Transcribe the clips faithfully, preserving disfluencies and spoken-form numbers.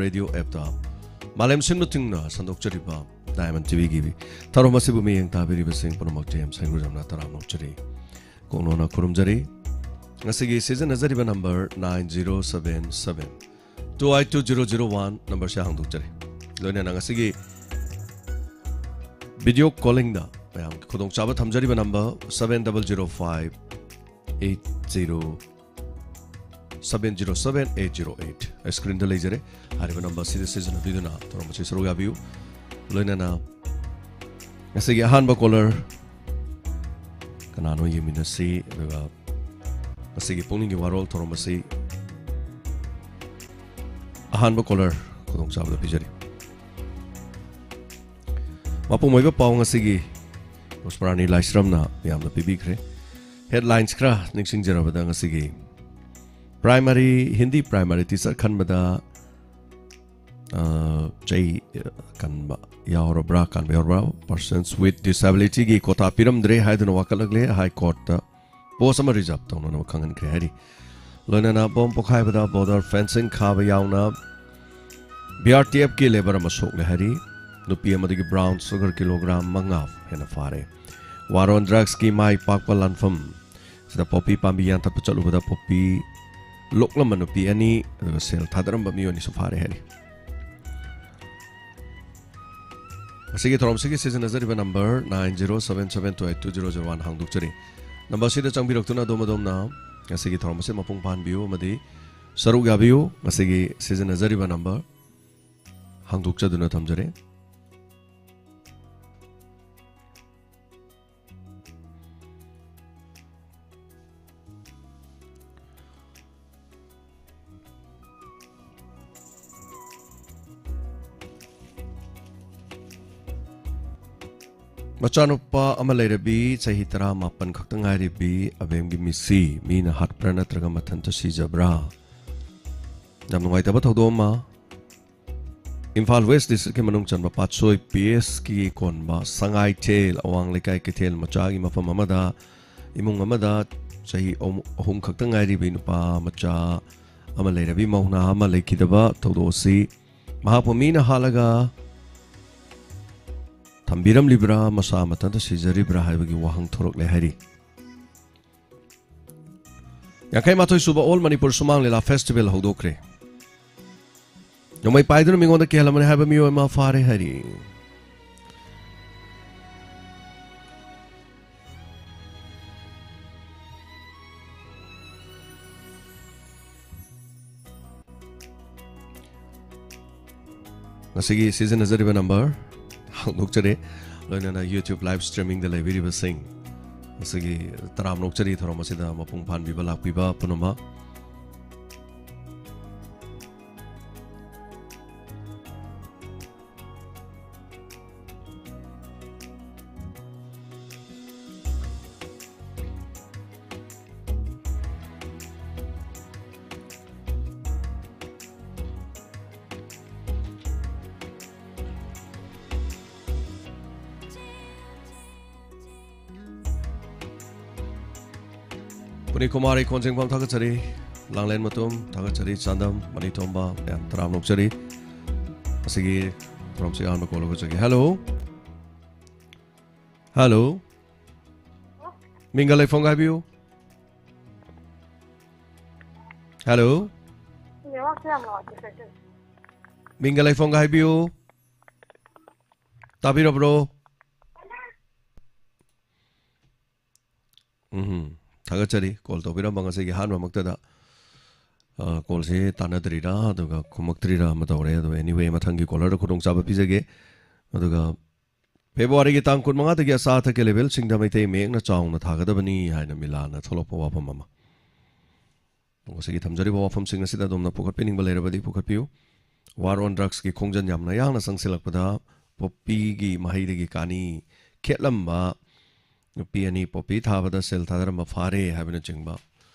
Radio ꯑꯦꯞꯇ ꯃꯥꯂꯦꯝ ꯁꯤꯟꯕ ꯊꯨꯡꯅ ꯁꯟꯗꯣꯛꯆꯔꯤꯕ ꯗꯥꯏꯃꯟ ꯇꯤꯚꯤꯒꯤ ꯊꯧꯔꯝ ꯑꯁꯤꯕꯨ ꯃꯤꯠꯌꯦꯡ ꯇꯥꯕꯤꯔꯤꯕꯁꯤꯡ ꯄꯨꯝꯅꯃꯛ ꯖꯦꯝꯁ ꯍꯩꯒ꯭ꯔꯨꯖꯝꯅ ꯇꯔꯥꯝꯅ ꯑꯣꯛꯆꯔꯤ꯫ ꯀꯣꯛꯅꯣꯟꯅ ꯈꯨꯔꯨꯝꯖꯔꯤ꯫ ꯉꯁꯤꯒꯤ ꯁꯤꯖꯤꯟꯅꯖꯔꯤꯕ number nine zero seven seven two eight two zero zero one ꯅꯝꯕꯔꯁꯦ ꯍꯥꯡꯗꯣꯛꯆꯔꯤ꯫ ꯂꯣꯏꯅꯅ ꯉꯁꯤꯒꯤ ꯚꯤꯗꯤꯑꯣ ꯀꯣꯂꯤꯡꯗ ꯃꯌꯥꯝꯒꯤ ꯈꯨꯗꯣꯡꯆꯥꯕ ꯊꯝꯖꯔꯤꯕ number seven double zero five eight zero seven zero seven eight zero eight ꯁ꯭ꯀ꯭ꯔꯤꯟꯗ ꯂꯩꯖꯔꯦ꯫ ꯍꯥꯏꯔꯤꯕ ꯅꯝꯕꯔꯁꯤꯗ ꯁꯤꯖꯤꯟꯅꯕꯤꯗꯨꯅ ꯊꯧꯔꯝ ꯑꯁꯤ ꯁꯔꯨꯛ ꯌꯥꯕꯤꯌꯨ꯫ ꯂꯣꯏꯅꯅ ꯉꯁꯤꯒꯤ ꯑꯍꯥꯟꯕ ꯀꯣꯂꯔ ꯀꯅꯥꯅꯣ ꯌꯦꯡꯃꯤꯟꯅꯁꯤ꯫ ꯑꯗꯨꯒ ꯉꯁꯤꯒꯤ ꯄꯨꯛꯅꯤꯡꯒꯤ ꯋꯥꯔꯣꯜ ꯊꯧꯔꯝ ꯑꯁꯤ ꯑꯍꯥꯟꯕ ꯀꯣꯂꯔ ꯈꯨꯗꯣꯡꯆꯥꯕꯗ ꯄꯤꯖꯔꯤ꯫ ꯃꯄꯨꯡ ꯑꯣꯏꯕ ꯄꯥꯎ ꯉꯁꯤꯒꯤ ꯔꯣꯁꯃꯔꯥꯅꯤ ꯂꯥꯏꯁ꯭ꯔꯝꯅ ꯃꯌꯥꯝꯗ ꯄꯤꯕꯤꯈ꯭ꯔꯦ꯫ ꯍꯦꯗꯂꯥꯏꯟꯁ ꯈꯔ ꯅꯤꯡꯁꯤꯡꯖꯔꯕꯗ ꯉꯁꯤꯒꯤ ꯄ꯭ꯔꯥꯏꯃꯔꯤ, ꯍꯤꯟꯗꯤ ꯄ꯭ꯔꯥꯏꯃꯔꯤ ꯇꯤꯆꯔ ꯈꯟꯕꯗ, ꯑ, ꯆꯍꯤ, ꯑ, ꯀꯟꯕ ꯌꯥꯎꯔꯕ꯭ꯔꯥ, ꯀꯟꯕ ꯌꯥꯎꯔꯕ꯭ꯔꯥ, persons with disabilityꯒꯤ quota ꯄꯤꯔꯝꯗ꯭ꯔꯦ ꯍꯥꯏꯗꯨꯅ ꯋꯥꯀꯠꯂꯛꯂꯦ ꯍꯥꯏ ꯀꯣꯔꯠꯇ꯫ ꯄꯣꯁ ꯑꯃ ꯔꯤꯖꯥꯔꯕ ꯇꯧꯅꯅꯕ ꯈꯪꯍꯟꯈ꯭ꯔꯦ ꯍꯥꯏꯔꯤ꯫ ꯂꯣꯏꯅꯅ ꯕꯣꯝ ꯄꯣꯈꯥꯏꯕꯗ ꯕꯣꯔꯗꯔ ꯐꯦꯟꯁꯤꯡ ꯈꯥꯕ ꯌꯥꯎꯅ ꯕꯤ ꯑꯥꯔ ꯇꯤ ꯑꯦꯐꯀꯤ ꯂꯦꯕꯔ ꯑꯃ ꯁꯣꯛꯂꯦ ꯍꯥꯏꯔꯤ꯫ ꯅꯨꯄꯤ ꯑꯃꯗꯒꯤ ꯕ꯭ꯔꯥꯎꯟ ꯁꯨꯒꯔ ꯀꯤꯂꯣꯒ꯭ꯔꯥꯝ ꯃꯉꯥ ꯍꯦꯟꯅ ꯐꯥꯔꯦ꯫ ꯋꯥꯔ ꯑꯣꯟ ꯗ꯭ꯔꯒꯁꯀꯤ ꯃꯥꯏ ꯄꯥꯛꯄ ꯂꯥꯟꯐꯝ ꯁꯤꯗ ꯄꯣꯄꯤ ꯄꯥꯝꯕꯤ ꯌꯥꯟꯊꯠꯄ ꯆꯠꯂꯨꯕꯗ ꯄꯣꯄꯤ ꯂꯣꯛꯂꯝꯕ ꯅꯨꯄꯤ ꯑꯅꯤ, ꯑꯗꯨꯒ ꯁꯦꯜ ꯊꯥꯗꯔꯝꯕ ꯃꯤꯑꯣꯏ ꯑꯅꯤꯁꯨ ꯐꯥꯔꯦ ꯍꯥꯏꯔꯤ꯫ ꯉꯁꯤꯒꯤ ꯊꯧꯔꯝꯁꯤꯒꯤ ꯁꯤꯖꯤꯟꯅꯖꯔꯤꯕ number nine zero seven seven two eight two zero zero one ꯍꯥꯡꯗꯣꯛꯆꯔꯤ꯫ ꯅꯝꯕꯔꯁꯤꯗ ꯆꯪꯕꯤꯔꯛꯇꯨꯅ ꯑꯗꯣꯝ ꯑꯗꯣꯝꯅ ꯉꯁꯤꯒꯤ ꯊꯧꯔꯝ ꯑꯁꯤ ꯃꯄꯨꯡ ꯐꯥꯍꯟꯕꯤꯌꯨ ꯑꯃꯗꯤ ꯁꯔꯨꯛ ꯌꯥꯕꯤꯌꯨ꯫ ꯉꯁꯤꯒꯤ ꯁꯤꯖꯤꯟꯅꯖꯔꯤꯕ ꯅꯝꯕꯔ ꯍꯥꯡꯗꯣꯛꯆꯗꯨꯅ ꯊꯝꯖꯔꯤ꯫ ꯃꯆꯥꯅꯨꯄꯥ ꯑꯃ ꯂꯩꯔꯕꯤ, ꯆꯍꯤ ꯇꯔꯥꯃꯥꯄꯟ ꯈꯛꯇ ꯉꯥꯏꯔꯤꯕꯤ ꯑꯕꯦꯝꯒꯤ ꯃꯤꯁꯤ ꯃꯤꯅ ꯍꯥꯠꯄ꯭ꯔꯥ ꯅꯠꯇ꯭ꯔꯒ ꯃꯊꯟꯇ ꯁꯤꯖꯕ꯭ꯔꯥ? ꯌꯥꯝ ꯅꯨꯡꯉꯥꯏꯇꯕ ꯊꯧꯗꯣꯛ ꯑꯃ꯫ ꯏꯝꯐꯥꯜ ꯋꯦꯁ ꯗꯤꯁꯇ꯭ꯔꯤꯛꯀꯤ ꯃꯅꯨꯡ ꯆꯟꯕ ꯄꯥꯠꯁꯣꯏ ꯄꯤ ꯑꯦꯁꯀꯤ ꯀꯣꯟꯕ ꯁꯉꯥꯏꯊꯦꯜ ꯑꯋꯥꯡ ꯂꯩꯀꯥꯏ ꯀꯩꯊꯦꯜ ꯃꯆꯥꯒꯤ ꯃꯐꯝ ꯑꯃꯗ ꯏꯃꯨꯡ ꯑꯃꯗ ꯆꯍꯤ ꯑꯍꯨꯝ, ꯑꯍꯨꯝ ꯈꯛꯇ ꯉꯥꯏꯔꯤꯕꯤ ꯅꯨꯄꯥ ꯃꯆꯥ ꯑꯃ ꯂꯩꯔꯕꯤ ꯃꯧ ꯅꯍꯥ ꯑꯃ ꯂꯩꯈꯤꯗꯕ ꯊꯧꯗꯣꯛ ꯑꯁꯤ ꯃꯍꯥꯛꯄꯨ ꯃꯤꯅ ꯍꯥꯠꯂꯒ ꯊꯝꯕꯤꯔꯝꯂꯤꯕ꯭ꯔꯥ, ꯃꯁꯥ ꯃꯊꯟꯇ ꯁꯤꯖꯔꯤꯕ꯭ꯔꯥ ꯍꯥꯏꯕꯒꯤ ꯋꯥꯍꯪ ꯊꯣꯔꯛꯂꯦ ꯍꯥꯏꯔꯤ꯫ ꯌꯥꯡꯈꯩ ꯃꯥꯊꯣꯏ ꯁꯨꯕ All Manipur ꯁꯨꯃꯥꯡ ꯂꯤꯂꯥ ꯐꯦꯁꯇꯤꯚꯦꯜ ꯍꯧꯗꯣꯛꯈ꯭ꯔꯦ꯫ ꯅꯣꯡꯃꯩ ꯄꯥꯏꯗꯨꯅ ꯃꯤꯉꯣꯟꯗ ꯀꯤꯍꯜꯂꯝꯕꯅꯤ ꯍꯥꯏꯕ ꯃꯤꯑꯣꯏ ꯑꯃ ꯐꯥꯔꯦ ꯍꯥꯏꯔꯤ꯫ ꯉꯁꯤꯒꯤ ꯁꯤꯖꯤꯟꯅꯖꯔꯤꯕ ꯅꯝꯕꯔ ꯍꯥꯡꯗꯣꯛꯆꯔꯤ, ꯂꯣꯏꯅꯅ YouTube live streamingꯗ ꯂꯩꯕꯤꯔꯤꯕꯁꯤꯡ꯫ ꯉꯁꯤꯒꯤ ꯇꯔꯥꯝꯅ ꯑꯣꯛꯆꯔꯤ ꯊꯧꯔꯝ ꯑꯁꯤꯗ ꯃꯄꯨꯡ ꯐꯥꯍꯟꯕꯤꯕ ꯂꯥꯛꯄꯤꯕ ꯄꯨꯝꯅꯃꯛ꯫ ꯄꯨꯅꯤ ꯀꯨꯃꯥꯔꯤ ꯈꯣꯟꯖꯦꯡꯕꯝ ꯊꯥꯒꯠꯆꯔꯤ꯫ ꯂꯥꯡꯂꯦꯟ ꯃꯇꯨꯝ ꯊꯥꯒꯠꯆꯔꯤ꯫ ꯆꯥꯟꯗꯝ ꯃꯅꯤꯊꯣꯝꯕ ꯃꯌꯥꯝ ꯇꯔꯥꯝꯅ ꯑꯣꯛꯆꯔꯤ꯫ ꯑꯁꯤꯒꯤ ꯊꯧꯔꯝꯁꯤ ꯑꯍꯥꯟꯕ ꯀꯣꯜ ꯂꯧꯖꯒꯦ꯫ ꯍꯦꯜꯂꯣ꯫ ꯍꯦꯜꯂꯣ꯫ ꯃꯤꯡꯒ ꯂꯩꯐꯝꯒ ꯍꯥꯏꯕꯤꯌꯨ꯫ ꯍꯦꯜꯂꯣ꯫ ꯅꯦꯠꯋꯥꯛꯁꯦ ꯌꯥꯝ ꯅꯨꯡꯉꯥꯏꯇꯦ ꯁꯤꯁꯇꯔ꯫ ꯃꯤꯡꯒ ꯂꯩꯐꯝꯒ ꯍꯥꯏꯕꯤꯌꯨ꯫ ꯇꯥꯕꯤꯔꯕ꯭ꯔꯣ? ꯎꯝ, ꯊꯥꯒꯠꯆꯔꯤ ꯀꯣꯜ ꯇꯧꯕꯤꯔꯝꯕ ꯉꯁꯤꯒꯤ ꯑꯍꯥꯟꯕꯃꯛꯇꯗ꯫ ꯑ, ꯀꯣꯜꯁꯦ ꯇꯥꯟꯅꯗ꯭ꯔꯤꯔꯥ ꯑꯗꯨꯒ ꯈꯨꯝꯃꯛꯇ꯭ꯔꯤꯔꯥ ꯑꯃ ꯇꯧꯔꯦ꯫ ꯑꯗꯣ anyway, ꯃꯊꯪꯒꯤ ꯀꯣꯂꯔꯗ ꯈꯨꯗꯣꯡꯆꯥꯕ ꯄꯤꯖꯒꯦ꯫ ꯑꯗꯨꯒ ꯐꯦꯕ꯭ꯔꯨꯋꯥꯔꯤꯒꯤ ꯇꯥꯡ ꯀꯨꯟꯃꯉꯥꯗꯒꯤ ꯑꯆꯥ ꯑꯊꯛꯀꯤ ꯂꯦꯕꯦꯜꯁꯤꯡꯗ ꯃꯩꯇꯩ ꯃꯌꯦꯛꯅ ꯆꯥꯎꯅ ꯊꯥꯒꯗꯕꯅꯤ ꯍꯥꯏꯅ ꯃꯤꯂꯥꯅ ꯊꯣꯛꯂꯛꯄ ꯋꯥꯐꯝ ꯑꯃ꯫ ꯉꯁꯤꯒꯤ ꯊꯝꯖꯔꯤꯕ ꯋꯥꯐꯝꯁꯤꯡ ꯑꯁꯤꯗ ꯑꯗꯣꯝꯅ ꯄꯨꯈꯠꯄꯤꯅꯤꯡꯕ ꯂꯩꯔꯕꯗꯤ ꯄꯨꯈꯠꯄꯤꯌꯨ꯫ War on Drugsꯀꯤ ꯈꯣꯡꯖꯪ ꯌꯥꯝꯅ ꯌꯥꯡꯅ ꯆꯪꯁꯤꯜꯂꯛꯄꯗ ꯄꯣꯄꯤꯒꯤ ꯃꯍꯩꯗꯒꯤ ꯀꯥꯅꯤ ꯈꯦꯠꯂꯝꯕ ꯅꯨꯄꯤ ꯑꯅꯤ ꯄꯣꯄꯤ ꯊꯥꯕꯗ ꯁꯦꯜ ꯊꯥꯗꯔꯝꯕ ꯐꯥꯔꯦ ꯍꯥꯏꯕꯅꯆꯤꯡꯕ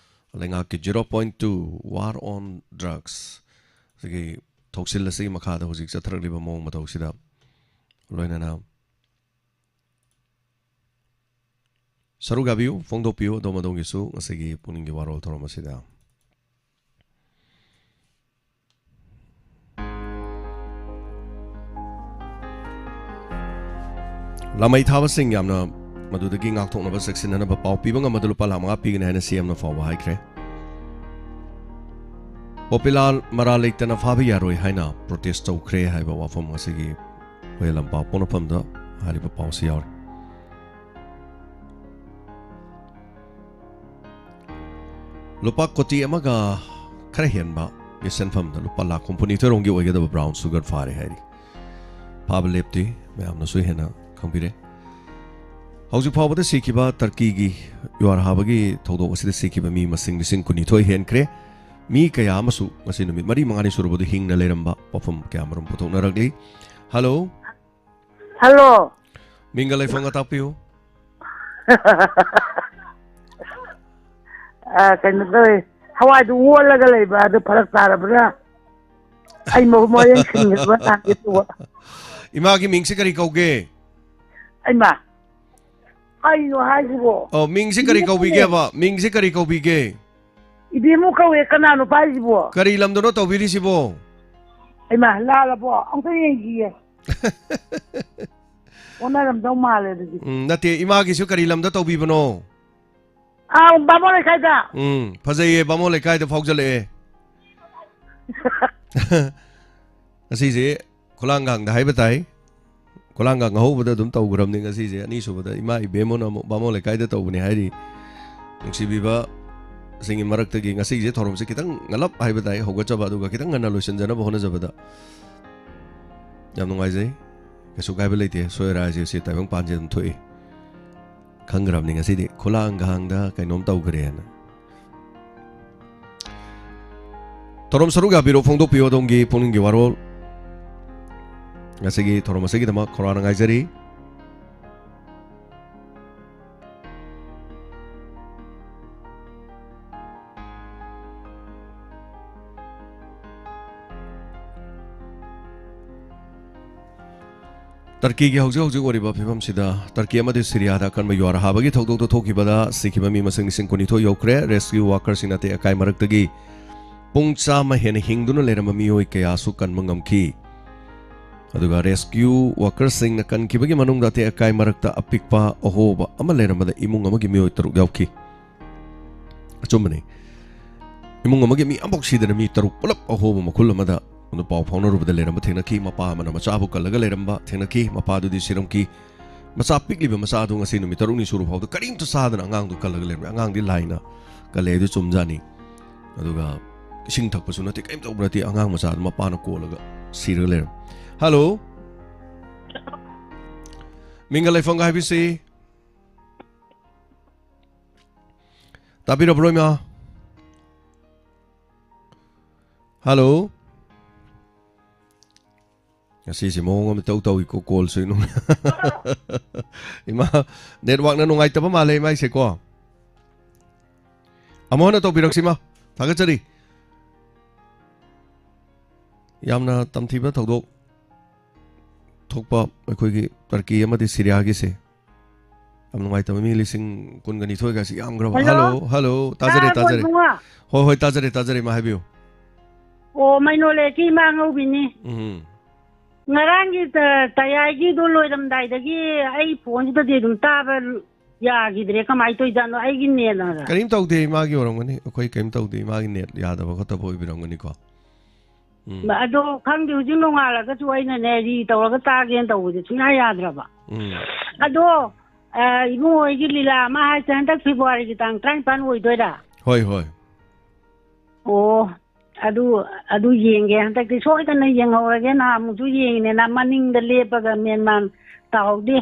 ꯂꯩꯉꯥꯛꯀꯤ zero point two War on Drugs ꯁꯤꯒꯤ ꯊꯧꯁꯤꯜ ꯑꯁꯤꯒꯤ ꯃꯈꯥꯗ ꯍꯧꯖꯤꯛ ꯆꯠꯊꯔꯛꯂꯤꯕ ꯃꯑꯣꯡ ꯃꯇꯧꯁꯤꯗ ꯂꯣꯏꯅꯅ ꯁꯔꯨꯛ ꯌꯥꯕꯤꯌꯨ, ꯐꯣꯡꯗꯣꯛꯄꯤꯌꯨ ꯑꯗꯣꯝ ꯑꯗꯣꯝꯒꯤꯁꯨ ꯉꯁꯤꯒꯤ ꯄꯨꯛꯅꯤꯡꯒꯤ ꯋꯥꯔꯣꯜ ꯊꯧꯔꯝ ꯑꯁꯤꯗ꯫ ꯂꯥꯃꯩ ꯊꯥꯕꯁꯤꯡ ꯌꯥꯝꯅ ꯃꯗꯨꯗꯒꯤ ꯉꯥꯛꯊꯣꯛꯅꯕ ꯆꯦꯛꯁꯤꯟꯅꯅꯕ ꯄꯥꯎ ꯄꯤꯕ ꯉꯝꯕꯗ ꯂꯨꯄꯥ ꯂꯥꯈ ꯃꯉꯥ ꯄꯤꯒꯅꯤ ꯍꯥꯏꯅ ꯁꯤ ꯑꯦꯝꯅ ꯐꯥꯎꯕ ꯍꯥꯏꯈ꯭ꯔꯦ꯫ ꯄꯣꯄꯤꯂꯥ ꯃꯔꯥꯜ ꯂꯩꯇꯅ ꯐꯥꯕ ꯌꯥꯔꯣꯏ ꯍꯥꯏꯅ ꯄ꯭ꯔꯣꯇꯦꯁ ꯇꯧꯈ꯭ꯔꯦ ꯍꯥꯏꯕ ꯋꯥꯐꯝ ꯉꯁꯤꯒꯤ ꯍꯨꯌꯦꯟ ꯂꯝꯄꯥꯛ ꯄꯣꯛꯅꯐꯝꯗ ꯍꯥꯏꯔꯤꯕ ꯄꯥꯎꯁꯤ ꯌꯥꯎꯔꯤ꯫ ꯂꯨꯄꯥ ꯀꯣꯇꯤ ꯑꯃꯒ ꯈꯔ ꯍꯦꯟꯕ ꯁꯦꯟꯐꯝꯗ ꯂꯨꯄꯥ ꯂꯥꯈ ꯍꯨꯝꯐꯨꯅꯤꯊꯣꯏ ꯔꯣꯝꯒꯤ ꯑꯣꯏꯒꯗꯕ ꯕ꯭ꯔꯥꯎꯟ ꯁꯨꯒꯔ ꯐꯥꯔꯦ ꯍꯥꯏꯔꯤ꯫ ꯐꯥꯕ ꯂꯦꯞꯇꯦ, ꯃꯌꯥꯝꯅꯁꯨ ꯍꯦꯟꯅ ꯈꯪꯕꯤꯔꯦ꯫ ꯍꯧꯖꯤꯛ ꯐꯥꯎꯕꯗ ꯁꯤꯈꯤꯕ ꯇꯔꯀꯤꯒꯤ ꯌꯨꯍꯥꯔ ꯍꯥꯕꯒꯤ ꯊꯧꯗꯣꯛ ꯑꯁꯤꯗ ꯁꯤꯈꯤꯕ ꯃꯤ ꯃꯁꯤꯡ ꯂꯤꯁꯤꯡ ꯀꯨꯟꯅꯤꯊꯣꯏ ꯍꯦꯟꯈ꯭ꯔꯦ꯫ ꯃꯤ ꯀꯌꯥ ꯑꯃꯁꯨ ꯉꯁꯤ ꯅꯨꯃꯤꯠ ꯃꯔꯤ ꯃꯉꯥꯅꯤ ꯁꯨꯔꯕꯗꯨ ꯍꯤꯡꯅ ꯂꯩꯔꯝꯕ ꯋꯥꯐꯝ ꯀꯌꯥ ꯃꯔꯨꯝ ꯄꯨꯊꯣꯛꯅꯔꯛꯂꯤ꯫ ꯍꯜꯂꯣ꯫ ꯍꯜꯂꯣ꯫ ꯃꯤꯡꯒ ꯂꯩꯐꯝꯒ ꯇꯥꯛꯄꯤꯌꯨ꯫ ꯑ, ꯀꯩꯅꯣ ꯇꯧꯋꯦ, ꯍꯋꯥꯏꯗꯨ ꯑꯣꯜꯂꯒ ꯂꯩꯕ ꯑꯗꯨ ꯐꯔꯛ ꯇꯥꯔꯕ꯭ꯔꯥ? ꯑꯩ ꯃꯍꯨꯠ ꯃꯍꯨꯠ ꯁꯤꯟꯈ꯭ꯔꯕ ꯍꯪꯒꯦ ꯇꯧꯕ꯫ ꯏꯃꯥꯒꯤ ꯃꯤꯡꯁꯦ ꯀꯔꯤ ꯀꯧꯒꯦ? ꯑꯩꯃ, ꯀꯩꯅꯣ ꯍꯥꯏꯁꯤꯕꯣ? ꯑꯣ, ꯃꯤꯡꯁꯦ ꯀꯔꯤ ꯏꯕꯦꯝꯃ ꯀꯧꯕꯤꯒꯦꯕ? ꯃꯤꯡꯁꯦ ꯀꯔꯤ ꯀꯧꯕꯤꯒꯦ? ꯏꯕꯦꯝꯃ ꯀꯧꯋꯦ, ꯀꯅꯥꯅꯣ ꯄꯥꯏꯁꯤꯕꯣ? ꯀꯔꯤ ꯂꯝꯗꯅꯣ ꯇꯧꯕꯤꯔꯤꯁꯤꯕꯣ? ꯑꯩꯃ, ꯂꯥꯜꯂꯕꯣ? ꯑꯝꯇ ꯌꯦꯡꯈꯤꯒꯦ꯫ ꯑꯣꯟꯅꯔꯝꯗꯧ ꯃꯥꯜꯂꯦ ꯑꯗꯨꯗꯤ꯫ ꯎꯝ, ꯅꯠꯇꯦ, ꯏꯃꯥꯒꯤꯁꯨ ꯀꯔꯤ ꯂꯝꯗ ꯇꯧꯕꯤꯕꯅꯣ? ꯑꯥ, ꯕꯥꯃꯣꯟ ꯂꯩꯀꯥꯏꯗ꯫ ꯎꯝ, ꯐꯖꯩꯌꯦ, ꯕꯥꯃꯣꯟ ꯂꯩꯀꯥꯏꯗ ꯐꯥꯎꯖꯜꯂꯛꯑꯦ꯫ ꯉꯁꯤꯁꯦ ꯈꯨꯂꯥꯡꯒꯥꯡꯗ ꯍꯥꯏꯕ ꯇꯥꯏ꯫ ꯈꯨꯂꯥꯡꯒꯥꯡ ꯑꯍꯧꯕꯗ ꯑꯗꯨꯝ ꯇꯧꯈ꯭ꯔꯕꯅꯤ ꯉꯁꯤꯁꯦ꯫ ꯑꯅꯤꯁꯨꯕꯗ ꯏꯃꯥ ꯏꯕꯦꯝꯃꯅ ꯑꯃꯨꯛ ꯕꯥꯃꯣꯟ ꯂꯩꯀꯥꯏꯗ ꯇꯧꯕꯅꯤ ꯍꯥꯏꯔꯤ꯫ ꯅꯨꯡꯁꯤꯕꯤꯕꯁꯤꯡꯒꯤ ꯃꯔꯛꯇꯒꯤ ꯉꯁꯤꯁꯦ ꯊꯧꯔꯝꯁꯦ ꯈꯤꯇꯪ ꯉꯜꯂꯞ ꯍꯥꯏꯕ ꯇꯥꯏ ꯍꯧꯒꯠꯆꯕ, ꯑꯗꯨꯒ ꯈꯤꯇꯪ ꯉꯟꯅ ꯂꯣꯏꯁꯤꯟꯖꯅꯕ ꯍꯣꯠꯅꯖꯕꯗ꯫ ꯌꯥꯝ ꯅꯨꯡꯉꯥꯏꯖꯩ꯫ ꯀꯩꯁꯨ ꯀꯥꯏꯕ ꯂꯩꯇꯦ꯫ ꯁꯣꯏ ꯑꯔꯥꯏꯁꯦ ꯁꯤ ꯇꯥꯏꯕꯪ ꯄꯥꯟꯁꯦ ꯑꯗꯨꯝ ꯊꯣꯛꯏ꯫ ꯈꯪꯈ꯭ꯔꯕꯅꯤ ꯉꯁꯤꯗꯤ ꯈꯨꯂꯥꯡꯒꯥꯡꯗ ꯀꯩꯅꯣꯝ ꯇꯧꯈ꯭ꯔꯦꯅ꯫ ꯊꯧꯔꯝ ꯁꯔꯨꯛ ꯌꯥꯕꯤꯔꯣ, ꯐꯣꯡꯗꯣꯛꯄꯤꯌꯨ ꯑꯗꯣꯝꯒꯤ ꯄꯨꯛꯅꯤꯡꯒꯤ ꯋꯥꯔꯣꯜ꯫ ꯉꯁꯤꯒꯤ ꯊꯧꯔꯝ ꯑꯁꯤꯒꯤꯗꯃꯛ ꯈꯧꯔꯥꯡꯅ ꯉꯥꯏꯖꯔꯤ꯫ ꯇꯔꯀꯤꯒꯤ ꯍꯧꯖꯤꯛ ꯍꯧꯖꯤꯛ ꯑꯣꯏꯔꯤꯕ ꯐꯤꯕꯝꯁꯤꯗ, ꯇꯔꯀꯤ ꯑꯃꯗꯤ ꯁꯤꯔꯤꯌꯥꯗ ꯑꯀꯟꯕ ꯌꯨꯍꯥꯔ ꯍꯥꯕꯒꯤ ꯊꯧꯗꯣꯛꯇ ꯊꯣꯛꯈꯤꯕꯗ ꯁꯤꯈꯤꯕ ꯃꯤ ꯃꯁꯤꯡ ꯂꯤꯁꯤꯡ ꯀꯨꯟꯅꯤꯊꯣꯏ ꯌꯧꯈ꯭ꯔꯦ꯫ ꯔꯦꯁꯀ꯭ꯌꯨ ꯋꯥꯀꯔꯁꯤꯡꯅ ꯑꯇꯦꯛ ꯑꯀꯥꯏ ꯃꯔꯛꯇꯒꯤ ꯄꯨꯡ ꯆꯥꯝꯃ ꯍꯦꯟꯅ ꯍꯤꯡꯗꯨꯅ ꯂꯩꯔꯝꯕ ꯃꯤꯑꯣꯏ ꯀꯌꯥꯁꯨ ꯀꯟꯕ ꯉꯝꯈꯤ꯫ ꯑꯗꯨꯒ rescue workerꯁꯤꯡꯅ ꯀꯟꯈꯤꯕꯒꯤ ꯃꯅꯨꯡꯗ ꯑꯇꯦꯛ ꯑꯀꯥꯏ ꯃꯔꯛꯇ ꯑꯄꯤꯛꯄ ꯑꯍꯣꯕ ꯑꯃ ꯂꯩꯔꯝꯕꯗ ꯏꯃꯨꯡ ꯑꯃꯒꯤ ꯃꯤꯑꯣꯏ ꯇꯔꯨꯛ ꯌꯥꯎꯈꯤ꯫ ꯑꯆꯨꯝꯕꯅꯤ꯫ ꯏꯃꯨꯡ ꯑꯃꯒꯤ ꯃꯤ ꯑꯃꯐꯥꯎ ꯁꯤꯗꯅ ꯃꯤ ꯇꯔꯨꯛ ꯄꯨꯂꯞ ꯑꯍꯣꯕ ꯃꯈꯨꯜ ꯑꯃꯗ ꯑꯗꯨ ꯄꯥꯎ ꯐꯥꯎꯅꯔꯨꯕꯗ ꯂꯩꯔꯝꯕ ꯊꯦꯡꯅꯈꯤ꯫ ꯃꯄꯥ ꯑꯃꯅ ꯃꯆꯥꯕꯨ ꯀꯜꯂꯒ ꯂꯩꯔꯝꯕ ꯊꯦꯡꯅꯈꯤ꯫ ꯃꯄꯥꯗꯨꯗꯤ ꯁꯤꯔꯝꯈꯤ꯫ ꯃꯆꯥ ꯄꯤꯛꯂꯤꯕ ꯃꯆꯥ ꯑꯗꯨ ꯉꯁꯤ ꯅꯨꯃꯤꯠ ꯇꯔꯨꯛꯅꯤ ꯁꯨꯔ ꯐꯥꯎꯗ ꯀꯔꯤꯝꯇ ꯆꯥꯗꯅ ꯑꯉꯥꯡꯗꯨ ꯀꯜꯂꯒ ꯂꯩꯔꯝꯃꯤ꯫ ꯑꯉꯥꯡꯗꯤ ꯂꯥꯏꯅ ꯀꯜꯂꯦ, ꯑꯗꯨ ꯆꯨꯝꯖꯥꯅꯤ꯫ ꯑꯗꯨꯒ ꯏꯁꯤꯡ ꯊꯛꯄꯁꯨ ꯅꯠꯇꯦ, ꯀꯔꯤꯝ ꯇꯧꯕ ꯅꯠꯇꯦ, ꯑꯉꯥꯡ ꯃꯆꯥꯗꯨ ꯃꯄꯥꯅ ꯀꯣꯜꯂꯒ ꯁꯤꯔꯒ ꯂꯩꯔꯝꯃꯤ꯫ ꯍꯜꯂꯣ, ꯃꯤꯡꯒ ꯂꯩꯐꯝꯒ ꯍꯥꯏꯕꯤꯁꯤ꯫ ꯇꯥꯕꯤꯔꯕ꯭ꯔꯣ, ꯏꯃꯥ? ꯍꯜꯂꯣ? ꯉꯁꯤꯁꯦ ꯃꯑꯣꯡ ꯑꯃ ꯏꯇꯧ ꯇꯧꯏꯀꯣ, ꯀꯣꯜꯁꯨ ꯅꯨꯡ-, ꯏꯃꯥ, ꯅꯦꯠꯋꯥꯛꯅ ꯅꯨꯡꯉꯥꯏꯇꯕ ꯃꯥꯜꯂꯦ ꯏꯃꯥꯏꯁꯦꯀꯣ꯫ ꯑꯃꯨꯛ ꯍꯟꯅ ꯇꯧꯕꯤꯔꯛꯁꯤ, ꯏꯃꯥ꯫ ꯊꯥꯒꯠꯆꯔꯤ꯫ ꯌꯥꯝꯅ ꯇꯝꯊꯤꯕ ꯊꯧꯗꯣꯛ ꯊꯣꯛꯄ ꯑꯩꯈꯣꯏꯒꯤ ꯇꯔꯀꯤ ꯑꯃꯗꯤ ꯁꯤꯔꯤꯌꯥꯒꯤꯁꯦ꯫ ꯌꯥꯝ ꯅꯨꯡꯉꯥꯏꯇꯕ, ꯃꯤ ꯂꯤꯁꯤꯡ ꯀꯨꯟꯒ ꯅꯤꯊꯣꯏꯒꯁꯤ ꯌꯥꯝꯈ꯭ꯔꯕ꯫ ꯍꯜꯂꯣ? ꯍꯜꯂꯣ, ꯍꯜꯂꯣ, ꯇꯥꯖꯔꯦ, ꯇꯥꯔꯕꯣ ꯇꯥꯖꯔꯦ꯫ ꯏꯕꯨꯡꯉꯣ? ꯍꯣꯏ, ꯍꯣꯏ, ꯇꯥꯖꯔꯦ, ꯇꯥꯖꯔꯦ, ꯏꯃꯥ, ꯍꯥꯏꯕꯤꯌꯨ꯫ ꯑꯣ, ꯃꯩꯅꯣꯂꯦꯛꯀꯤ ꯏꯃꯥ ꯉꯧꯕꯤꯅꯤ꯫ ꯎꯝ꯫ ꯉꯔꯥꯡꯒꯤ ꯇ-, ꯇꯌꯥꯏꯒꯤꯗꯣ ꯂꯣꯏꯔꯝꯗꯥꯏꯗꯒꯤ ꯑꯩ ꯐꯣꯟꯁꯤꯗꯗꯤ ꯑꯗꯨꯝ ꯇꯥꯕ ꯌꯥꯈꯤꯗ꯭ꯔꯦ꯫ ꯀꯃꯥꯏꯅ ꯇꯧꯔꯤꯖꯥꯠꯅꯣ? ꯑꯩꯒꯤ ꯅꯦꯠꯅꯔ? ꯀꯔꯤꯝ ꯇꯧꯗꯦ, ꯏꯃꯥꯒꯤ ꯑꯣꯏꯔꯝꯒꯅꯤ꯫ ꯑꯩꯈꯣꯏ ꯀꯔꯤꯝ ꯇꯧꯗꯦ, ꯏꯃꯥꯒꯤ ꯅꯦꯠ ꯌꯥꯗꯕ ꯈꯣꯠꯇꯕ ꯑꯣꯏꯕꯤꯔꯝꯒꯅꯤꯀꯣ꯫ ꯎꯝ꯫ ꯑꯗꯣ ꯈꯪꯗꯦ, ꯍꯧꯖꯤꯛ ꯅꯣꯡꯉꯥꯜꯂꯒꯁꯨ ꯑꯩꯅꯅꯦ ꯔꯤ ꯇꯧꯔꯒ ꯇꯥꯒꯦꯅ ꯇꯧꯕꯁꯦ ꯁꯨꯡꯌꯥ ꯌꯥꯗ꯭ꯔꯕ꯫ ꯎꯝ꯫ ꯑꯗꯣ, ꯑ, ꯏꯕꯨꯡꯉꯣ ꯍꯣꯏꯒꯤ ꯂꯤꯂꯥ ꯑꯃ ꯍꯥꯏꯁꯦ ꯍꯟꯗꯛ ꯐꯦꯕ꯭ꯔꯨꯋꯥꯔꯤꯒꯤ ꯇꯥꯡ ꯇꯔꯥꯅꯤꯄꯥꯟ ꯑꯣꯏꯗꯣꯏꯔꯥ? ꯍꯣꯏ, ꯍꯣꯏ꯫ ꯑꯣ, ꯑꯗꯨ, ꯑꯗꯨ ꯌꯦꯡꯒꯦ꯫ ꯍꯟꯗꯛꯇꯤ ꯁꯣꯏꯗꯅ ꯌꯦꯡꯍꯧꯔꯒꯦ꯫ ꯅꯍꯥꯟꯃꯨꯛꯁꯨ ꯌꯦꯡꯉꯤꯅꯦ, ꯅ ꯃꯅꯤꯡꯗ ꯂꯦꯞꯄꯒ ꯃꯦꯟ ꯃꯥꯟ ꯇꯥꯍꯧꯗꯦ꯫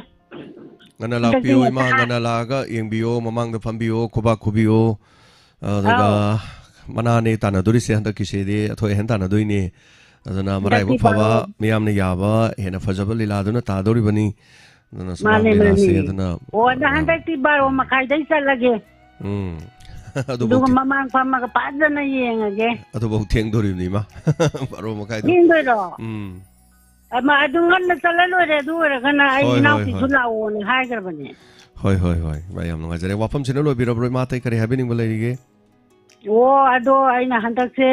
ꯉꯟꯅ ꯍꯟꯗꯛꯇꯤ ꯂꯥꯛꯄꯤꯌꯨ ꯏꯃꯥ, ꯉꯟꯇꯥ꯫ ꯉꯟꯅ ꯂꯥꯛꯑꯒ ꯌꯦꯡꯕꯤꯌꯣ, ꯃꯃꯥꯡꯗ ꯐꯝꯕꯤꯌꯣ, ꯈꯨꯕꯥꯛ ꯈꯨꯕꯤꯌꯣ꯫ ꯑꯗꯨꯒ ꯑꯥꯎ꯫ ꯃꯅꯥꯅꯦ ꯇꯥꯟꯅꯗꯣꯔꯤꯁꯦ ꯍꯟꯗꯛꯀꯤꯁꯤꯗꯤ, ꯑꯊꯣꯏ ꯑꯍꯦꯟ ꯇꯥꯟꯅꯗꯣꯏꯅꯦ꯫ ꯑꯗꯨꯅ ꯍꯟꯗꯛꯇꯤ ꯃꯔꯥꯏꯕꯛ ꯐꯕ, ꯕꯥꯔꯣ꯫ ꯃꯤꯌꯥꯝꯅ ꯌꯥꯕ, ꯍꯦꯟꯅ ꯐꯖꯕ ꯂꯤꯂꯥꯗꯨꯅ ꯇꯥꯗꯧꯔꯤꯕꯅꯤ꯫ ꯑꯗꯨꯅ ꯁꯨꯃꯥꯡ ꯃꯥꯅꯦ, ꯂꯤꯂꯥꯁꯦ ꯃꯥꯅꯦ꯫ ꯑꯗꯨꯅ, ꯑꯣ, ꯑꯗ ꯑ, ꯍꯟꯗꯛꯇꯤ ꯕꯥꯔꯣ ꯃꯈꯥꯏꯗꯩ ꯆꯠꯂꯒꯦ꯫ ꯎꯝ꯫ ꯑꯗꯨꯒ ꯑꯗꯨꯕꯨꯗꯤ꯫ ꯃꯃꯥꯡ ꯐꯝꯃꯒ ꯐꯖꯅ ꯌꯦꯡꯉꯒꯦ꯫ ꯑꯗꯨꯐꯥꯎ ꯊꯦꯡꯗꯣꯔꯤꯕꯅꯤ, ꯏꯃꯥ꯫ ꯕꯥꯔꯣ ꯃꯈꯥꯏꯗꯣ꯫ ꯊꯦꯡꯗꯣꯏꯔꯣ? ꯎꯝ꯫ ꯑꯃ, ꯑꯗꯨ ꯉꯟꯅ ꯆꯠꯂ ꯂꯣꯏꯔꯦ꯫ ꯑꯗꯨ ꯑꯣꯏꯔꯒꯅ ꯑꯩ ꯍꯣꯏ, ꯍꯣꯏ, ꯏꯅꯥꯎꯄꯤꯁꯨ ꯍꯣꯏ꯫ ꯂꯥꯛꯑꯣꯅ ꯍꯥꯏꯈ꯭ꯔꯕꯅꯦ꯫ ꯍꯣꯏ, ꯍꯣꯏ, ꯍꯣꯏ꯫ ꯏꯃꯥ, ꯌꯥꯝ ꯅꯨꯡꯉꯥꯏꯖꯔꯦ꯫ ꯋꯥꯐꯝꯁꯤꯅ ꯂꯣꯏꯕꯤꯔꯕ꯭ꯔꯣ, ꯏꯃꯥ? ꯑꯇꯩ ꯀꯔꯤ ꯍꯥꯏꯕꯤꯅꯤꯡꯕ ꯂꯩꯔꯤꯒꯦ? ꯑꯣ, ꯑꯗꯣ ꯑꯩꯅ ꯍꯟꯗꯛꯁꯦ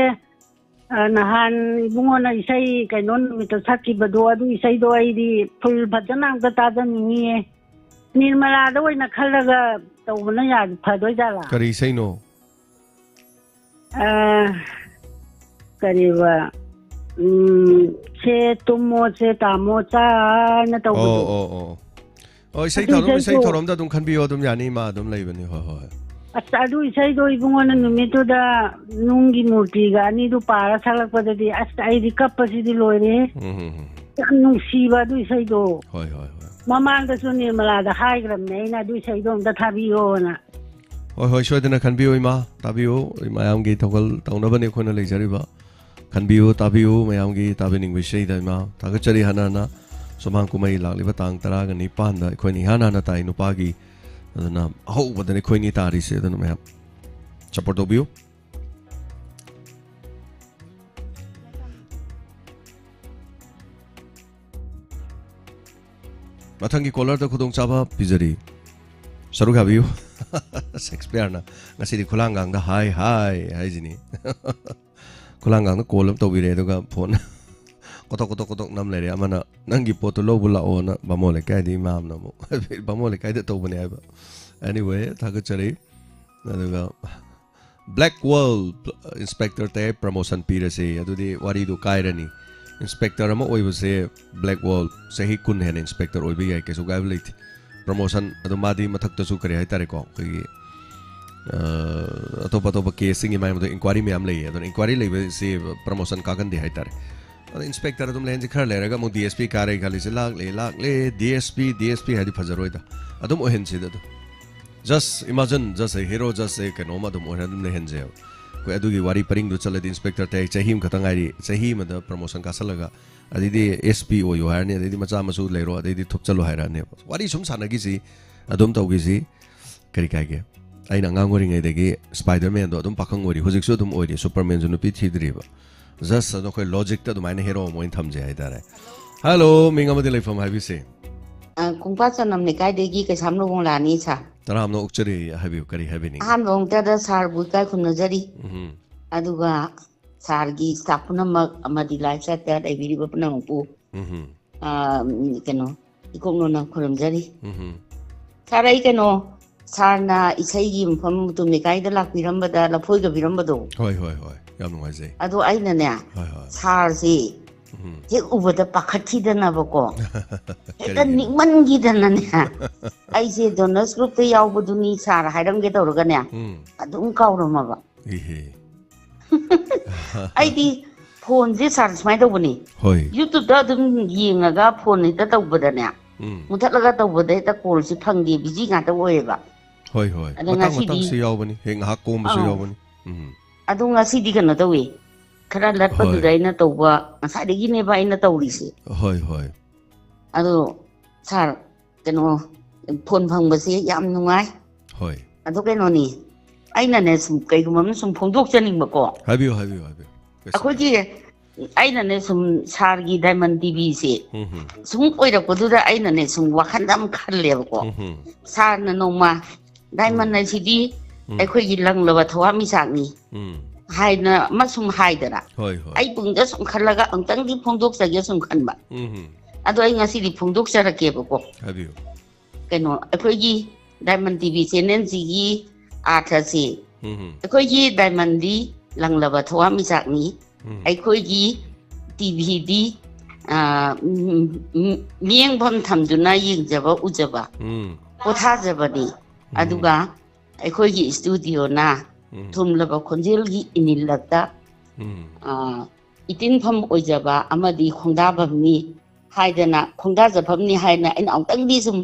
ꯑ, ꯅꯍꯥꯟ ꯏꯕꯨꯡꯉꯣꯅ ꯏꯁꯩ ꯀꯩꯅꯣ ꯅꯨꯃꯤꯠꯇ ꯁꯛꯈꯤꯕꯗꯣ, ꯑꯗꯨ ꯏꯁꯩꯗꯣ ꯑꯩꯗꯤ ꯐꯨꯜ ꯐꯖꯅ ꯑꯝꯇ ꯇꯥꯖꯅꯤꯡꯉꯤꯌꯦ꯫ ꯅꯤꯔꯃꯂꯥꯗ ꯑꯣꯏꯅ ꯈꯜꯂꯒ ꯇꯧꯕꯅ ꯌꯥ-, ꯐꯗꯣꯏꯖꯥꯠꯂꯥ? ꯀꯔꯤ ꯏꯁꯩꯅꯣ? ꯑ, ꯀꯔꯤꯕ, ꯎꯝ, ꯁꯦ ꯇꯨꯝꯃꯣ, ꯁꯦ ꯇꯥꯃꯣ, ꯆꯥꯅ ꯇꯧꯕꯗꯣ꯫ ꯑꯣ, ꯑꯣ, ꯑꯣ꯫ ꯑꯣ, ꯏꯁꯩ ꯑꯗꯨ ꯊꯧꯔꯝ, ꯏꯁꯩ ꯏꯁꯩꯗꯣ ꯊꯧꯔꯝꯗ ꯑꯗꯨꯝ ꯈꯟꯕꯤꯌꯣ, ꯑꯗꯨꯝ ꯌꯥꯅꯤ, ꯏꯃꯥ ꯑꯗꯨꯝ ꯂꯩꯕꯅꯤ꯫ ꯍꯣꯏ, ꯍꯣꯏ, ꯍꯣꯏ꯫ ꯑꯁ, ꯑꯗꯨ ꯏꯁꯩꯗꯣ ꯏꯕꯨꯡꯉꯣꯅ ꯅꯨꯃꯤꯠꯇꯨꯗ ꯅꯨꯡꯒꯤ ꯃꯨꯔꯇꯤꯒ ꯑꯅꯤꯗꯨ ꯄꯥꯔ ꯁꯛꯂꯛꯄꯗꯗꯤ, ꯑꯁ, ꯑꯩꯗꯤ ꯀꯞꯄꯁꯤꯗꯤ ꯂꯣꯏꯔꯦ꯫ ꯎꯝ, ꯎꯝ, ꯎꯝ꯫ ꯌꯥꯝ ꯅꯨꯡꯁꯤꯕ ꯑꯗꯨ ꯏꯁꯩꯗꯣ꯫ ꯍꯣꯏ, ꯍꯣꯏ, ꯍꯣꯏ꯫ ꯃꯃꯥꯡꯗꯁꯨ ꯅꯤꯔꯃꯂꯥꯗ ꯍꯥꯏꯈ꯭ꯔꯕꯅꯦ ꯑꯩꯅ, ꯑꯗꯨ ꯏꯁꯩꯗꯣ ꯑꯝꯇ ꯊꯥꯕꯤꯌꯣꯅ꯫ ꯍꯣꯏ, ꯍꯣꯏ, ꯁꯣꯏꯗꯅ ꯈꯟꯕꯤꯌꯨ, ꯏꯃꯥ, ꯇꯥꯕꯤꯌꯨ꯫ ꯃꯌꯥꯝꯒꯤ ꯊꯧꯒꯜ ꯇꯧꯅꯕꯅꯤ ꯑꯩꯈꯣꯏꯅ ꯂꯩꯖꯔꯤꯕ꯫ ꯈꯟꯕꯤꯌꯨ, ꯇꯥꯕꯤꯌꯨ, ꯃꯌꯥꯝꯒꯤ ꯇꯥꯕꯤꯅꯤꯡꯕ ꯏꯁꯩꯗ, ꯏꯃꯥ꯫ ꯊꯥꯒꯠꯆꯔꯤ ꯍꯥꯟꯅ ꯍꯥꯟꯅ꯫ ꯁꯨꯃꯥꯡ ꯀꯨꯝꯍꯩ ꯂꯥꯛꯂꯤꯕ ꯇꯥꯡ ꯇꯔꯥꯒ ꯅꯤꯄꯥꯟꯗ ꯑꯩꯈꯣꯏꯅ ꯏꯍꯥꯟ ꯍꯥꯟꯅ ꯇꯥꯏ, ꯅꯨꯄꯥꯒꯤ꯫ ꯑꯗꯨꯅ ꯑꯍꯧꯕꯗꯅꯤ ꯑꯩꯈꯣꯏꯅꯤ ꯇꯥꯔꯤꯁꯦ, ꯑꯗꯨꯅ ꯃꯌꯥꯝ support ꯇꯧꯕꯤꯌꯨ꯫ ꯃꯊꯪꯒꯤ caller ꯗ ꯈꯨꯗꯣꯡꯆꯥꯕ ꯄꯤꯖꯔꯤ꯫ ꯁꯔꯨꯛ ꯌꯥꯕꯤꯌꯨ꯫ ꯁꯦꯛꯁꯄꯤꯌꯔꯅ ꯉꯁꯤꯗꯤ ꯈꯨꯂꯥꯡꯒꯥꯡꯗ "ꯍꯥꯏ, ꯍꯥꯏ" ꯍꯥꯏꯁꯤꯅꯤ꯫ ꯈꯨꯂꯥꯡꯒꯥꯡꯗ call ꯑꯃ ꯇꯧꯕꯤꯔꯦ, ꯑꯗꯨꯒ phone ꯀꯣꯇꯣꯛ, ꯀꯣꯇꯣꯛ, ꯀꯣꯇꯣꯛ ꯅꯝ ꯂꯩꯔꯦ꯫ ꯑꯃꯅ "ꯅꯪꯒꯤ ꯄꯣꯠꯇꯨ ꯂꯧꯕ ꯂꯥꯛꯑꯣꯅ" ꯕꯥꯃꯣꯟ ꯂꯩꯀꯥꯏꯗ ꯏꯃꯥꯝꯅ ꯑꯃꯨꯛ꯫ ꯕꯥꯃꯣꯟ ꯂꯩꯀꯥꯏꯗ ꯇꯧꯕꯅꯦ ꯍꯥꯏꯕ꯫ Anyway, ꯊꯥꯒꯠꯆꯔꯤ꯫ ꯑꯗꯨꯒ Black World, Inspector ꯇꯌꯥꯏ promotion ꯄꯤꯔꯁꯦ, ꯑꯗꯨꯗꯤ ꯋꯥꯔꯤꯗꯨ ꯀꯥꯏꯔꯅꯤ꯫ Inspector ꯑꯃ ꯑꯣꯏꯕꯁꯦ, Black World ꯆꯍꯤ ꯀꯨꯟ ꯍꯦꯟꯅ inspector ꯑꯣꯏꯕ ꯌꯥꯏ, ꯀꯩꯁꯨ ꯀꯥꯏꯕ ꯂꯩꯇꯦ꯫ Promotion, ꯑꯗꯨ ꯃꯥꯗꯤ ꯃꯊꯛꯇꯁꯨ ꯀꯔꯤ ꯍꯥꯏꯇꯥꯔꯦꯀꯣ, ꯑꯩꯈꯣꯏꯒꯤ, ꯑ, ꯑꯇꯣꯞ ꯑꯇꯣꯞꯄ case ꯁꯤꯡꯒꯤ ꯃꯥꯏ ꯃꯗꯨ inquiry ꯃꯌꯥꯝ ꯂꯩꯌꯦ, ꯑꯗꯨꯅ inquiry ꯂꯩꯕꯁꯤ promotion ꯀꯥꯒꯟꯗꯦ ꯍꯥꯏꯇꯥꯔꯦ꯫ ꯑꯗꯣ inspector ꯑꯗꯨꯝ ꯂꯩꯍꯟꯁꯤ, ꯈꯔ ꯂꯩꯔꯒ ꯑꯃꯨꯛ D S P ꯀꯥꯔꯦ ꯈꯜꯂꯤꯁꯦ, ꯂꯥꯛꯂꯦ, ꯂꯥꯛꯂꯦ, D S P, D S P ꯍꯥꯏꯗꯤ ꯐꯖꯔꯣꯏꯗ꯫ ꯑꯗꯨꯝ ꯑꯣꯏꯍꯟꯁꯤꯗ ꯑꯗꯨꯝ꯫ Just imagine, just a hero, just a ꯀꯩꯅꯣꯝ ꯑꯗꯨꯝ ꯑꯣꯏꯔ ꯑꯗꯨꯝ ꯂꯩꯍꯟꯁꯦꯕ꯫ ꯑꯩꯈꯣꯏ ꯑꯗꯨꯒꯤ ꯋꯥꯔꯤ ꯄꯔꯤꯡꯗꯨ ꯆꯠꯂꯗꯤ inspector ꯇꯌꯥꯏ ꯆꯍꯤ ꯑꯃꯈꯛꯇ ꯉꯥꯏꯔꯤ, ꯆꯍꯤ ꯑꯃꯗ promotion ꯀꯥꯁꯜꯂꯒ, ꯑꯗꯩꯗꯤ S P ꯑꯣꯏꯌꯨ ꯍꯥꯏꯔꯅꯤ, ꯑꯗꯩꯗꯤ ꯃꯆꯥ ꯃꯁꯨ ꯂꯩꯔꯣ, ꯑꯗꯩꯗꯤ ꯊꯨꯞꯆꯜꯂꯨ ꯍꯥꯏꯔꯛꯑꯅꯦꯕ꯫ ꯋꯥꯔꯤ ꯁꯨꯝ ꯁꯥꯟꯅꯈꯤꯁꯤ, ꯑꯗꯨꯝ ꯇꯧꯈꯤꯁꯤ, ꯀꯔꯤ ꯀꯥꯏꯒꯦ? ꯑꯩꯅ ꯑꯉꯥꯡ ꯑꯣꯏꯔꯤꯉꯩꯗꯒꯤ Spider-Man ꯗꯣ ꯑꯗꯨꯝ ꯄꯥꯈꯪ ꯑꯣꯏꯔꯤ, ꯍꯧꯖꯤꯛꯁꯨ ꯑꯗꯨꯝ ꯑꯣꯏꯔꯤ, Superman ꯁꯨ ꯅꯨꯄꯤ ꯊꯤꯗ꯭ꯔꯤꯕ꯫ Just ꯑꯗꯣ ꯑꯩꯈꯣꯏ logic ꯇ ꯑꯗꯨꯃꯥꯏꯅ hero ꯑꯃ ꯑꯣꯏꯅ ꯊꯝꯖꯩ ꯍꯥꯏꯇꯥꯔꯦ꯫ Hello, ꯃꯤꯡ ꯑꯃꯗꯤ ꯂꯩꯐꯝ ꯍꯥꯏꯕꯤꯁꯦ꯫ ꯑ, ꯀꯨꯡꯄꯥ ꯆꯅꯝ ꯂꯩꯀꯥꯏꯗꯒꯤ ꯀꯩꯁꯥꯝ ꯂꯨꯍꯣꯡꯂꯥꯅꯤ, sir꯫ ꯇꯔꯥꯝꯅ ꯑꯣꯛꯆꯔꯤ, ꯍꯥꯏꯕꯤꯌꯨ, ꯀꯔꯤ ꯍꯥꯏꯕꯤꯅꯤꯡꯉꯤ? ꯑꯍꯥꯟꯕ ꯃꯛꯇꯗ sir ꯕꯨ ꯏꯀꯥꯏ ꯈꯨꯝꯅꯖꯔꯤ꯫ ꯎꯝ꯫ ꯑꯗꯨꯒ ꯁꯥꯔꯒꯤ staff ꯄꯨꯝꯅꯃꯛ ꯑꯃꯗꯤ live chat ꯇ ꯂꯩꯕꯤꯔꯤꯕ ꯄꯨꯝꯅꯃꯛꯄꯨ ꯎꯝ ꯑ, ꯎꯝ, ꯀꯩꯅꯣ, ꯏꯀꯣꯛꯅꯣꯅ ꯈꯨꯔꯨꯝꯖꯔꯤ꯫ ꯎꯝ ꯁꯥꯔ, ꯑꯩ ꯀꯩꯅꯣ, ꯁꯥꯔꯅ ꯏꯁꯩꯒꯤ ꯃꯐꯝ ꯃꯇꯨꯝ ꯂꯩꯀꯥꯏꯗ ꯂꯥꯛꯄꯤꯔꯝꯕꯗ ꯂꯐꯣꯏꯒ ꯄꯤꯔꯝꯕꯗꯣ, ꯍꯣꯏ ꯍꯣꯏ ꯍꯣꯏ, ꯌꯥꯝ ꯅꯨꯡꯉꯥꯏꯖꯩ꯫ ꯑꯗꯣ ꯑꯩꯅꯅꯦ, ꯍꯣꯏ ꯍꯣꯏ꯫ ꯁꯥꯔꯁꯤ ꯎꯝ ꯍꯦꯛ ꯎꯕꯗ ꯄꯥꯈꯠꯈꯤꯗꯅꯕꯀꯣ, ꯍꯦꯛꯇ ꯀꯔꯤꯒꯤꯅꯣ? ꯅꯤꯡꯃꯟꯈꯤꯗꯅꯅꯦ, ꯑꯩꯁꯦ donors group ꯇ ꯌꯥꯎꯕꯗꯨꯅꯤ ꯁꯥꯔ ꯍꯥꯏꯔꯝꯒꯦ ꯇꯧꯔꯒꯅꯦ, ꯎꯝ ꯑꯗꯨꯝ ꯀꯥꯎꯔꯝꯃꯕ꯫ ꯏꯍꯦ꯫ ꯑꯩꯗꯤ ꯐꯣꯟꯁꯦ ꯁꯥꯔ ꯁꯨꯃꯥꯏꯅ ꯇꯧꯕꯅꯤ, ꯍꯣꯏ꯫ YouTube ꯇ ꯑꯗꯨꯝ ꯌꯦꯡꯉꯒ ꯐꯣꯟ ꯍꯦꯛꯇ ꯇꯧꯕꯗꯅꯦ, ꯎꯝ ꯃꯨꯊꯠꯂꯒ ꯇꯧꯕꯗ ꯍꯦꯛꯇ call ꯁꯦ ꯐꯪꯗꯦ, busy ꯉꯥꯛꯇ ꯑꯣꯏꯌꯦꯕ꯫ ꯍꯣꯏ ꯍꯣꯏ, ꯑꯗꯣ ꯃꯇꯥꯡ ꯉꯁꯤꯗꯤ ꯃꯇꯥꯡꯁꯨ ꯌꯥꯎꯕꯅꯤ, ꯍꯦꯛ ꯉꯥꯏꯍꯥꯛ ꯀꯣꯝꯕꯁꯨ ꯑꯥ꯫ ꯌꯥꯎꯕꯅꯤ꯫ ꯎꯝ ꯑꯗꯣ ꯉꯁꯤꯗꯤ ꯀꯩꯅꯣ ꯇꯧꯋꯤ, ꯈꯔ ꯂꯠꯄꯗꯨꯗ ꯍꯣꯏ꯫ ꯑꯩꯅ ꯇꯧꯕ, ꯉꯁꯥꯏꯗꯒꯤꯅꯦꯕ ꯑꯩꯅ ꯇꯧꯔꯤꯁꯦ꯫ ꯍꯣꯏ ꯍꯣꯏ꯫ ꯑꯗꯣ ꯁꯥꯔ, ꯀꯩꯅꯣ, ꯐꯣꯟ ꯐꯪꯕꯁꯦ ꯌꯥꯝ ꯅꯨꯡꯉꯥꯏ꯫ ꯍꯣꯏ꯫ ꯑꯗꯣ ꯀꯩꯅꯣꯅꯤ, ꯑꯩꯅꯅꯦ ꯁꯨꯝ ꯀꯩꯒꯨꯝꯕ ꯑꯃ ꯁꯨꯝ ꯐꯣꯡꯗꯣꯛꯆꯅꯤꯡꯕꯀꯣ꯫ ꯍꯥꯏꯕꯤꯌꯨ ꯍꯥꯏꯕꯤꯌꯨ ꯍꯥꯏꯕꯤꯌꯨ꯫ ꯀꯩꯁꯨ ꯑꯩꯈꯣꯏꯒꯤ, ꯑꯩꯅꯅꯦ ꯁꯨꯝ ꯁꯥꯔꯒꯤ Diamond T V ꯁꯦ ꯎꯝ ꯍꯝ ꯁꯨꯝ ꯑꯣꯏꯔꯛꯄꯗꯨꯗ ꯑꯩꯅꯅꯦ ꯁꯨꯝ ꯋꯥꯈꯜꯗ ꯑꯃ ꯈꯜꯂꯦꯕꯀꯣ꯫ ꯎꯝ ꯍꯝ ꯁꯥꯔꯅ ꯅꯣꯡꯃ Diamond ꯎꯝ꯫ ꯍꯥꯏꯁꯤꯗꯤ ꯎꯝ꯫ ꯑꯩꯈꯣꯏꯒꯤ ꯂꯪꯂꯕ ꯊꯋꯥꯟꯃꯤꯆꯥꯛꯅꯤ ꯎꯝ ꯍꯥꯏꯅ ꯑꯃ ꯁꯨꯝ ꯍꯥꯏꯗꯅ, ꯍꯣꯏ ꯍꯣꯏ꯫ ꯑꯩ ꯄꯨꯛꯅꯤꯡꯗ ꯁꯨꯝ ꯈꯜꯂꯒ ꯑꯃꯨꯛꯇꯪꯗꯤ ꯐꯣꯡꯗꯣꯛꯆꯒꯦ ꯁꯨꯝ ꯈꯟꯕ꯫ ꯎꯝ ꯍꯝ ꯑꯗꯣ ꯑꯩ ꯉꯁꯤꯗꯤ ꯐꯣꯡꯗꯣꯛꯆꯔꯛꯀꯦꯕꯀꯣ꯫ ꯍꯥꯏꯕꯤꯌꯨ꯫ ꯀꯩꯅꯣ, ꯑꯩꯈꯣꯏꯒꯤ Diamond T V channel ꯁꯤꯒꯤ ꯑꯥꯔꯊꯁꯤ, ꯎꯝ ꯍꯝ ꯑꯩꯈꯣꯏꯒꯤ Diamond ꯗꯤ ꯂꯪꯂꯕ ꯊꯋꯥꯟꯃꯤꯆꯥꯛꯅꯤ꯫ ꯎꯝ ꯑꯩꯈꯣꯏꯒꯤ T V ꯗꯤ, ꯑ, ꯎꯝ, ꯎꯝ, ꯃꯤꯠꯌꯦꯡꯐꯝ ꯊꯝꯗꯨꯅ ꯌꯦꯡꯖꯕ ꯎꯖꯕ, ꯎꯝ ꯄꯣꯊꯥꯖꯕꯅꯤ꯫ ꯎꯝ꯫ ꯑꯗꯨꯒ ꯑꯩꯈꯣꯏꯒꯤ studio ꯅ ꯎꯝ ꯊꯨꯝꯂꯕ ꯈꯣꯟꯖꯦꯜꯒꯤ ꯏꯅꯤꯜꯂꯛꯇ, ꯎꯝ ꯑ, ꯏꯇꯤꯟꯐꯝ ꯑꯣꯏꯖꯕ ꯑꯃꯗꯤ ꯈꯣꯡꯗꯥꯐꯝꯅꯤ ꯍꯥꯏꯗꯅ, ꯈꯣꯡꯗꯥꯖꯐꯝꯅꯤ ꯍꯥꯏꯅ ꯑꯩꯅ ꯑꯃꯨꯛꯇꯪꯗꯤ ꯁꯨꯝ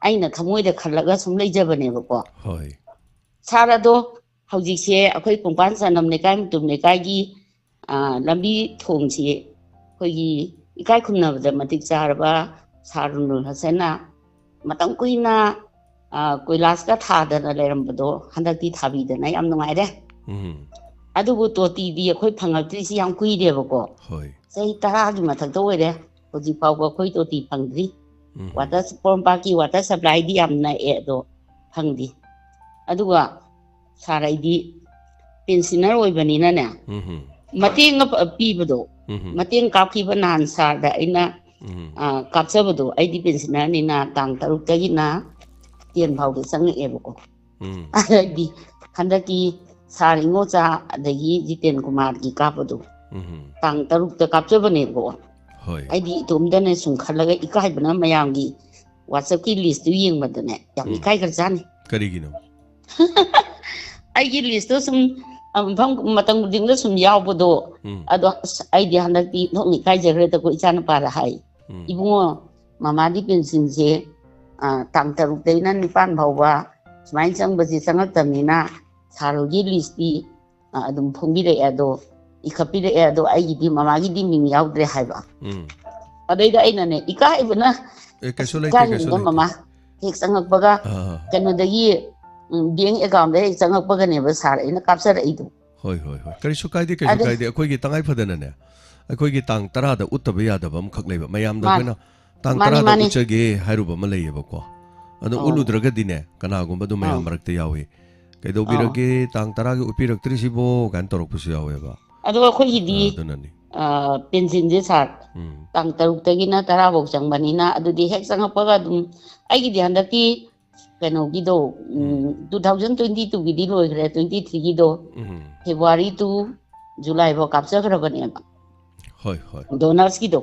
ꯑꯩꯅ ꯊꯃꯣꯏꯗ ꯈꯜꯂꯒ ꯁꯨꯝ ꯂꯩꯖꯕꯅꯦꯕꯀꯣ꯫ ꯍꯣꯏ꯫ ꯁꯥꯔ, ꯑꯗꯣ ꯍꯧꯖꯤꯛꯁꯦ ꯑꯩꯈꯣꯏ ꯀꯣꯡꯄꯥꯟ ꯆꯅꯝ ꯂꯩꯀꯥꯏ ꯃꯇꯨꯝ ꯂꯩꯀꯥꯏꯒꯤ, ꯑ, ꯂꯝꯕꯤ ꯊꯣꯡꯁꯤ ꯑꯩꯈꯣꯏꯒꯤ ꯏꯀꯥꯏ ꯈꯨꯝꯅꯕꯗ ꯃꯇꯤꯛ ꯆꯥꯔꯕ ꯁꯥꯔ ꯅꯨꯔ ꯍꯁꯟꯅ ꯃꯇꯝ ꯀꯨꯏꯅ, ꯑ, ꯀꯣꯏꯂꯥꯁꯀ ꯊꯥꯗꯅ ꯂꯩꯔꯝꯕꯗꯣ ꯍꯟꯗꯛꯇꯤ ꯊꯥꯕꯤꯗꯅ ꯌꯥꯝ ꯅꯨꯡꯉꯥꯏꯔꯦ꯫ ꯎꯝ ꯑꯗꯨꯕꯨ ꯇꯣꯇꯤꯗꯤ ꯑꯩꯈꯣꯏ ꯐꯪꯉꯛꯇ꯭ꯔꯤꯁꯤ ꯌꯥꯝ ꯀꯨꯏꯔꯦꯕꯀꯣ꯫ ꯍꯣꯏ꯫ ꯆꯍꯤ ꯇꯔꯥꯒꯤ ꯃꯊꯛꯇ ꯑꯣꯏꯔꯦ ꯍꯧꯖꯤꯛ ꯐꯥꯎꯕ ꯑꯩꯈꯣꯏ ꯇꯣꯇꯤ ꯐꯪꯗ꯭ꯔꯤ꯫ ꯎꯝ Water, ꯄꯣꯔꯣꯝꯄꯥꯠꯀꯤ water supply ꯗꯤ ꯌꯥꯝ ꯅꯛꯑꯦ, ꯑꯗꯣ ꯐꯪꯗꯦ꯫ ꯑꯗꯨꯒ ꯁꯥꯔ, ꯑꯩꯗꯤ pensioner ꯑꯣꯏꯕꯅꯤꯅꯅꯦ, ꯎꯝ ꯃꯇꯦꯡ ꯑꯃ ꯄꯤꯕꯗꯣ, ꯎꯝ ꯍꯝ꯫ ꯃꯇꯦꯡ ꯀꯥꯞꯈꯤꯕ ꯅꯍꯥꯟ ꯁꯥꯔꯗ ꯑꯩꯅ, ꯎꯝ ꯍꯝ꯫ ꯑ, ꯀꯥꯞꯆꯕꯗꯣ, ꯑꯩꯗꯤ ꯄꯦꯟꯁꯤꯅꯔꯅꯤꯅ ꯇꯥꯡ ꯇꯔꯨꯛꯇꯒꯤꯅ ꯇꯦꯟ ꯐꯥꯎꯗ ꯆꯪꯉꯛꯑꯦꯕꯀꯣ꯫ ꯎꯝ꯫ ꯑꯗꯩꯗꯤ ꯍꯟꯗꯛꯀꯤ ꯁꯥꯔ ꯏꯉꯣꯆꯥ ꯑꯗꯒꯤ ꯖꯤꯇꯦꯟ ꯀꯨꯃꯥꯔꯒꯤ ꯀꯥꯞꯄꯗꯣ ꯎꯝ ꯍꯝ꯫ ꯇꯥꯡ ꯇꯔꯨꯛꯇ ꯀꯥꯞꯆꯕꯅꯦꯕꯀꯣ꯫ ꯍꯣꯏ꯫ ꯑꯩꯗꯤ ꯏꯇꯣꯝꯇꯅ ꯁꯨꯝ ꯈꯜꯂꯒ ꯏꯀꯥꯏꯕꯅ ꯃꯌꯥꯝꯒꯤ WhatsApp-ꯀꯤ list-ꯇꯨ ꯌꯦꯡꯕꯗꯅꯦ ꯌꯥꯝ ꯎꯝ꯫ ꯏꯀꯥꯏꯈ꯭ꯔꯖꯥꯠꯅꯤ꯫ ꯀꯔꯤꯒꯤꯅꯣ? ꯑꯩꯒꯤ list-ꯇꯣ ꯁꯨꯝ, ꯑ, ꯃꯐꯝ ꯃꯇꯝ ꯈꯨꯗꯤꯡꯗ ꯁꯨꯝ ꯌꯥꯎꯕꯗꯣ, ꯎꯝ꯫ ꯑꯗꯣ ꯑꯁ, ꯑꯩꯗꯤ ꯍꯟꯗꯛꯇꯤ ꯊꯣꯛꯅ ꯏꯀꯥꯏꯖꯈ꯭ꯔꯦꯗꯀꯣ ꯏꯆꯥꯅꯨꯄꯥꯗ ꯍꯥꯏ, ꯎꯝ꯫ "ꯏꯕꯨꯡꯉꯣ, ꯃꯃꯥꯗꯤ ꯄꯦꯟꯁꯤꯟꯁꯦ, ꯑ, ꯇꯥꯡ ꯇꯔꯨꯛꯇꯩꯅ ꯅꯤꯄꯥꯟ ꯐꯥꯎꯕ ꯁꯨꯃꯥꯏꯅ ꯆꯪꯕꯁꯦ ꯆꯪꯉꯛꯇꯕꯅꯤꯅ ꯁꯥꯔ ꯍꯣꯏꯒꯤ list-ꯇꯤ, ꯑ, ꯑꯗꯨꯝ ꯐꯣꯡꯕꯤꯔꯛꯑꯦ, ꯑꯗꯣ ꯏꯈꯠꯄꯤꯔꯛꯑꯦ, ꯑꯗꯣ ꯑꯩꯒꯤꯗꯤ ꯃꯃꯥꯒꯤꯗꯤ ꯃꯤꯡ ꯌꯥꯎꯗ꯭ꯔꯦ" ꯍꯥꯏꯕ꯫ ꯎꯝ꯫ ꯑꯗꯩꯗ ꯑꯩꯅꯅꯦ, ꯏꯀꯥꯏꯕꯅ, ꯑꯦ, ꯀꯩꯁꯨ ꯑꯁ, ꯂꯩꯇꯦ, ꯀꯩꯁꯨ ꯏꯀꯥꯏꯕꯅꯤꯗ ꯂꯩꯇꯦ꯫ ꯃꯃꯥ, ꯍꯦꯛ ꯆꯪꯉꯛꯄꯒ, ꯑꯥ꯫ ꯀꯩꯅꯣꯗꯒꯤ, ꯎꯝ, bank account-ꯗ ꯍꯦꯛ ꯆꯪꯉꯛꯄꯒꯅꯦꯕ ꯁꯥꯔ ꯑꯩꯅ ꯀꯥꯞꯆꯔꯛꯏꯗꯣ꯫ ꯍꯣꯏ, ꯍꯣꯏ, ꯍꯣꯏ꯫ ꯀꯔꯤꯁꯨ ꯀꯥꯏꯗꯦ, ꯀꯩꯁꯨ ꯑꯗꯣ ꯀꯥꯏꯗꯦ꯫ ꯑꯩꯈꯣꯏꯒꯤ ꯇꯉꯥꯏ ꯐꯗꯅꯅꯦ, ꯑꯩꯈꯣꯏꯒꯤ ꯇꯥꯡ ꯇꯔꯥꯗ ꯎꯠꯇꯕ ꯌꯥꯗꯕ ꯑꯃꯈꯛ ꯂꯩꯕ꯫ ꯃꯌꯥꯝꯗ ꯃꯥꯅꯤ꯫ ꯑꯩꯈꯣꯏꯅ ꯇꯥꯡ ꯃꯥꯅꯤ, ꯇꯔꯥꯗ ꯃꯥꯅꯤ꯫ ꯎꯠꯆꯒꯦ ꯍꯥꯏꯔꯨꯕ ꯑꯃ ꯂꯩꯌꯦꯕꯀꯣ꯫ ꯑꯗꯣ ꯑꯧ꯫ ꯎꯠꯂꯨꯗ꯭ꯔꯒꯗꯤꯅꯦ, ꯀꯅꯥꯒꯨꯝꯕ ꯑꯗꯨꯝ ꯃꯌꯥꯝ ꯑꯧ꯫ ꯃꯔꯛꯇ ꯌꯥꯎꯏ꯫ "ꯀꯩꯗꯧꯕꯤꯔꯒꯦ, ꯑꯧ꯫ ꯇꯥꯡ ꯇꯔꯥꯒꯤ ꯎꯠꯄꯤꯔꯛꯇ꯭ꯔꯤꯁꯤꯕꯣ?" ꯀꯥꯏꯅ ꯇꯧꯔꯛꯄꯁꯨ ꯌꯥꯎꯋꯦꯕ꯫ ꯑꯗꯣ ꯑꯩꯈꯣꯏꯒꯤꯗꯤ, ꯑꯗꯨꯅꯅꯤ꯫ ꯑ, ꯄꯦꯟꯁꯤꯟꯁꯦ ꯁꯥꯔ, ꯎꯝ꯫ ꯇꯥꯡ ꯇꯔꯨꯛꯇꯒꯤꯅ ꯇꯔꯥꯐꯧ ꯆꯪꯕꯅꯤꯅ, ꯑꯗꯨꯗꯤ ꯍꯦꯛ ꯆꯪꯉꯛꯄꯒ ꯑꯗꯨꯝ, ꯑꯩꯒꯤꯗꯤ ꯍꯟꯗꯛꯀꯤ ꯀꯩꯅꯣꯒꯤꯗꯣ, ꯎꯝ, ꯎꯝ꯫ Two thousand twenty two-ꯒꯤꯗꯤ ꯂꯣꯏꯈ꯭ꯔꯦ, twenty three-ꯒꯤꯗꯣ, um. February to July ꯐꯥꯎ ꯀꯥꯞꯆꯈ꯭ꯔꯕꯅꯦꯕ꯫ ꯍꯣꯏ, ꯍꯣꯏ꯫ Donors-ꯀꯤꯗꯣ꯫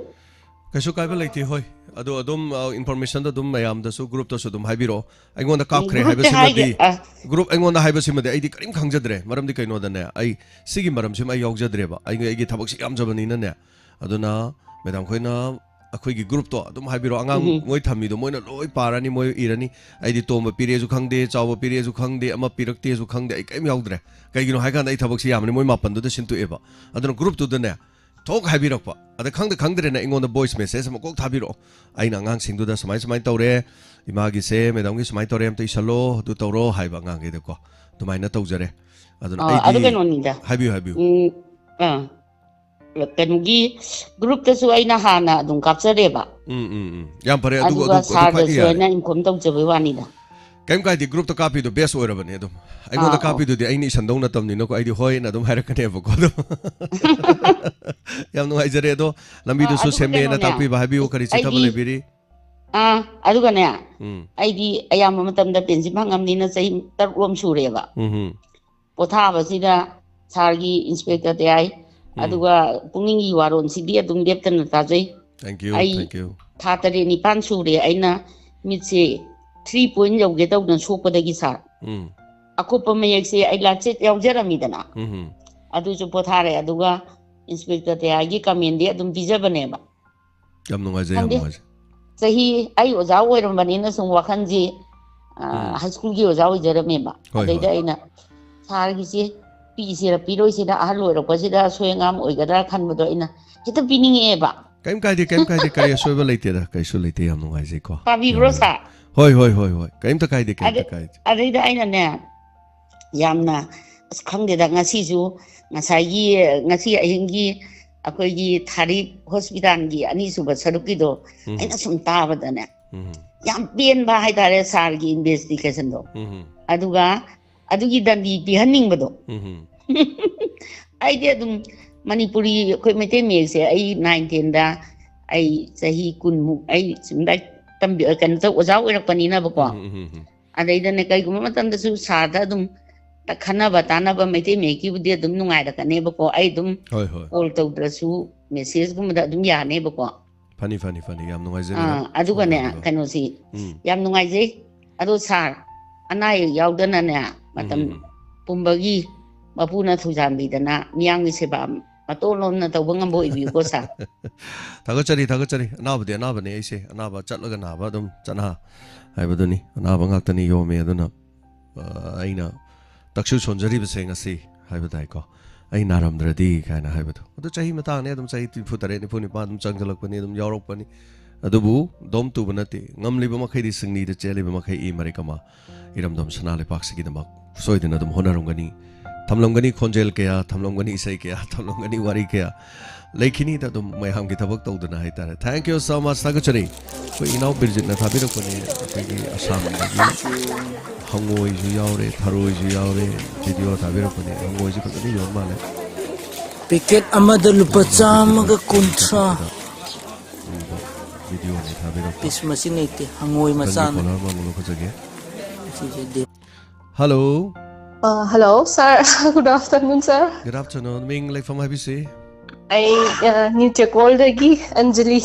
ꯀꯩꯁꯨ ꯀꯥꯏꯕ ꯂꯩꯇꯦ, ꯍꯣꯏ꯫ ꯑꯗꯣ ꯑꯗꯨꯝ, ꯑ, information-ꯗꯣ ꯑꯗꯨꯝ ꯃꯌꯥꯝꯗꯁꯨ, group-ꯇꯁꯨ ꯑꯗꯨꯝ ꯍꯥꯏꯕꯤꯔꯛꯑꯣ꯫ ꯑꯩꯉꯣꯟꯗ ꯎꯝ, ꯀꯥꯞꯈ꯭ꯔꯦ group-ꯇ ꯍꯥꯏꯕꯁꯤꯃꯗꯤ, ꯍꯥꯏꯒꯦ, ꯑ꯫ Group ꯑꯩꯉꯣꯟꯗ ꯍꯥꯏꯕꯁꯤꯃꯗꯤ ꯑꯩꯗꯤ ꯀꯔꯤꯝ ꯈꯪꯖꯗ꯭ꯔꯦ꯫ ꯃꯔꯝꯗꯤ ꯀꯩꯅꯣꯗꯅꯦ, ꯑꯩ ꯁꯤꯒꯤ ꯃꯔꯝꯁꯤꯃ ꯑꯩ ꯌꯥꯎꯖꯗ꯭ꯔꯦꯕ꯫ ꯑꯩ, ꯑꯩꯒꯤ ꯊꯕꯛꯁꯤ ꯌꯥꯝꯖꯕꯅꯤꯅꯅꯦ꯫ ꯑꯗꯨꯅ madam ꯈꯣꯏꯅ ꯑꯩꯈꯣꯏꯒꯤ group-ꯇꯣ ꯑꯗꯨꯝ ꯍꯥꯏꯕꯤꯔꯛꯑꯣ꯫ ꯑꯉꯥꯡ ꯎꯝ꯫ ꯃꯣꯏ ꯊꯝꯃꯤꯗꯣ ꯃꯣꯏꯅ ꯂꯣꯏ ꯄꯥꯔꯅꯤ, ꯃꯣꯏ ꯏꯔꯅꯤ꯫ ꯑꯩꯗꯤ ꯇꯣꯝꯕ ꯄꯤꯔꯛꯑꯦꯁꯨ ꯈꯪꯗꯦ, ꯆꯥꯎꯕ ꯄꯤꯔꯛꯑꯦꯁꯨ ꯈꯪꯗꯦ, ꯑꯃ ꯄꯤꯔꯛꯇꯦꯁꯨ ꯈꯪꯗꯦ, ꯑꯩ ꯀꯔꯤꯝ ꯌꯥꯎꯗ꯭ꯔꯦ꯫ ꯀꯩꯒꯤꯅꯣ ꯍꯥꯏꯀꯥꯟꯗ ꯑꯩ ꯊꯕꯛꯁꯤ ꯌꯥꯝꯕꯅꯤ, ꯃꯣꯏ ꯃꯥꯄꯟꯗꯨꯗ ꯁꯤꯟꯇꯣꯛꯑꯦꯕ꯫ ꯑꯗꯨꯅ group-ꯇꯨꯗꯅꯦ ꯊꯣꯛ ꯍꯥꯏꯕꯤꯔꯛꯄ꯫ ꯑꯗ ꯈꯪꯗ ꯈꯪꯗ꯭ꯔꯦꯅ ꯑꯩꯉꯣꯟꯗ voice message ꯑꯃ ꯀꯣꯛ ꯊꯥꯕꯤꯔꯛꯑꯣ꯫ ꯑꯩꯅ ꯑꯉꯥꯡꯁꯤꯡꯗꯨꯗ ꯁꯨꯃꯥꯏ ꯁꯨꯃꯥꯏꯅ ꯇꯧꯔꯦ, ꯏꯃꯥꯒꯤꯁꯦ madam-ꯒꯤ ꯁꯨꯃꯥꯏꯅ ꯇꯧꯔꯦ, ꯑꯝꯇ ꯏꯁꯜꯂꯣ, ꯑꯗꯨ ꯇꯧꯔꯣ ꯍꯥꯏꯕ ꯑꯉꯥꯡꯈꯩꯗꯀꯣ꯫ ꯑꯗꯨꯃꯥꯏꯅ ꯇꯧꯖꯔꯦ꯫ ꯑꯗꯨꯅ ꯑꯣ, ꯑꯗꯨ ꯑꯩꯗꯤ ꯀꯩꯅꯣꯅꯤꯗ꯫ ꯍꯥꯏꯕꯤꯌꯨ, ꯍꯥꯏꯕꯤꯌꯨ꯫ ꯎꯝ, ꯑꯥ꯫ ꯀꯩꯅꯣꯒꯤ group-ꯇꯁꯨ ꯑꯩꯅ ꯍꯥꯟꯅ ꯑꯗꯨꯝ ꯀꯥꯞꯆꯔꯦꯕ꯫ ꯎꯝ, ꯎꯝ, ꯎꯝ꯫ ꯌꯥꯝ ꯐꯔꯦ, ꯑꯗꯨ, ꯑꯗꯨꯒ ꯑꯗꯨ, ꯑꯗꯨ ꯈ꯭ꯋꯥꯏ sir-ꯗꯁꯨ ꯌꯥꯔꯦ꯫ ꯑꯩꯅ inform ꯇꯧꯖꯕꯩ ꯋꯥꯅꯤꯗ꯫ ꯀꯩꯝ ꯀꯥꯏꯗꯦ, groupꯇ ꯀꯥꯞꯄꯤꯗꯣ best ꯑꯣꯏꯔꯕꯅꯦ ꯑꯗꯨꯝ꯫ ꯑꯩꯉꯣꯟꯗ ꯑꯥ, ꯑꯣ꯫ ꯀꯥꯞꯄꯤꯗꯨꯗꯤ ꯑꯩꯅ ꯏꯁꯟꯗꯧ ꯅꯠꯇꯕꯅꯤꯅꯀꯣ, ꯑꯩꯗꯤ ꯍꯣꯏꯅ ꯑꯗꯨꯝ ꯍꯥꯏꯔꯛꯀꯅꯦꯕꯀꯣ ꯑꯗꯨꯝ꯫ ꯌꯥꯝ ꯅꯨꯡꯉꯥꯏꯖꯔꯦ ꯑꯗꯣ, ꯑꯥ, ꯂꯝꯕꯤꯗꯨꯁꯨ ꯑꯗꯨꯒ ꯁꯦꯝꯃꯦꯅ ꯀꯩꯅꯣꯅꯦ, ꯇꯥꯛꯄꯤꯕ, ꯍꯥꯏꯕꯤꯌꯨ, ꯀꯔꯤ ꯆꯤꯊꯕ ꯑꯩꯗꯤ, ꯂꯩꯕꯤꯔꯤ? ꯑꯥ, ꯑꯗꯨꯒꯅꯦ, ꯎꯝ꯫ ꯑꯩꯗꯤ ꯑꯌꯥꯝꯕ ꯃꯇꯝꯗ ꯄꯦꯟꯁꯤꯟ ꯐꯪꯉꯝꯅꯤꯅ ꯆꯍꯤ ꯇꯔꯨꯛ ꯂꯣꯝ ꯁꯨꯔꯦꯕ꯫ ꯎꯝ ꯍꯨꯝ꯫ ꯄꯣꯊꯥꯕꯁꯤꯗ ꯁꯥꯔꯒꯤ ꯏꯟꯁꯄꯦꯛꯇꯔ ꯇꯌꯥꯏ, ꯎꯝ꯫ ꯑꯗꯨꯒ ꯄꯨꯛꯅꯤꯡꯒꯤ ꯋꯥꯔꯣꯜꯁꯤꯗꯤ ꯑꯗꯨꯝ ꯂꯦꯞꯇꯅ ꯇꯥꯖꯩ꯫ Thank you, ꯑꯩ thank you꯫ ꯊꯥ ꯇꯔꯦꯠ ꯅꯤꯄꯥꯟ ꯁꯨꯔꯦ ꯑꯩꯅ ꯃꯤꯠꯁꯦ three point ꯌꯧꯒꯦ ꯇꯧꯗꯅ ꯁꯣꯛꯄꯗꯒꯤ ꯁꯥꯔ꯫ ꯎꯝ꯫ ꯑꯀꯨꯞꯄ ꯃꯌꯦꯛꯁꯦ ꯑꯩ ꯂꯥꯏꯆꯠ ꯌꯥꯎꯖꯔꯝꯃꯤꯗꯅ꯫ ꯎꯝ ꯍꯨꯝ꯫ ꯑꯗꯨꯁꯨ ꯄꯣꯊꯥꯔꯦ꯫ ꯑꯗꯨꯒ ꯏꯟꯁꯄꯦꯛꯇꯔ ꯇꯌꯥꯏꯒꯤ commentꯗꯤ ꯑꯗꯨꯝ ꯄꯤꯖꯕꯅꯦꯕ꯫ ꯌꯥꯝ ꯅꯨꯡꯉꯥꯏꯖꯩ, ꯌꯥꯝ ꯈꯪꯗꯦ꯫ ꯅꯨꯡꯉꯥꯏꯖꯩ꯫ ꯆꯍꯤ ꯑꯩ ꯑꯣꯖꯥ ꯑꯣꯏꯔꯝꯕꯅꯤꯅ ꯁꯨꯝ ꯋꯥꯈꯜꯁꯤ, ꯑ, ꯎꯝ꯫ High schoolꯒꯤ ꯑꯣꯖꯥ ꯑꯣꯏꯖꯔꯝꯃꯦꯕ꯫ ꯍꯣꯏ, ꯑꯗꯩꯗ ꯍꯣꯏ꯫ ꯑꯩꯅ ꯁꯥꯔꯒꯤꯁꯦ ꯄꯤꯁꯤꯔ ꯄꯤꯔꯣꯏꯁꯤꯔ, ꯑꯍꯜ ꯑꯣꯏꯔꯛꯄꯁꯤꯗ ꯑꯁꯣꯏ ꯑꯉꯥꯝ ꯑꯣꯏꯒꯗ꯭ꯔꯥ ꯈꯟꯕꯗꯣ ꯑꯩꯅ ꯍꯦꯛꯇ ꯄꯤꯅꯤꯡꯉꯛꯑꯦꯕ꯫ ꯀꯩꯝ ꯀꯥꯏꯗꯦ, ꯀꯩꯝ ꯀꯥꯏꯗꯦ꯫ ꯀꯔꯤ ꯑꯁꯣꯏꯕ ꯂꯩꯇꯦꯗ, ꯀꯩꯁꯨ ꯂꯩꯇꯦ꯫ ꯌꯥꯝ ꯅꯨꯡꯉꯥꯏꯖꯩꯀꯣ꯫ ꯄꯥꯕꯤꯕ꯭ꯔꯣ, ꯌꯥꯝ ꯅꯨꯡꯉꯥꯏ꯫ ꯁꯥꯔ? ꯍꯣꯏ, ꯍꯣꯏ, ꯍꯣꯏ, ꯍꯣꯏ꯫ ꯀꯩꯝꯇ ꯀꯥꯏꯗꯦ, ꯀꯩꯝꯇ ꯑꯗꯩ-, ꯀꯥꯏꯗꯦ꯫ ꯑꯗꯩꯗ ꯑꯩꯅꯅꯦ, ꯌꯥꯝꯅ, ꯑꯁ, ꯈꯪꯗꯦꯗ, ꯉꯁꯤꯁꯨ ꯉꯁꯥꯏꯒꯤ, ꯉꯁꯤ ꯑꯍꯤꯡꯒꯤ ꯑꯩꯈꯣꯏꯒꯤ ꯊꯥꯔꯤꯛ ꯍꯣꯁꯄꯤꯇꯥꯜꯒꯤ ꯑꯅꯤꯁꯨꯕ ꯁꯔꯨꯛꯀꯤꯗꯣ ꯎꯝ꯫ ꯑꯩꯅ ꯁꯨꯝ ꯇꯥꯕꯗꯅꯦ, ꯎꯝ꯫ ꯌꯥꯝ ꯄꯦꯟꯕ ꯍꯥꯏꯇꯥꯔꯦ ꯁꯥꯔꯒꯤ investigationꯗꯣ꯫ ꯎꯝ꯫ ꯑꯗꯨꯒ ꯑꯗꯨꯒꯤ ꯗꯟꯗꯤ ꯄꯤꯍꯟꯅꯤꯡꯕꯗꯣ꯫ ꯎꯝ꯫ ꯑꯩꯗꯤ ꯑꯗꯨꯝ ꯃꯅꯤꯄꯨꯔꯤ, ꯑꯩꯈꯣꯏ ꯃꯩꯇꯩ ꯃꯌꯦꯛꯁꯦ ꯑꯩ nine tenꯗ ꯑꯩ ꯆꯍꯤ ꯀꯨꯟꯃꯨꯛ ꯑꯩ ꯁꯨꯝ ꯂꯥꯏꯔꯤꯛ ꯇꯝꯕꯤ-, ꯀꯩꯅꯣ ꯇꯧ-, ꯑꯣꯖꯥ ꯑꯣꯏꯔꯛꯄꯅꯤꯅꯕꯀꯣ꯫ ꯎꯝ, ꯎꯝ, ꯎꯝ, ꯎꯝ꯫ ꯑꯗꯩꯗꯅꯦ ꯀꯩꯒꯨꯝꯕ ꯃꯇꯝꯗꯁꯨ ꯁꯥꯔꯗ ꯑꯗꯨꯝ ꯈꯟꯅꯕ ꯇꯥꯟꯅꯕ ꯃꯩꯇꯩ ꯃꯌꯦꯛꯀꯤꯕꯨꯗꯤ ꯑꯗꯨꯝ ꯅꯨꯡꯉꯥꯏꯔꯛꯀꯅꯦꯕꯀꯣ꯫ ꯑꯩ ꯑꯗꯨꯝ ꯍꯣꯏ, ꯍꯣꯏ꯫ Call ꯇꯧꯗ꯭ꯔꯁꯨ messageꯒꯨꯝꯕꯗ ꯑꯗꯨꯝ ꯌꯥꯅꯦꯕꯀꯣ꯫ ꯐꯅꯤ, ꯐꯅꯤ, ꯐꯅꯤ꯫ ꯌꯥꯝ ꯅꯨꯡꯉꯥꯏꯖꯔꯦ ꯑꯥ, ꯅꯪ ꯑꯗꯨꯒꯅꯦ, ꯁꯣꯝꯗ ꯍꯥꯏꯕꯗꯣ꯫ ꯀꯩꯅꯣꯁꯤ ꯎꯝ꯫ ꯌꯥꯝ ꯅꯨꯡꯉꯥꯏꯖꯩ꯫ ꯑꯗꯣ ꯁꯥꯔ, ꯑꯅꯥ ꯑꯌꯦꯛ ꯌꯥꯎꯗꯅꯅꯦ, ꯃꯇꯝ ꯎꯝ, ꯎꯝ, ꯎꯝ꯫ ꯄꯨꯝꯕꯒꯤ ꯃꯄꯨꯅ ꯊꯧꯖꯥꯟꯕꯤꯗꯅ ꯃꯤꯌꯥꯝꯒꯤ ꯁꯦꯕꯥ ꯃꯇꯣꯟ ꯂꯣꯝꯅ ꯇꯧꯕ ꯉꯝꯕ ꯑꯣꯏꯕꯤꯌꯨꯀꯣ ꯁꯥꯔ꯫ ꯊꯥꯒꯠꯆꯔꯤ, ꯊꯥꯒꯠꯆꯔꯤ꯫ ꯑꯅꯥꯕꯗꯤ ꯑꯅꯥꯕꯅꯤ ꯑꯩꯁꯦ꯫ ꯑꯅꯥꯕ ꯆꯠꯂꯒ ꯅꯥꯕ ꯑꯗꯨꯝ ꯆꯠꯅ ꯍꯥꯏꯕꯗꯨꯅꯤ꯫ ꯑꯅꯥꯕ ꯉꯥꯛꯇꯅꯤ ꯌꯣꯝꯃꯦ꯫ ꯑꯗꯨꯅ, ꯑ, ꯑꯩꯅ ꯇꯛꯁꯨ ꯁꯣꯟꯖꯔꯤꯕꯁꯦ ꯉꯁꯤ ꯍꯥꯏꯕ ꯇꯥꯏꯀꯣ꯫ "ꯑꯩ ꯅꯥꯔꯝꯗ꯭ꯔꯗꯤ" ꯀꯥꯏꯅ ꯍꯥꯏꯕꯗꯣ꯫ ꯑꯗꯨ ꯆꯍꯤ ꯃꯇꯥꯡꯅꯦ, ꯑꯗꯨꯝ ꯆꯍꯤ ꯅꯤꯐꯨ ꯇꯔꯦꯠ, ꯅꯤꯐꯨ ꯅꯤꯄꯥꯟ ꯑꯗꯨꯝ ꯆꯪꯁꯤꯜꯂꯛꯄꯅꯤ, ꯑꯗꯨꯝ ꯌꯥꯎꯔꯛꯄꯅꯤ꯫ ꯑꯗꯨꯕꯨ ꯗꯣꯝ ꯇꯨꯕ ꯅꯠꯇꯦ꯫ ꯉꯝꯂꯤꯕ ꯃꯈꯩꯗꯤ, ꯁꯤꯡꯂꯤꯗ ꯆꯦꯜꯂꯤꯕ ꯃꯈꯩ ꯏ ꯃꯔꯤꯛ ꯑꯃ ꯏꯔꯝꯗꯝ ꯁꯅꯥ ꯂꯩꯄꯥꯛꯁꯤꯒꯤꯗꯃꯛ ꯁꯣꯏꯗꯅ ꯑꯗꯨꯝ ꯍꯣꯠꯅꯔꯝꯒꯅꯤ꯫ ꯊꯝꯂꯝꯒꯅꯤ ꯈꯣꯟꯖꯦꯜ ꯀꯌꯥ, ꯊꯝꯂꯝꯒꯅꯤ ꯏꯁꯩ ꯀꯌꯥ, ꯊꯝꯂꯝꯒꯅꯤ ꯋꯥꯔꯤ ꯀꯌꯥ꯫ ꯂꯩꯈꯤꯅꯤꯗ ꯑꯗꯨꯝ ꯃꯌꯥꯝꯒꯤ ꯊꯕꯛ ꯇꯧꯗꯅ ꯍꯥꯏꯇꯥꯔꯦ꯫ Thank you so much꯫ ꯊꯥꯒꯠꯆꯔꯤ꯫ ꯑꯩꯈꯣꯏ ꯏꯅꯥꯎ ꯕꯤꯔꯖꯤꯠꯅ ꯊꯥꯕꯤꯔꯛꯄꯅꯦ, ꯑꯩꯈꯣꯏꯒꯤ ꯑꯁꯥꯝꯗꯒꯤ ꯍꯪꯉꯣꯏꯁꯨ ꯌꯥꯎꯔꯦ, ꯊꯔꯣꯏꯁꯨ ꯌꯥꯎꯔꯦ꯫ ꯚꯤꯗꯤꯑꯣ ꯊꯥꯕꯤꯔꯛꯄꯅꯦ, ꯍꯪꯉꯣꯏꯁꯦ ꯐꯖꯅ ꯌꯣꯟ ꯃꯥꯜꯂꯦ꯫ ꯄꯦꯀꯦꯠ ꯑꯃꯗ ꯂꯨꯄꯥ ꯆꯥꯝꯃꯒ ꯀꯨꯟꯊ꯭ꯔꯥ꯫ ꯎꯕ ꯚꯤꯗꯤꯑꯣꯅꯦ ꯊꯥꯕꯤꯔꯛꯄ꯫ ꯄꯤꯁ ꯃꯁꯤꯡ ꯂꯩꯇꯦ, ꯍꯪꯉꯣꯏ ꯆꯪꯒꯤ ꯃꯆꯥꯅꯤ꯫ ꯐꯣꯂꯣꯋꯔ ꯑꯃꯃꯨꯛ ꯂꯧꯈꯠꯆꯒꯦ꯫ ꯁꯤꯁꯦ ꯗꯦ- hello. Uh, hello, sir. Good afternoon, sir. Good afternoon. ꯃꯤꯡ, ꯂꯩꯐꯝ ꯍꯥꯏꯕꯤꯁꯤ꯫ ꯑꯩ ꯅ꯭ꯌꯨ ꯆꯦꯀꯣꯜꯗꯒꯤ ꯑꯟꯖꯂꯤ꯫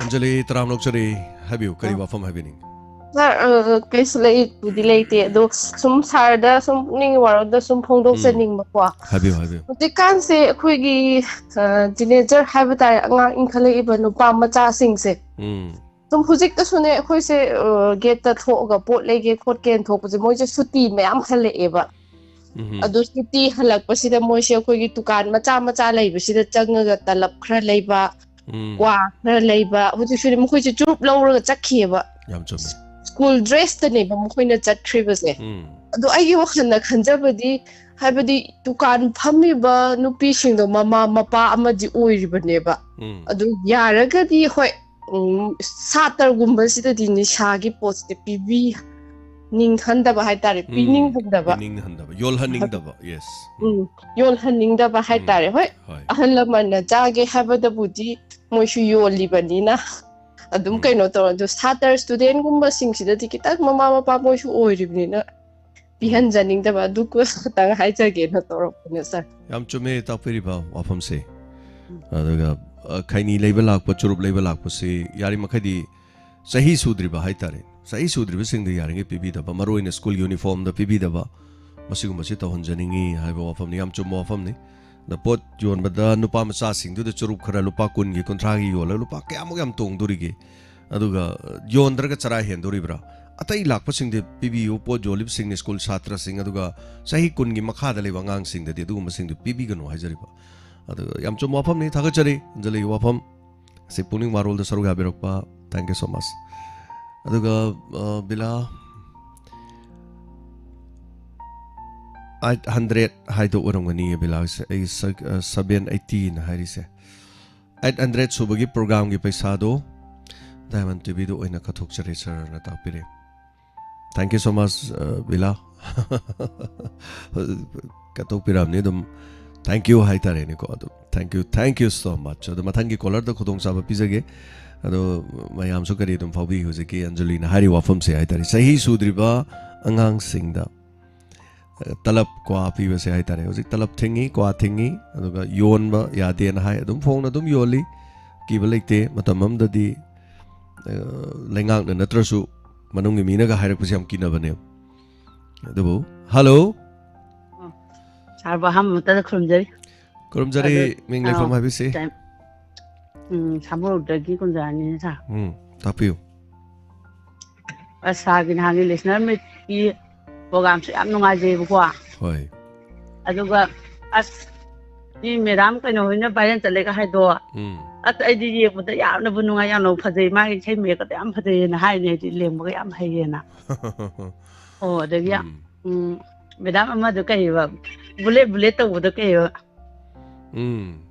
ꯑꯟꯖꯂꯤ, ꯇꯔꯥꯝꯅ ꯑꯣꯛꯆꯔꯤ꯫ ꯍꯥꯏꯕꯤꯌꯨ, ꯀꯔꯤ ꯋꯥꯐꯝ ꯍꯥꯏꯕꯤꯅꯤꯡ? ꯁꯥꯔ, ꯑ, ꯀꯩꯁꯨ ꯂꯩꯕꯨꯗꯤ ꯂꯩꯇꯦ, ꯑꯗꯣ ꯁꯨꯝ ꯁꯥꯔꯗ ꯁꯨꯝ ꯄꯨꯛꯅꯤꯡ ꯋꯥꯔꯧꯗ ꯁꯨꯝ ꯐꯣꯡꯗꯣꯛꯆꯅꯤꯡꯕꯀꯣ꯫ ꯍꯥꯏꯕꯤꯌꯨ, ꯍꯥꯏꯕꯤꯌꯨ꯫ ꯍꯧꯖꯤꯛꯀꯥꯟꯁꯦ ꯑꯩꯈꯣꯏꯒꯤ ꯇꯤꯅꯦꯖꯔ ꯍꯥꯏꯕ ꯇꯥꯔꯦ, ꯑꯉꯥꯡ ꯏꯟꯈꯠꯂꯛꯏꯕ ꯅꯨꯄꯥ ꯃꯆꯥꯁꯤꯡꯁꯦ, ꯎꯝ꯫ ꯁꯨꯝ ꯍꯧꯖꯤꯛꯇꯁꯨꯅꯦ ꯑꯩꯈꯣꯏꯁꯦ, ꯑ, ꯒꯦꯠꯇ ꯊꯣꯛꯑꯒ ꯄꯣꯠ ꯂꯩꯒꯦ ꯈꯣꯠꯀꯦꯅ ꯊꯣꯛꯄꯁꯦ, ꯃꯣꯏꯁꯦ ꯁꯨꯇꯤ ꯃꯌꯥꯝ ꯍꯜꯂꯛꯑꯦꯕ꯫ ꯎꯝ꯫ ꯑꯗꯣ ꯁꯨꯇꯤ ꯍꯜꯂꯛꯄꯁꯤꯗ ꯃꯣꯏꯁꯦ ꯑꯩꯈꯣꯏꯒꯤ ꯗꯨꯀꯥꯟ ꯃꯆꯥ ꯃꯆꯥ ꯂꯩꯕꯁꯤꯗ ꯆꯪꯉꯒ ꯇꯂꯞ ꯈꯔ ꯂꯩꯕ, ꯎꯝ꯫ ꯀ꯭ꯋꯥ ꯈꯔ ꯂꯩꯕ, ꯍꯧꯖꯤꯛꯁꯨꯅꯦ ꯃꯈꯣꯏꯁꯦ ꯆꯨꯔꯨꯞ ꯂꯧꯔꯒ ꯆꯠꯈꯤꯑꯕ꯫ ꯌꯥꯝ ꯆꯨꯝꯃꯦ꯫ ꯁ꯭ꯀꯨꯜ ꯗ꯭ꯔꯦꯁꯇꯅꯦꯕ ꯃꯈꯣꯏꯅ ꯆꯠꯈ꯭ꯔꯤꯕꯁꯦ꯫ ꯎꯝ꯫ ꯑꯗꯣ ꯑꯩꯒꯤ ꯋꯥꯈꯜꯗ ꯈꯟꯖꯕꯗꯤ, ꯍꯥꯏꯕꯗꯤ ꯗꯨꯀꯥꯟ ꯐꯝꯃꯤꯕ ꯅꯨꯄꯤꯁꯤꯡꯗꯣ ꯃꯃꯥ ꯃꯄꯥ ꯑꯃꯗꯤ ꯑꯣꯏꯔꯤꯕꯅꯦꯕ꯫ ꯎꯝ꯫ ꯑꯗꯨ ꯌꯥꯔꯒꯗꯤ ꯍꯣꯏ, ꯎꯝ, ꯁꯥꯇ꯭ꯔꯒꯨꯝꯕꯁꯤꯗꯗꯤ ꯅꯤꯁꯥꯒꯤ ꯄꯣꯠꯁꯤꯗꯤ ꯄꯤꯕꯤꯅꯤꯡꯍꯟꯗꯕ ꯍꯥꯏꯇꯥꯔꯦ, ꯎꯝ꯫ ꯄꯤꯅꯤꯡꯍꯟꯗꯕ꯫ ꯄꯤꯅꯤꯡꯍꯟꯗꯕ, ꯌꯣꯜꯍꯟꯅꯤꯡꯗꯕ꯫ ꯌꯦꯁ꯫ ꯎꯝ, ꯌꯣꯜꯍꯟꯅꯤꯡꯗꯕ ꯍꯥꯏꯇꯥꯔꯦ꯫ ꯍꯣꯏ, ꯍꯣꯏ꯫ ꯑꯍꯜ ꯂꯃꯟꯅ ꯆꯥꯒꯦ ꯍꯥꯏꯕꯗꯕꯨꯗꯤ ꯃꯣꯏꯁꯨ ꯌꯣꯜꯂꯤꯕꯅꯤꯅ ꯑꯗꯨꯝ ꯎꯝ꯫ ꯀꯩꯅꯣ ꯇꯧꯔ, ꯑꯗꯨ ꯁꯥꯇ꯭ꯔ ꯁ꯭ꯇꯨꯗꯦꯟꯒꯨꯝꯕꯁꯤꯡꯁꯤꯗꯗꯤ ꯈꯤꯇꯪ ꯃꯃꯥ ꯃꯄꯥ ꯃꯣꯏꯁꯨ ꯑꯣꯏꯔꯤꯕꯅꯤꯅ ꯄꯤꯍꯟꯖꯅꯤꯡꯗꯕ, ꯑꯗꯨ ꯈꯛꯇꯪ ꯍꯥꯏꯖꯒꯦꯅ ꯇꯧꯔꯛꯄꯅꯦ, ꯁꯥꯔ꯫ ꯌꯥꯝ ꯆꯨꯝꯃꯦ ꯇꯥꯛꯄꯤꯔꯤꯕ ꯋꯥꯐꯝꯁꯦ꯫ ꯑꯗꯨꯒ, ꯑ, ꯈꯩꯅꯤ ꯂꯩꯕ ꯂꯥꯛꯄ, ꯆꯨꯔꯨꯞ ꯂꯩꯕ ꯂꯥꯛꯄꯁꯤ ꯌꯥꯔꯤꯃꯈꯩꯗꯤ ꯆꯍꯤ ꯁꯨꯗ꯭ꯔꯤꯕ ꯍꯥꯏꯇꯥꯔꯦ, ꯆꯍꯤ ꯁꯨꯗ꯭ꯔꯤꯕꯁꯤꯡꯗ ꯌꯥꯔꯤꯉꯩ ꯄꯤꯕꯤꯗꯕ, ꯃꯔꯨꯑꯣꯏꯅ ꯁ꯭ꯀꯨꯜ ꯌꯨꯅꯤꯐꯣꯔꯝꯗ ꯄꯤꯕꯤꯗꯕ, ꯃꯁꯤꯒꯨꯝꯕꯁꯤ ꯇꯧꯍꯟꯖꯅꯤꯡꯉꯤ ꯍꯥꯏꯕ ꯋꯥꯐꯝꯅꯤ꯫ ꯌꯥꯝ ꯆꯨꯝꯕ ꯋꯥꯐꯝꯅꯤ꯫ ꯑꯗ ꯄꯣꯠ ꯌꯣꯟꯕꯗ ꯅꯨꯄꯥ ꯃꯆꯥꯁꯤꯡꯗꯨꯗ ꯆꯨꯔꯨꯞ ꯈꯔ ꯂꯨꯄꯥ ꯀꯨꯟꯒꯤ, ꯀꯨꯟꯊ꯭ꯔꯥꯒꯤ ꯌꯣꯜꯂꯒ ꯂꯨꯄꯥ ꯀꯌꯥꯃꯨꯛ ꯌꯥꯝ ꯇꯣꯡꯗꯣꯔꯤꯒꯦ? ꯑꯗꯨꯒ ꯌꯣꯟꯗ꯭ꯔꯒ ꯆꯔꯥ ꯍꯦꯟꯗꯣꯔꯤꯕ꯭ꯔꯥ? ꯑꯇꯩ ꯂꯥꯛꯄꯁꯤꯡꯗꯤ ꯄꯤꯕꯤꯌꯨ, ꯄꯣꯠ ꯌꯣꯜꯂꯤꯕꯁꯤꯡ, ꯁ꯭ꯀꯨꯜ ꯁꯥꯇ꯭ꯔꯁꯤꯡ, ꯑꯗꯨꯒ ꯆꯍꯤ ꯀꯨꯟꯒꯤ ꯃꯈꯥꯗ ꯂꯩꯕ ꯑꯉꯥꯡꯁꯤꯡꯗꯗꯤ ꯑꯗꯨꯒꯨꯝꯕꯁꯤꯡꯗꯨ ꯄꯤꯕꯤꯒꯅꯨ ꯍꯥꯏꯖꯔꯤꯕ꯫ ꯑꯗꯨꯒ ꯌꯥꯝ ꯆꯨꯝꯕ ꯋꯥꯐꯝꯅꯤ, ꯊꯥꯒꯠꯆꯔꯤ ꯑꯟꯖꯂꯤꯒꯤ ꯋꯥꯐꯝ꯫ ꯑꯁꯤ ꯄꯨꯛꯅꯤꯡ ꯋꯥꯔꯣꯜꯗ ꯁꯔꯨꯛ ꯌꯥꯕꯤꯔꯛꯄ, thank you so much꯫ ꯑꯗꯨꯒ, ꯑ, ꯕꯤꯂꯥ, ꯑꯩꯠ ꯍꯟꯗ꯭ꯔꯦꯠ ꯍꯥꯏꯗꯣ ꯑꯣꯏꯔꯝꯒꯅꯤꯌꯦ ꯕꯤꯂꯥꯒꯤꯁꯦ꯫ ꯑꯩ ꯁ-, ꯑ, ꯁꯚꯦꯟ ꯑꯩꯠꯇꯤꯅ ꯍꯥꯏꯔꯤꯁꯦ꯫ ꯑꯩꯠ ꯍꯟꯗ꯭ꯔꯦꯠ ꯁꯨꯕꯒꯤ ꯄ꯭ꯔꯣꯒ꯭ꯔꯥꯝꯒꯤ ꯄꯩꯁꯥꯗꯣ Diamond ꯇꯤꯚꯤꯗ ꯑꯣꯏꯅ ꯀꯠꯊꯣꯛꯆꯔꯦ ꯁꯥꯔꯅ ꯇꯥꯛꯄꯤꯔꯦ꯫ Thank you so much, uh, ꯕꯤꯂꯥ꯫ ꯀꯠꯊꯣꯛꯄꯤꯔꯛꯑꯕꯅꯤ ꯑꯗꯨꯝ꯫ Thank you ꯍꯥꯏꯇꯥꯔꯦꯅꯦꯀꯣ꯫ ꯑꯗꯨ thank you, thank you so much꯫ ꯑꯗꯣ ꯃꯊꯪꯒꯤ ꯀꯣꯂꯔꯗ ꯈꯨꯗꯣꯡꯆꯥꯕ ꯄꯤꯖꯒꯦ꯫ ꯑꯗꯣ ꯃꯌꯥꯝꯁꯨ ꯀꯔꯤ ꯑꯗꯨꯝ ꯐꯥꯎꯕꯤ, ꯍꯧꯖꯤꯛꯀꯤ ꯑꯟꯖꯂꯤꯅ ꯍꯥꯏꯔꯤꯕ ꯋꯥꯐꯝꯁꯦ ꯍꯥꯏꯇꯥꯔꯦ, ꯆꯍꯤ ꯁꯨꯗ꯭ꯔꯤꯕ ꯑꯉꯥꯡꯁꯤꯡꯗ, ꯑ, ꯇꯂꯞ ꯀ꯭ꯋꯥ ꯄꯤꯕꯁꯦ ꯍꯥꯏꯇꯥꯔꯦ꯫ ꯍꯧꯖꯤꯛ ꯇꯂꯞ ꯊꯤꯡꯉꯤ, ꯀ꯭ꯋꯥ ꯊꯤꯡꯉꯤ, ꯑꯗꯨꯒ ꯌꯣꯟꯕ ꯌꯥꯗꯦꯅ ꯍꯥꯏ, ꯑꯗꯨꯝ ꯐꯣꯡꯅ ꯑꯗꯨꯝ ꯌꯣꯜꯂꯤ꯫ ꯀꯤꯕ ꯂꯩꯇꯦ꯫ ꯃꯇꯝ ꯑꯃꯗꯗꯤ, ꯑ, ꯂꯩꯉꯥꯛꯅ ꯅꯠꯇ꯭ꯔꯁꯨ ꯃꯅꯨꯡꯒꯤ ꯃꯤꯅꯒ ꯍꯥꯏꯔꯛꯄꯁꯦ ꯌꯥꯝ ꯀꯤꯅꯕꯅꯦꯕ꯫ ꯑꯗꯨꯕꯨ, ꯍꯜꯂꯣ꯫ ꯁꯥꯔꯕꯨ ꯑꯍꯥꯟꯕ ꯃꯛꯇꯗ ꯈꯨꯔꯨꯝꯖꯔꯤ꯫ ꯈꯨꯔꯨꯝꯖꯔꯤ꯫ ꯑꯗꯨ, ꯃꯤꯡ ꯂꯩꯐꯝ ꯑꯥ, ꯍꯥꯏꯕꯤꯁꯤ꯫ ꯇꯥꯏꯝ-, ꯎꯝ, ꯁꯥꯃꯨꯔꯣꯛꯇꯒꯤ ꯀꯨꯟꯖꯥꯅꯤꯅꯦ, ꯁꯥꯔ꯫ ꯎꯝ, ꯇꯥꯛꯄꯤꯌꯨ꯫ ꯑꯁ, ꯁꯥꯔꯒꯤ ꯅꯍꯥꯟꯒꯤ listener meetꯀꯤ programꯁꯨ ꯌꯥꯝ ꯅꯨꯡꯉꯥꯏꯖꯩꯕꯀꯣ꯫ ꯍꯣꯏ꯫ ꯑꯗꯨꯒ, ꯑꯁ, ꯁꯤ ꯃꯦꯗꯥꯝ ꯀꯩꯅꯣ ꯍꯣꯏꯅ viral ꯆꯠꯂꯦꯒ ꯍꯥꯏꯗꯣ, ꯎꯝ꯫ ꯑꯁ, ꯑꯩꯗꯤ ꯌꯦꯡꯕꯗ ꯌꯥꯝꯅꯕꯨ ꯅꯨꯡꯉꯥꯏ, ꯌꯥꯝꯅꯕꯨ ꯐꯖꯩ, ꯃꯥꯒꯤ ꯏꯁꯩ ꯃꯌꯦꯛꯀꯗꯣ ꯌꯥꯝ ꯐꯖꯩꯌꯦꯅ ꯍꯥꯏꯅꯦ, ꯑꯩꯗꯤ ꯂꯦꯡꯕꯒ ꯌꯥꯝ ꯍꯩꯌꯦꯅ꯫ ꯑꯣ, ꯑꯗꯒꯤ, ꯎꯝ꯫ ꯎꯝ, ꯃꯦꯗꯥꯝ ꯑꯃꯗꯣ ꯀꯩꯕ, ꯕꯨꯂꯦꯠ ꯕꯨꯂꯦꯠ ꯇꯧꯕꯗꯣ ꯀꯩꯕ? ꯎꯝ꯫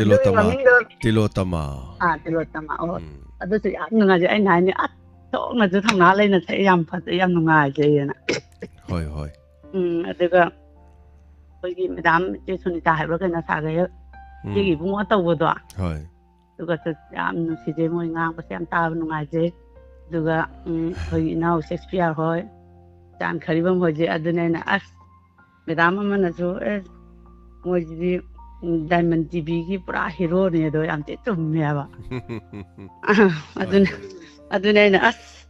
ꯑꯗꯨꯒꯤ ꯇꯤꯂꯣꯇꯃꯥ꯫ ꯃꯃꯤꯡꯗꯣ ꯇꯤꯂꯣꯇꯃꯥ꯫ ꯑꯥ, ꯇꯤꯂꯣꯇꯃꯥ, ꯑꯣ꯫ ꯎꯝ꯫ ꯑꯗꯨꯁꯨ ꯌꯥꯝ ꯅꯨꯡꯉꯥꯏꯖꯩ꯫ ꯑꯩꯅ ꯍꯥꯏꯅꯤ, ꯑꯁ, ꯊꯣꯛꯅꯁꯨ ꯊꯧꯅꯥ ꯂꯩꯅ ꯁꯛꯑꯦ, ꯌꯥꯝ ꯐꯖꯩ, ꯌꯥꯝ ꯅꯨꯡꯉꯥꯏꯖꯩꯌꯦꯅ꯫ ꯍꯣꯏ, ꯍꯣꯏ꯫ ꯎꯝ, ꯑꯗꯨꯒ ꯑꯩꯈꯣꯏꯒꯤ ꯃꯦꯗꯥꯝ ꯏꯆꯦ ꯁꯨꯅꯤꯇꯥ ꯍꯥꯏꯕ꯭ꯔꯥ ꯀꯩꯅꯣ, ꯁꯥꯔꯒ ꯎꯝ꯫ ꯏꯆꯦꯒꯤ ꯏꯕꯨꯡꯉꯣ ꯇꯧꯕꯗꯣ꯫ ꯍꯣꯏ꯫ ꯑꯗꯨꯒꯁꯨ ꯌꯥꯝ ꯅꯨꯡꯁꯤꯖꯩ, ꯃꯣꯏ ꯉꯥꯡꯕꯁꯦ ꯌꯥꯝ ꯇꯥꯕ ꯅꯨꯡꯉꯥꯏꯖꯩ꯫ ꯑꯗꯨꯒ, ꯎꯝ, ꯑꯩꯈꯣꯏꯒꯤ ꯏꯅꯥꯎ ꯁꯦꯛꯁꯄꯤꯌꯥꯔ ꯍꯣꯏ, ꯆꯥꯟ ꯈꯔꯤꯕꯝ ꯍꯣꯏꯁꯦ, ꯑꯗꯨꯅꯦ ꯑꯩꯅ, ꯑꯁ, ꯃꯦꯗꯥꯝ ꯑꯃꯅꯁꯨ, "ꯑꯦ, ꯃꯣꯏꯁꯤꯗꯤ, ꯎꯝ, Diamond ꯇꯤꯚꯤꯒꯤ ꯄꯨꯔꯥ ꯍꯤꯔꯣꯅꯦ" ꯑꯗꯣ ꯌꯥꯝ ꯊꯤ ꯆꯨꯝꯃꯦꯕ꯫ ꯑꯗꯨꯅ, ꯍꯣꯏ, ꯍꯣꯏ꯫ ꯑꯗꯨꯅꯦ ꯑꯩꯅ, "ꯑꯁ,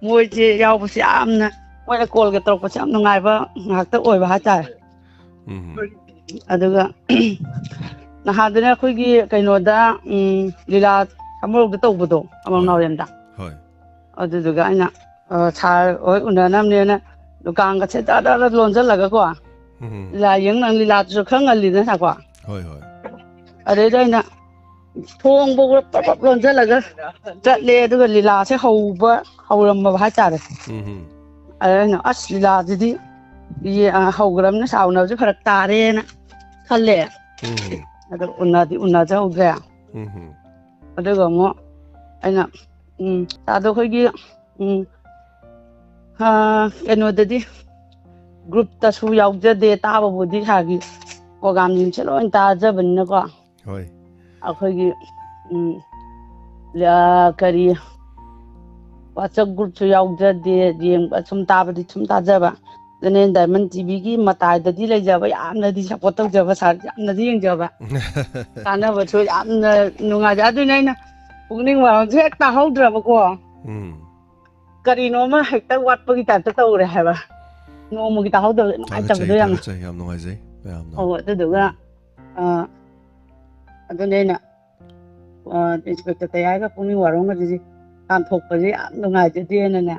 ꯃꯣꯏꯁꯦ ꯌꯥꯎꯕꯁꯦ ꯌꯥꯝꯅ", ꯃꯣꯏꯅ ꯀꯣꯜꯒ ꯇꯧꯔꯛꯄꯁꯦ ꯌꯥꯝ ꯅꯨꯡꯉꯥꯏꯕ ꯉꯥꯛꯇ ꯑꯣꯏꯕ ꯍꯥꯏꯇꯥꯔꯦ꯫ ꯎꯝ꯫ ꯑꯗꯨꯒ ꯅꯍꯥꯟꯗꯨꯅ ꯑꯩꯈꯣꯏꯒꯤ ꯀꯩꯅꯣꯗ, ꯎꯝ, ꯂꯤꯂꯥ ꯁꯥꯃꯨꯔꯣꯛꯇ ꯇꯧꯕꯗꯣ, ꯑꯃ ꯍꯣꯏ꯫ ꯅꯥꯎꯔꯦꯝꯗ꯫ ꯍꯣꯏ꯫ ꯑꯗꯨꯗꯨꯒ ꯑꯩꯅ, ꯑ, ꯁꯥꯔ ꯍꯣꯏ ꯎꯅꯅꯕꯅꯦꯅ ꯗꯨꯀꯥꯟꯒꯁꯦ ꯗꯥ ꯗꯥ ꯗꯥ ꯂꯣꯟꯁꯤꯜꯂꯒꯀꯣ, ꯎꯝ꯫ ꯂꯤꯂꯥ ꯌꯦꯡ ꯅꯪ ꯂꯤꯂꯥꯗꯨꯁꯨ ꯈꯔ ꯉꯜꯂꯤꯗꯅ, ꯁꯥꯔꯀꯣ? ꯍꯣꯏ, ꯍꯣꯏ꯫ ꯑꯗꯩꯗ ꯑꯩꯅ ꯊꯣꯡ ꯐꯥꯎꯕ ꯄ꯭ꯔꯞ ꯄ꯭ꯔꯞ ꯂꯣꯟꯁꯤꯜꯂꯒ ꯆꯠꯂꯦ, ꯑꯗꯨꯒ ꯂꯤꯂꯥꯁꯦ ꯍꯧꯕ ꯍꯧꯔꯝꯃꯕ ꯍꯥꯏꯇꯥꯔꯦ꯫ ꯎꯝ꯫ ꯑꯗ ꯑꯩꯅ, "ꯑꯁ, ꯂꯤꯂꯥꯁꯤꯗꯤ ꯌꯦ-, ꯑ, ꯍꯧꯈ꯭ꯔꯕꯅꯤꯅ ꯁꯥꯔ ꯎꯅꯕꯁꯦ ꯐꯔꯛ ꯇꯥꯔꯦꯅ" ꯈꯜꯂꯦ꯫ ꯎꯝ꯫ ꯑꯗꯣ ꯎꯅꯗꯤ ꯎꯅꯖꯍꯧꯗ꯭ꯔꯦ꯫ ꯎꯝ꯫ ꯑꯗꯨꯒ ꯑꯃꯨꯛ ꯑꯩꯅ, ꯎꯝ, ꯁꯥꯔꯗꯣ ꯑꯩꯈꯣꯏꯒꯤ, ꯎꯝ, ꯑ, ꯀꯩꯅꯣꯗꯗꯤ, ꯒ꯭ꯔꯨꯞꯇꯁꯨ ꯌꯥꯎꯖꯗꯦ, ꯇꯥꯕꯕꯨꯗꯤ ꯁꯥꯔꯒꯤ ꯄ꯭ꯔꯣꯒꯥꯝꯁꯤꯡꯁꯦ ꯂꯣꯏ ꯇꯥꯖꯕꯅꯤꯅꯀꯣ꯫ ꯍꯣꯏ꯫ ꯑꯩꯈꯣꯏꯒꯤ, ꯎꯝ, ꯑ, ꯀꯔꯤ, ꯋꯥꯆꯞ ꯒ꯭ꯔꯨꯞꯁꯨ ꯌꯥꯎꯖꯗꯦ, ꯌꯦꯡꯕ ꯁꯨꯝ ꯇꯥꯕꯗꯤ ꯁꯨꯝ ꯇꯥꯖꯕ꯫ ꯑꯗꯨꯅꯦ ꯗꯥꯏꯃꯟ ꯇꯤꯚꯤꯒꯤ ꯃꯇꯥꯏꯗꯗꯤ ꯂꯩꯖꯕ, ꯌꯥꯝꯅꯗꯤ ꯁꯞꯄꯣꯔꯠ ꯇꯧꯖꯕ, ꯁꯥꯔ ꯌꯥꯝꯅꯗꯤ ꯌꯦꯡꯖꯕ꯫ ꯀꯥꯟꯅꯕꯁꯨ ꯌꯥꯝꯅ ꯅꯨꯡꯉꯥꯏꯖꯩ꯫ ꯑꯗꯨꯅ ꯑꯩꯅ ꯄꯨꯛꯅꯤꯡ ꯋꯥꯕꯁꯨ ꯍꯦꯛ ꯇꯥꯍꯧꯗ꯭ꯔꯕꯀꯣ꯫ ꯎꯝ꯫ ꯀꯔꯤꯅꯣꯃ ꯍꯦꯛꯇ ꯋꯥꯠꯄꯒꯤ ꯇꯥꯏꯞꯇ ꯇꯧꯔꯦ ꯍꯥꯏꯕ꯫ ꯅꯣꯡꯃꯒꯤ ꯇꯥꯍꯧꯗꯕꯁꯦ ꯊꯥꯒꯠꯆꯩ, ꯅꯨꯡꯉꯥꯏꯇꯕꯗꯣ ꯌꯥꯝꯅ꯫ ꯊꯥꯒꯠꯆꯩ, ꯌꯥꯝ ꯅꯨꯡꯉꯥꯏꯖꯩ ꯃꯌꯥꯝꯅ꯫ ꯑꯧ, ꯑꯗꯨꯗꯨꯒ, ꯎꯝ꯫ ꯑ, ꯑꯗꯨꯅꯦ ꯑꯩꯅ, ꯑ, ꯏꯟꯁꯄꯦꯛꯇꯔ ꯇꯌꯥꯏꯒ ꯄꯨꯛꯅꯤꯡ ꯋꯥꯔꯧꯅꯕꯁꯦ ꯇꯥꯟꯊꯣꯛꯄꯁꯦ ꯌꯥꯝ ꯅꯨꯡꯉꯥꯏꯖꯗꯦꯅꯅꯦ꯫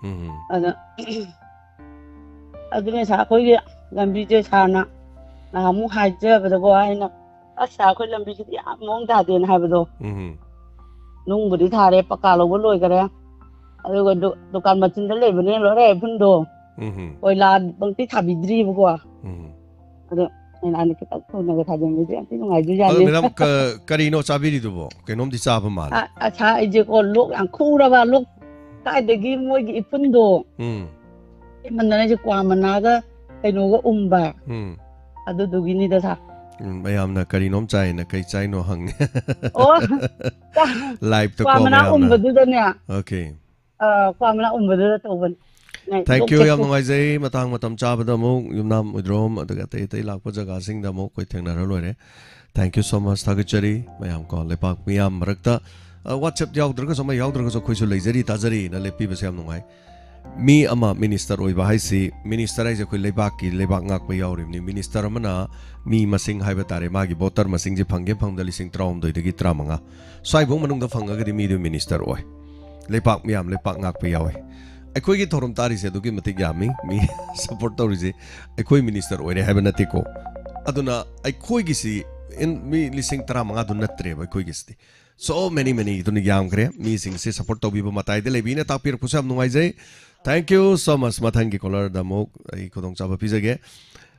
ꯎꯝ꯫ ꯑꯗ, ꯑꯗꯨꯅꯦ ꯁꯥꯔ, ꯑꯩꯈꯣꯏꯒꯤ ꯂꯝꯕꯤꯁꯦ ꯁꯥꯔꯅ ꯅꯍꯥꯟꯃꯨꯛ ꯍꯥꯏꯖꯕꯗꯀꯣ, ꯑꯩꯅ, "ꯑꯁ ꯁꯥꯔ, ꯑꯩꯈꯣꯏ ꯂꯝꯕꯤꯁꯤꯗꯤ ꯌꯥꯝ ꯃꯑꯣꯡ ꯇꯥꯗꯦꯅ" ꯍꯥꯏꯕꯗꯣ꯫ ꯎꯝ꯫ ꯅꯨꯡꯕꯨꯗꯤ ꯊꯥꯔꯦ, ꯄꯀꯥ ꯂꯧꯕ ꯂꯣꯏꯈꯔꯦ꯫ ꯑꯗꯨꯒ ꯗꯨ-, ꯗꯨꯀꯥꯟ ꯃꯆꯤꯟꯗ ꯂꯩꯕꯅꯦ ꯂꯣꯏꯔꯦ ꯏꯐꯨꯟꯗꯣ꯫ ꯎꯝ꯫ ꯀꯣꯏꯂꯥ ꯄꯪꯇꯤ ꯊꯥꯕꯤꯗ꯭ꯔꯤꯕꯀꯣ꯫ ꯎꯝ꯫ ꯑꯗꯣ ꯑꯩꯅ ꯑꯅꯤ ꯈꯤꯇꯪ ꯊꯨꯅꯒ ꯊꯥꯖꯤꯟꯕꯁꯦ ꯌꯥꯝ ꯊꯤ ꯑꯗꯣ ꯅꯨꯡꯉꯥꯏꯗꯣꯏꯖꯥꯠꯅꯤ꯫ ꯃꯦꯗꯥꯝ, ꯀ-, ꯀꯔꯤꯅꯣ ꯆꯥꯕꯤꯔꯤꯗꯨꯕꯣ? ꯀꯩꯅꯣꯝꯗꯤ ꯆꯥꯕ ꯃꯥꯜꯂꯦ꯫ ꯑ-, ꯑꯁꯥ ꯑꯩꯁꯦꯀꯣ, ꯂꯣꯛ ꯌꯥꯝ ꯈꯨꯔꯕ, ꯂꯣꯛ ꯀꯥꯏꯗꯒꯤ ꯃꯣꯏꯒꯤ ꯏꯐꯨꯟꯗꯣ ꯎꯝ꯫ ꯍꯦꯟꯃꯟꯗꯅ ꯑꯩꯁꯦ ꯀ꯭ꯋꯥ ꯃꯅꯥꯒ ꯀꯩꯅꯣꯒ ꯎꯝꯕ꯫ ꯎꯝ꯫ ꯑꯗꯨꯗꯨꯒꯤꯅꯤꯗ ꯁꯥ꯫ ꯎꯝ, ꯃꯌꯥꯝꯅ ꯀꯔꯤꯅꯣꯝ ꯆꯥꯏꯅ ꯀꯩ ꯆꯥꯏꯅꯣ ꯍꯪꯉꯦ꯫ ꯑꯣ, ꯀ꯭ꯋꯥ-, ꯂꯥꯏꯞꯇꯀꯣ ꯀ꯭ꯋꯥ ꯃꯅꯥ ꯃꯌꯥꯝꯅ꯫ ꯎꯝꯕꯗꯨꯗꯅꯦ꯫ ꯑꯣꯀꯦ꯫ ꯑ, ꯀ꯭ꯋꯥ ꯃꯅꯥ ꯎꯝꯕꯗꯨꯗ ꯇꯧꯕꯅꯤ꯫ ꯅ-, Thank you, ꯂꯣꯛꯁꯦ ꯌꯥꯝ ꯈꯨ- ꯅꯨꯡꯉꯥꯏꯖꯩ꯫ ꯃꯇꯥꯡ ꯃꯇꯝ ꯆꯥꯕꯗ ꯑꯃꯨꯛ ꯌꯨꯝꯅꯥꯝ ꯎꯏꯗ꯭ꯔꯣꯝ ꯑꯗꯨꯒ ꯑꯇꯩ ꯑꯇꯩ ꯂꯥꯛꯄ ꯖꯒꯥꯁꯤꯡꯗ ꯑꯃꯨꯛ ꯑꯩꯈꯣꯏ ꯊꯦꯡꯅꯔ ꯂꯣꯏꯔꯦ꯫ Thank you so much, ꯊꯥꯒꯠꯆꯔꯤ ꯃꯌꯥꯝ ꯀꯣ, ꯂꯩꯄꯥꯛ ꯃꯤꯌꯥꯝ ꯃꯔꯛꯇ, ꯑ, WhatsApp ꯌꯥꯎꯗ꯭ꯔꯒꯁꯨ ꯑꯃ ꯌꯥꯎꯗ꯭ꯔꯒꯁꯨ ꯑꯩꯈꯣꯏꯁꯨ ꯂꯩꯖꯔꯤ, ꯇꯥꯖꯔꯤꯅ ꯂꯦꯞꯄꯤꯕꯁꯦ ꯌꯥꯝ ꯅꯨꯡꯉꯥꯏ꯫ ꯃꯤ ꯑꯃ ꯃꯤꯅꯤꯁꯇꯔ ꯑꯣꯏꯕ ꯍꯥꯏꯁꯤ, ꯃꯤꯅꯤꯁꯇꯔ ꯍꯥꯏꯁꯦ ꯑꯩꯈꯣꯏ ꯂꯩꯕꯥꯛꯀꯤ, ꯂꯩꯕꯥꯛ ꯉꯥꯛꯄ ꯌꯥꯎꯔꯤꯕꯅꯤ꯫ ꯃꯤꯅꯤꯁꯇꯔ ꯑꯃꯅ ꯃꯤ ꯃꯁꯤꯡ ꯍꯥꯏꯕ ꯇꯥꯔꯦ, ꯃꯥꯒꯤ ꯚꯣꯇꯔ ꯃꯁꯤꯡꯁꯦ ꯐꯪꯒꯦ ꯐꯪꯗ ꯂꯤꯁꯤꯡ ꯇꯔꯥꯍꯨꯝꯗꯣꯏꯗꯒꯤ ꯇꯔꯥꯃꯉꯥ ꯁ꯭ꯋꯥꯏꯐꯧ ꯃꯅꯨꯡꯗ ꯐꯪꯉꯒꯗꯤ ꯃꯤꯗꯨ ꯃꯤꯅꯤꯁꯇꯔ ꯑꯣꯏ꯫ ꯂꯩꯄꯥꯛ ꯃꯤꯌꯥꯝ, ꯂꯩꯄꯥꯛ ꯉꯥꯛꯄ ꯌꯥꯎꯏ꯫ ꯑꯩꯈꯣꯏꯒꯤ ꯊꯧꯔꯝ ꯇꯥꯔꯤꯁꯦ ꯑꯗꯨꯛꯀꯤ ꯃꯇꯤꯛ ꯌꯥꯝꯃꯤ꯫ ꯃꯤ ꯁꯞꯄꯣꯔꯠ ꯇꯧꯔꯤꯁꯦ ꯑꯩꯈꯣꯏ ꯃꯤꯅꯤꯁꯇꯔ ꯑꯣꯏꯔꯦ ꯍꯥꯏꯕ ꯅꯠꯇꯦꯀꯣ꯫ ꯑꯗꯨꯅ ꯑꯩꯈꯣꯏꯒꯤꯁꯤ ꯏꯟ-, ꯃꯤ ꯂꯤꯁꯤꯡ ꯇꯔꯥꯃꯉꯥꯗꯨ ꯅꯠꯇ꯭ꯔꯦꯕ ꯑꯩꯈꯣꯏꯒꯤꯁꯤꯗꯤ꯫ So many, many, ꯑꯗꯨꯅ ꯌꯥꯝꯈ꯭ꯔꯦ꯫ ꯃꯤꯁꯤꯡꯁꯦ ꯁꯞꯄꯣꯔꯠ ꯇꯧꯕꯤꯕ ꯃꯇꯥꯏꯗ ꯂꯩꯕꯤꯅ ꯇꯥꯛꯄꯤꯔꯛꯄꯁꯨ ꯌꯥꯝ ꯅꯨꯡꯉꯥꯏꯖꯩ꯫ Thank you so much꯫ ꯃꯊꯪꯒꯤ ꯀꯣꯂꯔꯗ ꯑꯃꯨꯛ ꯑꯩ ꯈꯨꯗꯣꯡꯆꯥꯕ ꯄꯤꯖꯒꯦ꯫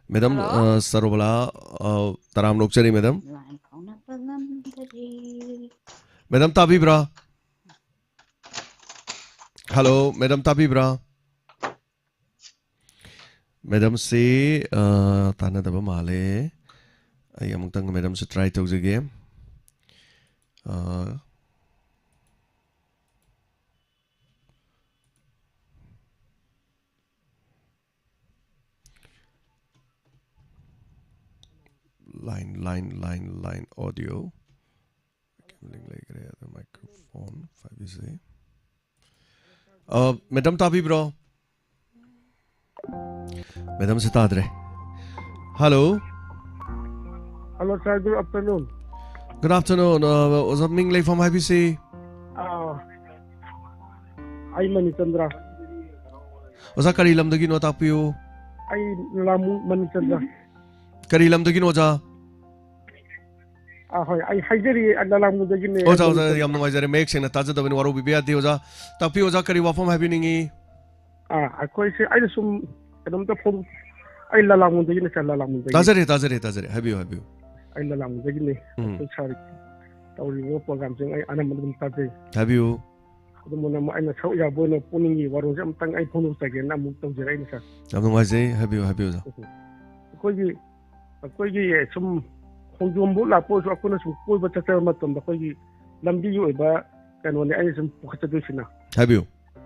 Madam, hello. ꯑ, ꯁꯔꯣꯕꯂꯥ, ꯑ, ꯇꯔꯥꯝꯅ ꯑꯣꯛꯆꯔꯤ, ꯃꯦꯗꯥꯝ꯫ ꯂꯥꯏꯟ ꯐꯥꯎꯅꯕ ꯉꯝꯗꯔꯦ꯫ ꯃꯦꯗꯥꯝ, ꯇꯥꯕꯤꯕ꯭ꯔꯥ? ꯍꯜꯂꯣ, ꯃꯦꯗꯥꯝ ꯇꯥꯕꯤꯕ꯭ꯔꯥ? ꯃꯦꯗꯥꯝꯁꯤ, ꯑ, ꯇꯥꯟꯅꯗꯕ ꯃꯥꯜꯂꯦ꯫ ꯑꯩ ꯑꯃꯨꯛꯇꯪ ꯃꯦꯗꯥꯝꯁꯤ try ꯇꯧꯖꯒꯦ꯫ ꯑ, Line, line, line, line audio. Link ꯂꯩꯈ꯭ꯔꯦ, ꯑꯗꯨ microphone five G꯫ ꯑ, ꯃꯦꯗꯥꯝ ꯇꯥꯕꯤꯕ꯭ꯔꯣ? ꯃꯦꯗꯥꯝꯁꯦ ꯇꯥꯗ꯭ꯔꯦ꯫ Hello. Hello, sir. Good afternoon. Good afternoon. ꯑ, ꯑꯣꯖꯥ ꯃꯤꯡ ꯂꯩꯐꯝ ꯍꯥꯏꯕꯤꯁꯤ? ꯑꯥ, ꯑꯩ ꯃꯅꯤꯆꯟꯗ꯭ꯔ꯫ ꯑꯣꯖꯥ ꯀꯔꯤ ꯂꯝꯗꯒꯤꯅꯣ ꯇꯥꯛꯄꯤꯌꯨ? ꯑꯩ ꯂꯥꯃꯨ ꯃꯅꯤꯆꯟꯗ꯭ꯔ꯫ ꯀꯔꯤ ꯂꯝꯗꯒꯤꯅꯣ ꯑꯣꯖꯥ? ꯑꯥ, ꯍꯣꯏ, ꯑꯩ ꯍꯥꯏꯖꯔꯤ, ꯂꯂꯥꯡꯕꯨꯗꯒꯤꯅꯦ꯫ ꯑꯣꯖꯥ, ꯑꯣꯖꯥ, ꯌꯥꯝ ꯅꯨꯡꯉꯥꯏꯖꯔꯦ꯫ ꯃꯌꯦꯛ ꯁꯦꯡꯅ ꯇꯥꯖꯗꯕꯅꯤ, ꯋꯥꯔꯧꯕꯤꯕ ꯌꯥꯗꯦ ꯑꯣꯖꯥ꯫ ꯇꯥꯛꯄꯤꯌꯨ ꯑꯣꯖꯥ, ꯀꯔꯤ ꯋꯥꯐꯝ ꯍꯥꯏꯕꯤꯅꯤꯡꯉꯤ? ꯑꯥ, ꯑꯩꯈꯣꯏꯁꯦ, ꯑꯩꯅ ꯁꯨꯝ ꯀꯩꯅꯣꯝꯇ ꯐꯣꯡ-, ꯑꯩ ꯂꯂꯥꯡꯕꯨꯗꯒꯤꯅꯦ, sir, ꯂꯂꯥꯡꯕꯨꯗꯒꯤ꯫ ꯇꯥꯖꯔꯦ, ꯇꯥꯖꯔꯦ, ꯇꯥꯖꯔꯦ꯫ ꯍꯥꯏꯕꯤꯌꯨ, ꯍꯥꯏꯕꯤꯌꯨ꯫ ꯑꯩ ꯂꯂꯥꯡꯕꯨꯗꯒꯤꯅꯦ꯫ ꯎꯝ꯫ ꯑꯩꯈꯣꯏ sir ꯇꯧꯔꯤꯕ programꯁꯤꯡ ꯑꯩ ꯑꯅꯝꯕꯅ ꯑꯗꯨꯝ ꯇꯥꯖꯩ꯫ ꯍꯥꯏꯕꯤꯌꯨ꯫ ꯑꯗꯨꯝꯕꯅ ꯑꯃꯨꯛ ꯑꯩꯅ ꯁꯔꯨꯛ ꯌꯥꯕ ꯑꯣꯏꯅ ꯄꯨꯛꯅꯤꯡꯒꯤ ꯋꯥꯔꯣꯜꯁꯦ ꯑꯃꯇꯪ ꯑꯩ ꯐꯣꯡꯗꯣꯛꯆꯒꯦꯅ ꯑꯃꯨꯛ ꯇꯧꯖꯔꯛꯏꯅꯦ, sir꯫ ꯌꯥꯝ ꯅꯨꯡꯉꯥꯏꯖꯩ, ꯍꯥꯏꯕꯤꯌꯨ, ꯍꯥꯏꯕꯤꯌꯨ, ꯑꯣꯖꯥ꯫ ꯑꯩꯈꯣꯏꯒꯤ, ꯑꯩꯈꯣꯏꯒꯤ ꯁꯨꯝ ꯈꯣꯡꯖꯣꯝꯕꯨ ꯂꯥꯛꯄ ꯑꯣꯏꯔꯁꯨ, ꯑꯩꯈꯣꯏꯅ ꯁꯨꯝ ꯀꯣꯏꯕ ꯆꯠꯆꯕ ꯃꯇꯝꯗ ꯑꯩꯈꯣꯏꯒꯤ ꯂꯝꯕꯤꯒꯤ ꯑꯣꯏꯕ ꯀꯩꯅꯣꯅꯦ ꯑꯩꯅ ꯁꯨꯝ ꯄꯨꯈꯠꯆꯗꯣꯏꯁꯤꯅ꯫ ꯍꯥꯏꯕꯤꯌꯨ꯫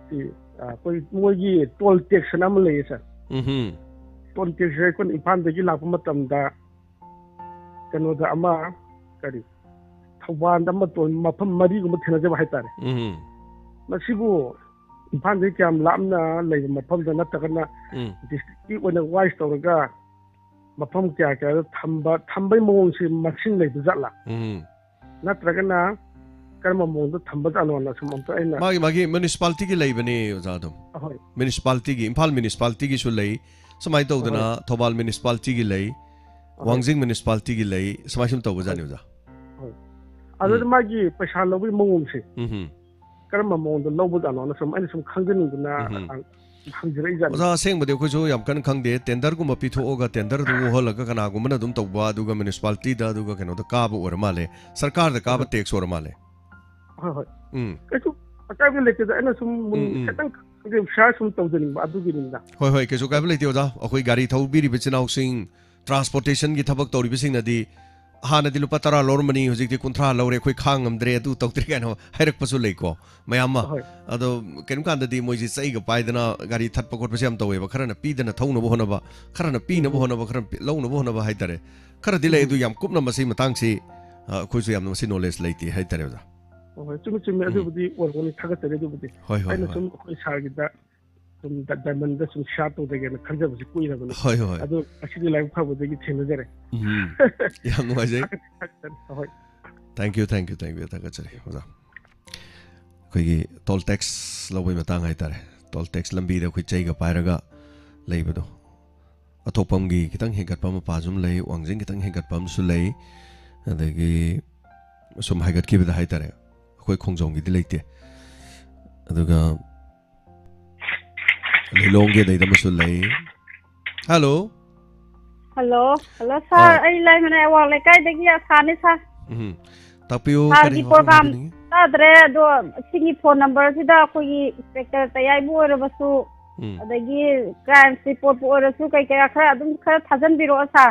ꯁꯤ, ꯑ, ꯑꯩꯈꯣꯏ ꯃꯣꯏꯒꯤ toll tax ꯑꯅ ꯑꯃ ꯂꯩꯌꯦ, sir꯫ ꯎꯝꯍꯨꯝ꯫ Toll taxꯁꯦ ꯑꯩꯈꯣꯏꯅ ꯏꯝꯐꯥꯜꯗꯒꯤ ꯂꯥꯛꯄ ꯃꯇꯝꯗ ꯀꯩꯅꯣꯗ ꯑꯃ, ꯀꯔꯤ, ꯊꯧꯕꯥꯜꯗ ꯑꯃ toll ꯃꯐꯝ ꯃꯔꯤꯒꯨꯝꯕ ꯊꯦꯡꯅꯖꯕ ꯍꯥꯏꯇꯥꯔꯦ꯫ ꯎꯝ꯫ ꯃꯁꯤꯕꯨ ꯏꯝꯐꯥꯜꯗꯒꯤ ꯀꯌꯥꯝ ꯂꯥꯞꯅ ꯂꯩꯕ ꯃꯐꯝꯗ ꯅꯠꯇ꯭ꯔꯒꯅ ꯎꯝ꯫ Districtꯀꯤ ꯑꯣꯏꯅ wise ꯇꯧꯔꯒ ꯃꯐꯝ ꯀꯌꯥ ꯀꯌꯥꯗ ꯊꯝꯕ, ꯊꯝꯕꯩ ꯃꯑꯣꯡꯁꯤ ꯃꯁꯤꯡ ꯂꯩꯕ ꯖꯥꯠꯂꯥ? ꯎꯝ꯫ ꯅꯠꯇ꯭ꯔꯒꯅ ꯀꯔꯝꯕ ꯃꯑꯣꯡꯗ ꯊꯝꯕ ꯖꯥꯠꯅꯣꯅ ꯁꯨꯝ ꯑꯝꯇ ꯑꯩꯅ ꯃꯥꯒꯤ, ꯃꯥꯒꯤ municipalityꯒꯤ ꯂꯩꯕꯅꯦ ꯑꯣꯖꯥ ꯑꯗꯨꯝ꯫ ꯑꯍꯣꯏ꯫ Municipalityꯒꯤ, ꯏꯝꯐꯥꯜ municipalityꯒꯤꯁꯨ ꯂꯩ꯫ ꯁꯨꯃꯥꯏꯅ ꯇꯧꯗꯅ ꯑꯍꯣꯏ꯫ ꯊꯧꯕꯥꯜ municipalityꯒꯤ ꯂꯩ, ꯑꯍꯣꯏ꯫ ꯋꯥꯡꯖꯤꯡ municipalityꯒꯤ ꯂꯩ, ꯁꯨꯃꯥꯏ ꯁꯨꯝ ꯇꯧꯕꯖꯥꯠꯅꯤ ꯑꯍꯣꯏ꯫ ꯑꯣꯖꯥ꯫ ꯍꯣꯏ꯫ ꯑꯗꯨꯗ ꯎꯝ꯫ ꯃꯥꯒꯤ ꯄꯩꯁꯥ ꯂꯧꯕꯒꯤ ꯃꯑꯣꯡꯁꯦ ꯎꯝꯍꯨꯝ꯫ ꯀꯔꯝꯕ ꯃꯑꯣꯡꯗ ꯂꯧꯕꯖꯥꯠꯅꯣꯅ ꯁꯨꯝ ꯑꯩꯅ ꯁꯨꯝ ꯈꯪꯖꯅꯤꯡꯗꯅ ꯎꯝꯍꯨꯝ꯫ ꯍꯪ-, ꯍꯪꯖꯔꯛꯏꯖꯥꯠꯅꯤ꯫ ꯑꯣꯖꯥ, ꯑꯁꯦꯡꯕꯗꯤ ꯑꯩꯈꯣꯏꯁꯨ ꯌꯥꯝ ꯀꯟꯅ ꯈꯪꯗꯦ꯫ Tenderꯒꯨꯝꯕ ꯄꯤꯊꯣꯛꯑꯒ tenderꯗꯨ ꯋꯥꯍꯜꯂꯒ ꯀꯅꯥꯒꯨꯝꯕꯅ ꯑꯗꯨꯝ ꯇꯧꯕ, ꯑꯗꯨꯒ municipalityꯗ, ꯑꯗꯨꯒ ꯀꯩꯅꯣꯗ ꯀꯥꯕ ꯑꯣꯏꯔ ꯃꯥꯜꯂꯦ, ꯁꯔꯀꯥꯔꯗ ꯀꯥꯕ ꯍꯣꯏ꯫ Tax ꯑꯣꯏꯔ ꯃꯥꯜꯂꯦ꯫ ꯍꯣꯏ, ꯍꯣꯏ꯫ ꯎꯝ꯫ ꯀꯩꯁꯨ ꯑꯀꯥꯏꯕ ꯂꯩꯇꯦꯗ, ꯑꯩꯅ ꯁꯨꯝ ꯃꯨꯟ-, ꯎꯝ, ꯎꯝ꯫ ꯈꯤꯇꯪ share ꯁꯨꯝ ꯇꯧꯖꯅꯤꯡꯕ ꯑꯗꯨꯒꯤꯅꯤꯗ꯫ ꯍꯣꯏ, ꯍꯣꯏ, ꯀꯩꯁꯨ ꯀꯥꯏꯕ ꯂꯩꯇꯦ ꯑꯣꯖꯥ꯫ ꯑꯩꯈꯣꯏ ꯒꯥꯔꯤ ꯊꯧꯕꯤꯔꯤꯕ ꯏꯆꯤꯟ ꯏꯅꯥꯎꯁꯤꯡ, transportation ꯒꯤ ꯊꯕꯛ ꯇꯧꯔꯤꯕꯁꯤꯡꯅꯗꯤ ꯍꯥꯟꯅꯗꯤ ꯂꯨꯄꯥ ꯇꯔꯥ ꯂꯧꯔꯝꯕꯅꯤ, ꯍꯧꯖꯤꯛꯇꯤ ꯀꯨꯟꯊ꯭ꯔꯥ ꯂꯧꯔꯦ, ꯑꯩꯈꯣꯏ ꯈꯥꯡ ꯉꯝꯗ꯭ꯔꯦ, ꯑꯗꯨ ꯇꯧꯗ꯭ꯔꯦ ꯀꯥꯏꯅ ꯍꯥꯏꯔꯛꯄꯁꯨ ꯂꯩꯀꯣ, ꯃꯌꯥꯝ ꯑꯃ꯫ ꯍꯣꯏ꯫ ꯑꯗꯣ ꯀꯩꯝ ꯀꯥꯟꯗꯗꯤ ꯃꯣꯏꯁꯤ ꯆꯩꯒ ꯄꯥꯏꯗꯅ ꯒꯥꯔꯤ ꯊꯠꯄ ꯈꯣꯠꯄꯁꯦ ꯌꯥꯝ ꯇꯧꯋꯦꯕ꯫ ꯈꯔꯅ ꯄꯤꯗꯅ ꯊꯧꯅꯕ ꯍꯣꯠꯅꯕ, ꯈꯔꯅ ꯄꯤꯅꯕ ꯎꯝ꯫ ꯍꯣꯠꯅꯕ, ꯈꯔꯅ ꯄꯤ-, ꯂꯧꯅꯕ ꯍꯣꯠꯅꯕ ꯍꯥꯏꯇꯥꯔꯦ꯫ ꯈꯔꯗꯤ ꯂꯩ, ꯎꯝ꯫ ꯑꯗꯨ ꯌꯥꯝ ꯀꯨꯞꯅ ꯃꯁꯤ ꯃꯇꯥꯡꯁꯤ, ꯑ, ꯑꯩꯈꯣꯏꯁꯨ ꯌꯥꯝꯅ ꯃꯁꯤ knowledge ꯂꯩꯇꯦ ꯍꯥꯏꯇꯥꯔꯦ ꯑꯣꯖꯥ꯫ ꯍꯣꯏ, ꯍꯣꯏ, ꯆꯨꯝꯃꯤ, ꯆꯨꯝꯃꯤ꯫ ꯎꯝ꯫ ꯑꯗꯨꯕꯨꯗꯤ ꯑꯣꯏꯔꯝꯒꯅꯤ, ꯊꯥꯒꯠꯆꯔꯤ ꯑꯗꯨꯕꯨꯗꯤ꯫ ꯍꯣꯏ, ꯍꯣꯏ, ꯑꯩꯅ ꯍꯣꯏ꯫ ꯁꯨꯝ ꯑꯩꯈꯣꯏ sir ꯒꯤꯗ ꯁꯨꯝ ꯗ-, diamond ꯗ ꯁꯨꯝ share ꯇꯧꯖꯒꯦꯅ ꯈꯟꯖꯕꯁꯤ ꯀꯨꯏꯔꯕꯅꯤ꯫ ꯍꯣꯏ, ꯍꯣꯏ꯫ ꯑꯗꯣ ꯉꯁꯤꯗꯤ ꯂꯥꯏꯕꯛ ꯐꯕꯗꯒꯤ ꯊꯦꯡꯅꯖꯔꯦ꯫ ꯎꯝ꯫ ꯌꯥꯝ ꯅꯨꯡꯉꯥꯏꯖꯩ꯫ ꯊꯥꯒꯠꯆꯔꯤ꯫ ꯍꯣꯏ꯫ Thank you, thank you, thank you꯫ ꯊꯥꯒꯠꯆꯔꯤ, ꯑꯣꯖꯥ꯫ ꯑꯩꯈꯣꯏꯒꯤ toll tax ꯂꯧꯕꯩ ꯃꯇꯥꯡ ꯍꯥꯏꯇꯥꯔꯦ꯫ Toll tax ꯂꯝꯕꯤꯗ ꯑꯩꯈꯣꯏ ꯆꯩꯒ ꯄꯥꯏꯔꯒ ꯂꯩꯕꯗꯣ꯫ ꯑꯊꯣꯛꯄꯝꯒꯤ ꯈꯤꯇꯪ ꯍꯦꯟꯒꯠꯄ ꯃꯄꯥꯁꯨ ꯑꯃ ꯂꯩ, ꯋꯥꯡꯖꯤꯡ ꯈꯤꯇꯪ ꯍꯦꯟꯒꯠꯄ ꯑꯃꯁꯨ ꯂꯩ, ꯑꯗꯒꯤ ꯁꯨꯝ ꯍꯥꯏꯒꯠꯈꯤꯕꯗ ꯍꯥꯏꯇꯥꯔꯦ, ꯑꯩꯈꯣꯏ ꯈꯣꯡꯖꯣꯝꯒꯤꯗꯤ ꯂꯩꯇꯦ꯫ ꯑꯗꯨꯒ ꯂꯤꯂꯣꯡꯒꯤ ꯑꯗꯩꯗ ꯑꯃꯁꯨ ꯂꯩ꯫ Hello꯫ Hello, hello, sir. ꯑꯥ꯫ ꯑꯩ ꯂꯥꯏꯃꯅꯥꯏ ꯑꯋꯥꯡ ꯂꯩꯀꯥꯏꯗꯒꯤ ꯑꯁꯥꯅꯤ, sir꯫ ꯎꯝ꯫ ꯇꯥꯛꯄꯤꯌꯨ, sir ꯀꯔꯤ ꯒꯤ ꯋꯥꯐꯝ program ꯍꯥꯏꯕꯤꯅꯤꯡꯉꯤ? ꯇꯥꯗ꯭ꯔꯦ, ꯑꯗꯣ ꯁꯤꯒꯤ phone number ꯁꯤꯗ ꯑꯩꯈꯣꯏꯒꯤ inspector ꯇꯌꯥꯏꯕꯨ ꯑꯣꯏꯔꯕꯁꯨ, ꯎꯝ꯫ ꯑꯗꯒꯤ crimes report ꯄꯨ ꯑꯣꯏꯔꯁꯨ, ꯀꯩ ꯀꯌꯥ ꯈꯔ ꯑꯗꯨꯝ ꯈꯔ ꯊꯥꯖꯟꯕꯤꯔꯛꯑꯣ, sir꯫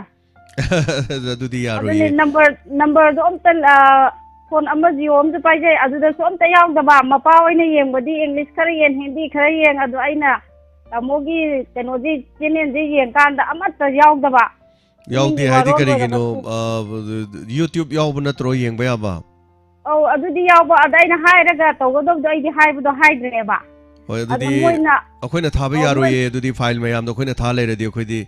ꯑꯗꯨꯗꯤ ꯑꯗꯨꯅꯦ, ꯌꯥꯔꯣꯏꯌꯦ꯫ Number, number ꯗꯣ ꯑꯝꯇ, ꯑ, phone ꯑꯃ Jio ꯑꯝꯁꯨ ꯄꯥꯏꯖꯩ, ꯑꯗꯨꯗꯁꯨ ꯑꯝꯇ ꯌꯥꯎꯗꯕ꯫ ꯃꯄꯥ ꯑꯣꯏꯅ ꯌꯦꯡꯕꯗꯤ English ꯈꯔ ꯌꯦꯡ, ꯍꯤꯟꯗꯤ ꯈꯔ ꯌꯦꯡ, ꯑꯗꯣ ꯑꯩꯅ ꯇꯥꯃꯣꯒꯤ ꯀꯩꯅꯣꯁꯤ, channel ꯁꯤ ꯌꯦꯡꯀꯥꯟꯗ ꯑꯃꯠꯇ ꯌꯥꯎꯗꯕ꯫ ꯌꯥꯎꯗꯦ ꯃꯤꯒꯤ ꯍꯥꯏꯗꯤ ꯋꯥꯔꯣꯜ ꯀꯔꯤꯒꯤꯅꯣ? ꯑꯣꯏꯔꯒꯁꯨ꯫ ꯑ, YouTube ꯌꯥꯎꯕ ꯅꯠꯇ꯭ꯔꯣ ꯌꯦꯡꯕ ꯌꯥꯕ? ꯑꯧ, ꯑꯗꯨꯗꯤ ꯌꯥꯎꯕ꯫ ꯑꯗ ꯑꯩꯅ ꯍꯥꯏꯔꯒ ꯇꯧꯒꯗꯧꯗꯣ ꯑꯩꯗꯤ ꯍꯥꯏꯕꯗꯣ ꯍꯥꯏꯗ꯭ꯔꯦꯕ꯫ ꯍꯣꯏ, ꯑꯗꯣ ꯑꯗꯨꯗꯤ ꯃꯣꯏꯅ, ꯑꯩꯈꯣꯏꯅ ꯊꯥꯕ ꯑꯧ, ꯃꯣꯏ ꯌꯥꯔꯣꯏꯌꯦ꯫ ꯑꯗꯨꯗꯤ file ꯃꯌꯥꯝꯗꯣ ꯑꯩꯈꯣꯏꯅ ꯊꯥ ꯂꯩꯔꯗꯤ ꯑꯩꯈꯣꯏꯗꯤ,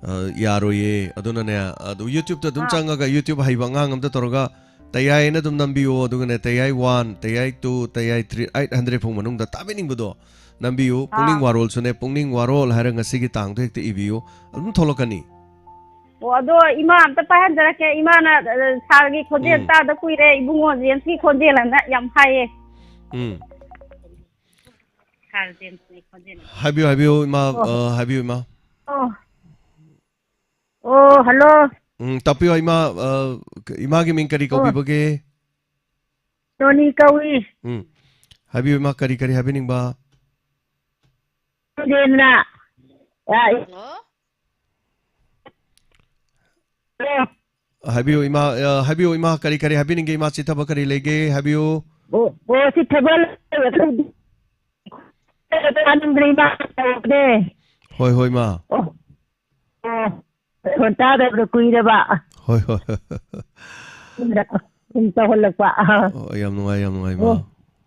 ꯑ, ꯌꯥꯔꯣꯏꯌꯦ꯫ ꯑꯗꯨꯅꯅꯦ, ꯑꯗꯨ YouTube-ꯇ ꯑꯗꯨꯝ ꯑꯥ꯫ ꯆꯪꯉꯒ YouTube ꯍꯩꯕ ꯑꯉꯥꯡ ꯑꯝꯗ ꯇꯧꯔꯒ ꯇꯌꯥꯏꯅ ꯑꯗꯨꯝ ꯅꯝꯕꯤꯌꯣ꯫ ꯑꯗꯨꯒꯅꯦ, ꯇꯌꯥꯏ one, ꯇꯌꯥꯏ two, ꯇꯌꯥꯏ three, eight hundred ꯐꯥꯎ ꯃꯅꯨꯡꯗ ꯇꯥꯕꯤꯅꯤꯡꯕꯗꯣ ꯅꯝꯕꯤꯌꯨ꯫ ꯑꯥ꯫ ꯄꯨꯛꯅꯤꯡ ꯋꯥꯔꯣꯜꯁꯨꯅꯦ, ꯄꯨꯛꯅꯤꯡ ꯋꯥꯔꯣꯜ ꯍꯥꯏꯔ ꯉꯁꯤꯒꯤ ꯇꯥꯡꯗꯣ ꯍꯦꯛꯇ ꯏꯕꯤꯌꯨ꯫ ꯑꯗꯨꯝ ꯊꯣꯛꯂꯛꯀꯅꯤ꯫ ꯑꯣ, ꯑꯗꯣ ꯏꯃꯥ ꯑꯝꯇ ꯄꯥꯏꯍꯟꯖꯔꯛꯀꯦ꯫ ꯏꯃꯥꯅ, ꯑ, sir ꯒꯤ ꯈꯣꯟꯖꯦꯜ ꯎꯝ꯫ ꯇꯥꯗ ꯀꯨꯏꯔꯦ, ꯏꯕꯨꯡꯉꯣ James ꯀꯤ ꯈꯣꯟꯖꯦꯜ ꯑꯅ ꯌꯥꯝ ꯍꯥꯏꯌꯦ꯫ ꯎꯝ꯫ Sir James ꯀꯤ ꯈꯣꯟꯖꯦꯜ꯫ ꯍꯥꯏꯕꯤꯌꯨ, ꯍꯥꯏꯕꯤꯌꯨ, ꯏꯃꯥ, ꯑꯣ꯫ ꯑ, ꯍꯥꯏꯕꯤꯌꯨ, ꯏꯃꯥ꯫ ꯑꯣ꯫ ꯑꯣ, hello꯫ ꯎꯝ, ꯇꯥꯛꯄꯤꯌꯨ, ꯏꯃꯥ, ꯑ, ꯏꯃꯥꯒꯤ ꯃꯤꯡ ꯀꯔꯤ ꯑꯣ꯫ ꯀꯧꯕꯤꯕꯒꯦ? ꯇꯣꯅꯤ ꯀꯧꯏ꯫ ꯎꯝ꯫ ꯍꯥꯏꯕꯤꯌꯨ ꯏꯃꯥ, ꯀꯔꯤ ꯀꯔꯤ ꯍꯥꯏꯕꯤꯅꯤꯡꯕ? ꯏꯔꯦꯟꯅ, ꯑ, ꯍꯜꯂꯣ꯫ ꯍꯥꯏꯕꯤꯌꯨ ꯏꯃꯥ, ꯑ, ꯍꯥꯏꯕꯤꯌꯨ ꯏꯃꯥ, ꯀꯔꯤ ꯀꯔꯤ ꯍꯥꯏꯕꯤꯅꯤꯡꯒꯦ? ꯏꯃꯥ ꯆꯤꯊꯕ ꯀꯔꯤ ꯂꯩꯒꯦ? ꯍꯥꯏꯕꯤꯌꯨ꯫ ꯑꯣ, ꯑꯣ, ꯁꯤ ꯊꯕꯛ ꯂꯩꯔꯒꯗꯤ ꯇꯥꯅꯤꯡꯗ꯭ꯔꯦ ꯏꯃꯥ ꯇꯧꯔꯛꯑꯦ꯫ ꯍꯣꯏ ꯍꯣꯏ ꯏꯃꯥ꯫ ꯑꯣ, ꯑꯣ, ꯐꯣꯟ ꯇꯥꯗꯕꯗ ꯀꯨꯏꯔꯕ꯫ ꯍꯣꯏ ꯍꯣꯏ ꯍꯣꯏ꯫ ꯁꯨꯝ ꯇꯧꯍꯜꯂꯛꯄ꯫ ꯑꯣ, ꯌꯥꯝ ꯅꯨꯡꯉꯥꯏ, ꯌꯥꯝ ꯅꯨꯡꯉꯥꯏ ꯏꯃꯥ꯫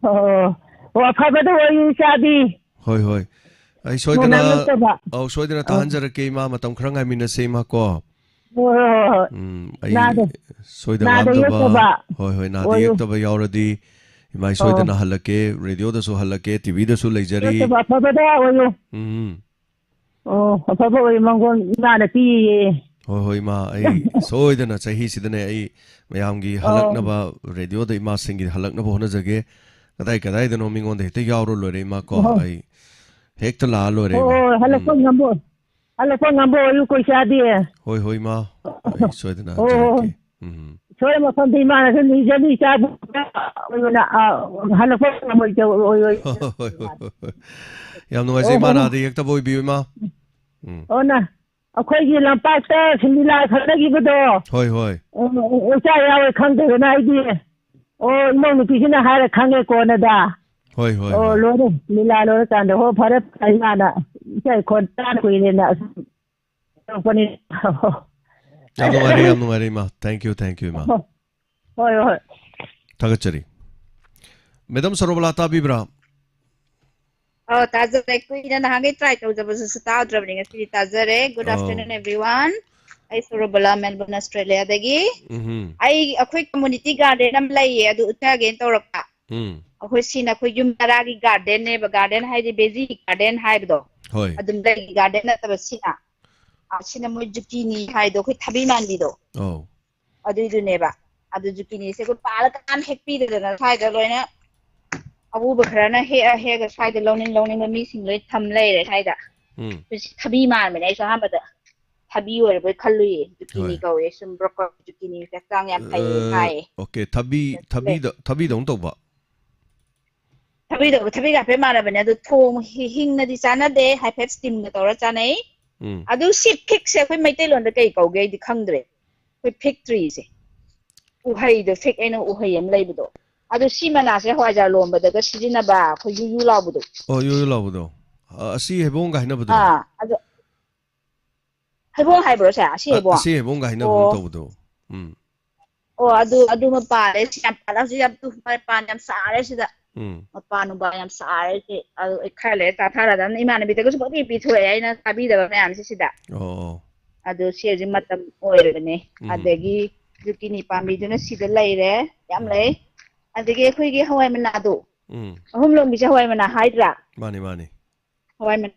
ꯑꯣ, ꯑꯣ, ꯑꯣ, ꯑꯐꯕꯗ ꯑꯣꯏꯌꯨ ꯏꯆꯥꯗꯤ꯫ ꯍꯣꯏ ꯍꯣꯏ꯫ ꯑꯩ ꯁꯣꯏꯗꯅ, ꯅꯣꯡꯉꯥꯜꯂꯛꯇꯕ꯫ ꯑꯧ, ꯁꯣꯏꯗꯅ ꯑꯧ꯫ ꯇꯥꯍꯟꯖꯔꯛꯀꯦ ꯏꯃꯥ, ꯃꯇꯝ ꯈꯔ ꯉꯥꯏꯃꯤꯟꯅꯁꯦ ꯏꯃꯥ ꯀꯣ꯫ ꯍꯣꯏ, ꯍꯣꯏ, ꯍꯣꯏ, ꯍꯣꯏ꯫ ꯎꯝ, ꯑꯩ ꯅꯥꯗ-, ꯁꯣꯏꯗ ꯅꯥꯗ ꯉꯥꯝꯗꯕ, ꯌꯦꯛꯇꯕ ꯍꯣꯏ ꯍꯣꯏ, ꯅꯥꯗ ꯑꯣꯏꯌꯨ꯫ ꯌꯦꯛꯇꯕ ꯌꯥꯎꯔꯗꯤ ꯏꯃꯥ, ꯑꯩ ꯑꯧ꯫ ꯁꯣꯏꯗꯅ ꯍꯜꯂꯛꯀꯦ, ꯔꯦꯗꯤꯑꯣꯗꯁꯨ ꯍꯜꯂꯛꯀꯦ, ꯇꯤꯚꯤꯗꯁꯨ ꯂꯩꯖꯔꯤ꯫ ꯌꯦꯛꯇꯕ ꯑꯐꯕꯗ ꯑꯣꯏꯌꯨ꯫ ꯎꯝ꯫ ꯑꯣ, ꯑꯐꯕ ꯑꯣꯏꯌꯨ, ꯃꯪꯒꯣꯜ ꯏꯃꯥꯅ ꯄꯤꯌꯦ꯫ ꯍꯣꯏ ꯍꯣꯏ ꯏꯃꯥ, ꯑꯩ ꯁꯣꯏꯗꯅ ꯆꯍꯤꯁꯤꯗꯅꯦ ꯑꯩ ꯃꯌꯥꯝꯒꯤ ꯑꯧ꯫ ꯍꯜꯂꯛꯅꯕ, ꯔꯦꯗꯤꯑꯣꯗ ꯏꯃꯥꯁꯤꯡꯒꯤ ꯍꯜꯂꯛꯅꯕ ꯍꯣꯠꯅꯖꯒꯦ꯫ ꯀꯗꯥꯏ ꯀꯗꯥꯏꯗꯅꯣ ꯃꯤꯉꯣꯟꯗ ꯍꯦꯛꯇ ꯌꯥꯎꯔ ꯂꯣꯏꯔꯦ ꯏꯃꯥ ꯀꯣ꯫ ꯑꯧ꯫ ꯑꯩ ꯍꯦꯛꯇ ꯂꯥꯛꯑ ꯂꯣꯏꯔꯦ ꯑꯣ, ꯏꯃꯥ꯫ ꯎꯝ꯫ ꯉꯝꯕ, ꯍꯜꯂꯛꯄ ꯉꯝꯕ ꯑꯣꯏꯌꯨꯀꯣ ꯏꯆꯥꯗꯤ꯫ ꯍꯣꯏ ꯍꯣꯏ ꯏꯃꯥ, ꯑꯩ ꯁꯣꯏꯗꯅ ꯑꯣ, ꯑꯣ, ꯍꯜꯂꯛꯀꯦ꯫ ꯎꯝ꯫ ꯁꯣꯏ ꯃꯐꯝꯗ ꯏꯃꯥꯅꯁꯨ ꯅꯤꯖꯅꯤ ꯏꯆꯥꯕꯨ ꯑꯣꯏꯌꯨꯅ, ꯑ, ꯍꯜꯂꯛꯄ ꯉꯝꯃꯣꯏꯗꯧ ꯑꯣꯏꯌꯣꯏ꯫ ꯍꯣꯏ ꯍꯣꯏ ꯍꯣꯏ ꯍꯣꯏ꯫ ꯌꯥꯝ ꯅꯨꯡꯉꯥꯏꯖꯩ ꯑꯣ, ꯏꯃꯥ, ꯍꯣꯏ, ꯍꯣꯏ꯫ ꯅꯥꯗ ꯌꯦꯛꯇꯕ ꯑꯣꯏꯕꯤꯌꯨ ꯏꯃꯥ꯫ ꯎꯝ꯫ ꯑꯣ, ꯅ-, ꯑꯩꯈꯣꯏꯒꯤ ꯂꯝꯄꯥꯛꯇ ꯁꯤꯟꯗꯤꯂꯥ ꯈꯠꯅꯈꯤꯕꯗꯣ꯫ ꯍꯣꯏ ꯍꯣꯏ꯫ ꯑꯣ, ꯑꯣ, ꯏꯆꯥ ꯌꯥꯎꯋꯦ ꯈꯪꯗꯗꯅ ꯑꯩꯗꯤ꯫ ꯑꯣ, ꯏꯃꯧ ꯅꯨꯄꯤꯁꯤꯅ ꯍꯥꯏꯔ ꯈꯪꯉꯦ ꯀꯣꯟꯅꯗ꯫ ꯍꯣꯏ ꯍꯣꯏ ꯑꯣ, ꯍꯣꯏ꯫ ꯂꯣꯏꯔꯦ꯫ ꯂꯤꯂꯥ ꯂꯣꯏꯔꯀꯥꯟꯗ꯫ ꯍꯣ, ꯐꯔꯦ ꯐꯔꯦ ꯏꯃꯥꯅ꯫ ꯏꯆꯥ ꯈꯣꯟ ꯇꯥꯔ ꯀꯨꯏꯔꯦꯅ ꯑꯁꯨꯝ ꯇꯧꯔꯛꯄꯅꯤ꯫ ꯌꯥꯝ ꯅꯨꯡꯉꯥꯏꯔꯦ, ꯌꯥꯝ ꯅꯨꯡꯉꯥꯏꯔꯦ ꯏꯃꯥ꯫ Thank you, thank you ꯏꯃꯥ꯫ ꯍꯣꯏ, ꯍꯣꯏ꯫ ꯊꯥꯒꯠꯆꯔꯤ꯫ ꯃꯦꯗꯥꯝ ꯁꯔꯣꯕꯂꯥ ꯇꯥꯕꯤꯕ꯭ꯔꯥ? ꯑꯣ, ꯇꯥꯖꯔꯦ꯫ ꯀꯨꯏꯅ ꯅꯍꯥꯟꯒꯩ try ꯇꯧꯖꯕꯁꯨ ꯇꯥꯗ꯭ꯔꯕꯅꯤ, ꯉꯁꯤꯗꯤ ꯇꯥꯖꯔꯦ꯫ Good ꯑꯧ꯫ Afternoon everyone. ꯑꯩ ꯁꯣꯔꯣꯕꯂꯥ, Melbourne, Australia ꯗꯒꯤ꯫ ꯎꯝꯍꯨꯝ꯫ ꯑꯩ, ꯑꯩꯈꯣꯏ community garden ꯑꯃ ꯂꯩꯌꯦ, ꯑꯗꯨ ꯎꯠꯆꯒꯦꯅ ꯇꯧꯔꯛꯄ꯫ ꯎꯝ꯫ ꯑꯩꯈꯣꯏ ꯁꯤꯅ ꯑꯩꯈꯣꯏ ꯌꯨꯝ ꯇꯔꯥꯒꯤ garden ꯅꯦꯕ, garden ꯍꯥꯏꯗꯤ veggie garden ꯍꯥꯏꯕꯗꯣ꯫ ꯍꯣꯏ꯫ ꯑꯗꯨꯝ ꯂꯩꯒꯤ garden ꯅꯠꯇꯕ ꯁꯤꯅ꯫ ꯑ, ꯁꯤꯅ ꯃꯣꯏ zucchini ꯍꯥꯏꯗꯣ, ꯑꯩꯈꯣꯏ ꯊꯕꯤ ꯃꯥꯟꯕꯤꯗꯣ꯫ ꯑꯧ꯫ ꯑꯗꯨꯏꯗꯨꯅꯦꯕ꯫ ꯑꯗꯨ zucchini ꯁꯦ ꯑꯩꯈꯣꯏ ꯄꯥꯜꯂꯀꯥꯟ ꯍꯦꯛꯄꯤꯗꯗꯅ ꯁ꯭ꯋꯥꯏꯗ ꯂꯣꯏꯅ ꯑꯎꯕ ꯈꯔꯅ ꯍꯦꯛꯑ ꯍꯦꯛꯑ ꯁ꯭ꯋꯥꯏꯗ ꯂꯧꯅꯤꯡ ꯂꯧꯅꯤꯡꯕ ꯃꯤꯁꯤꯡ ꯂꯣꯏ ꯊꯝ ꯂꯩꯔꯦ ꯁ꯭ꯋꯥꯏꯗ꯫ ꯎꯝ꯫ ꯑꯩꯈꯣꯏ ꯁꯤ ꯊꯕꯤ ꯃꯥꯟꯕꯅꯦ, ꯑꯩꯁꯨ ꯑꯍꯥꯟꯕꯗ ꯊꯕꯤ ꯑꯣꯏꯔꯕꯣꯏ ꯈꯜꯂꯨꯏꯌꯦ꯫ Zucchini ꯍꯣꯏ꯫ ꯀꯧꯋꯦ, ꯁꯨꯝ broccoli, zucchini ꯁꯦ ꯍꯛꯆꯥꯡ ꯌꯥꯝ ꯐꯩꯌꯦ ꯑ, ꯍꯥꯏꯌꯦ꯫ okay, ꯊꯕꯤ, ꯑꯗꯨ ꯂꯩ꯫ ꯊꯕꯤꯗ-, ꯊꯕꯤꯗꯧꯅ ꯇꯧꯕ? ꯊꯕꯤꯗꯣ, ꯊꯕꯤꯒ ꯍꯥꯏꯐꯦꯠ ꯃꯥꯟꯅꯕꯅꯦ, ꯑꯗꯨ ꯊꯣꯡ ꯍꯤ-, ꯍꯤꯡꯅꯗꯤ ꯆꯥꯅꯗꯦ, ꯍꯥꯏꯐꯦꯠ steamꯒ ꯇꯧꯔ ꯆꯥꯅꯩ꯫ ꯎꯝ꯫ ꯑꯗꯨ ꯁꯤ figꯁꯦ ꯑꯩꯈꯣꯏ ꯃꯩꯇꯩꯂꯣꯟꯗ ꯀꯩ ꯀꯧꯒꯦ ꯑꯩꯗꯤ ꯈꯪꯗ꯭ꯔꯦ꯫ ꯑꯩꯈꯣꯏ fig treeꯁꯦ, ꯎꯍꯩꯗꯣ, fig ꯍꯥꯏꯅ ꯎꯍꯩ ꯑꯃ ꯂꯩꯕꯗꯣ, ꯑꯗꯨ ꯁꯤ ꯃꯅꯥꯁꯦ ꯍꯋꯥꯏꯖꯥꯔ ꯂꯣꯝꯕꯗꯒ ꯁꯤꯖꯤꯟꯅꯕ, ꯑꯩꯈꯣꯏ ꯌꯨ ꯌꯨ ꯂꯥꯎꯕꯗꯣ꯫ ꯑꯣ, ꯌꯨ ꯌꯨ ꯂꯥꯎꯕꯗꯣ꯫ ꯑ, ꯑꯁꯤ ꯍꯩꯕꯣꯡꯒ ꯍꯥꯏꯅꯕꯗꯨꯔꯣ? ꯑꯥ, ꯑꯗꯣ ꯍꯩꯕꯣꯡ ꯍꯥꯏꯕ꯭ꯔꯣ ꯁꯦ? ꯑꯁꯤ ꯑ, ꯍꯩꯕꯣꯡ? ꯑꯁꯤ ꯍꯩꯕꯣꯡꯒ ꯍꯥꯏꯅꯕꯗꯨ ꯑꯣ꯫ ꯇꯧꯕꯗꯣ꯫ ꯎꯝ꯫ ꯑꯣ, ꯑꯗꯨ, ꯑꯗꯨ ꯃꯄꯥꯜꯂꯦ꯫ ꯁꯤ ꯌꯥꯝ ꯄꯥꯜꯂꯦ꯫ ꯍꯧꯖꯤꯛ ꯌꯥꯝ ꯇꯨ-, ꯃꯄꯥꯟ ꯌꯥꯝ ꯁꯥꯔꯦ ꯁꯤꯗ꯫ ꯎꯝ꯫ ꯃꯄꯥꯟ ꯅꯨꯡꯕꯥꯟ ꯌꯥꯝ ꯁꯥꯔꯦ ꯁꯤ꯫ ꯑꯗꯨ ꯑꯩ ꯈꯔ ꯂꯩꯔ ꯆꯥꯊꯔꯗꯝꯅꯤ꯫ ꯏꯃꯥꯟꯅꯕꯤꯗꯒꯁꯨ ꯄꯪꯄꯤ ꯄꯤꯊꯣꯛꯑꯦ ꯑꯩꯅ ꯆꯥꯕꯤꯗꯕ ꯃꯌꯥꯝꯁꯦ ꯁꯤꯗ꯫ ꯑꯣ, ꯑꯣ꯫ ꯑꯗꯨ ꯁꯤ ꯍꯧꯖꯤꯛ ꯃꯇꯝ ꯑꯣꯏꯔꯕꯅꯦ꯫ ꯎꯝ꯫ ꯑꯗꯒꯤ ꯖꯨꯀꯤꯅꯤ ꯄꯥꯝꯕꯤꯗꯨꯅ ꯁꯤꯗ ꯂꯩꯔꯦ꯫ ꯌꯥꯝ ꯎꯝ꯫ ꯂꯩ꯫ ꯑꯗꯒꯤ ꯑꯩꯈꯣꯏꯒꯤ ꯍꯋꯥꯏ ꯃꯅꯥꯗꯣ, ꯎꯝ꯫ ꯑꯍꯨꯝ ꯂꯣꯝꯒꯤꯁꯦ ꯍꯋꯥꯏ ꯃꯅꯥ ꯍꯥꯏꯗ꯭ꯔꯥ? ꯃꯥꯅꯤ, ꯃꯥꯅꯤ꯫ ꯍꯋꯥꯏ ꯃꯅꯥ꯫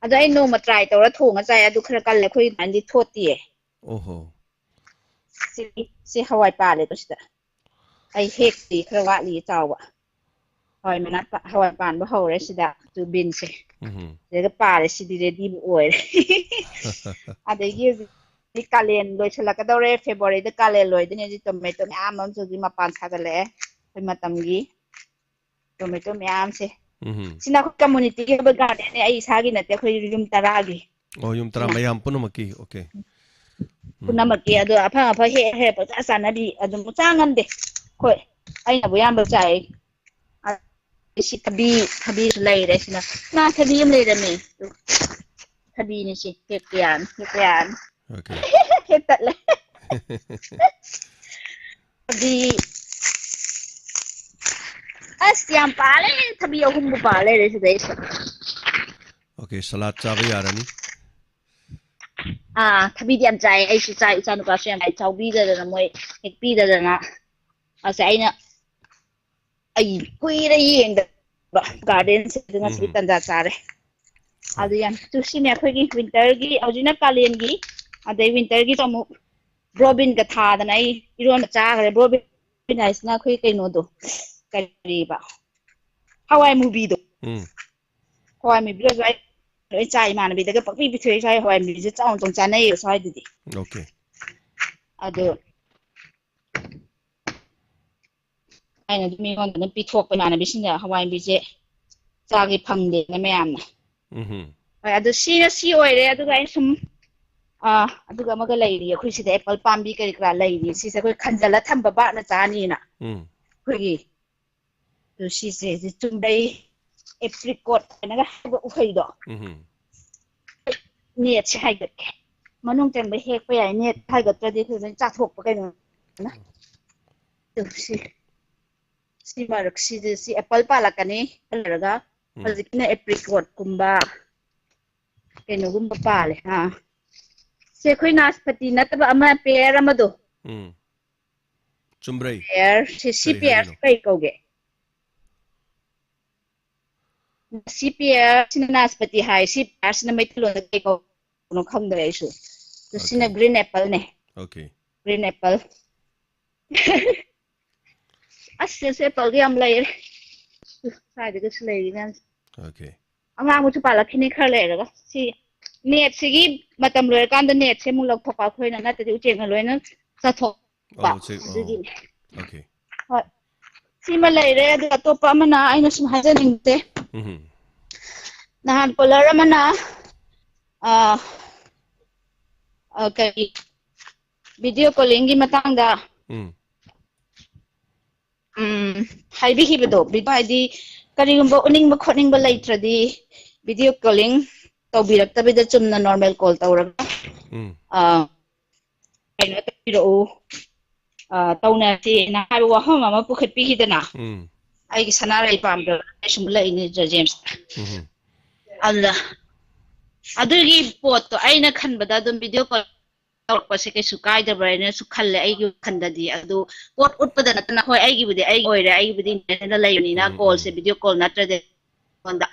ꯑꯗꯣ ꯑꯩ ꯅꯣꯡꯃ try ꯇꯧꯔ ꯊꯣꯡꯉ ꯆꯥꯏ꯫ ꯑꯗꯨ ꯈꯔ ꯀꯜꯂꯦ꯫ ꯑꯩꯈꯣꯏ ꯑꯗꯨꯃꯥꯏꯅꯗꯤ ꯊꯣꯠꯇꯤꯌꯦ꯫ ꯑꯣꯍꯣ꯫ ꯁꯤ, ꯁꯤ ꯍꯋꯥꯏ ꯄꯥꯜꯂꯦꯀꯣ ꯁꯤꯗ꯫ ꯑꯩ ꯍꯦꯛꯇꯤ ꯈꯔ ꯋꯥꯠꯂꯤ ꯆꯥꯎꯕ꯫ ꯍꯋꯥꯏ ꯃꯅꯥ ꯄ-, ꯍꯋꯥꯏ ꯄꯥꯟꯕ ꯍꯧꯔꯦ ꯁꯤꯗ꯫ ꯑꯗꯨ beansꯁꯦ꯫ ꯎꯝ꯫ ꯁꯤꯗ ꯄꯥꯜꯂꯦ꯫ ꯁꯤꯗꯤ readyꯕꯨ ꯑꯣꯏꯔꯦ꯫ ꯑꯗꯒꯤ ꯍꯧꯖꯤꯛ ꯀꯥꯂꯦꯟ ꯂꯣꯏꯁꯤꯜꯂꯛꯀꯗꯧꯔꯦ꯫ Februaryꯗ ꯀꯥꯂꯦꯟ ꯂꯣꯏꯗꯣꯏꯅꯦ꯫ ꯍꯧꯖꯤꯛ tomato ꯃꯌꯥꯝ ꯑꯃꯁꯨ ꯍꯧꯖꯤꯛ ꯃꯄꯥꯟ ꯁꯥꯒꯠꯂꯛꯑꯦ꯫ ꯑꯩꯈꯣꯏ ꯃꯇꯝꯒꯤ tomato ꯃꯌꯥꯝꯁꯦ꯫ ꯎꯝ꯫ ꯁꯤꯅ ꯑꯩꯈꯣꯏ communityꯒꯤ ꯑꯣꯏꯕ gardenꯅꯦ꯫ ꯑꯩ ꯏꯁꯥꯒꯤ ꯅꯠꯇꯦ꯫ ꯑꯩꯈꯣꯏ ꯌꯨꯝ ꯇꯔꯥꯒꯤ꯫ ꯑꯣ, ꯌꯨꯝ ꯇꯔꯥ ꯁꯤꯅ꯫ ꯃꯌꯥꯝ ꯄꯨꯝꯅꯃꯛꯀꯤ꯫ Okay꯫ ꯎꯝ꯫ ꯄꯨꯝꯅꯃꯛꯀꯤ꯫ ꯑꯗꯣ ꯑꯐꯪ ꯑꯐꯪ ꯍꯦꯛ ꯍꯦꯛ ꯄꯪꯆꯥ ꯆꯥꯅꯕꯤ ꯑꯗꯨꯝ ꯆꯥ ꯉꯝꯗꯦ꯫ ꯍꯣꯏ, ꯑꯩꯅꯕꯨ ꯑꯌꯥꯝꯕ ꯆꯥꯏ꯫ ꯑ, ꯁꯤ ꯊꯕꯤ, ꯊꯕꯤꯁꯨ ꯂꯩꯔꯦ ꯁꯤꯅ꯫ ꯉꯥ ꯊꯕꯤ ꯑꯃ ꯂꯩꯔꯝꯃꯦ꯫ ꯊꯕꯤꯅꯤ ꯁꯤ꯫ ꯍꯦꯛꯄ ꯌꯥꯔꯅꯤ, ꯍꯦꯛꯄ ꯌꯥꯔꯅꯤ꯫ Okay꯫ ꯍꯦꯛ ꯇꯠꯂꯦ꯫ ꯊꯕꯤ꯫ ꯑꯁ, ꯌꯥꯝ ꯄꯥꯜꯂꯦ꯫ ꯊꯕꯤ ꯑꯍꯨꯝꯕꯨ ꯄꯥꯜ ꯂꯩꯔꯦ ꯁꯤꯗꯩꯁꯤꯗ꯫ Okay, salad ꯆꯥꯕ ꯌꯥꯔꯅꯤ꯫ ꯑꯥ, ꯊꯕꯤꯗꯤ ꯌꯥꯝ ꯆꯥꯏ꯫ ꯑꯩꯁꯨ ꯆꯥꯏ, ꯏꯆꯥ ꯅꯨꯄꯥꯁꯨ ꯌꯥꯝ ꯆꯥꯏ꯫ ꯆꯥꯎꯕꯤꯗꯗꯅ ꯃꯣꯏ ꯍꯦꯛꯄꯤꯗꯗꯅ꯫ ꯑꯁ, ꯑꯩꯅ, ꯑꯩ ꯀꯨꯏꯔꯦ ꯌꯦꯡꯗꯕ gardenꯁꯦ, ꯑꯗꯨ ꯉꯁꯤꯗꯤ ꯎꯝ꯫ ꯇꯟꯖꯥ ꯆꯥꯔꯦ꯫ ꯍꯣꯏ꯫ ꯑꯗꯨ ꯌꯥꯝ ꯇꯨ ꯁꯤꯅꯦ ꯑꯩꯈꯣꯏꯒꯤ winterꯒꯤ, ꯍꯧꯖꯤꯛꯅ ꯀꯥꯂꯦꯟꯒꯤ, ꯑꯗꯩ winterꯒꯤꯁꯨ ꯑꯃꯨꯛ broadbeanꯒ ꯊꯥꯗꯅ ꯑꯩ ꯏꯔꯣꯟꯕ ꯆꯥꯈ꯭ꯔꯦ꯫ Broadbean ꯍꯥꯏꯁꯤꯅ ꯑꯩꯈꯣꯏ ꯀꯩꯅꯣꯗꯣ, ꯀꯔꯤꯕ? ꯍꯋꯥꯏ ꯃꯨꯕꯤꯗꯣ꯫ ꯎꯝ꯫ ꯍꯋꯥꯏ ꯃꯨꯕꯤꯒꯁꯨ ꯑꯩ ꯂꯣꯏ ꯆꯥꯏ꯫ ꯏꯃꯥꯟꯅꯕꯤꯗꯒ ꯄꯪꯄꯤ ꯄꯤꯊꯣꯛꯑꯦ꯫ ꯁ꯭ꯋꯥꯏ ꯍꯋꯥꯏ ꯃꯨꯕꯤꯁꯦ ꯆꯥꯎꯅ ꯆꯥꯎꯅ ꯆꯥꯅꯩꯌꯦꯕ ꯁ꯭ꯋꯥꯏꯗꯗꯤ꯫ Okay꯫ ꯑꯗꯣ ꯑꯩꯅ ꯑꯗꯨꯝ ꯃꯤꯉꯣꯟꯗ ꯑꯗꯨꯝ ꯄꯤꯊꯣꯛꯄ ꯏꯃꯥꯟꯅꯕꯤꯁꯤꯡꯗ ꯍꯋꯥꯏ ꯃꯨꯕꯤꯁꯦ ꯆꯥꯒꯦ ꯐꯪꯗꯦꯅ ꯃꯌꯥꯝꯅ꯫ ꯎꯝ꯫ ꯍꯣꯏ, ꯑꯗꯨ ꯁꯤꯅ ꯁꯤ ꯑꯣꯏꯔꯦ꯫ ꯑꯗꯨꯒ ꯑꯩꯅ ꯁꯨꯝ, ꯑꯥ, ꯑꯗꯨꯒ ꯑꯃꯒ ꯂꯩꯔꯤ, ꯑꯩꯈꯣꯏ ꯁꯤꯗ ꯑꯦꯄꯜ ꯄꯥꯝꯕꯤ ꯀꯔꯤ ꯀꯔꯥ ꯂꯩꯔꯤ, ꯁꯤꯁꯦ ꯑꯩꯈꯣꯏ ꯈꯟꯖꯜꯂ ꯊꯝꯕ ꯕꯥꯛꯅ ꯆꯥꯅꯤꯅ꯫ ꯎꯝ꯫ ꯑꯩꯈꯣꯏꯒꯤ, ꯑꯗꯨ ꯁꯤꯁꯦ, ꯁꯤ ꯆꯨꯝꯕ꯭ꯔꯩ, apricot ꯍꯥꯏꯅꯒ ꯍꯥꯏꯕ ꯎꯍꯩꯗꯣ꯫ ꯎꯝ꯫ Net ꯁꯦ ꯍꯥꯏꯒꯠꯀꯦ꯫ ꯃꯅꯨꯡ ꯆꯪꯕ ꯍꯦꯛꯄ ꯌꯥꯏ, net ꯍꯥꯏꯒꯠꯇ꯭ꯔꯗꯤ ꯑꯩꯈꯣꯏ ꯂꯣꯏ ꯆꯥꯊꯣꯛꯄ ꯀꯩꯅꯣ꯫ ꯑꯗꯨ ꯁꯤ, ꯁꯤ ꯃꯔꯛꯁꯤꯗ ꯁꯤ ꯑꯦꯄꯜ ꯄꯥꯜꯂꯛꯀꯅꯤ ꯈꯜꯂꯔꯒ, ꯎꯝ꯫ ꯍꯧꯖꯤꯛꯀꯤꯅ apricot ꯀꯨꯝꯕ, ꯀꯩꯅꯣꯒꯨꯝꯕ ꯄꯥꯜꯂꯦ꯫ ꯑꯥ꯫ ꯁꯤ ꯑꯩꯈꯣꯏ ꯅꯥꯁꯄꯇꯤ ꯅꯠꯇꯕ ꯑꯃ pear ꯑꯃꯗꯣ꯫ ꯎꯝ꯫ ꯆꯨꯝꯕ꯭ꯔꯩ꯫ Pear, ꯁꯤ, ꯁꯤ ꯀꯔꯤ pear ꯍꯥꯏꯔꯤꯅꯣ? ꯀꯩ ꯀꯧꯒꯦ? ꯁꯤ pear ꯁꯤꯅ ꯅꯥꯁꯄꯇꯤ ꯍꯥꯏ, ꯁꯤ pear ꯁꯤꯅ ꯃꯩꯇꯩꯂꯣꯟꯗ ꯀꯩ ꯀꯧꯕꯅꯣ ꯈꯪꯗ꯭ꯔꯦ ꯑꯩꯁꯨ꯫ ꯑꯗꯨ ꯁꯤꯅ Okay. Green apple ꯅꯦ꯫ Okay. Green apple꯫ ꯑꯁ, ꯁꯤꯗꯁꯨ appleꯗꯤ ꯌꯥꯝ ꯂꯩꯔꯦ꯫ ꯁ꯭ꯋꯥꯏꯗꯒꯁꯨ ꯂꯩꯔꯤ ꯃꯌꯥꯝꯁꯦ꯫ Okay. ꯑꯉꯥꯡꯕꯁꯨ ꯄꯥꯜꯂꯛꯈꯤꯅꯤ ꯈꯔ ꯂꯩꯔꯒ꯫ ꯁꯤ net ꯁꯤꯒꯤ ꯃꯇꯝ ꯂꯣꯏꯔꯀꯥꯟꯗ net ꯁꯦ ꯑꯃꯨꯛ ꯂꯧꯊꯣꯛꯄ ꯑꯩꯈꯣꯏꯅ, ꯅꯠꯇ꯭ꯔꯗꯤ ꯎꯆꯦꯛꯅ ꯂꯣꯏꯅ ꯆꯥꯊꯣꯛꯄ꯫ ꯑꯣ, ꯎꯆꯦꯛ, ꯑꯣ꯫ ꯑꯗꯨꯒꯤꯅꯤ꯫ Okay. ꯍꯣꯏ꯫ ꯁꯤꯃ ꯂꯩꯔꯦ, ꯑꯗꯨꯒ ꯑꯇꯣꯞꯄ ꯑꯃꯅ ꯑꯩꯅ ꯁꯨꯝ ꯍꯥꯏꯖꯅꯤꯡꯕꯁꯦ, ꯎꯝ꯫ ꯅꯍꯥꯟ caller ꯑꯃꯅ, ꯑ, ꯑ, ꯀꯔꯤ, video callingꯒꯤ ꯃꯇꯥꯡꯗ, ꯎꯝ꯫ ꯎꯝ, ꯍꯥꯏꯕꯤꯈꯤꯕꯗꯣ, video ꯍꯥꯏꯗꯤ ꯀꯔꯤꯒꯨꯝꯕ ꯎꯠꯅꯤꯡꯕ ꯈꯣꯠꯅꯤꯡꯕ ꯂꯩꯇ꯭ꯔꯗꯤ video calling ꯇꯧꯕꯤꯔꯛꯇꯕꯤꯗ ꯆꯨꯝꯅ normal call ꯇꯧꯔꯒ, ꯎꯝ꯫ ꯑ, ꯀꯩꯅꯣ ꯇꯧꯕꯤꯔꯛꯎ, ꯑ, ꯇꯧꯅꯁꯦꯅ ꯍꯥꯏꯕ ꯋꯥꯐꯝ ꯑꯃ ꯄꯨꯈꯠꯄꯤꯈꯤꯗꯅ, ꯎꯝ꯫ ꯑꯩꯒꯤ ꯁꯅꯥꯔꯩ ꯄꯥꯝꯕ꯭ꯔꯥ? ꯑꯩ ꯁꯨꯝ ꯂꯩꯅꯤ, ꯖꯦꯝꯁ꯫ ꯎꯝ꯫ ꯑꯗꯨꯗ ꯑꯗꯨꯒꯤ ꯄꯣꯠꯇꯣ ꯑꯩꯅ ꯈꯟꯕꯗ ꯑꯗꯨꯝ video call ꯇꯧꯔꯛꯄꯁꯦ ꯀꯩꯁꯨ ꯀꯥꯏꯗꯕ꯭ꯔꯥ ꯍꯥꯏꯅꯁꯨ ꯈꯜꯂꯦ ꯑꯩꯒꯤ ꯋꯥꯈꯜꯗꯗꯤ꯫ ꯑꯗꯨ ꯄꯣꯠ ꯎꯠꯄꯗ ꯅꯠꯇꯅ, ꯍꯣꯏ, ꯑꯩꯒꯤꯕꯨꯗꯤ ꯑꯩꯒꯤ ꯑꯣꯏꯔꯦ, ꯑꯩꯒꯤꯕꯨꯗꯤ international ꯂꯩꯕꯅꯤꯅ ꯎꯝ, callꯁꯦ ꯎꯝ꯫ Video call ꯅꯠꯇ꯭ꯔꯗꯤ ꯑꯩꯉꯣꯟꯗ,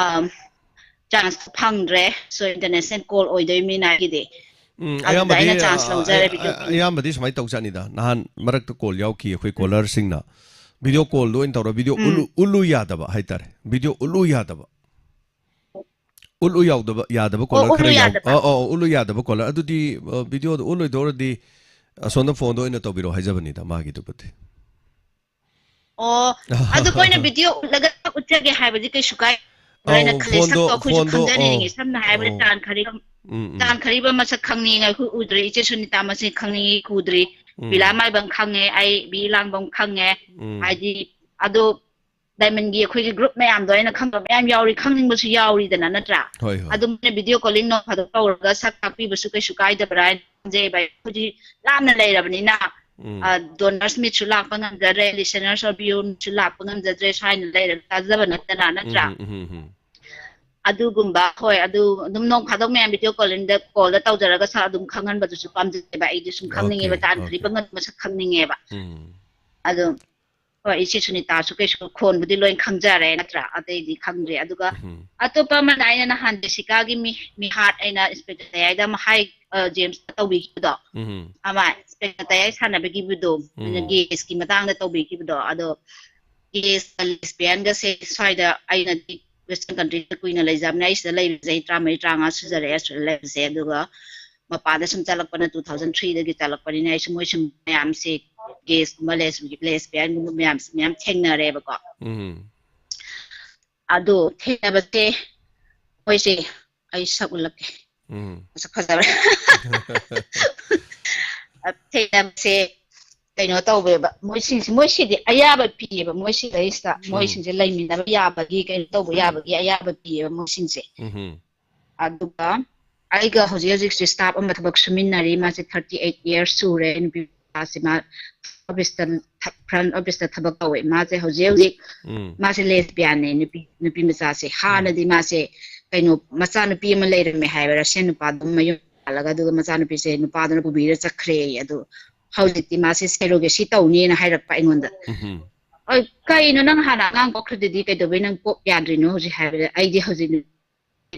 ꯑꯝ, chance ꯐꯪꯗ꯭ꯔꯦ꯫ So, international call ꯑꯣꯏꯗꯣꯏꯅꯤꯅ ꯑꯩꯒꯤꯗꯤ꯫ ꯎꯝ, ꯑꯗꯨꯗ ꯑꯌꯥꯝꯕꯗꯤ, ꯑꯩꯅ chance ꯑ, ꯂꯧꯖꯔꯦ ꯑ, video call꯫ ꯑꯌꯥꯝꯕꯗꯤ ꯁꯨꯃꯥꯏꯅ ꯇꯧꯖꯥꯠꯅꯤꯗ꯫ ꯅꯍꯥꯟ ꯃꯔꯛꯇ call ꯌꯥꯎꯈꯤ ꯑꯩꯈꯣꯏ ꯎꯝ꯫ Callerꯁꯤꯡꯅ꯫ Video callꯗꯣ ꯑꯣꯏꯅ ꯇꯧꯔ, video ꯎꯝ꯫ ꯎꯠꯂꯨ, ꯎꯠꯂꯨ ꯌꯥꯗꯕ ꯍꯥꯏꯇꯥꯔꯦ꯫ Video ꯎꯠꯂꯨ ꯌꯥꯗꯕ꯫ ꯎꯠꯂꯨ ꯌꯥꯎꯗꯕ, ꯌꯥꯗꯕ ꯑꯣ, caller ꯎꯠꯂꯨ ꯈꯔ ꯌꯥꯎ-, ꯌꯥꯗꯕ꯫ ꯑ, ꯑ, ꯎꯠꯂꯨ ꯌꯥꯗꯕ caller꯫ ꯑꯗꯨꯗꯤ, ꯑ, videoꯗꯣ ꯎꯠꯂꯣꯏꯗꯧꯔꯗꯤ ꯑꯁꯣꯝꯗ phoneꯗ ꯑꯣꯏꯅ ꯇꯧꯕꯤꯔꯛꯑꯣ ꯍꯥꯏꯖꯕꯅꯤꯗ, ꯃꯥꯒꯤꯗꯨꯕꯨꯗꯤ꯫ ꯑꯣ, ꯑꯗꯨ ꯃꯣꯏꯅ ꯚꯤꯗꯤꯑꯣ ꯎꯠꯂꯒ ꯎꯠꯆꯒꯦ ꯍꯥꯏꯕꯗꯤ ꯀꯩꯁꯨ ꯀꯥꯏ꯫ ꯑꯩꯅ ꯑꯧ, ꯈꯜꯂꯦ, ꯐꯣꯟꯗꯣ ꯁꯛꯇꯣ ꯑꯩꯈꯣꯏꯁꯨ ꯐꯣꯟꯗꯣ ꯑꯧ ꯈꯪꯖꯅꯤꯡꯉꯤ꯫ ꯁꯝꯅ ꯍꯥꯏꯔꯕꯗ ꯑꯧ ꯆꯥꯟ ꯈꯔꯤꯕ ꯎꯝ ꯎꯝ ꯆꯥꯟ ꯈꯔꯤꯕ ꯃꯁꯛ ꯈꯪꯅꯤꯡꯉꯦ꯫ ꯑꯩꯈꯣꯏ ꯎꯗ꯭ꯔꯦ, ꯏꯆꯦ ꯁꯨꯅꯤꯇꯥ ꯃꯁꯛ ꯈꯪꯅꯤꯡꯉꯤ, ꯎꯗ꯭ꯔꯤ꯫ ꯕꯤꯂꯥ ꯎꯝ ꯃꯥꯏꯕꯝ ꯈꯪꯉꯦ, ꯑꯩ ꯕꯤ ꯂꯥꯡꯕꯝ ꯈꯪꯉꯦ꯫ ꯎꯝ ꯍꯥꯏꯗꯤ ꯑꯗꯣ ꯗꯥꯏꯃꯟꯒꯤ ꯑꯩꯈꯣꯏꯒꯤ ꯒ꯭ꯔꯨꯞ ꯃꯌꯥꯝꯗꯣ ꯑꯩꯅ ꯈꯪꯗꯕ ꯃꯌꯥꯝ ꯌꯥꯎꯔꯤ, ꯈꯪꯅꯤꯡꯕꯁꯨ ꯌꯥꯎꯔꯤꯗꯅ, ꯅꯠꯇ꯭ꯔꯥ? ꯍꯣꯏ ꯍꯣꯏ ꯑꯗꯨꯝ ꯚꯤꯗꯤꯑꯣ ꯀꯣꯂꯤꯡ ꯅꯣꯡ ꯐꯥꯗꯣꯛ ꯇꯧꯔꯒ ꯁꯛ ꯇꯥꯛꯄꯤꯕꯁꯨ ꯀꯩꯁꯨ ꯀꯥꯏꯗꯕ꯭ꯔꯥ ꯍꯥꯏꯅ ꯈꯟꯖꯩꯕ꯫ ꯑꯩꯈꯣꯏꯗꯤ ꯂꯥꯞꯅ ꯂꯩꯔꯕꯅꯤꯅ ꯎꯝ ꯗꯣꯅꯔꯁ ꯃꯤꯠꯁꯨ ꯂꯥꯛꯄ ꯉꯝꯖꯗ꯭ꯔꯦ, ꯂꯤꯁꯅꯔꯁ ꯑꯣꯔ ꯚꯤꯌꯨꯔꯁꯨ ꯂꯥꯛꯄ ꯉꯝꯖꯗ꯭ꯔꯦ, ꯁ꯭ꯋꯥꯏꯅ ꯂꯩꯔꯒ ꯇꯥꯖꯕ ꯅꯠꯇꯅ, ꯅꯠꯇ꯭ꯔꯥ? ꯎꯝ ꯎꯝ ꯎꯝ ꯑꯗꯨꯒꯨꯝꯕ, ꯍꯣꯏ, ꯑꯗꯨ ꯑꯗꯨꯝ ꯅꯣꯡ ꯐꯥꯗꯣꯛ ꯃꯌꯥꯝ ꯚꯤꯗꯤꯑꯣ ꯀꯣꯂꯤꯡꯗ ꯀꯣꯜꯗ ꯇꯧꯖꯔꯒ ꯁꯛ ꯑꯗꯨꯝ ꯈꯪꯍꯟꯕꯗꯨꯁꯨ ꯄꯥꯝꯖꯩꯕ꯫ ꯑꯩꯗꯤ ꯁꯨꯝ ꯑꯣꯀꯦ ꯈꯪꯅꯤꯡꯉꯦꯕ, ꯆꯥꯟ ꯑꯣꯀꯦ ꯈꯔꯤꯕ ꯃꯁꯛ ꯈꯪꯅꯤꯡꯉꯦꯕ꯫ ꯎꯝ ꯑꯗꯣ ꯍꯣꯏ, ꯏꯆꯦ ꯁꯨꯅꯤꯇꯥꯁꯨ ꯀꯩꯁꯨ ꯈꯣꯟꯕꯨꯗꯤ ꯂꯣꯏ ꯈꯪꯖꯔꯦ, ꯅꯠꯇ꯭ꯔꯥ? ꯑꯇꯩꯗꯤ ꯈꯪꯗ꯭ꯔꯦ꯫ ꯑꯗꯨꯒ ꯎꯝ ꯑꯇꯣꯞꯄ ꯑꯃꯅ ꯑꯩꯅ ꯅꯍꯥꯟ ꯖꯦꯁꯤꯀꯥꯒꯤ ꯃꯤ ꯃꯤꯍꯥꯠ ꯑꯩꯅ ꯏꯟꯁꯄꯦꯛꯇꯔ ꯇꯌꯥꯏꯗ ꯑꯃ ꯍꯥꯏ, ꯑ, ꯖꯦꯝꯁꯇ ꯇꯧꯕꯤꯈꯤꯕꯗꯣ, ꯎꯝ ꯑꯃ ꯏꯟꯁꯄꯦꯛꯇꯔ ꯇꯌꯥꯏ ꯁꯥꯟꯅꯕꯒꯤꯕꯗꯣ, ꯑꯩꯅ ꯎꯝ ꯒꯦꯁꯀꯤ ꯃꯇꯥꯡꯗ ꯇꯧꯕꯤꯈꯤꯕꯗꯣ, ꯑꯗꯣ ꯒꯦꯁꯀ ꯂꯦꯁꯕꯤꯌꯟꯒꯁꯦ ꯁ꯭ꯋꯥꯏꯗ ꯑꯩꯅꯗꯤ ꯋꯦꯁꯇꯔꯟ ꯀꯟꯇ꯭ꯔꯤꯗ ꯀꯨꯏꯅ ꯂꯩꯖꯕꯅꯦ꯫ ꯑꯩ ꯁꯤꯗ ꯂꯩꯕꯁꯦ ꯑꯩ ꯇꯔꯥꯃꯔꯤ ꯇꯔꯥꯃꯉꯥ ꯁꯨꯖꯔꯛꯑꯦ ꯁꯤꯗ ꯂꯩꯕꯁꯦ꯫ ꯑꯗꯨꯒ ꯃꯄꯥꯟꯗ ꯁꯨꯝ ꯆꯠꯂꯛꯄꯅ ꯇꯨ ꯊꯥꯎꯖꯟ ꯊ꯭ꯔꯤꯗꯒꯤ ꯆꯠꯂꯛꯄꯅꯤꯅ ꯑꯩꯁꯨ ꯃꯣꯏꯁꯨ ꯃꯌꯥꯝꯁꯦ ꯒꯦꯁꯀꯨꯝꯕ ꯂꯦꯁꯕꯤꯌꯟꯒꯨꯝꯕ ꯃꯌꯥꯝꯁꯦ ꯃꯌꯥꯝ ꯊꯦꯡꯅꯔꯦꯕꯀꯣ꯫ ꯎꯝ ꯑꯗꯣ ꯊꯦꯡꯅꯕꯁꯦ ꯃꯣꯏꯁꯦ ꯑꯩ ꯁꯛ ꯎꯠꯂꯛꯀꯦ꯫ ꯎꯝ ꯃꯁꯛ ꯐꯖꯕ꯭ꯔꯥ? ꯊꯦꯡꯅꯕꯁꯦ ꯀꯩꯅꯣ ꯇꯧꯋꯦꯕ, ꯃꯣꯏꯁꯤꯡꯁꯦ, ꯃꯣꯏꯁꯤꯗꯤ ꯑꯌꯥꯕ ꯄꯤꯌꯦꯕ, ꯃꯣꯏꯁꯤꯗꯩꯁꯤꯗ ꯎꯝ ꯃꯣꯏꯁꯤꯡꯁꯦ ꯂꯩꯃꯤꯟꯅꯕ ꯌꯥꯕꯒꯤ, ꯀꯩꯅꯣ ꯇꯧꯕ ꯌꯥꯕꯒꯤ ꯑꯌꯥꯕ ꯄꯤꯌꯦꯕ ꯃꯣꯏꯁꯤꯡꯁꯦ꯫ ꯎꯝ ꯑꯗꯨꯒ ꯑꯩꯒ ꯍꯧꯖꯤꯛ ꯍꯧꯖꯤꯛꯁꯦ ꯁ꯭ꯇꯥꯐ ꯑꯃ ꯊꯕꯛ ꯁꯨꯃꯤꯟꯅꯔꯤ, ꯃꯥꯁꯦ ꯊꯥꯔꯇꯤ ꯑꯩꯠ ꯏꯌꯔꯁ ꯁꯨꯔꯦ꯫ ꯅꯨꯄꯤ ꯃꯆꯥꯁꯦ ꯃꯥ ꯑꯣꯐꯤꯁꯇ, ꯐ꯭ꯔꯟ ꯑꯣꯐꯤꯁꯇ ꯊꯕꯛ ꯇꯧꯋꯦ꯫ ꯃꯥꯁꯦ ꯍꯧꯖꯤꯛ ꯍꯧꯖꯤꯛ ꯎꯝ ꯃꯥꯁꯦ ꯂꯦꯁꯕꯤꯌꯥꯟꯅꯦ, ꯅꯨꯄꯤ ꯅꯨꯄꯤ ꯃꯆꯥꯁꯦ꯫ ꯎꯝ ꯍꯥꯟꯅꯗꯤ ꯃꯥꯁꯦ ꯀꯩꯅꯣ, ꯃꯆꯥꯅꯨꯄꯤ ꯑꯃ ꯂꯩꯔꯝꯃꯦ ꯍꯥꯏꯕ, ꯔꯁꯤꯌꯟ ꯅꯨꯄꯥꯗꯨ ꯃꯌꯨꯝ ꯄꯥꯜꯂꯒ, ꯑꯗꯨꯒ ꯃꯆꯥꯅꯨꯄꯤꯁꯦ ꯅꯨꯄꯥꯗꯨꯅ ꯄꯨꯕꯤꯔ ꯆꯠꯈ꯭ꯔꯦ꯫ ꯑꯗꯨ ꯍꯧꯖꯤꯛꯇꯤ ꯃꯥꯁꯦ ꯁꯦꯔꯣꯒꯦꯁꯤ ꯇꯧꯅꯦꯅ ꯍꯥꯏꯔꯛꯄ ꯑꯩꯉꯣꯟꯗ꯫ ꯎꯝ "ꯑꯣꯏ, ꯀꯩꯅꯣ, ꯅꯪ ꯍꯥꯟꯅ ꯑꯉꯥꯡ ꯄꯣꯛꯈ꯭ꯔꯤꯗꯨꯗꯤ ꯀꯩꯗꯧꯕꯩ ꯅꯪ ꯄꯣꯛ ꯌꯥꯗ꯭ꯔꯤꯅꯣ ꯍꯧꯖꯤꯛ?" ꯍꯥꯏꯕꯗ, "ꯑꯩꯗꯤ ꯍꯧꯖꯤꯛ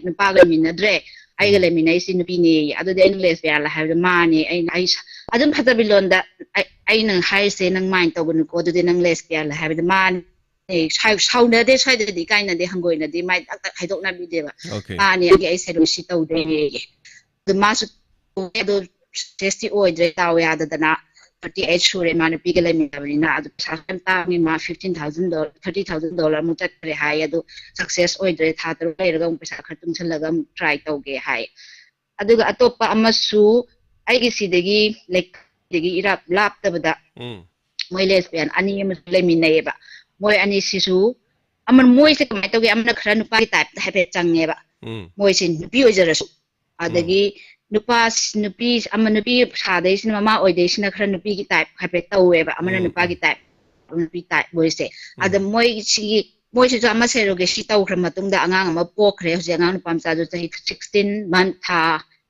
ꯅꯨꯄꯥꯒ ꯂꯩꯃꯤꯟꯅꯗ꯭ꯔꯦ, ꯑꯩꯒ ꯎꯝ ꯂꯩꯃꯤꯟꯅꯩꯁꯤ ꯅꯨꯄꯤꯅꯦꯌꯦ꯫ ꯑꯗꯨꯗꯤ ꯑꯩꯅ ꯂꯦꯁꯕꯤꯌꯥꯟꯂ?" ꯍꯥꯏꯕꯗ, "ꯃꯥꯅꯦ, ꯑꯩꯅ ꯑꯩ ꯁ-, ꯑꯗꯨꯝ ꯐꯖꯕꯤ ꯂꯣꯟꯗ ꯑꯩ, ꯑꯩꯅ ꯍꯥꯏꯔꯤꯁꯦ ꯅꯪ ꯃꯥꯏꯟ ꯇꯧꯒꯅꯨꯀꯣ, ꯑꯗꯨꯗꯤ ꯅꯪ ꯂꯦꯁꯕꯤꯌꯥꯟꯂ?" ꯍꯥꯏꯕꯗ, "ꯃꯥꯅꯦ, ꯁꯥꯎ-, ꯁꯥꯎꯅꯗꯦ ꯁ꯭ꯋꯥꯏꯗꯗꯤ, ꯏꯀꯥꯏꯅꯗꯦ, ꯍꯪꯒꯣꯏꯅꯗꯦ", ꯃꯥꯏ ꯇꯛ ꯇꯛ ꯍꯥꯏꯗꯣꯛꯅꯕꯤꯗꯦꯕ꯫ ꯑꯣꯀꯦ "ꯃꯥꯅꯦ, ꯑꯩ, ꯑꯩ ꯁꯦꯔꯣꯒꯦꯁꯤ ꯇꯧꯗꯦꯌꯦ"꯫ ꯑꯗꯨ ꯃꯥꯁꯨ ꯑꯗꯨ ꯁꯛꯁꯦꯁꯇꯤ ꯑꯣꯏꯗ꯭ꯔꯦ, ꯗꯥꯎ ꯌꯥꯗꯗꯅ꯫ ꯊꯥꯔꯇꯤ ꯑꯩꯠ ꯁꯨꯔꯦ ꯃꯥ ꯅꯨꯄꯤꯒ ꯂꯩꯃꯤꯟꯅꯕꯅꯤꯅ꯫ ꯑꯗꯨ ꯄꯩꯁꯥ ꯌꯥꯝ ꯇꯥꯡꯉꯤ, ꯃꯥ fifteen thousand dollar, thirty thousand dollar ꯑꯃꯨꯛ ꯆꯠꯈ꯭ꯔꯦ ꯍꯥꯏ꯫ ꯑꯗꯨ ꯁꯛꯁꯦꯁ ꯑꯣꯏꯗ꯭ꯔꯦ, ꯊꯥ ꯇꯔꯨꯛ ꯂꯩꯔꯒ ꯑꯃꯨꯛ ꯄꯩꯁꯥ ꯈꯔ ꯇꯨꯡꯁꯜꯂꯒ ꯑꯃꯨꯛ ꯇ꯭ꯔꯥꯏ ꯇꯧꯒꯦ ꯍꯥꯏ꯫ ꯑꯗꯨꯒ ꯑꯇꯣꯞꯄ ꯑꯃꯁꯨ ꯑꯩꯒꯤ ꯁꯤꯗꯒꯤ ꯂꯩꯀꯥꯏꯗꯒꯤ ꯏꯔꯥꯞ ꯂꯥꯞꯇꯕꯗ ꯎꯝ ꯃꯣꯏ ꯂꯦꯁꯕꯤꯌꯟ ꯑꯅꯤ ꯑꯃꯁꯨ ꯂꯩꯃꯤꯟꯅꯩꯌꯦꯕ꯫ ꯃꯣꯏ ꯑꯅꯤꯁꯤꯁꯨ ꯑꯃ, ꯃꯣꯏꯁꯦ ꯀꯃꯥꯏꯅ ꯇꯧꯒꯦ, ꯑꯃꯅ ꯈꯔ ꯅꯨꯄꯥꯒꯤ ꯇꯥꯏꯞꯇ ꯍꯥꯏꯐꯦꯠ ꯆꯪꯉꯦꯕ꯫ ꯎꯝ ꯃꯣꯏꯁꯦ ꯅꯨꯄꯤ ꯑꯣꯏꯖꯔꯁꯨ, ꯑꯗꯒꯤ ꯅꯨꯄꯥ ꯅꯨꯄꯤ ꯑꯃ, ꯅꯨꯄꯤ ꯁꯥꯗꯩꯁꯤꯅ, ꯃꯃꯥ ꯑꯣꯏꯗꯩꯁꯤꯅ ꯈꯔ ꯅꯨꯄꯤꯒꯤ ꯇꯥꯏꯞ ꯍꯥꯏꯐꯦꯠ ꯇꯧꯋꯦꯕ, ꯑꯃꯅ ꯎꯝ, ꯅꯨꯄꯥꯒꯤ ꯇꯥꯏꯞ, ꯅꯨꯄꯤ ꯇꯥꯏꯞ ꯃꯣꯏꯁꯦ꯫ ꯎꯝ ꯑꯗ ꯃꯣꯏꯁꯤꯒꯤ ꯃꯣꯏꯁꯤꯁꯨ ꯑꯃ ꯁꯦꯔꯣꯒꯦꯁꯤ ꯇꯧꯈ꯭ꯔ ꯃꯇꯨꯡꯗ ꯑꯉꯥꯡ ꯑꯃ ꯄꯣꯛꯈ꯭ꯔꯦ꯫ ꯍꯧꯖꯤꯛ ꯑꯉꯥꯡ ꯅꯨꯄꯥ ꯃꯆꯥꯗꯨ ꯆꯍꯤ ꯁꯤꯛꯁꯇꯤꯟ ꯃꯟ, ꯊꯥ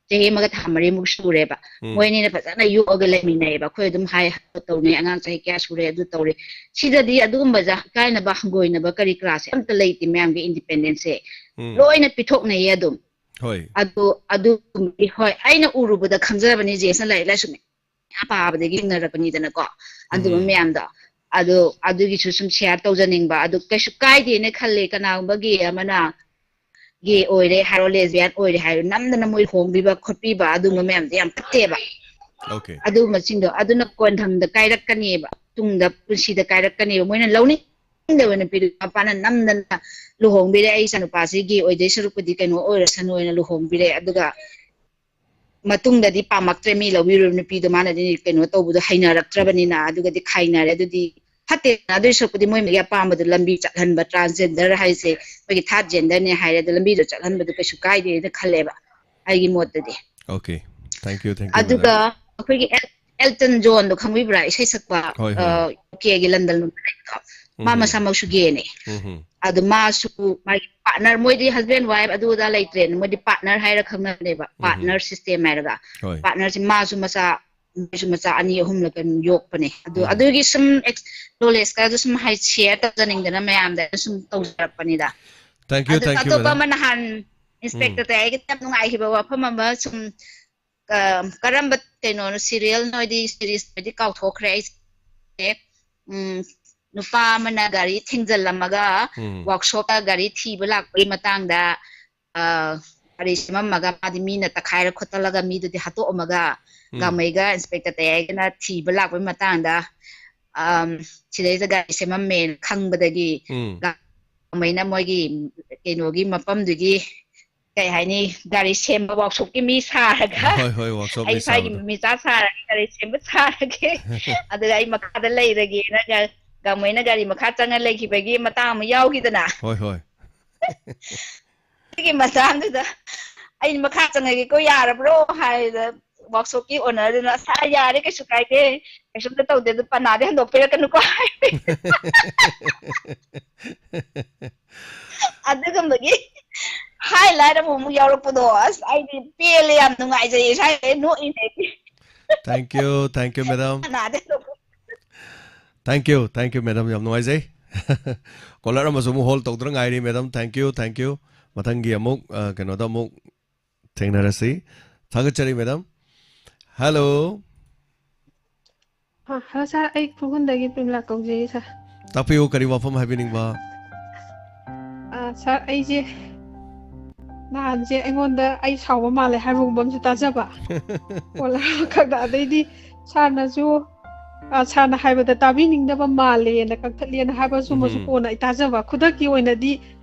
ꯆꯍꯤ ꯑꯃꯒ ꯊꯥ ꯃꯔꯤꯃꯨꯛ ꯁꯨꯔꯦꯕ꯫ ꯎꯝ ꯃꯣꯏ ꯑꯅꯤꯅ ꯐꯖꯅ ꯌꯣꯛꯑꯒ ꯂꯩꯃꯤꯟꯅꯩꯌꯦꯕ꯫ ꯑꯩꯈꯣꯏ ꯑꯗꯨꯝ ꯍꯥꯏ, "ꯇꯧꯅꯤ, ꯑꯉꯥꯡ ꯆꯍꯤ ꯀꯌꯥ ꯁꯨꯔꯦ, ꯑꯗꯨ ꯇꯧꯔꯦ"꯫ ꯁꯤꯗꯗꯤ ꯑꯗꯨꯒꯨꯝꯕꯁꯦ ꯏꯀꯥꯏꯅꯕ, ꯍꯪꯒꯣꯏꯅꯕ ꯀꯔꯤ ꯀꯔꯥꯁꯦ ꯑꯝꯇ ꯂꯩꯇꯦ꯫ ꯃꯌꯥꯝꯒꯤ ꯏꯟꯗꯤꯄꯦꯟꯗꯦꯟꯁꯁꯦ ꯎꯝ ꯂꯣꯏꯅ ꯄꯤꯊꯣꯛꯅꯩꯌꯦ ꯑꯗꯨꯝ꯫ ꯍꯣꯏ ꯑꯗꯣ ꯑꯗꯨꯒꯨꯝꯕꯗꯤ ꯍꯣꯏ, ꯑꯩꯅ ꯎꯔꯨꯕꯗ ꯈꯪꯖꯕꯅꯤ꯫ ꯖꯦꯁꯅ ꯂꯥꯏꯔꯤꯛ ꯂꯥꯏꯁꯨ ꯃꯌꯥꯝ ꯄꯥꯕꯗꯒꯤ ꯊꯦꯡꯅꯔꯛꯄꯅꯤꯗꯅꯀꯣ, ꯑꯗꯨꯝꯕ ꯎꯝ ꯃꯌꯥꯝꯗꯣ꯫ ꯑꯗꯣ ꯑꯗꯨꯒꯤꯁꯨ ꯁꯨꯝ ꯁꯤꯌꯥꯔ ꯇꯧꯖꯅꯤꯡꯕ꯫ ꯑꯗꯨ ꯀꯩꯁꯨ ꯀꯥꯏꯗꯦꯅ ꯈꯜꯂꯦ, ꯀꯅꯥꯒꯨꯝꯕ ꯒꯦ ꯑꯃꯅ ꯒꯦ ꯑꯣꯏꯔꯦ ꯍꯥꯏꯔꯣ, ꯂꯦꯁꯕꯤꯌꯟ ꯑꯣꯏꯔꯦ ꯍꯥꯏꯔꯣ, ꯅꯝꯗꯅ ꯃꯣꯏ ꯍꯣꯡꯕꯤꯕ ꯈꯣꯠꯄꯤꯕ, ꯑꯗꯨꯒꯨꯝꯕ ꯃꯌꯥꯝꯗꯣ ꯌꯥꯝ ꯐꯠꯇꯦꯕ꯫ ꯑꯣꯀꯦ ꯑꯗꯨꯒꯨꯝꯕꯁꯤꯡꯗꯣ ꯑꯗꯨꯅ ꯀꯣꯟꯊꯪꯗ ꯀꯥꯏꯔꯛꯀꯅꯦꯕ, ꯇꯨꯡꯗ ꯄꯨꯟꯁꯤꯗ ꯀꯥꯏꯔꯛꯀꯅꯦꯕ꯫ ꯃꯣꯏꯅ ꯂꯧꯅꯤꯡꯗꯕ ꯅꯨꯄꯤꯗꯨ ꯃꯄꯥꯅ ꯅꯝꯗꯅ ꯂꯨꯍꯣꯡꯕꯤꯔꯦ, "ꯑꯩ ꯏꯆꯥꯅꯨꯄꯥꯁꯤ ꯒꯦ ꯑꯣꯏꯗꯣꯏ ꯁꯔꯨꯛꯄꯨꯗꯤ ꯀꯩꯅꯣ ꯑꯣꯏꯔꯁꯅꯨ" ꯍꯥꯏꯅ ꯂꯨꯍꯣꯡꯕꯤꯔꯦ꯫ ꯑꯗꯨꯒ ꯃꯇꯨꯡꯗꯗꯤ ꯄꯥꯝꯃꯛꯇ꯭ꯔꯦ, ꯃꯤ ꯂꯧꯕꯤꯔꯨ ꯅꯨꯄꯤꯗꯣ, ꯃꯥꯅꯗꯤ ꯀꯩꯅꯣ ꯇꯧꯕꯗꯣ ꯍꯩꯅꯔꯛꯇ꯭ꯔꯕꯅꯤꯅ꯫ ꯑꯗꯨꯒꯗꯤ ꯈꯥꯏꯅꯔꯦ꯫ ꯑꯗꯨꯗꯤ ꯐꯠꯇꯦ꯫ ꯑꯗꯨꯏ ꯁꯔꯨꯛꯄꯨꯗꯤ ꯃꯣꯏ ꯃꯣꯏꯒꯤ ꯑꯄꯥꯝꯕꯗꯣ ꯂꯝꯕꯤ ꯆꯠꯍꯟꯕ, ꯇ꯭ꯔꯥꯟꯁꯖꯦꯟꯗꯔ ꯍꯥꯏꯁꯦ ꯑꯩꯈꯣꯏꯒꯤ ꯊꯥꯔꯠ ꯖꯦꯟꯗꯔꯅꯦ ꯍꯥꯏꯔꯦ, ꯑꯗꯣ ꯂꯝꯕꯤꯗꯣ ꯆꯠꯍꯟꯕꯗꯣ ꯀꯩꯁꯨ ꯀꯥꯏꯗꯦꯅ ꯈꯜꯂꯦꯕ, ꯑꯩꯒꯤ ꯃꯣꯠꯇꯗꯤ꯫ Okay thank you thank you ꯑꯗꯨꯒ ꯑꯩꯈꯣꯏꯒꯤ ꯑꯦꯜ- ꯑꯦꯜꯇꯟ ꯖꯣꯟꯗꯣ ꯈꯪꯕꯤꯕ꯭ꯔꯥ? ꯏꯁꯩ ꯁꯛꯄ ꯍꯣꯏ, ꯍꯣꯏ꯫ ꯌꯨ ꯀꯦꯒꯤ ꯂꯟꯗꯟ ꯂꯣꯝꯗ ꯂꯩꯕꯗꯣ, ꯃꯥ ꯎꯝ ꯃꯁꯥꯃꯛꯁꯨ ꯒꯦꯅꯦ꯫ ꯎꯝ ꯑꯗꯨ ꯃꯥꯁꯨ ꯃꯥꯒꯤ ꯄꯥꯔꯠꯅꯔ, ꯃꯣꯏꯗꯤ ꯍꯁꯕꯦꯟ ꯋꯥꯏꯐ ꯑꯗꯨ ꯑꯗꯥ ꯂꯩꯇ꯭ꯔꯦꯅ, ꯃꯣꯏꯗꯤ ꯄꯥꯔꯠꯅꯔ ꯍꯥꯏꯔ ꯈꯪꯅꯕꯅꯦꯕ, ꯎꯝ ꯄꯥꯔꯠꯅꯔ ꯁꯤꯁꯇꯦꯝ ꯍꯥꯏꯔꯒ꯫ ꯍꯣꯏ ꯄꯥꯔꯠꯅꯔꯁꯤ ꯃꯥꯁꯨ ꯃꯆꯥ, ꯃꯣꯏꯁꯨ ꯃꯆꯥ ꯑꯅꯤ ꯑꯍꯨꯝꯂ ꯀꯩꯅꯣ ꯌꯣꯛꯄꯅꯦ꯫ ꯑꯗꯨ ꯎꯝ ꯑꯗꯨꯒꯤ ꯁꯨꯝ ꯅꯣꯂꯦꯖꯀꯁꯨ ꯁꯨꯝ ꯍꯥꯏ ꯁꯤꯌꯔ ꯇꯧꯖꯅꯤꯡꯗꯅ ꯃꯌꯥꯝꯗ ꯁꯨꯝ ꯇꯧꯖꯔꯛꯄꯅꯤꯗ꯫ ꯊꯦꯡꯛ ꯌꯨ ꯑꯗꯨ ꯊꯦꯡꯛ ꯌꯨ ꯑꯇꯣꯞꯄ ꯃꯦꯗꯥꯝ ꯑꯃ ꯅꯍꯥꯟ ꯎꯝ ꯏꯟꯁꯄꯦꯛꯇꯔ ꯇꯌꯥꯏꯒꯤ ꯌꯥꯝ ꯅꯨꯡꯉꯥꯏꯈꯤꯕ ꯋꯥꯐꯝ ꯑꯃ ꯁꯨꯝ, ꯑ, ꯀꯔꯝꯕ ꯀꯩꯅꯣꯅꯣ ꯁꯤꯔꯤꯌꯦꯜ ꯅꯣꯏꯗꯤ ꯁꯤꯔꯤꯁ ꯅꯣꯏꯗꯤ ꯀꯥꯎꯊꯣꯛꯈ꯭ꯔꯦ ꯑꯩꯁꯦ꯫ ꯎꯝ, ꯅꯨꯄꯥ ꯑꯃꯅ ꯒꯥꯔꯤ ꯊꯦꯡꯖꯤꯜꯂꯝꯃꯒ ꯎꯝ ꯋꯥꯔꯛꯁꯣꯞꯇ ꯒꯥꯔꯤ ꯊꯤꯕ ꯂꯥꯛꯄꯒꯤ ꯃꯇꯥꯡꯗ, ꯑ, ꯒꯥꯔꯤ ꯁꯦꯝꯃꯝꯃꯒ ꯃꯥꯗꯤ ꯃꯤꯅ ꯇꯛꯈꯥꯏꯔ ꯈꯣꯠꯇꯠꯂꯒ ꯃꯤꯗꯨꯗꯤ ꯍꯥꯠꯇꯣꯛꯑꯝꯃꯒ ꯎꯝ. ꯒꯥꯡꯃꯩꯒ ꯏꯟꯁꯄꯦꯛꯇꯔ ꯇꯌꯥꯏꯒꯅ ꯊꯤꯕ ꯂꯥꯛꯄꯒꯤ ꯃꯇꯥꯡꯗ ꯑꯝ, ꯁꯤꯗꯩꯗ ꯒꯥꯔꯤ ꯁꯦꯝꯃꯝꯃꯦꯅ ꯈꯪꯕꯗꯒꯤ ꯎꯝ. ꯒꯥꯡꯃꯩꯅ ꯃꯣꯏꯒꯤ ꯀꯩꯅꯣꯒꯤ ꯃꯐꯝꯗꯨꯒꯤ ꯀꯩ ꯍꯥꯏꯅꯤ, ꯒꯥꯔꯤ ꯁꯦꯝꯕ ꯋꯥꯛꯁꯣꯞꯀꯤ ꯃꯤ ꯁꯥꯔꯒ ꯍꯣꯏ ꯍꯣꯏ ꯋꯥꯛꯁꯣꯞ ꯑꯩ ꯃꯤ ꯏꯁꯥꯒꯤ ꯁꯥꯕꯗꯣ. ꯃꯤꯆꯥ ꯁꯥꯔꯒ ꯒꯥꯔꯤ ꯁꯦꯝꯕ ꯁꯥꯔꯒꯦ, ꯑꯗꯨꯒ ꯑꯩ ꯃꯈꯥꯗ ꯂꯩꯔꯒꯦꯅ ꯒ- ꯒꯥꯡꯃꯩꯅ ꯒꯥꯔꯤ ꯃꯈꯥ ꯆꯪꯉ ꯂꯩꯈꯤꯕꯒꯤ ꯃꯇꯥꯡ ꯑꯃ ꯌꯥꯎꯈꯤꯗꯅ. ꯍꯣꯏ ꯍꯣꯏ. ꯁꯤꯒꯤ ꯃꯇꯥꯡꯗꯨꯗ ꯑꯩ ꯃꯈꯥ ꯆꯪꯉꯒꯦꯀꯣ, ꯌꯥꯔꯕ꯭ꯔꯣ ꯍꯥꯏꯗ ꯋꯥꯛꯁꯣꯞꯀꯤ ꯑꯣꯅꯔꯗꯨꯅ, "ꯑꯁ, ꯌꯥꯔꯦ, ꯀꯩꯁꯨ ꯀꯥꯏꯗꯦ, ꯀꯩꯁꯨꯝꯇ ꯇꯧꯗꯦ, ꯑꯗꯨ ꯄꯅꯥꯗꯤ ꯍꯟꯗꯣꯛꯄꯤꯔꯛꯀꯅꯨꯀꯣ" ꯍꯥꯏ꯫ ꯑꯗꯨꯒꯨꯝꯕꯒꯤ ꯍꯥꯏ ꯂꯥꯏꯔ ꯑꯃꯨꯛ ꯑꯃꯨꯛ ꯌꯥꯎꯔꯛꯄꯗꯣ, ꯑꯁ, ꯑꯩꯗꯤ ꯄꯦꯜꯂꯦ, ꯌꯥꯝ ꯅꯨꯡꯉꯥꯏꯖꯩꯌꯦ, ꯁ꯭ꯋꯥꯏꯗ ꯅꯣꯛꯏꯅꯦ ꯑꯩꯗꯤ꯫ Thank you, thank you, madam. ꯄꯅꯥꯗꯤ ꯍꯟꯗꯣꯛꯄ Thank you, thank you, madam. ꯌꯥꯝ ꯅꯨꯡꯉꯥꯏꯖꯩ. Caller ꯑꯃꯁꯨ ꯑꯃꯨꯛ hold ꯇꯧꯗꯨꯅ ꯉꯥꯏꯔꯤ, madam. Thank you, thank you. ꯃꯊꯪꯒꯤ ꯑꯃꯨꯛ ꯑ, ꯀꯩꯅꯣꯗ ꯑꯃꯨꯛ ꯊꯦꯡꯅꯔꯁꯤ. ꯊꯥꯒꯠꯆꯔꯤ, madam. Hello. ꯍꯜꯂꯣ ꯁꯥꯔ, ꯑꯩ ꯈꯨꯔꯈꯨꯜꯗꯒꯤ ꯄ꯭ꯔꯦꯝꯂꯥ ꯀꯧꯖꯩ ꯁꯥꯔ꯫ ꯇꯥꯛꯄꯤꯌꯨ, ꯀꯔꯤ ꯋꯥꯐꯝ ꯍꯥꯏꯕꯤꯅꯤꯡꯕ? ꯑ, ꯁꯥꯔ, ꯑꯩꯁꯦ ꯅꯍꯥꯟꯁꯦ ꯑꯩꯉꯣꯟꯗ ꯑꯩ ꯁꯥꯎꯕ ꯃꯥꯜꯂꯦ ꯍꯥꯏꯕꯒꯨꯝꯕ ꯑꯃꯁꯨ ꯇꯥꯖꯕ꯫ ꯀꯣꯂꯔ ꯑꯃꯈꯛꯇ, ꯑꯗꯩꯗꯤ ꯁꯥꯔꯅꯁꯨ, ꯑ, ꯁꯥꯔꯅ ꯍꯥꯏꯕꯗ ꯇꯥꯕꯤꯅꯤꯡꯗꯕ ꯃꯥꯜꯂꯦꯅ ꯀꯛꯊꯠꯂꯦꯅ ꯍꯥꯏꯕ ꯁꯨꯝꯕꯁꯨ ꯎꯝ. ꯀꯣꯟꯅ ꯑꯩ ꯇꯥꯖꯕ꯫ ꯈꯨꯗꯛꯀꯤ ꯑꯣꯏꯅꯗꯤ,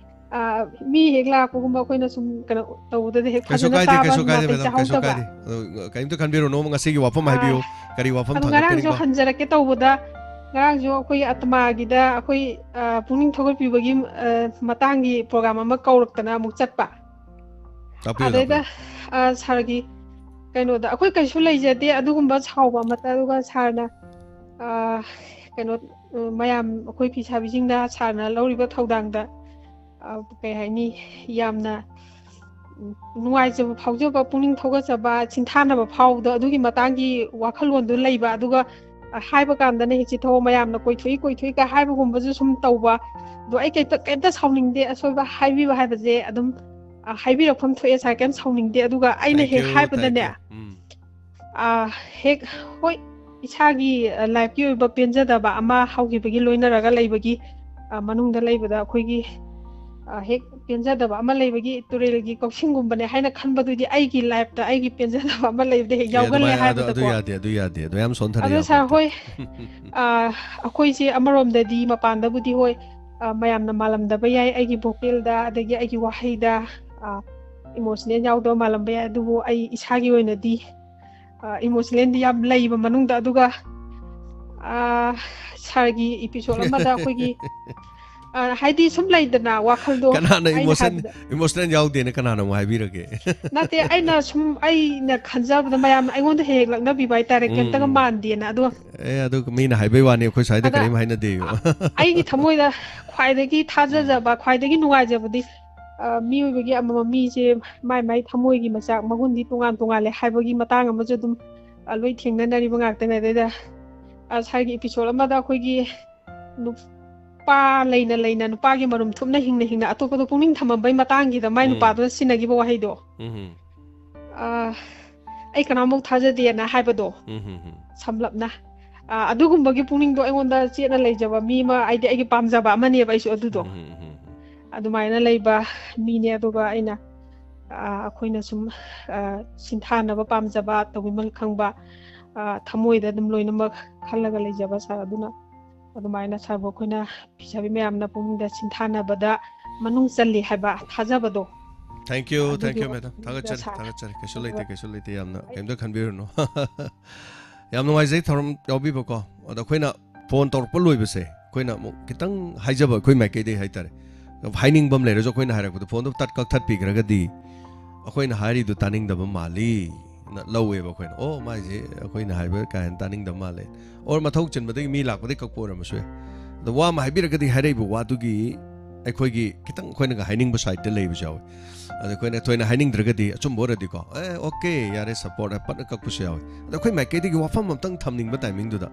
ꯑ, ꯃꯤ ꯍꯦꯛ ꯂꯥꯛꯄꯒꯨꯝꯕ ꯑꯩꯈꯣꯏꯅ ꯁꯨꯝ ꯀꯩꯅꯣ ꯇꯧꯕꯗꯗꯤ ꯍꯦꯛ ꯀꯩꯁꯨ ꯐꯖꯅ ꯀꯥꯏꯗꯦ, ꯆꯥꯕ ꯀꯩꯁꯨ ꯀꯥꯏꯗꯦ, ꯅꯥꯇꯩ madam. ꯀꯩꯁꯨ ꯆꯥꯍꯧꯗꯕ꯫ ꯀꯥꯏꯗꯦ. ꯑ, ꯀꯔꯤꯝꯇ ꯈꯟꯕꯤꯔꯨꯅꯣ, ꯉꯁꯤꯒꯤ ꯋꯥꯐꯝ ꯑ, ꯍꯥꯏꯕꯤꯌꯨ. ꯀꯔꯤ ꯋꯥꯐꯝ ꯑꯗꯣ ꯉꯔꯥꯡꯁꯨ ꯊꯥꯡꯒꯠꯄꯤꯅꯤꯡꯕ? ꯍꯟꯖꯔꯛꯀꯦ ꯇꯧꯕꯗ, ꯉꯔꯥꯡꯁꯨ ꯑꯩꯈꯣꯏ ꯑꯇꯃꯥꯒꯤꯗ ꯑꯩꯈꯣꯏ, ꯑ, ꯄꯨꯛꯅꯤꯡ ꯊꯧꯒꯠꯄꯤꯕꯒꯤ, ꯑ, ꯃꯇꯥꯡꯒꯤ program ꯑꯃ ꯀꯧꯔꯛꯇꯅ ꯑꯃꯨꯛ ꯆꯠꯄ꯫ ꯇꯥꯛꯄꯤꯌꯨ, ꯑꯗꯩꯗ, ꯇꯥꯛꯄꯤꯌꯨ. ꯑ, ꯁꯥꯔꯒꯤ ꯀꯩꯅꯣꯗ, ꯑꯩꯈꯣꯏ ꯀꯩꯁꯨ ꯂꯩꯖꯗꯦ ꯑꯗꯨꯒꯨꯝꯕ ꯁꯥꯎꯕ ꯑꯃꯠꯇ, ꯑꯗꯨꯒ ꯁꯥꯔꯅ, ꯑ, ꯀꯩꯅꯣ, ꯑ, ꯃꯌꯥꯝ ꯑꯩꯈꯣꯏ ꯐꯤꯁꯥꯕꯤꯁꯤꯡꯅ ꯁꯥꯔꯅ ꯂꯧꯔꯤꯕ ꯊꯧꯗꯥꯡꯗ, ꯑ, ꯀꯩ ꯍꯥꯏꯅꯤ, ꯌꯥꯝꯅ, ꯎꯝ, ꯅꯨꯡꯉꯥꯏꯖꯕ ꯐꯥꯎꯖꯕ, ꯄꯨꯛꯅꯤꯡ ꯊꯧꯒꯠꯆꯕ, ꯁꯤꯡꯊꯥꯅꯕ ꯐꯥꯎꯕꯗꯣ, ꯑꯗꯨꯒꯤ ꯃꯇꯥꯡꯒꯤ ꯋꯥꯈꯜꯂꯣꯟꯗꯣ ꯂꯩꯕ꯫ ꯑꯗꯨꯒ, ꯑ, ꯍꯥꯏꯕ ꯀꯥꯟꯗꯅ ꯍꯦꯛ ꯆꯤꯊꯧ, ꯃꯌꯥꯝꯅ ꯀꯣꯏꯊꯣꯛꯏ ꯀꯣꯏꯊꯣꯛꯏ ꯀ ꯍꯥꯏꯕꯒꯨꯝꯕꯁꯨ ꯁꯨꯝ ꯇꯧꯕ꯫ ꯑꯗꯣ ꯑꯩ ꯀꯩꯝꯇ, ꯀꯩꯝꯇ ꯁꯥꯎꯅꯤꯡꯗꯦ, ꯑꯁꯣꯏꯕ ꯍꯥꯏꯕꯤꯕ ꯍꯥꯏꯕꯁꯦ ꯑꯗꯨꯝ, ꯑ, ꯍꯥꯏꯕꯤꯔꯛꯐꯝ ꯊꯣꯛꯑꯦ ꯁꯥꯔ, ꯀꯩꯝ ꯁꯥꯎꯅꯤꯡꯗꯦ꯫ ꯑꯗꯨꯒ ꯑꯩꯅ Thank ꯍꯦꯛ you, ꯍꯥꯏꯕꯗꯅꯦ, thank you. ꯎꯝ. ꯑ, ꯍꯦꯛ, ꯍꯣꯏ, ꯏꯁꯥꯒꯤ, ꯑ, life ꯀꯤ ꯑꯣꯏꯕ ꯄꯦꯟꯖꯗꯕ ꯑꯃ ꯍꯧꯈꯤꯕꯒꯤ ꯂꯣꯏꯅꯔꯒ ꯂꯩꯕꯒꯤ, ꯑ, ꯃꯅꯨꯡꯗ ꯂꯩꯕꯗ ꯑꯩꯈꯣꯏꯒꯤ ꯑ, ꯍꯦꯛ ꯄꯦꯟꯖꯗꯕ ꯑꯃ ꯂꯩꯕꯒꯤ ꯇꯨꯔꯦꯜꯒꯤ ꯀꯧꯁꯤꯡꯒꯨꯝꯕꯅꯦ ꯍꯥꯏꯅ ꯈꯟꯕꯗꯨꯗꯤ ꯑꯩꯒꯤ ꯂꯥꯏꯐꯇ ꯑꯩꯒꯤ ꯄꯦꯟꯖꯗꯕ ꯑꯃ ꯂꯩꯕꯗ ꯍꯦꯛ ꯑꯦ, ꯌꯥꯎꯒꯜꯂꯦ ꯑꯗꯨꯃꯥꯏꯅ ꯑꯗꯨ ꯑꯗꯨ ꯍꯥꯏꯕꯗꯀꯣ꯫ ꯌꯥꯗꯦ, ꯑꯗꯨ ꯌꯥꯗꯦ, ꯑꯗꯨ ꯌꯥꯝ ꯁꯣꯟꯊꯔꯦ, ꯑꯗꯣ ꯁꯥꯔ, ꯌꯥꯄꯣꯠꯇꯦ꯫ ꯍꯣꯏ, ꯑ, ꯑꯩꯈꯣꯏꯁꯦ ꯑꯃꯔꯣꯝꯗꯗꯤ ꯃꯄꯥꯟꯗꯕꯨꯗꯤ ꯍꯣꯏ, ꯑ, ꯃꯌꯥꯝꯅ ꯃꯥꯜꯂꯝꯗꯕ ꯌꯥꯏ, ꯑꯩꯒꯤ ꯚꯣꯀꯦꯜꯗ ꯑꯗꯒꯤ ꯑꯩꯒꯤ ꯋꯥꯍꯩꯗ ꯏꯃꯣꯁꯅꯦꯜ ꯌꯥꯎꯗꯕ ꯃꯥꯜꯂꯝꯕ ꯌꯥꯏ, ꯑꯗꯨꯕꯨ ꯑꯩ ꯏꯁꯥꯒꯤ ꯑꯣꯏꯅꯗꯤ ꯏꯃꯣꯁꯅꯦꯜꯗꯤ ꯌꯥꯝ ꯂꯩꯕ ꯃꯅꯨꯡꯗ꯫ ꯑꯗꯨꯒ ꯑ, ꯁꯥꯔꯒꯤ ꯏꯄꯤꯁꯣꯗ ꯑꯃꯗ ꯑꯩꯈꯣꯏꯒꯤ, ꯑ, ꯍꯥꯏꯗꯤ ꯁꯨꯝ ꯂꯩꯗꯅ ꯋꯥꯈꯜꯗꯣ, ꯀꯅꯥꯅ ꯑꯩꯅ ꯏꯃꯣꯁꯟ ꯍꯥꯏꯕꯗ ꯏꯃꯣꯁꯅꯦꯜ ꯌꯥꯎꯗꯦꯅ ꯀꯅꯥꯅ ꯑꯃꯨꯛ ꯍꯥꯏꯕꯤꯔꯒꯦ? ꯅꯠꯇꯦ, ꯑꯩꯅ ꯁꯨꯝ, ꯑꯩꯅ ꯈꯟꯖꯕꯗ ꯃꯌꯥꯝꯅ ꯑꯩꯉꯣꯟꯗ ꯍꯦꯛ ꯍꯦꯛ ꯂꯛꯅꯕꯤꯕ ꯍꯥꯏꯇꯥꯔꯦ, ꯎꯝ, ꯀꯩꯝꯇꯒ ꯎꯝ꯫ ꯃꯥꯟꯗꯦꯅ꯫ ꯑꯗꯣ ꯑꯦ, ꯑꯗꯨ ꯃꯤꯅ ꯍꯥꯏꯕꯩ ꯋꯥꯅꯤ, ꯑꯩꯈꯣꯏ ꯁ꯭ꯋꯥꯏꯗ ꯑꯗ ꯀꯔꯤꯝ ꯍꯥꯏꯅꯗꯦꯕ꯫ ꯑꯩꯒꯤ ꯊꯃꯣꯏꯗ ꯈ꯭ꯋꯥꯏꯗꯒꯤ ꯊꯥꯖꯖꯕ, ꯈ꯭ꯋꯥꯏꯗꯒꯤ ꯅꯨꯡꯉꯥꯏꯖꯕꯗꯤ, ꯑ, ꯃꯤꯑꯣꯏꯕꯒꯤ ꯑꯃꯃꯝ ꯃꯤꯁꯦ ꯃꯥꯏ ꯃꯥꯏ ꯊꯃꯣꯏꯒꯤ ꯃꯆꯥꯛ ꯃꯒꯨꯟꯗꯤ ꯇꯣꯉꯥꯟ ꯇꯣꯉꯥꯜꯂꯦ ꯍꯥꯏꯕꯒꯤ ꯃꯇꯥꯡ ꯑꯃꯁꯨ ꯑꯗꯨꯝ, ꯑ, ꯂꯣꯏ ꯊꯦꯡꯅꯅꯔꯤꯕ ꯉꯥꯛꯇꯅꯦ꯫ ꯑꯗꯩꯗ, ꯑ, ꯁꯥꯔꯒꯤ ꯏꯄꯤꯁꯣꯗ ꯑꯃꯗ ꯑꯩꯈꯣꯏꯒꯤ ꯅꯨꯄꯥ ꯂꯩꯅ ꯂꯩꯅ, ꯅꯨꯄꯥꯒꯤ ꯃꯔꯨꯝ ꯊꯨꯞꯅ ꯍꯤꯡꯅ ꯍꯤꯡꯅ ꯑꯇꯣꯞꯄꯗ ꯄꯨꯛꯅꯤꯡ ꯊꯝꯃꯝꯕꯩ ꯃꯇꯥꯡꯒꯤꯗ ꯃꯥꯏ ꯎꯝ꯫ ꯅꯨꯄꯥꯗꯨꯅ ꯁꯤꯖꯤꯟꯅꯈꯤꯕ ꯋꯥꯍꯩꯗꯣ, ꯎꯝ, ꯑ, "ꯑꯩ ꯀꯅꯥꯃꯨꯛ ꯊꯥꯖꯗꯦꯅ" ꯍꯥꯏꯕꯗꯣ, ꯎꯝ, ꯎꯝ, ꯎꯝ꯫ ꯁꯝꯂꯞꯅ꯫ ꯑ, ꯑꯗꯨꯒꯨꯝꯕꯒꯤ ꯄꯨꯛꯅꯤꯡꯗꯣ ꯑꯩꯉꯣꯟꯗ ꯆꯦꯠꯅ ꯂꯩꯖꯕ ꯃꯤ ꯑꯃ, ꯍꯥꯏꯗꯤ ꯑꯩꯒꯤ ꯄꯥꯝꯖꯕ ꯑꯃꯅꯦꯕ ꯑꯩꯁꯨ ꯑꯗꯨꯗꯣ꯫ ꯎꯝ, ꯎꯝ, ꯎꯝ, ꯎꯝ꯫ ꯑꯗꯨꯃꯥꯏꯅ ꯂꯩꯕ ꯃꯤꯅꯦ꯫ ꯑꯗꯨꯒ ꯑꯩꯅ, ꯑ, ꯑꯩꯈꯣꯏꯅ ꯁꯨꯝ, ꯑ, ꯁꯤꯡꯊꯥꯅꯕ ꯄꯥꯝꯖꯕ, ꯇꯧꯕꯤꯃꯜ ꯈꯪꯕ, ꯑ, ꯊꯃꯣꯏꯗ ꯑꯗꯨꯝ ꯂꯣꯏꯅꯃꯛ ꯈꯜꯂꯒ ꯂꯩꯖꯕ ꯁꯥꯔ꯫ ꯑꯗꯨꯅ ꯑꯗꯨꯃꯥꯏꯅ ꯁꯥꯔꯕꯨ ꯑꯩꯈꯣꯏꯅ ꯐꯤꯁꯥꯕꯤ ꯃꯌꯥꯝꯅ ꯄꯨꯛꯅꯤꯡꯗ ꯁꯤꯡꯊꯥꯅꯕꯗ ꯃꯅꯨꯡ ꯆꯜꯂꯤ ꯍꯥꯏꯕ ꯊꯥꯖꯕꯗꯣ꯫ Thank you, thank ꯑꯗꯨꯒꯤ you, madam. ꯋꯥꯐꯝꯗꯨꯗ ꯊꯥꯒꯠꯆꯔꯤ, ꯁꯥꯔ꯫ ꯊꯥꯒꯠꯆꯔꯤ꯫ ꯀꯩꯁꯨ ꯑꯗꯨꯒ ꯂꯩꯇꯦ, ꯀꯩꯁꯨ ꯂꯩꯇꯦ꯫ ꯌꯥꯝꯅ ꯀꯩꯝꯇ ꯈꯟꯕꯤꯔꯨꯅꯨ꯫ ꯌꯥꯝ ꯅꯨꯡꯉꯥꯏꯖꯩ ꯊꯧꯔꯝ ꯌꯥꯎꯕꯤꯕꯀꯣ꯫ ꯑꯗꯣ ꯑꯩꯈꯣꯏꯅ ꯐꯣꯟ ꯇꯧꯔꯛꯄ ꯂꯣꯏꯕꯁꯦ, ꯑꯩꯈꯣꯏꯅ ꯑꯃꯨꯛ ꯈꯤꯇꯪ ꯍꯥꯏꯖꯕ, ꯑꯩꯈꯣꯏ ꯃꯥꯏꯀꯩꯗꯒꯤ ꯍꯥꯏꯇꯥꯔꯦ, ꯍꯥꯏꯅꯤꯡꯕ ꯑꯃ ꯂꯩꯔꯁꯨ ꯑꯩꯈꯣꯏꯅ ꯍꯥꯏꯔꯛꯄꯗ ꯐꯣꯟꯗꯣ ꯇꯠ ꯀꯛꯊꯠꯄꯤꯈ꯭ꯔꯒꯗꯤ ꯑꯩꯈꯣꯏꯅ ꯍꯥꯏꯔꯤꯗꯨ ꯇꯥꯅꯤꯡꯗꯕ ꯃꯥꯜꯂꯤ ꯅ ꯂꯧꯋꯦꯕ ꯑꯩꯈꯣꯏꯅ꯫ "ꯑꯣ, ꯃꯥꯏꯁꯦ ꯑꯩꯈꯣꯏꯅ ꯍꯥꯏꯕ ꯀꯥ ꯍꯦꯟꯅ ꯇꯥꯅꯤꯡꯗꯕ ꯃꯥꯜꯂꯦ"꯫ ꯑꯣꯔ ꯃꯊꯧ ꯆꯤꯟꯕꯗꯒꯤ ꯃꯤ ꯂꯥꯛꯄꯗꯒꯤ ꯀꯛꯄ ꯑꯣꯏꯔꯝꯕꯁꯨ ꯌꯥꯏ꯫ ꯑꯗꯣ ꯋꯥ ꯑꯃ ꯍꯥꯏꯕꯤꯔꯒꯗꯤ ꯍꯥꯏꯔꯛꯏꯕ ꯋꯥꯗꯨꯒꯤ ꯑꯩꯈꯣꯏꯒꯤ ꯈꯤꯇꯪ ꯑꯩꯈꯣꯏꯅꯒ ꯍꯥꯏꯅꯤꯡꯕ ꯁꯥꯏꯠꯇ ꯂꯩꯕꯁꯨ ꯌꯥꯎꯋꯤ꯫ ꯑꯗꯣ ꯑꯩꯈꯣꯏꯅ ꯊꯣꯏꯅ ꯍꯥꯏꯅꯤꯡꯗ꯭ꯔꯒꯗꯤ, ꯑꯆꯨꯝꯕ ꯑꯣꯏꯔꯗꯤꯀꯣ, "ꯑꯦ, ꯑꯣꯀꯦ, ꯌꯥꯔꯦ, ꯁꯞꯄꯣꯔꯠ" ꯍꯥꯏ ꯄꯠꯅ ꯀꯛꯄꯁꯨ ꯌꯥꯎꯋꯤ꯫ ꯑꯗꯣ ꯑꯩꯈꯣꯏ ꯃꯥꯏꯀꯩꯗꯒꯤ ꯋꯥꯐꯝ ꯑꯝꯇꯪ ꯊꯝꯅꯤꯡꯕ ꯇꯥꯏꯃꯤꯡꯗꯨꯗ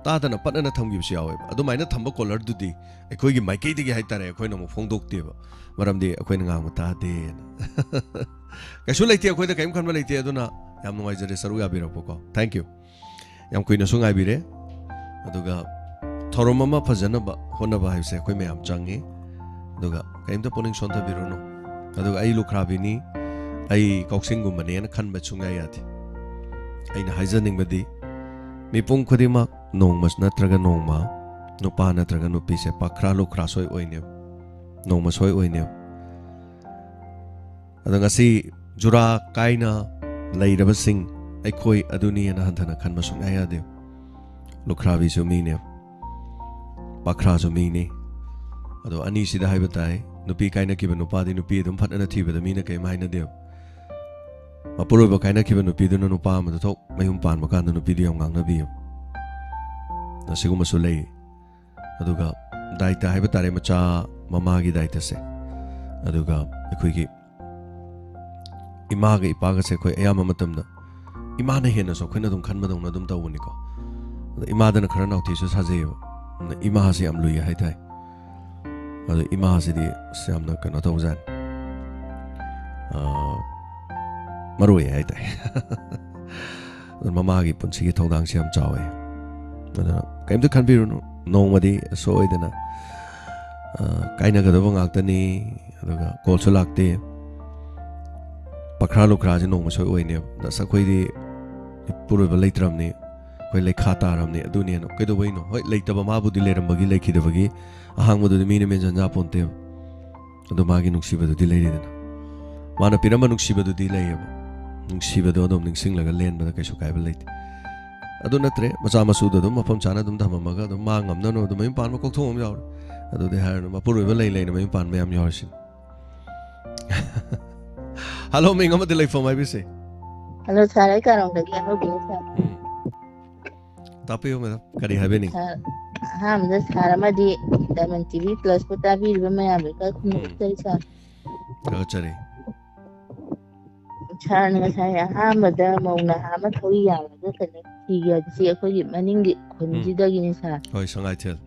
ꯇꯥꯗꯅ ꯄꯠꯅꯅ ꯊꯝꯈꯤꯕꯁꯨ ꯌꯥꯎꯋꯦꯕ꯫ ꯑꯗꯨꯃꯥꯏꯅ ꯊꯝꯕ ꯀꯣꯂꯔꯗꯨꯗꯤ ꯑꯩꯈꯣꯏꯒꯤ ꯃꯥꯏꯀꯩꯗꯒꯤ ꯍꯥꯏꯇꯥꯔꯦ, ꯑꯩꯈꯣꯏꯅ ꯑꯃꯨꯛ ꯐꯣꯡꯗꯣꯛꯇꯦꯕ, ꯃꯔꯝꯗꯤ ꯑꯩꯈꯣꯏꯅ ꯉꯥꯡꯕ ꯇꯥꯗꯦꯅ꯫ ꯀꯩꯁꯨ ꯂꯩꯇꯦ, ꯑꯩꯈꯣꯏꯗ ꯀꯔꯤꯝ ꯈꯟꯕ ꯂꯩꯇꯦ꯫ ꯑꯗꯨꯅ ꯌꯥꯝ ꯅꯨꯡꯉꯥꯏꯖꯔꯦ ꯁꯔꯨꯛ ꯌꯥꯕꯤꯔꯛꯄꯀꯣ꯫ Thank you꯫ ꯌꯥꯝ ꯀꯨꯏꯅꯁꯨ ꯉꯥꯏꯕꯤꯔꯦ꯫ ꯑꯗꯨꯒ ꯊꯧꯔꯝ ꯑꯃ ꯐꯖꯅꯕ ꯍꯣꯠꯅꯕ ꯍꯥꯏꯕꯁꯦ ꯑꯩꯈꯣꯏ ꯃꯌꯥꯝ ꯆꯪꯉꯤ꯫ ꯑꯗꯨꯒ ꯀꯔꯤꯝꯇ ꯄꯨꯛꯅꯤꯡ ꯁꯣꯟꯊꯕꯤꯔꯨꯅꯨ꯫ ꯑꯗꯨꯒ ꯑꯩ ꯂꯨꯈ꯭ꯔꯥꯕꯤꯅꯤ, ꯑꯩ ꯀꯥꯎꯁꯤꯡꯒꯨꯝꯕꯅꯦꯅ ꯈꯟꯕ ꯁꯨꯡꯌꯥ ꯌꯥꯗꯦ꯫ ꯑꯩꯅ ꯍꯥꯏꯖꯅꯤꯡꯕꯗꯤ, ꯃꯤꯄꯨꯝ ꯈꯨꯗꯤꯡꯃꯛ ꯅꯣꯡꯃ ꯅꯠꯇ꯭ꯔꯒ ꯅꯣꯡꯃ ꯅꯨꯄꯥ ꯅꯠꯇ꯭ꯔꯒ ꯅꯨꯄꯤꯁꯦ ꯄꯥꯈ꯭ꯔꯥ ꯂꯨꯈ꯭ꯔꯥ ꯁꯣꯏ ꯑꯣꯏꯅꯦꯕ, ꯅꯣꯡꯃ ꯁꯣꯏ ꯑꯣꯏꯅꯦꯕ꯫ ꯑꯗꯣ ꯉꯁꯤ ꯖꯨꯔꯥ ꯀꯥꯏꯅ ꯂꯩꯔꯕꯁꯤꯡ ꯑꯩꯈꯣꯏ ꯑꯗꯨꯅꯤ ꯍꯥꯏꯅ ꯍꯟꯊꯅ ꯈꯟꯕ ꯁꯨꯡꯌꯥ ꯌꯥꯗꯦ꯫ ꯂꯨꯈ꯭ꯔꯥꯕꯤꯁꯨ ꯃꯤꯅꯦ, ꯄꯥꯈ꯭ꯔꯥꯁꯨ ꯃꯤꯅꯤ꯫ ꯑꯗꯣ ꯑꯅꯤꯁꯤꯗ ꯍꯥꯏꯕ ꯇꯥꯏ, ꯅꯨꯄꯤ ꯀꯥꯏꯅꯈꯤꯕ ꯅꯨꯄꯥꯗꯤ ꯅꯨꯄꯤ ꯑꯗꯨꯝ ꯐꯠꯅꯅ ꯊꯤꯕꯗ ꯃꯤꯅ ꯀꯔꯤꯝ ꯍꯥꯏꯅꯗꯦꯕ꯫ ꯃꯄꯨꯔꯣꯏꯕ ꯀꯥꯏꯅꯈꯤꯕ ꯅꯨꯄꯤꯗꯨꯅ ꯅꯨꯄꯥ ꯑꯃꯗ ꯊꯣꯛ ꯃꯌꯨꯝ ꯄꯥꯟꯕ ꯀꯥꯟꯗ ꯅꯨꯄꯤꯗꯨ ꯌꯥꯝ ꯉꯥꯡꯅꯕꯤꯌꯦꯕ꯫ ꯑꯁꯤꯒꯨꯝꯕꯁꯨ ꯂꯩ꯫ ꯑꯗꯨꯒ ꯗꯥꯏꯇ ꯍꯥꯏꯕ ꯇꯥꯔꯦ, ꯃꯆꯥ ꯃꯃꯥꯒꯤ ꯗꯥꯏꯇꯁꯦ꯫ ꯑꯗꯨꯒ ꯑꯩꯈꯣꯏꯒꯤ ꯏꯃꯥꯒ ꯏꯄꯥꯒꯁꯦ ꯑꯩꯈꯣꯏ ꯑꯌꯥꯝꯕ ꯃꯇꯝꯗ ꯏꯃꯥꯅ ꯍꯦꯟꯅꯁꯨ ꯑꯩꯈꯣꯏꯅ ꯑꯗꯨꯝ ꯈꯟꯕꯗꯧꯅ ꯑꯗꯨꯝ ꯇꯧꯕꯅꯤꯀꯣ꯫ ꯑꯗ ꯏꯃꯥꯗꯅ ꯈꯔ ꯅꯥꯎꯊꯤꯁꯨ ꯁꯥꯖꯩꯌꯦꯕ꯫ ꯑꯗ ꯏꯃꯥꯁꯦ ꯌꯥꯝ ꯂꯨꯏ ꯍꯥꯏꯇꯥꯔꯦ꯫ ꯑꯗꯣ ꯏꯃꯥꯁꯤꯗꯤ ꯑꯁ ꯌꯥꯝꯅ ꯀꯩꯅꯣ ꯇꯧꯕꯖꯥꯠꯅꯤ꯫ ꯑꯥ, ꯃꯔꯨ ꯑꯣꯏ ꯍꯥꯏꯇꯥꯔꯦ꯫ ꯑꯗꯣ ꯃꯃꯥꯒꯤ ꯄꯨꯟꯁꯤꯒꯤ ꯊꯧꯗꯥꯡꯁꯦ ꯌꯥꯝ ꯆꯥꯎꯋꯦ꯫ ꯑꯗꯨꯅ ꯀꯔꯤꯝꯇ ꯈꯟꯕꯤꯔꯨꯅꯨ, ꯅꯣꯡꯃꯗꯤ ꯁꯣꯏꯗꯅ, ꯑꯥ, ꯀꯥꯏꯅꯒꯗꯕ ꯉꯥꯛꯇꯅꯤ꯫ ꯑꯗꯨꯒ ꯀꯣꯜꯁꯨ ꯂꯥꯛꯇꯦ꯫ ꯄꯈ꯭ꯔꯥ ꯂꯨꯈ꯭ꯔꯥꯁꯦ ꯅꯣꯡꯃ ꯁꯣꯏ ꯑꯣꯏꯅꯦꯕ꯫ ꯑꯁ, ꯑꯩꯈꯣꯏꯗꯤ ꯏꯄꯨꯔꯣꯏꯕ ꯂꯩꯇ꯭ꯔꯕꯅꯤ, ꯑꯩꯈꯣꯏ ꯂꯩꯈꯥ ꯇꯥꯔꯕꯅꯤ, ꯑꯗꯨꯅꯦꯅ꯫ ꯀꯩꯗꯧꯕꯩꯅꯣ? ꯍꯣꯏ, ꯂꯩꯇꯕ ꯃꯥꯕꯨꯗꯤ ꯂꯩꯔꯝꯕꯒꯤ, ꯂꯩꯈꯤꯗꯕꯒꯤ ꯑꯍꯥꯡꯕꯗꯨꯗꯤ ꯃꯤꯅ ꯃꯦꯟꯁꯤꯟ ꯌꯥꯄꯣꯟꯇꯦꯕ꯫ ꯑꯗꯣ ꯃꯥꯒꯤ ꯅꯨꯡꯁꯤꯕꯗꯨꯗꯤ ꯂꯩꯔꯤꯗꯅ, ꯃꯥꯅ ꯄꯤꯔꯝꯕ ꯅꯨꯡꯁꯤꯕꯗꯨꯗꯤ ꯂꯩꯌꯦꯕ꯫ ꯅꯨꯡꯁꯤꯕꯗꯣ ꯑꯗꯨꯝ ꯅꯤꯡꯁꯤꯡꯂꯒ ꯂꯦꯟꯕꯗ ꯀꯩꯁꯨ ꯀꯥꯏꯕ ꯂꯩꯇꯦ꯫ ꯑꯗꯨ ꯅꯠꯇ꯭ꯔꯦ, ꯃꯆꯥ ꯃꯁꯨꯗꯣ ꯑꯗꯨꯝ ꯃꯐꯝ ꯆꯥꯅ ꯑꯗꯨꯝ ꯊꯝꯃꯝꯃꯒ ꯑꯗꯨꯝ ꯃꯥ ꯉꯝꯅꯅꯕ ꯑꯗꯨꯝ ꯃꯌꯨꯝ ꯄꯥꯟꯕ ꯀꯣꯛꯊꯣꯛ ꯑꯃ ꯌꯥꯎꯔꯦ꯫ ꯑꯗꯨꯗꯤ ꯍꯥꯏꯔꯨꯅꯨ, ꯃꯄꯨꯔꯣꯏꯕ ꯂꯩ ꯂꯩꯅ ꯃꯌꯨꯝ ꯄꯥꯟꯕ ꯌꯥꯝ ꯌꯥꯎꯔꯤꯁꯤꯅꯤ꯫ ꯍꯜꯂꯣ, ꯃꯤꯡ ꯑꯃꯗꯤ ꯂꯩꯐꯝ ꯍꯥꯏꯕꯤꯁꯦ꯫ ꯍꯜꯂꯣ ꯁꯥꯔ, ꯑꯩ ꯀꯥꯔꯣꯡꯗꯒꯤ ꯑꯍꯧꯕꯤꯅꯤ ꯁꯥꯔ꯫ ꯎꯝ꯫ ꯇꯥꯛꯄꯤꯌꯨ ꯃꯦꯗꯥꯝ, ꯀꯔꯤ ꯍꯥꯏꯕꯤꯅꯤꯡ? ꯁꯥꯔ, ꯑꯍꯥꯟꯕꯗ ꯁꯥꯔ ꯑꯃꯗꯤ ꯗꯥꯏꯃꯟ ꯇꯤ ꯚꯤ ꯄ꯭ꯂꯁꯄꯨ ꯇꯥꯕꯤꯔꯤꯕ ꯃꯌꯥꯝꯗ ꯏꯀꯥꯏ ꯈꯨꯝꯅꯖꯔꯤ ꯁꯥꯔ꯫ ꯊꯥꯒꯠꯆꯔꯤ꯫ ꯁꯥꯔꯅ ꯉꯁꯥꯏ ꯑꯍꯥꯟꯕꯗ ꯃꯧ ꯅꯍꯥ ꯑꯃ ꯊꯧꯔꯤ ꯌꯥꯜꯂꯒ ꯀꯩꯅꯣ ꯊꯤꯒꯦ ꯍꯥꯏꯕꯁꯤ ꯑꯩꯈꯣꯏꯒꯤ ꯃꯅꯤꯡꯒꯤ ꯈꯨꯟꯁꯤꯗꯒꯤꯅꯤ ꯁꯥꯔ꯫ ꯍꯣꯏ, ꯁꯉꯥꯏꯊꯦꯜ꯫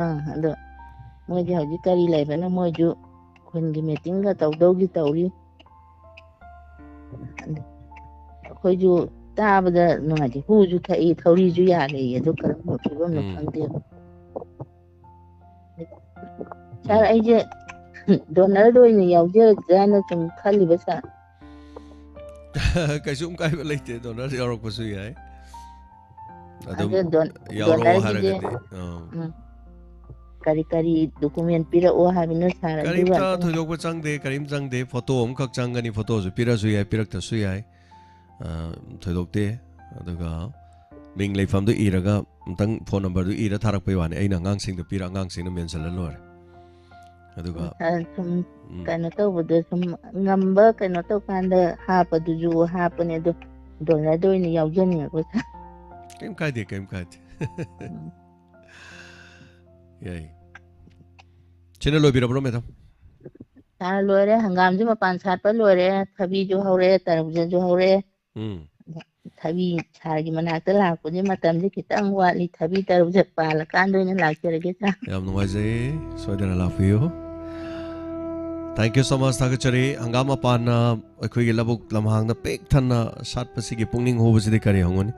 ꯑꯥ, ꯑꯗꯣ ꯃꯣꯏꯗꯤ ꯍꯧꯖꯤꯛ ꯀꯔꯤ ꯂꯩꯕꯅ ꯃꯣꯏꯁꯨ ꯈꯨꯟꯒꯤ ꯃꯤꯇꯤꯡꯒ ꯇꯧꯗꯧꯒꯤ ꯇꯧꯔꯤ꯫ ꯑꯗꯣ ꯑꯩꯈꯣꯏꯁꯨ ꯇꯥꯕꯗ ꯅꯨꯡꯉꯥꯏꯇꯦ꯫ ꯍꯨꯁꯨ ꯊꯛꯏ, ꯊꯧꯔꯤꯁꯨ ꯌꯥꯜꯂꯦꯌꯦ, ꯑꯗꯨ ꯀꯔꯝꯕ ꯐꯤꯕꯝꯅꯣ ꯎꯝ꯫ ꯈꯪꯗꯦꯕ꯫ ꯁꯥꯔ, ꯑꯩꯁꯦ ꯗꯣꯅꯔꯗ ꯑꯣꯏꯅ ꯌꯥꯎꯖꯔꯒꯦꯅ ꯁꯨꯝ ꯈꯜꯂꯤꯕ, ꯁꯥꯔ꯫ ꯀꯩꯁꯨꯝ ꯀꯥꯏꯕ ꯂꯩꯇꯦ, ꯗꯣꯅꯔ ꯌꯥꯎꯔꯛꯄꯁꯨ ꯌꯥꯏ꯫ ꯑꯗꯨꯝ ꯑꯗꯨ ꯗꯣꯟ- ꯌꯥꯎꯔꯛꯑꯣ ꯗꯣꯅꯔꯒꯤꯗꯤ ꯍꯥꯏꯔꯒꯗꯤ ꯑꯥ꯫ ꯎꯝ꯫ ꯀꯔꯤ ꯀꯔꯤ ꯗꯣꯀꯨꯃꯦꯟ ꯄꯤꯔꯛꯑꯣ ꯍꯥꯏꯕꯅꯣ, ꯁꯥꯔ? ꯑꯗꯨꯒ ꯀꯔꯤꯝꯇ ꯑꯝꯇꯪ ꯊꯣꯏꯗꯣꯛꯄ ꯆꯪꯗꯦ, ꯀꯔꯤꯝ ꯆꯪꯗꯦ꯫ ꯐꯣꯇꯣ ꯑꯃꯈꯛ ꯆꯪꯒꯅꯤ, ꯐꯣꯇꯣꯁꯨ ꯄꯤꯔꯛꯑꯁꯨ ꯌꯥꯏ, ꯄꯤꯔꯛꯇ꯭ꯔꯁꯨ ꯌꯥꯏ꯫ ꯑꯥ, ꯊꯣꯏꯗꯣꯛꯇꯦ꯫ ꯑꯗꯨꯒ ꯃꯤꯡ ꯂꯩꯐꯝꯗꯨ ꯏꯔꯒ ꯑꯝꯇꯪ ꯐꯣꯟ ꯅꯝꯕꯔꯗꯨ ꯏꯔ ꯊꯥꯔꯛꯄꯩ ꯋꯥꯅꯤ꯫ ꯑꯩꯅ ꯑꯉꯥꯡꯁꯤꯡꯗ ꯄꯤꯔ, ꯑꯉꯥꯡꯁꯤꯡꯅ ꯃꯦꯟꯁꯤꯜꯂ ꯂꯣꯏꯔꯦ꯫ ꯑꯗꯨꯒ ꯁꯥꯔ, ꯁꯨꯝ ꯎꯝ, ꯀꯩꯅꯣ ꯇꯧꯕꯗꯣ, ꯁꯨꯝ ꯉꯝꯕ ꯀꯩꯅꯣ ꯇꯧꯀꯥꯟꯗ ꯍꯥꯞꯄꯗꯨꯁꯨ ꯍꯥꯞꯄꯅꯦ, ꯑꯗꯣ ꯗꯣꯅꯔꯗ ꯑꯣꯏꯅ ꯌꯥꯎꯖꯅꯤꯡꯉꯛꯄ, ꯁꯥꯔ꯫ ꯀꯩꯝ ꯀꯥꯏꯗꯦ, ꯀꯩꯝ ꯀꯥꯏꯗꯦ꯫ ꯎꯝ꯫ ꯌꯥꯏ꯫ ꯁꯤꯅ ꯂꯣꯏꯕꯤꯔꯕ꯭ꯔꯣ, ꯃꯦꯗꯥꯝ? ꯁꯥꯔ, ꯂꯣꯏꯔꯦ꯫ ꯍꯪꯒꯥꯝꯁꯨ ꯃꯄꯥꯟ ꯁꯥꯠꯄ ꯂꯣꯏꯔꯦ, ꯊꯕꯤꯁꯨ ꯍꯧꯔꯦ, ꯇꯔꯕꯨꯖꯁꯨ ꯍꯧꯔꯦ꯫ ꯎꯝ꯫ ꯊꯕꯤ ꯁꯥꯔꯒꯤ ꯃꯅꯥꯛꯇ ꯂꯥꯛꯄꯗꯤ ꯃꯇꯝꯁꯦ ꯈꯤꯇꯪ ꯋꯥꯠꯂꯤ꯫ ꯊꯕꯤ ꯇꯔꯕꯨꯖ ꯄꯥꯜꯂꯀꯥꯟꯗ ꯑꯣꯏꯅ ꯂꯥꯛꯆꯔꯒꯦ, ꯁꯥꯔ꯫ ꯌꯥꯝ ꯅꯨꯡꯉꯥꯏꯖꯩ, ꯁꯣꯏꯗꯅ ꯂꯥꯛꯄꯤꯌꯨ꯫ Thank you so much, ꯊꯥꯒꯠꯆꯔꯤ꯫ ꯍꯪꯒꯥꯝ ꯃꯄꯥꯟꯅ ꯑꯩꯈꯣꯏꯒꯤ ꯂꯧꯕꯨꯛ ꯂꯝꯍꯥꯡꯗ ꯄꯤꯛ ꯊꯟꯅ ꯁꯥꯠꯄꯁꯤꯒꯤ ꯄꯨꯛꯅꯤꯡ ꯍꯨꯕꯁꯤꯗꯤ ꯀꯔꯤ ꯍꯪꯉꯨꯅꯤ?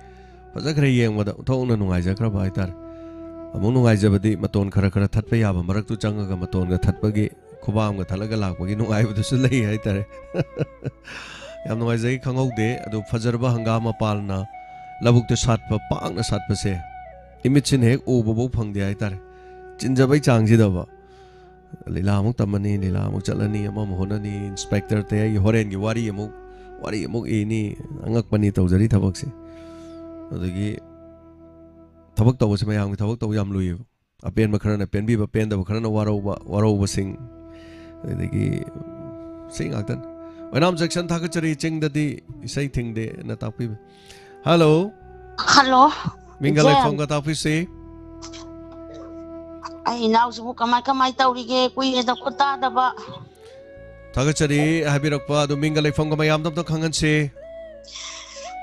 ꯐꯖꯈ꯭ꯔꯦ ꯌꯦꯡꯕꯗ, ꯑꯣꯟꯊꯣꯛꯅ ꯅꯨꯡꯉꯥꯏꯖꯈ꯭ꯔꯕ ꯍꯥꯏꯇꯥꯔꯦ꯫ ꯑꯃꯨꯛ ꯅꯨꯡꯉꯥꯏꯖꯕꯗꯤ ꯃꯇꯣꯟ ꯈꯔ ꯈꯔ ꯊꯠꯄ ꯌꯥꯕ ꯃꯔꯛꯇꯨ ꯆꯪꯉꯒ ꯃꯇꯣꯟꯒ ꯊꯠꯄꯒꯤ ꯈꯨꯕꯥꯝꯒ ꯊꯠꯂꯒ ꯂꯥꯛꯄꯒꯤ ꯅꯨꯡꯉꯥꯏꯕꯗꯨꯁꯨ ꯂꯩ ꯍꯥꯏꯇꯥꯔꯦ꯫ ꯌꯥꯝ ꯅꯨꯡꯉꯥꯏꯖꯩ, ꯈꯪꯍꯧꯗꯦ꯫ ꯑꯗꯨ ꯐꯖꯔꯕ ꯍꯪꯒꯥꯝ ꯃꯄꯥꯟꯅ ꯂꯧꯕꯨꯛꯇ ꯁꯥꯠꯄ, ꯄꯥꯛꯅ ꯁꯥꯠꯄꯁꯦ ꯏꯃꯤꯠꯁꯤꯅ ꯍꯦꯛ ꯎꯕꯐꯥꯎ ꯐꯪꯗꯦ ꯍꯥꯏꯇꯥꯔꯦ꯫ ꯆꯤꯟꯖꯕꯩ ꯆꯥꯡꯁꯤꯗꯕ꯫ ꯂꯤꯂꯥ ꯑꯃꯨꯛ ꯇꯝꯃꯅꯤ, ꯂꯤꯂꯥ ꯑꯃꯨꯛ ꯆꯠꯂꯅꯤ, ꯑꯃꯃꯨꯛ ꯍꯣꯠꯅꯅꯤ, ꯏꯟꯁꯄꯦꯛꯇꯔ ꯇꯌꯥꯏꯒꯤ ꯍꯣꯔꯦꯟꯒꯤ ꯋꯥꯔꯤ ꯑꯃꯨꯛ, ꯋꯥꯔꯤ ꯑꯃꯨꯛ ꯏꯅꯤ, ꯑꯉꯛꯄꯅꯤ ꯇꯧꯖꯔꯤ ꯊꯕꯛꯁꯦ꯫ ꯑꯗꯒꯤ ꯊꯕꯛ ꯇꯧꯕꯁꯦ ꯃꯌꯥꯝꯒꯤ ꯊꯕꯛ ꯇꯧꯕ ꯌꯥꯝ ꯂꯨꯏꯌꯦꯕ꯫ ꯑꯄꯦꯟꯕ ꯈꯔꯅ ꯄꯦꯟꯕꯤꯕ, ꯄꯦꯟꯗꯕ ꯈꯔꯅ ꯋꯥꯔꯧꯕ, ꯋꯥꯔꯧꯕꯁꯤꯡ, ꯑꯗꯒꯤ ꯁꯤ ꯉꯥꯛꯇꯅꯤ꯫ ꯑꯣꯏꯅꯥꯝ ꯖꯦꯛꯁꯟ ꯊꯥꯒꯠꯆꯔꯤ, ꯆꯤꯡꯗꯗꯤ ꯏꯁꯩ ꯊꯤꯡꯗꯦꯅ ꯇꯥꯛꯄꯤꯕ꯫ ꯍꯜꯂꯣ꯫ ꯍꯜꯂꯣ꯫ ꯃꯤꯡꯒ ꯏꯆꯦ꯫ ꯂꯩꯐꯝꯒ ꯇꯥꯛꯄꯤꯁꯤ꯫ ꯑꯩ ꯏꯅꯥꯎꯁꯤꯕꯨ ꯀꯃꯥꯏ ꯀꯃꯥꯏ ꯇꯧꯔꯤꯒꯦ? ꯀꯨꯏꯔꯦꯗꯀꯣ ꯇꯥꯗꯕ꯫ ꯊꯥꯒꯠꯆꯔꯤ ꯍꯥꯏꯕꯤꯔꯛꯄ꯫ ꯑꯗꯨ ꯃꯤꯡꯒ ꯂꯩꯐꯝꯒ ꯃꯌꯥꯝꯗ ꯑꯝꯇ ꯈꯪꯍꯟꯁꯤ꯫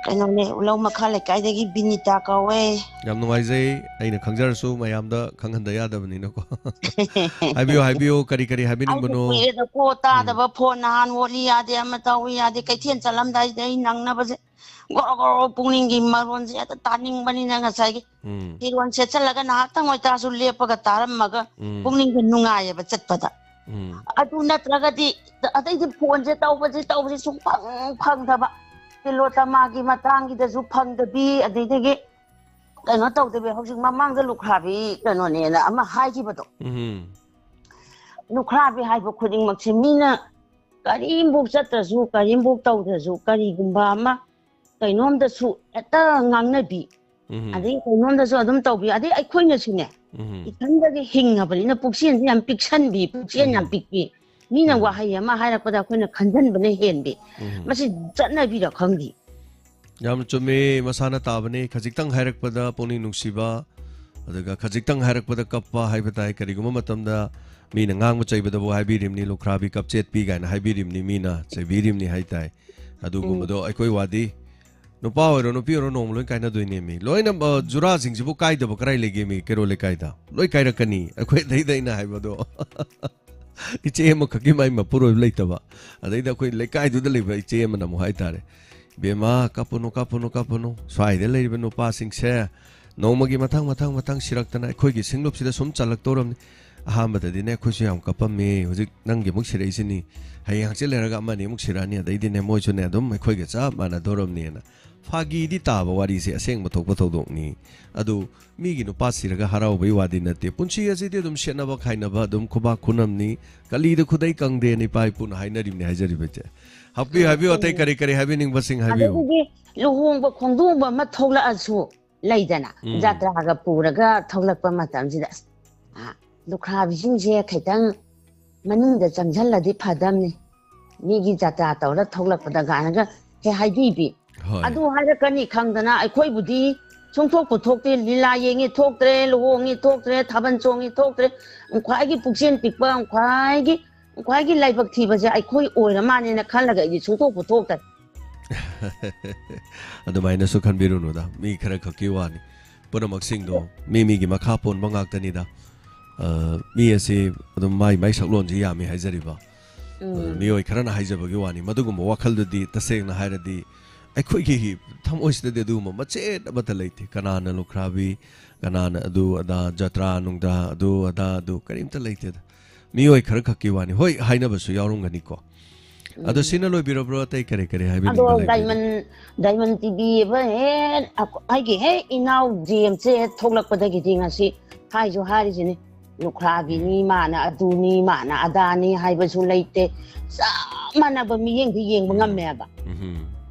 ꯀꯩꯅꯣꯅꯦ, ꯎꯂꯧ ꯃꯈꯥ ꯂꯩꯀꯥꯏꯗꯒꯤ ꯕꯤꯅꯤꯇꯥ ꯀꯧꯋꯦ꯫ ꯌꯥꯝ ꯅꯨꯡꯉꯥꯏꯖꯩ꯫ ꯑꯩꯅ ꯈꯪꯖꯔꯁꯨ ꯃꯌꯥꯝꯗ ꯈꯪꯍꯟꯗ ꯌꯥꯗꯕꯅꯤꯅꯀꯣ꯫ ꯍꯥꯏꯕꯤꯌꯨ, ꯍꯥꯏꯕꯤꯌꯨ, ꯀꯔꯤ ꯀꯔꯤ ꯑꯩꯁꯨ ꯍꯥꯏꯕꯤꯅꯤꯡꯕꯅꯣ? ꯀꯨꯏꯔꯦꯗꯀꯣ ꯎꯝ꯫ ꯇꯥꯗꯕ, ꯐꯣꯟ ꯅꯍꯥꯟ ꯑꯣꯠꯂꯤ ꯌꯥꯗꯦ, ꯑꯃ ꯇꯧꯏ ꯌꯥꯗꯦ, ꯀꯩꯊꯦꯜ ꯆꯠꯂꯝꯗꯥꯏꯗ ꯑꯩ ꯅꯪꯅꯕꯁꯦ ꯒꯣꯔꯣ ꯒꯣꯔꯣ ꯄꯨꯛꯅꯤꯡꯒꯤ ꯃꯔꯣꯟꯁꯦ ꯍꯦꯛꯇ ꯇꯥꯅꯤꯡꯕꯅꯤꯅ ꯉꯁꯥꯏꯒꯤ ꯎꯝ꯫ ꯐꯤꯔꯣꯟ ꯁꯦꯠꯆꯜꯂꯒ ꯉꯥꯏꯍꯥꯛꯇꯪ ꯑꯣꯏꯇꯥꯔꯁꯨ ꯂꯦꯞꯄꯒ ꯇꯥꯔꯝꯃꯒ ꯎꯝ꯫ ꯄꯨꯛꯅꯤꯡꯁꯦ ꯅꯨꯡꯉꯥꯏꯌꯦꯕ ꯆꯠꯄꯗ꯫ ꯎꯝ꯫ ꯑꯗꯨ ꯅꯠꯇ꯭ꯔꯒꯗꯤ ꯑꯇꯩꯗꯤ ꯐꯣꯟꯁꯦ ꯇꯧꯕꯁꯤ ꯇꯧꯕꯁꯤ ꯁꯨꯡꯐꯪ ꯐꯪꯗꯕ꯫ ꯇꯤꯂꯣꯇꯃꯥꯒꯤ ꯃꯇꯥꯡꯒꯤꯗꯁꯨ ꯐꯪꯗꯕꯤ, ꯑꯗꯩꯗꯒꯤ ꯀꯩꯅꯣ ꯇꯧꯗꯕꯤ, ꯍꯧꯖꯤꯛ ꯃꯃꯥꯡꯗ ꯂꯨꯈ꯭ꯔꯥꯕꯤ ꯀꯩꯅꯣꯅꯦꯅ ꯑꯃ ꯍꯥꯏꯈꯤꯕꯗꯣ꯫ ꯎꯝ꯫ ꯂꯨꯈ꯭ꯔꯥꯕꯤ ꯍꯥꯏꯕ ꯈꯨꯗꯤꯡꯃꯛꯁꯦ ꯃꯤꯅ ꯀꯔꯤꯝꯐꯧ ꯆꯠꯇ꯭ꯔꯁꯨ, ꯀꯔꯤꯝꯐꯧ ꯇꯧꯗ꯭ꯔꯁꯨ, ꯀꯔꯤꯒꯨꯝꯕ ꯑꯃ ꯀꯩꯅꯣꯝꯗꯁꯨ ꯍꯦꯛꯇ ꯉꯥꯡꯅꯕꯤ, ꯎꯝ꯫ ꯑꯗꯩ ꯀꯩꯅꯣꯝꯗꯁꯨ ꯑꯗꯨꯝ ꯇꯧꯕꯤ, ꯑꯗꯩ ꯑꯩꯈꯣꯏꯅꯁꯨꯅꯦ, ꯎꯝ꯫ ꯏꯊꯟꯗꯒꯤ ꯍꯤꯡꯉꯕꯅꯤꯅ ꯄꯨꯛꯆꯦꯜꯁꯦ ꯌꯥꯝ ꯄꯤꯛꯁꯟꯕꯤ, ꯄꯨꯛꯆꯦꯜ ꯌꯥꯝ ꯎꯝ꯫ ꯄꯤꯛꯄꯤ, ꯃꯤꯅ ꯎꯝ꯫ ꯋꯥꯍꯩ ꯑꯃ ꯍꯥꯏꯔꯛꯄꯗ ꯑꯩꯈꯣꯏꯅ ꯈꯟꯖꯟꯕꯅ ꯍꯦꯟꯕꯤ, ꯎꯝ꯫ ꯃꯁꯤ ꯆꯠꯅꯕꯤꯔ ꯈꯪꯗꯦ꯫ ꯌꯥꯝꯅ ꯆꯨꯝꯃꯦ, ꯃꯁꯥꯅ ꯇꯥꯕꯅꯦ꯫ ꯈꯖꯤꯛꯇꯪ ꯍꯥꯏꯔꯛꯄꯗ ꯄꯨꯛꯅꯤꯡ ꯅꯨꯡꯁꯤꯕ, ꯑꯗꯨꯒ ꯈꯖꯤꯛꯇꯪ ꯍꯥꯏꯔꯛꯄꯗ ꯀꯞꯄ ꯍꯥꯏꯕ ꯇꯥꯏ꯫ ꯀꯔꯤꯒꯨꯝꯕ ꯃꯇꯝꯗ ꯃꯤꯅ ꯉꯥꯡꯕ ꯆꯩꯕꯗꯕꯨ ꯍꯥꯏꯕꯤꯔꯤꯕꯅꯤ, "ꯂꯨꯈ꯭ꯔꯥꯕꯤ ꯀꯞꯆꯦꯠꯄꯤ" ꯀꯥꯏꯅ ꯍꯥꯏꯕꯤꯔꯤꯕꯅꯤ, ꯃꯤꯅ ꯆꯩꯕꯤꯔꯤꯕꯅꯤ ꯍꯥꯏ ꯇꯥꯏ꯫ ꯑꯗꯨꯒꯨꯝꯕꯗꯣ ꯎꯝ꯫ ꯑꯩꯈꯣꯏ ꯋꯥꯗꯤ ꯅꯨꯄꯥ ꯑꯣꯏꯔꯣ ꯅꯨꯄꯤ ꯑꯣꯏꯔꯣ ꯅꯣꯡꯃ ꯂꯣꯏ ꯀꯥꯏꯅꯗꯣꯏꯅꯦꯃꯤ꯫ ꯂꯣꯏꯅ, ꯑ, ꯖꯨꯔꯥꯁꯤꯡꯁꯤꯕꯨ ꯀꯥꯏꯗꯕ ꯀꯔꯥꯏ ꯂꯩꯒꯦꯃꯤ ꯀꯩꯔꯣꯜ ꯂꯩꯀꯥꯏꯗ? ꯂꯣꯏ ꯀꯥꯏꯔꯛꯀꯅꯤ꯫ ꯑꯩꯈꯣꯏ ꯑꯗꯩꯗ ꯑꯩꯅ ꯍꯥꯏꯕꯗꯣ꯫ ꯏꯆꯦ ꯑꯃꯈꯛꯀꯤ ꯃꯥꯏ ꯃꯄꯨꯔꯣꯏꯕ ꯂꯩꯇꯕ꯫ ꯑꯗꯩꯗ ꯑꯩꯈꯣꯏ ꯂꯩꯀꯥꯏꯗꯨꯗ ꯂꯩꯕ ꯏꯆꯦ ꯑꯃꯅ ꯑꯃꯨꯛ ꯍꯥꯏꯇꯥꯔꯦ, "ꯏꯕꯦꯝꯃ, ꯀꯞꯄꯨꯅꯨ, ꯀꯞꯄꯨꯅꯨ, ꯀꯞꯄꯨꯅꯨ꯫ ꯁ꯭ꯋꯥꯏꯗ ꯂꯩꯔꯤꯕ ꯅꯨꯄꯥꯁꯤꯡꯁꯦ ꯅꯣꯡꯃꯒꯤ ꯃꯊꯪ, ꯃꯊꯪ, ꯃꯊꯪ ꯁꯤꯔꯛꯇꯅ ꯑꯩꯈꯣꯏꯒꯤ ꯁꯤꯡꯂꯨꯞꯁꯤꯗ ꯁꯨꯝ ꯆꯜꯂꯛꯇꯧꯔꯕꯅꯤ꯫ ꯑꯍꯥꯟꯕꯗꯗꯤꯅꯦ ꯑꯩꯈꯣꯏꯁꯨ ꯌꯥꯝ ꯀꯞꯄꯝꯃꯤ꯫ ꯍꯧꯖꯤꯛ ꯅꯪꯒꯤ ꯑꯃꯨꯛ ꯁꯤꯔꯛꯏꯁꯤꯅꯤ꯫ ꯍꯌꯦꯡ ꯍꯪꯆꯤꯠ ꯂꯩꯔꯒ ꯑꯃꯅꯤ ꯑꯃꯨꯛ ꯁꯤꯔꯛꯑꯅꯤ꯫ ꯑꯗꯩꯗꯤꯅꯦ ꯃꯣꯏꯁꯨꯅꯦ ꯑꯗꯨꯝ ꯑꯩꯈꯣꯏꯒ ꯆꯞ ꯃꯥꯟꯅꯗꯧꯔꯕꯅꯦꯅ"꯫ ꯐꯥꯒꯤꯗꯤ ꯇꯥꯕ ꯋꯥꯔꯤꯁꯦ ꯑꯁꯦꯡꯕ ꯊꯣꯛꯄ ꯊꯧꯗꯣꯛꯅꯤ꯫ ꯑꯗꯨ ꯃꯤꯒꯤ ꯅꯨꯄꯥ ꯁꯤꯔꯒ ꯍꯔꯥꯎꯕꯩ ꯋꯥꯗꯤ ꯅꯠꯇꯦ꯫ ꯄꯨꯟꯁꯤ ꯑꯁꯤꯗꯤ ꯑꯗꯨꯝ ꯁꯦꯠꯅꯕ ꯈꯥꯏꯅꯕ, ꯑꯗꯨꯝ ꯈꯨꯕꯥꯛ ꯈꯨꯅꯝꯅꯤ꯫ "ꯀꯂꯤꯗ ꯈꯨꯗꯩ ꯀꯪꯗꯦꯅ" ꯏꯄꯥ ꯏꯄꯨꯅ ꯍꯥꯏꯅꯔꯤꯕꯅꯤ ꯍꯥꯏꯖꯔꯤꯕꯁꯦ꯫ ꯍꯥꯞꯄꯤꯌꯨ, ꯍꯥꯏꯕꯤꯌꯨ, ꯑꯇꯩ ꯀꯔꯤ ꯀꯔꯤ ꯍꯥꯏꯕꯤꯅꯤꯡꯕꯁꯤꯡ ꯍꯥꯏꯕꯤꯌꯨ꯫ ꯑꯗꯒꯤꯗꯤ ꯂꯨꯍꯣꯡꯕ ꯈꯣꯡꯗꯣꯡꯕ ꯑꯃ ꯊꯣꯛꯂꯛꯑꯁꯨ ꯂꯩꯗꯅ, ꯎꯝ꯫ ꯖꯥꯇ꯭ꯔꯥꯒ ꯄꯨꯔꯒ ꯊꯣꯛꯂꯛꯄ ꯃꯇꯝꯁꯤꯗ, "ꯑꯁ, ꯑ, ꯂꯨꯈ꯭ꯔꯥꯕꯤꯁꯤꯡꯁꯦ ꯈꯤꯇꯪ ꯃꯅꯨꯡꯗ ꯆꯪꯁꯤꯜꯂꯗꯤ ꯐꯗꯝꯅꯤ, ꯃꯤꯒꯤ ꯖꯥꯇ꯭ꯔꯥ ꯇꯧꯔ ꯊꯣꯛꯂꯛꯄꯗ" ꯀꯥꯏꯅꯒ ꯍꯦꯛ ꯍꯥꯏꯕꯤꯕꯤ꯫ ꯍꯣꯏ꯫ ꯑꯗꯨ ꯍꯥꯏꯔꯛꯀꯅꯤ ꯈꯪꯗꯅ ꯑꯩꯈꯣꯏꯕꯨꯗꯤ ꯁꯨꯡꯊꯣꯛꯄꯨ ꯊꯣꯛꯇꯦ, ꯂꯤꯂꯥ ꯌꯦꯡꯉꯤ ꯊꯣꯛꯇ꯭ꯔꯦ, ꯂꯨꯍꯣꯡꯉꯤ ꯊꯣꯛꯇ꯭ꯔꯦ, ꯊꯥꯕꯜ ꯆꯣꯡꯉꯤ ꯊꯣꯛꯇ꯭ꯔꯦ꯫ ꯈ꯭ꯋꯥꯏꯒꯤ ꯄꯨꯛꯆꯦꯜ ꯄꯤꯛꯄ, ꯈ꯭ꯋꯥꯏꯒꯤ, ꯈ꯭ꯋꯥꯏꯒꯤ ꯂꯥꯏꯕꯛ ꯊꯤꯕꯁꯦ ꯑꯩꯈꯣꯏ ꯑꯣꯏꯔ ꯃꯥꯜꯂꯦꯅ ꯈꯜꯂꯒ ꯑꯩꯗꯤ ꯁꯨꯡꯊꯣꯛꯄꯨ ꯊꯣꯛꯇ꯭ꯔꯦ꯫ ꯑꯗꯨꯃꯥꯏꯅꯁꯨ ꯈꯟꯕꯤꯔꯨꯅꯨꯗ, ꯃꯤ ꯈꯔ ꯈꯛꯀꯤ ꯋꯥꯅꯤ꯫ ꯄꯨꯝꯅꯃꯛꯁꯤꯡꯗꯣ ꯃꯤ ꯃꯤꯒꯤ ꯃꯈꯥ ꯄꯣꯟꯕ ꯉꯥꯛꯇꯅꯤꯗ꯫ ꯑ, ꯃꯤ ꯑꯁꯤ ꯑꯗꯨꯝ ꯃꯥꯏ ꯃꯥꯏ ꯁꯛꯂꯣꯟꯁꯤ ꯌꯥꯝꯃꯤ ꯍꯥꯏꯖꯔꯤꯕ꯫ ꯑꯗꯨ ꯎꯝ꯫ ꯃꯤꯑꯣꯏ ꯈꯔꯅ ꯍꯥꯏꯖꯕꯒꯤ ꯋꯥꯅꯤ꯫ ꯃꯗꯨꯒꯨꯝꯕ ꯋꯥꯈꯜꯗꯨꯗꯤ ꯇꯁꯦꯡꯅ ꯍꯥꯏꯔꯗꯤ ꯑꯩꯈꯣꯏꯒꯤ ꯊꯃꯣꯏꯁꯤꯗꯗꯤ ꯑꯗꯨꯒꯨꯝꯕ ꯃꯆꯦꯠ ꯑꯃꯠꯇ ꯂꯩꯇꯦ꯫ ꯀꯅꯥꯅ ꯂꯨꯈ꯭ꯔꯥꯕꯤ, ꯀꯅꯥꯅ ꯑꯗꯨ ꯑꯗꯥ, ꯖꯇ꯭ꯔꯥ ꯅꯨꯡꯗ꯭ꯔꯥ, ꯑꯗꯨ ꯑꯗꯥ, ꯑꯗꯨ ꯀꯔꯤꯝꯇ ꯂꯩꯇꯦꯗ꯫ ꯃꯤꯑꯣꯏ ꯈꯔ ꯈꯛꯀꯤ ꯋꯥꯅꯤ꯫ ꯍꯣꯏ, ꯍꯥꯏꯅꯕꯁꯨ ꯌꯥꯎꯔꯝꯒꯅꯤꯀꯣ꯫ ꯑꯗꯣ ꯎꯝ꯫ ꯁꯤꯅ ꯂꯣꯏꯕꯤꯔꯕ꯭ꯔꯣ? ꯑꯇꯩ ꯀꯔꯤ ꯀꯔꯤ ꯑꯗꯣ ꯍꯥꯏꯕꯤꯅꯤꯡꯕ ꯂꯩꯕꯤꯔꯤ? ꯗꯥꯏꯃꯟ, ꯗꯥꯏꯃꯟ ꯇꯤ ꯚꯤ ꯑꯃ ꯍꯦꯛ ꯑꯩꯈꯣ-, ꯑꯩꯒꯤ ꯍꯦꯛ ꯏꯅꯥꯎ ꯖꯦꯝꯁꯁꯦ ꯍꯦꯛ ꯊꯣꯛꯂꯛꯄꯗꯒꯤꯗꯤ ꯉꯁꯤ ꯍꯥꯏꯁꯨ ꯍꯥꯏꯔꯤꯁꯤꯅꯤ, ꯂꯨꯈ꯭ꯔꯥꯕꯤꯅꯤ, ꯃꯥꯅ ꯑꯗꯨꯅꯤ, ꯃꯥꯅ ꯑꯗꯥꯅꯤ ꯍꯥꯏꯕꯁꯨ ꯂꯩꯇꯦ꯫ ꯆꯞ ꯃꯥꯟꯅꯕ ꯃꯤꯠꯌꯦꯡꯗꯤ ꯌꯦꯡꯕ ꯎꯝ꯫ ꯉꯝꯃꯦꯕ꯫ ꯎꯝꯍꯨꯝ꯫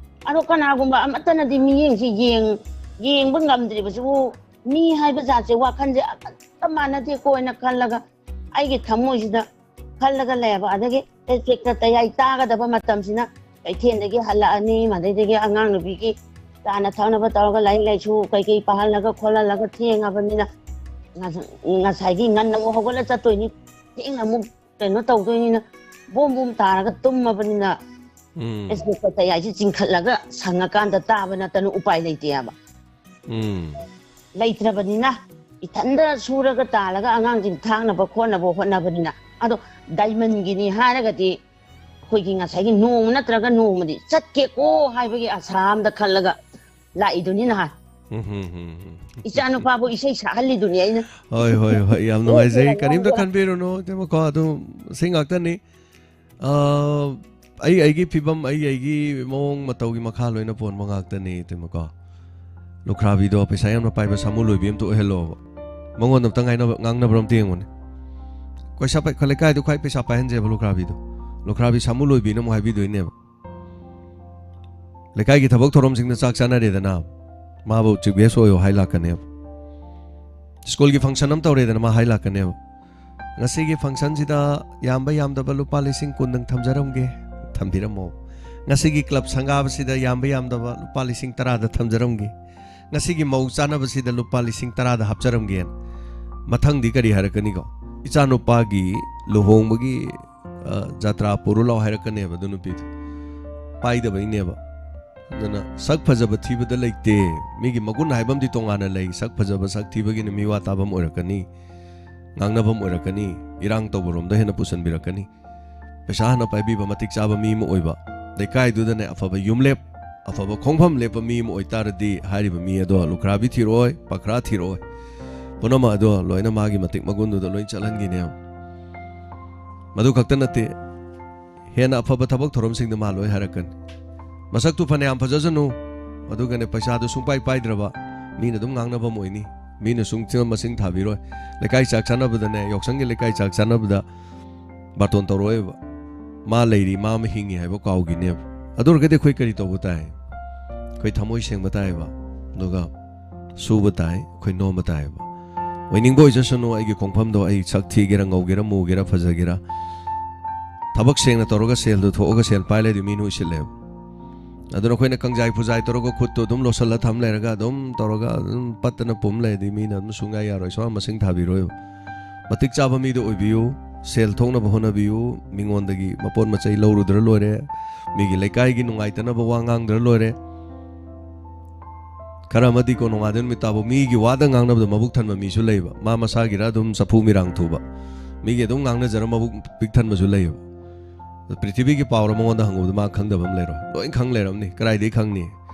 ꯑꯗꯣ ꯀꯅꯥꯒꯨꯝꯕ ꯑꯃꯠꯇꯅꯗꯤ ꯃꯤꯠꯌꯦꯡꯁꯤ ꯌꯦꯡ-, ꯌꯦꯡꯕ ꯉꯝꯗ꯭ꯔꯤꯕꯁꯤꯕꯨ ꯃꯤ ꯍꯥꯏꯕ ꯖꯥꯠꯁꯦ ꯋꯥꯈꯜꯁꯦ ꯑꯃꯠꯇ ꯃꯥꯟꯅꯗꯦꯀꯣ ꯍꯥꯏꯅ ꯈꯜꯂꯒ ꯑꯩꯒꯤ ꯊꯃꯣꯏꯁꯤꯗ ꯈꯜꯂꯒ ꯂꯩꯌꯦꯕ꯫ ꯑꯗꯒꯤ ꯆꯦꯛꯇ ꯇꯌꯥꯏ ꯇꯥꯒꯗꯕ ꯃꯇꯝꯁꯤꯅ ꯀꯩꯊꯦꯜꯗꯒꯤ ꯍꯜꯂꯛꯑꯅꯤ, ꯃꯗꯩꯗꯒꯤ ꯑꯉꯥꯡ ꯅꯨꯄꯤꯒꯤ ꯆꯥꯅ ꯊꯛꯅꯕ ꯇꯧꯔꯒ ꯂꯥꯏꯔꯤꯛ ꯂꯥꯏꯁꯨ ꯀꯩꯀꯩ ꯄꯥꯍꯜꯂꯒ ꯈꯣꯠꯍꯜꯂꯒ ꯊꯦꯡꯉꯕꯅꯤꯅ ꯉꯁ-, ꯉꯁꯥꯏꯒꯤ ꯉꯟꯅ ꯑꯃꯨꯛ ꯍꯧꯒꯠꯂ ꯆꯠꯇꯣꯏꯅꯤ, ꯊꯦꯡꯅ ꯑꯃꯨꯛ ꯀꯩꯅꯣ ꯇꯧꯗꯣꯏꯅꯤꯅ ꯕꯣꯝ ꯕꯣꯝ ꯇꯥꯔꯒ ꯇꯨꯝꯃꯕꯅꯤꯅ ꯎꯝ꯫ ꯆꯦꯛꯇ ꯇꯌꯥꯏꯁꯤ ꯆꯤꯡꯈꯠꯂꯒ ꯁꯪꯉꯀꯥꯟꯗ ꯇꯥꯕ ꯅꯠꯇꯅ ꯎꯄꯥꯏ ꯂꯩꯇꯦ ꯍꯥꯏꯕ꯫ ꯎꯝ꯫ ꯂꯩꯇ꯭ꯔꯕꯅꯤꯅ ꯏꯊꯟꯗ ꯁꯨꯔꯒ ꯇꯥꯜꯂꯒ ꯑꯉꯥꯡꯁꯤꯡ ꯊꯥꯛꯅꯕ ꯈꯣꯠꯅꯕ ꯍꯣꯠꯅꯕꯅꯤꯅ꯫ ꯑꯗꯣ ꯗꯥꯏꯃꯟꯒꯤꯅꯤ ꯍꯥꯏꯔꯒꯗꯤ ꯑꯩꯈꯣꯏꯒꯤ ꯉꯁꯥꯏꯒꯤ ꯅꯣꯡꯃ ꯅꯠꯇ꯭ꯔꯒ ꯅꯣꯡꯃꯗꯤ ꯆꯠꯀꯦꯀꯣ ꯍꯥꯏꯕꯒꯤ ꯑꯁꯥ ꯑꯃꯗ ꯈꯜꯂꯒ ꯂꯥꯛꯏꯗꯨꯅꯤ ꯅꯍꯥꯟ꯫ ꯎꯝ, ꯍꯝ, ꯍꯝ, ꯍꯝ꯫ ꯏꯆꯥ ꯅꯨꯄꯥꯕꯨ ꯏꯁꯩ ꯁꯛꯍꯜꯂꯤꯗꯨꯅꯤ ꯑꯩꯅ꯫ ꯍꯣꯏ, ꯍꯣꯏ, ꯍꯣꯏ, ꯌꯥꯝ ꯅꯨꯡꯉꯥꯏꯖꯩ꯫ ꯀꯔꯤꯝꯇ ꯈꯟꯕꯤꯔꯨꯅꯨ, ꯏꯇꯩꯃꯀꯣ, ꯑꯗꯨꯝ ꯁꯤ ꯉꯥꯛꯇꯅꯤ꯫ ꯑ, ꯑꯩ ꯑꯩꯒꯤ ꯐꯤꯕꯝ, ꯑꯩ ꯑꯩꯒꯤ ꯃꯑꯣꯡ ꯃꯇꯧꯒꯤ ꯃꯈꯥ ꯂꯣꯏꯅ ꯄꯣꯟꯕ ꯉꯥꯛꯇꯅꯤ, ꯏꯇꯩꯃꯀꯣ꯫ ꯂꯨꯈ꯭ꯔꯥꯕꯤꯗꯣ ꯄꯩꯁꯥ ꯌꯥꯝꯅ ꯄꯥꯏꯕ ꯁꯥꯃꯨ ꯂꯣꯏꯕꯤ ꯑꯝꯇ ꯑꯣꯏꯍꯜꯂꯣꯕ꯫ ꯃꯉꯣꯟꯗ ꯑꯝꯇ ꯉꯥꯏꯅꯕ-, ꯉꯥꯡꯅꯕ꯭ꯔꯥ ꯑꯝꯇ ꯌꯦꯡꯉꯨꯅꯦ꯫ ꯄꯩꯁꯥ ꯄꯥꯏ-, ꯂꯩꯀꯥꯏꯗꯣ ꯈ꯭ꯋꯥꯏ ꯄꯩꯁꯥ ꯄꯥꯏꯍꯟꯁꯦꯕ ꯂꯨꯈ꯭ꯔꯥꯕꯤꯗꯣ꯫ ꯂꯨꯈ꯭ꯔꯥꯕꯤ ꯁꯥꯃꯨ ꯂꯣꯏꯕꯤꯅ ꯑꯃꯨꯛ ꯍꯥꯏꯕꯤꯗꯣꯏꯅꯦꯕ꯫ ꯂꯩꯀꯥꯏꯒꯤ ꯊꯕꯛ ꯊꯧꯔꯝꯁꯤꯡꯗ ꯆꯥꯛ ꯆꯥꯅꯔꯦꯗꯅ, ꯃꯥꯕꯨ chief guest ꯑꯣꯏꯌꯣ ꯍꯥꯏ ꯂꯥꯛꯀꯅꯦꯕ꯫ ꯁ꯭ꯀꯨꯜꯒꯤ function ꯑꯃ ꯇꯧꯔꯦꯗꯅ, ꯃꯥ ꯍꯥꯏ ꯂꯥꯛꯀꯅꯦꯕ꯫ "ꯉꯁꯤꯒꯤ functionꯁꯤꯗ ꯌꯥꯝꯕ ꯌꯥꯝꯗꯕ ꯂꯨꯄꯥ ꯂꯤꯁꯤꯡ ꯀꯨꯟꯗꯪ ꯊꯝꯖꯔꯝꯒꯦ", ꯊꯝꯕꯤꯔꯝꯃꯣ꯫ "ꯉꯁꯤꯒꯤ club ꯁꯪꯒꯥꯕꯁꯤꯗ ꯌꯥꯝꯕ ꯌꯥꯝꯗꯕ ꯂꯨꯄꯥ ꯂꯤꯁꯤꯡ ꯇꯔꯥꯗ ꯊꯝꯖꯔꯝꯒꯦ꯫ ꯉꯁꯤꯒꯤ ꯃꯧ ꯆꯥꯅꯕꯁꯤꯗ ꯂꯨꯄꯥ ꯂꯤꯁꯤꯡ ꯇꯔꯥꯗ ꯍꯥꯞꯆꯔꯝꯒꯦꯅ"꯫ ꯃꯊꯪꯗꯤ ꯀꯔꯤ ꯍꯥꯏꯔꯛꯀꯅꯤꯀꯣ? "ꯏꯆꯥꯅꯨꯄꯥꯒꯤ ꯂꯨꯍꯣꯡꯕꯒꯤ, ꯑ, ꯖꯇ꯭ꯔꯥ ꯄꯨꯔꯨ ꯂꯥꯎ" ꯍꯥꯏꯔꯛꯀꯅꯦꯕ ꯑꯗꯨ ꯅꯨꯄꯤꯗꯣ꯫ ꯄꯥꯏꯗꯕꯩꯅꯦꯕ꯫ ꯑꯗꯨꯅ ꯁꯛ ꯐꯖꯕ ꯊꯤꯕꯗ ꯂꯩꯇꯦ꯫ ꯃꯤꯒꯤ ꯃꯒꯨꯟ ꯍꯥꯏꯕ ꯑꯃꯗꯤ ꯇꯣꯉꯥꯟꯅ ꯂꯩ꯫ ꯁꯛ ꯐꯖꯕ, ꯁꯛ ꯊꯤꯕꯒꯤꯅ ꯃꯤꯋꯥ ꯇꯥꯐꯝ ꯑꯣꯏꯔꯛꯀꯅꯤ, ꯉꯥꯡꯅꯐꯝ ꯑꯣꯏꯔꯛꯀꯅꯤ, ꯏꯔꯥꯡ ꯇꯧꯕꯔꯣꯝꯗ ꯍꯦꯟꯅ ꯄꯨꯁꯤꯟꯕꯤꯔꯛꯀꯅꯤ꯫ ꯄꯩꯁꯥ ꯍꯥꯟꯅ ꯄꯥꯏꯕꯤꯕ, ꯃꯇꯤꯛ ꯆꯥꯕ ꯃꯤ ꯑꯃ ꯑꯣꯏꯕ, ꯂꯩꯀꯥꯏꯗꯨꯗꯅꯦ ꯑꯐꯕ ꯌꯨꯝꯂꯦꯞ, ꯑꯐꯕ ꯈꯣꯡꯐꯝ ꯂꯦꯞꯄ ꯃꯤ ꯑꯃ ꯑꯣꯏꯇꯥꯔꯗꯤ, ꯍꯥꯏꯔꯤꯕ ꯃꯤ ꯑꯗꯣ ꯂꯨꯈ꯭ꯔꯥꯕꯤ ꯊꯤꯔꯛꯑꯣꯏ, ꯄꯥꯈ꯭ꯔꯥ ꯊꯤꯔꯛꯑꯣꯏ, ꯄꯨꯝꯅꯃꯛ ꯑꯗꯣ ꯂꯣꯏꯅ ꯃꯥꯒꯤ ꯃꯇꯤꯛ ꯃꯒꯨꯟꯗꯨꯗ ꯂꯣꯏ ꯆꯠꯍꯟꯈꯤꯅꯦꯕ꯫ ꯃꯗꯨ ꯈꯛꯇ ꯅꯠꯇꯦ, ꯍꯦꯟꯅ ꯑꯐꯕ ꯊꯕꯛ ꯊꯧꯔꯝꯁꯤꯡꯗ ꯃꯥ ꯂꯣꯏ ꯍꯥꯏꯔꯛꯀꯅꯤ꯫ ꯃꯁꯛꯇꯨ ꯐꯅꯌꯥꯝ ꯐꯖꯁꯅꯨ, ꯑꯗꯨꯒꯅꯦ ꯄꯩꯁꯥꯗꯨ ꯁꯨꯡꯄꯥꯏ ꯄꯥꯏꯗ꯭ꯔꯕ, ꯃꯤꯅ ꯑꯗꯨꯝ ꯉꯥꯡꯅꯐꯝ ꯑꯣꯏꯅꯤ꯫ ꯃꯤꯅ ꯁꯨꯡ ꯃꯁꯤꯡ ꯊꯥꯕꯤꯔꯣꯏ꯫ ꯂꯩꯀꯥꯏ ꯆꯥꯛ ꯆꯥꯅꯕꯗꯅꯦ, ꯌꯥꯎꯁꯪꯒꯤ ꯂꯩꯀꯥꯏ ꯆꯥꯛ ꯆꯥꯅꯕꯗ ꯕꯥꯔꯇꯣꯟ ꯇꯧꯔꯛꯑꯣꯏꯕ꯫ ꯃꯥ ꯂꯩꯔꯤ, ꯃꯥ ꯑꯃ ꯍꯤꯡꯉꯤ ꯍꯥꯏꯕ ꯀꯥꯎꯈꯤꯅꯦꯕ꯫ ꯑꯗꯨ ꯑꯣꯏꯔꯒꯗꯤ ꯑꯩꯈꯣꯏ ꯀꯔꯤ ꯇꯧꯕ ꯇꯥꯏ? ꯑꯩꯈꯣꯏ ꯊꯃꯣꯏ ꯁꯦꯡꯕ ꯇꯥꯏꯌꯦꯕ, ꯑꯗꯨꯒ ꯁꯨꯕ ꯇꯥꯏ, ꯑꯩꯈꯣꯏ ꯅꯣꯝꯕ ꯇꯥꯏꯌꯦꯕ꯫ ꯑꯣꯏꯅꯤꯡꯕ ꯑꯣꯏꯖꯁꯅꯨ, ꯑꯩꯒꯤ ꯈꯣꯡꯐꯝꯗꯣ, ꯑꯩ ꯁꯛ ꯊꯤꯒꯦꯔꯥ, ꯉꯧꯒꯦꯔꯥ, ꯃꯨꯒꯦꯔꯥ, ꯐꯖꯒꯦꯔꯥ, ꯊꯕꯛ ꯁꯦꯡꯅ ꯇꯧꯔꯒ ꯁꯦꯜꯗꯣ ꯊꯣꯛꯑꯒ ꯁꯦꯜ ꯄꯥꯏ ꯂꯩꯔꯗꯤ ꯃꯤꯅ ꯎꯁꯤꯠꯂꯦꯕ꯫ ꯑꯗꯨꯅ ꯑꯩꯈꯣꯏꯅ ꯀꯪꯖꯥꯏ ꯐꯨꯖꯥꯏ ꯇꯧꯔꯒ, ꯈꯨꯠꯇꯣ ꯑꯗꯨꯝ ꯂꯣꯠꯁꯤꯜꯂ ꯊꯝ ꯂꯩꯔꯒ, ꯑꯗꯨꯝ ꯇꯧꯔꯒ ꯑꯗꯨꯝ ꯄꯠꯇꯅ ꯄꯨꯝ ꯂꯩꯔꯗꯤ ꯃꯤꯅ ꯑꯗꯨꯝ ꯁꯨꯡꯌꯥ ꯌꯥꯔꯣꯏ, ꯁꯨꯡ ꯃꯁꯤꯡ ꯊꯥꯕꯤꯔꯣꯏꯕ꯫ ꯃꯇꯤꯛ ꯆꯥꯕ ꯃꯤꯗ ꯑꯣꯏꯕꯤꯌꯨ, ꯁꯦꯜ ꯊꯣꯛꯅꯕ ꯍꯣꯠꯅꯕꯤꯌꯨ, ꯃꯤꯉꯣꯟꯗꯒꯤ ꯃꯄꯣꯠ ꯃꯆꯩ ꯂꯧꯔꯨꯗ꯭ꯔ ꯂꯣꯏꯔꯦ, ꯃꯤꯒꯤ ꯂꯩꯀꯥꯏꯒꯤ ꯅꯨꯡꯉꯥꯏꯇꯅꯕ ꯋꯥ ꯉꯥꯡꯗ꯭ꯔ ꯂꯣꯏꯔꯦ꯫ ꯈꯔ ꯑꯃꯗꯤꯀꯣ, ꯅꯣꯡꯉꯥꯟꯗꯩ ꯅꯨꯃꯤꯠ ꯇꯥꯕꯧ ꯃꯤꯒꯤ ꯋꯥꯗ ꯉꯥꯡꯅꯕꯗ ꯃꯕꯨꯛ ꯊꯟꯕ ꯃꯤꯁꯨ ꯂꯩꯕ, ꯃꯥ ꯃꯁꯥꯒꯤꯔ ꯑꯗꯨꯝ ꯆꯐꯨ ꯃꯤꯔꯥꯡ ꯊꯨꯕ, ꯃꯤꯒꯤ ꯑꯗꯨꯝ ꯉꯥꯡꯅꯖꯔ ꯃꯕꯨꯛ ꯄꯤꯛ ꯊꯟꯕꯁꯨ ꯂꯩꯕ꯫ ꯑꯗꯣ ꯄ꯭ꯔꯤꯊꯤꯕꯤꯒꯤ ꯄꯥꯎꯔ ꯃꯉꯣꯟꯗ ꯍꯪꯉꯨꯕꯗ ꯃꯥ ꯈꯪꯗꯕ ꯑꯃ ꯂꯩꯔꯣꯏ, ꯂꯣꯏ ꯈꯪ ꯂꯩꯔꯝꯅꯤ, ꯀꯗꯥꯏꯗꯒꯤ ꯈꯪꯅꯤ?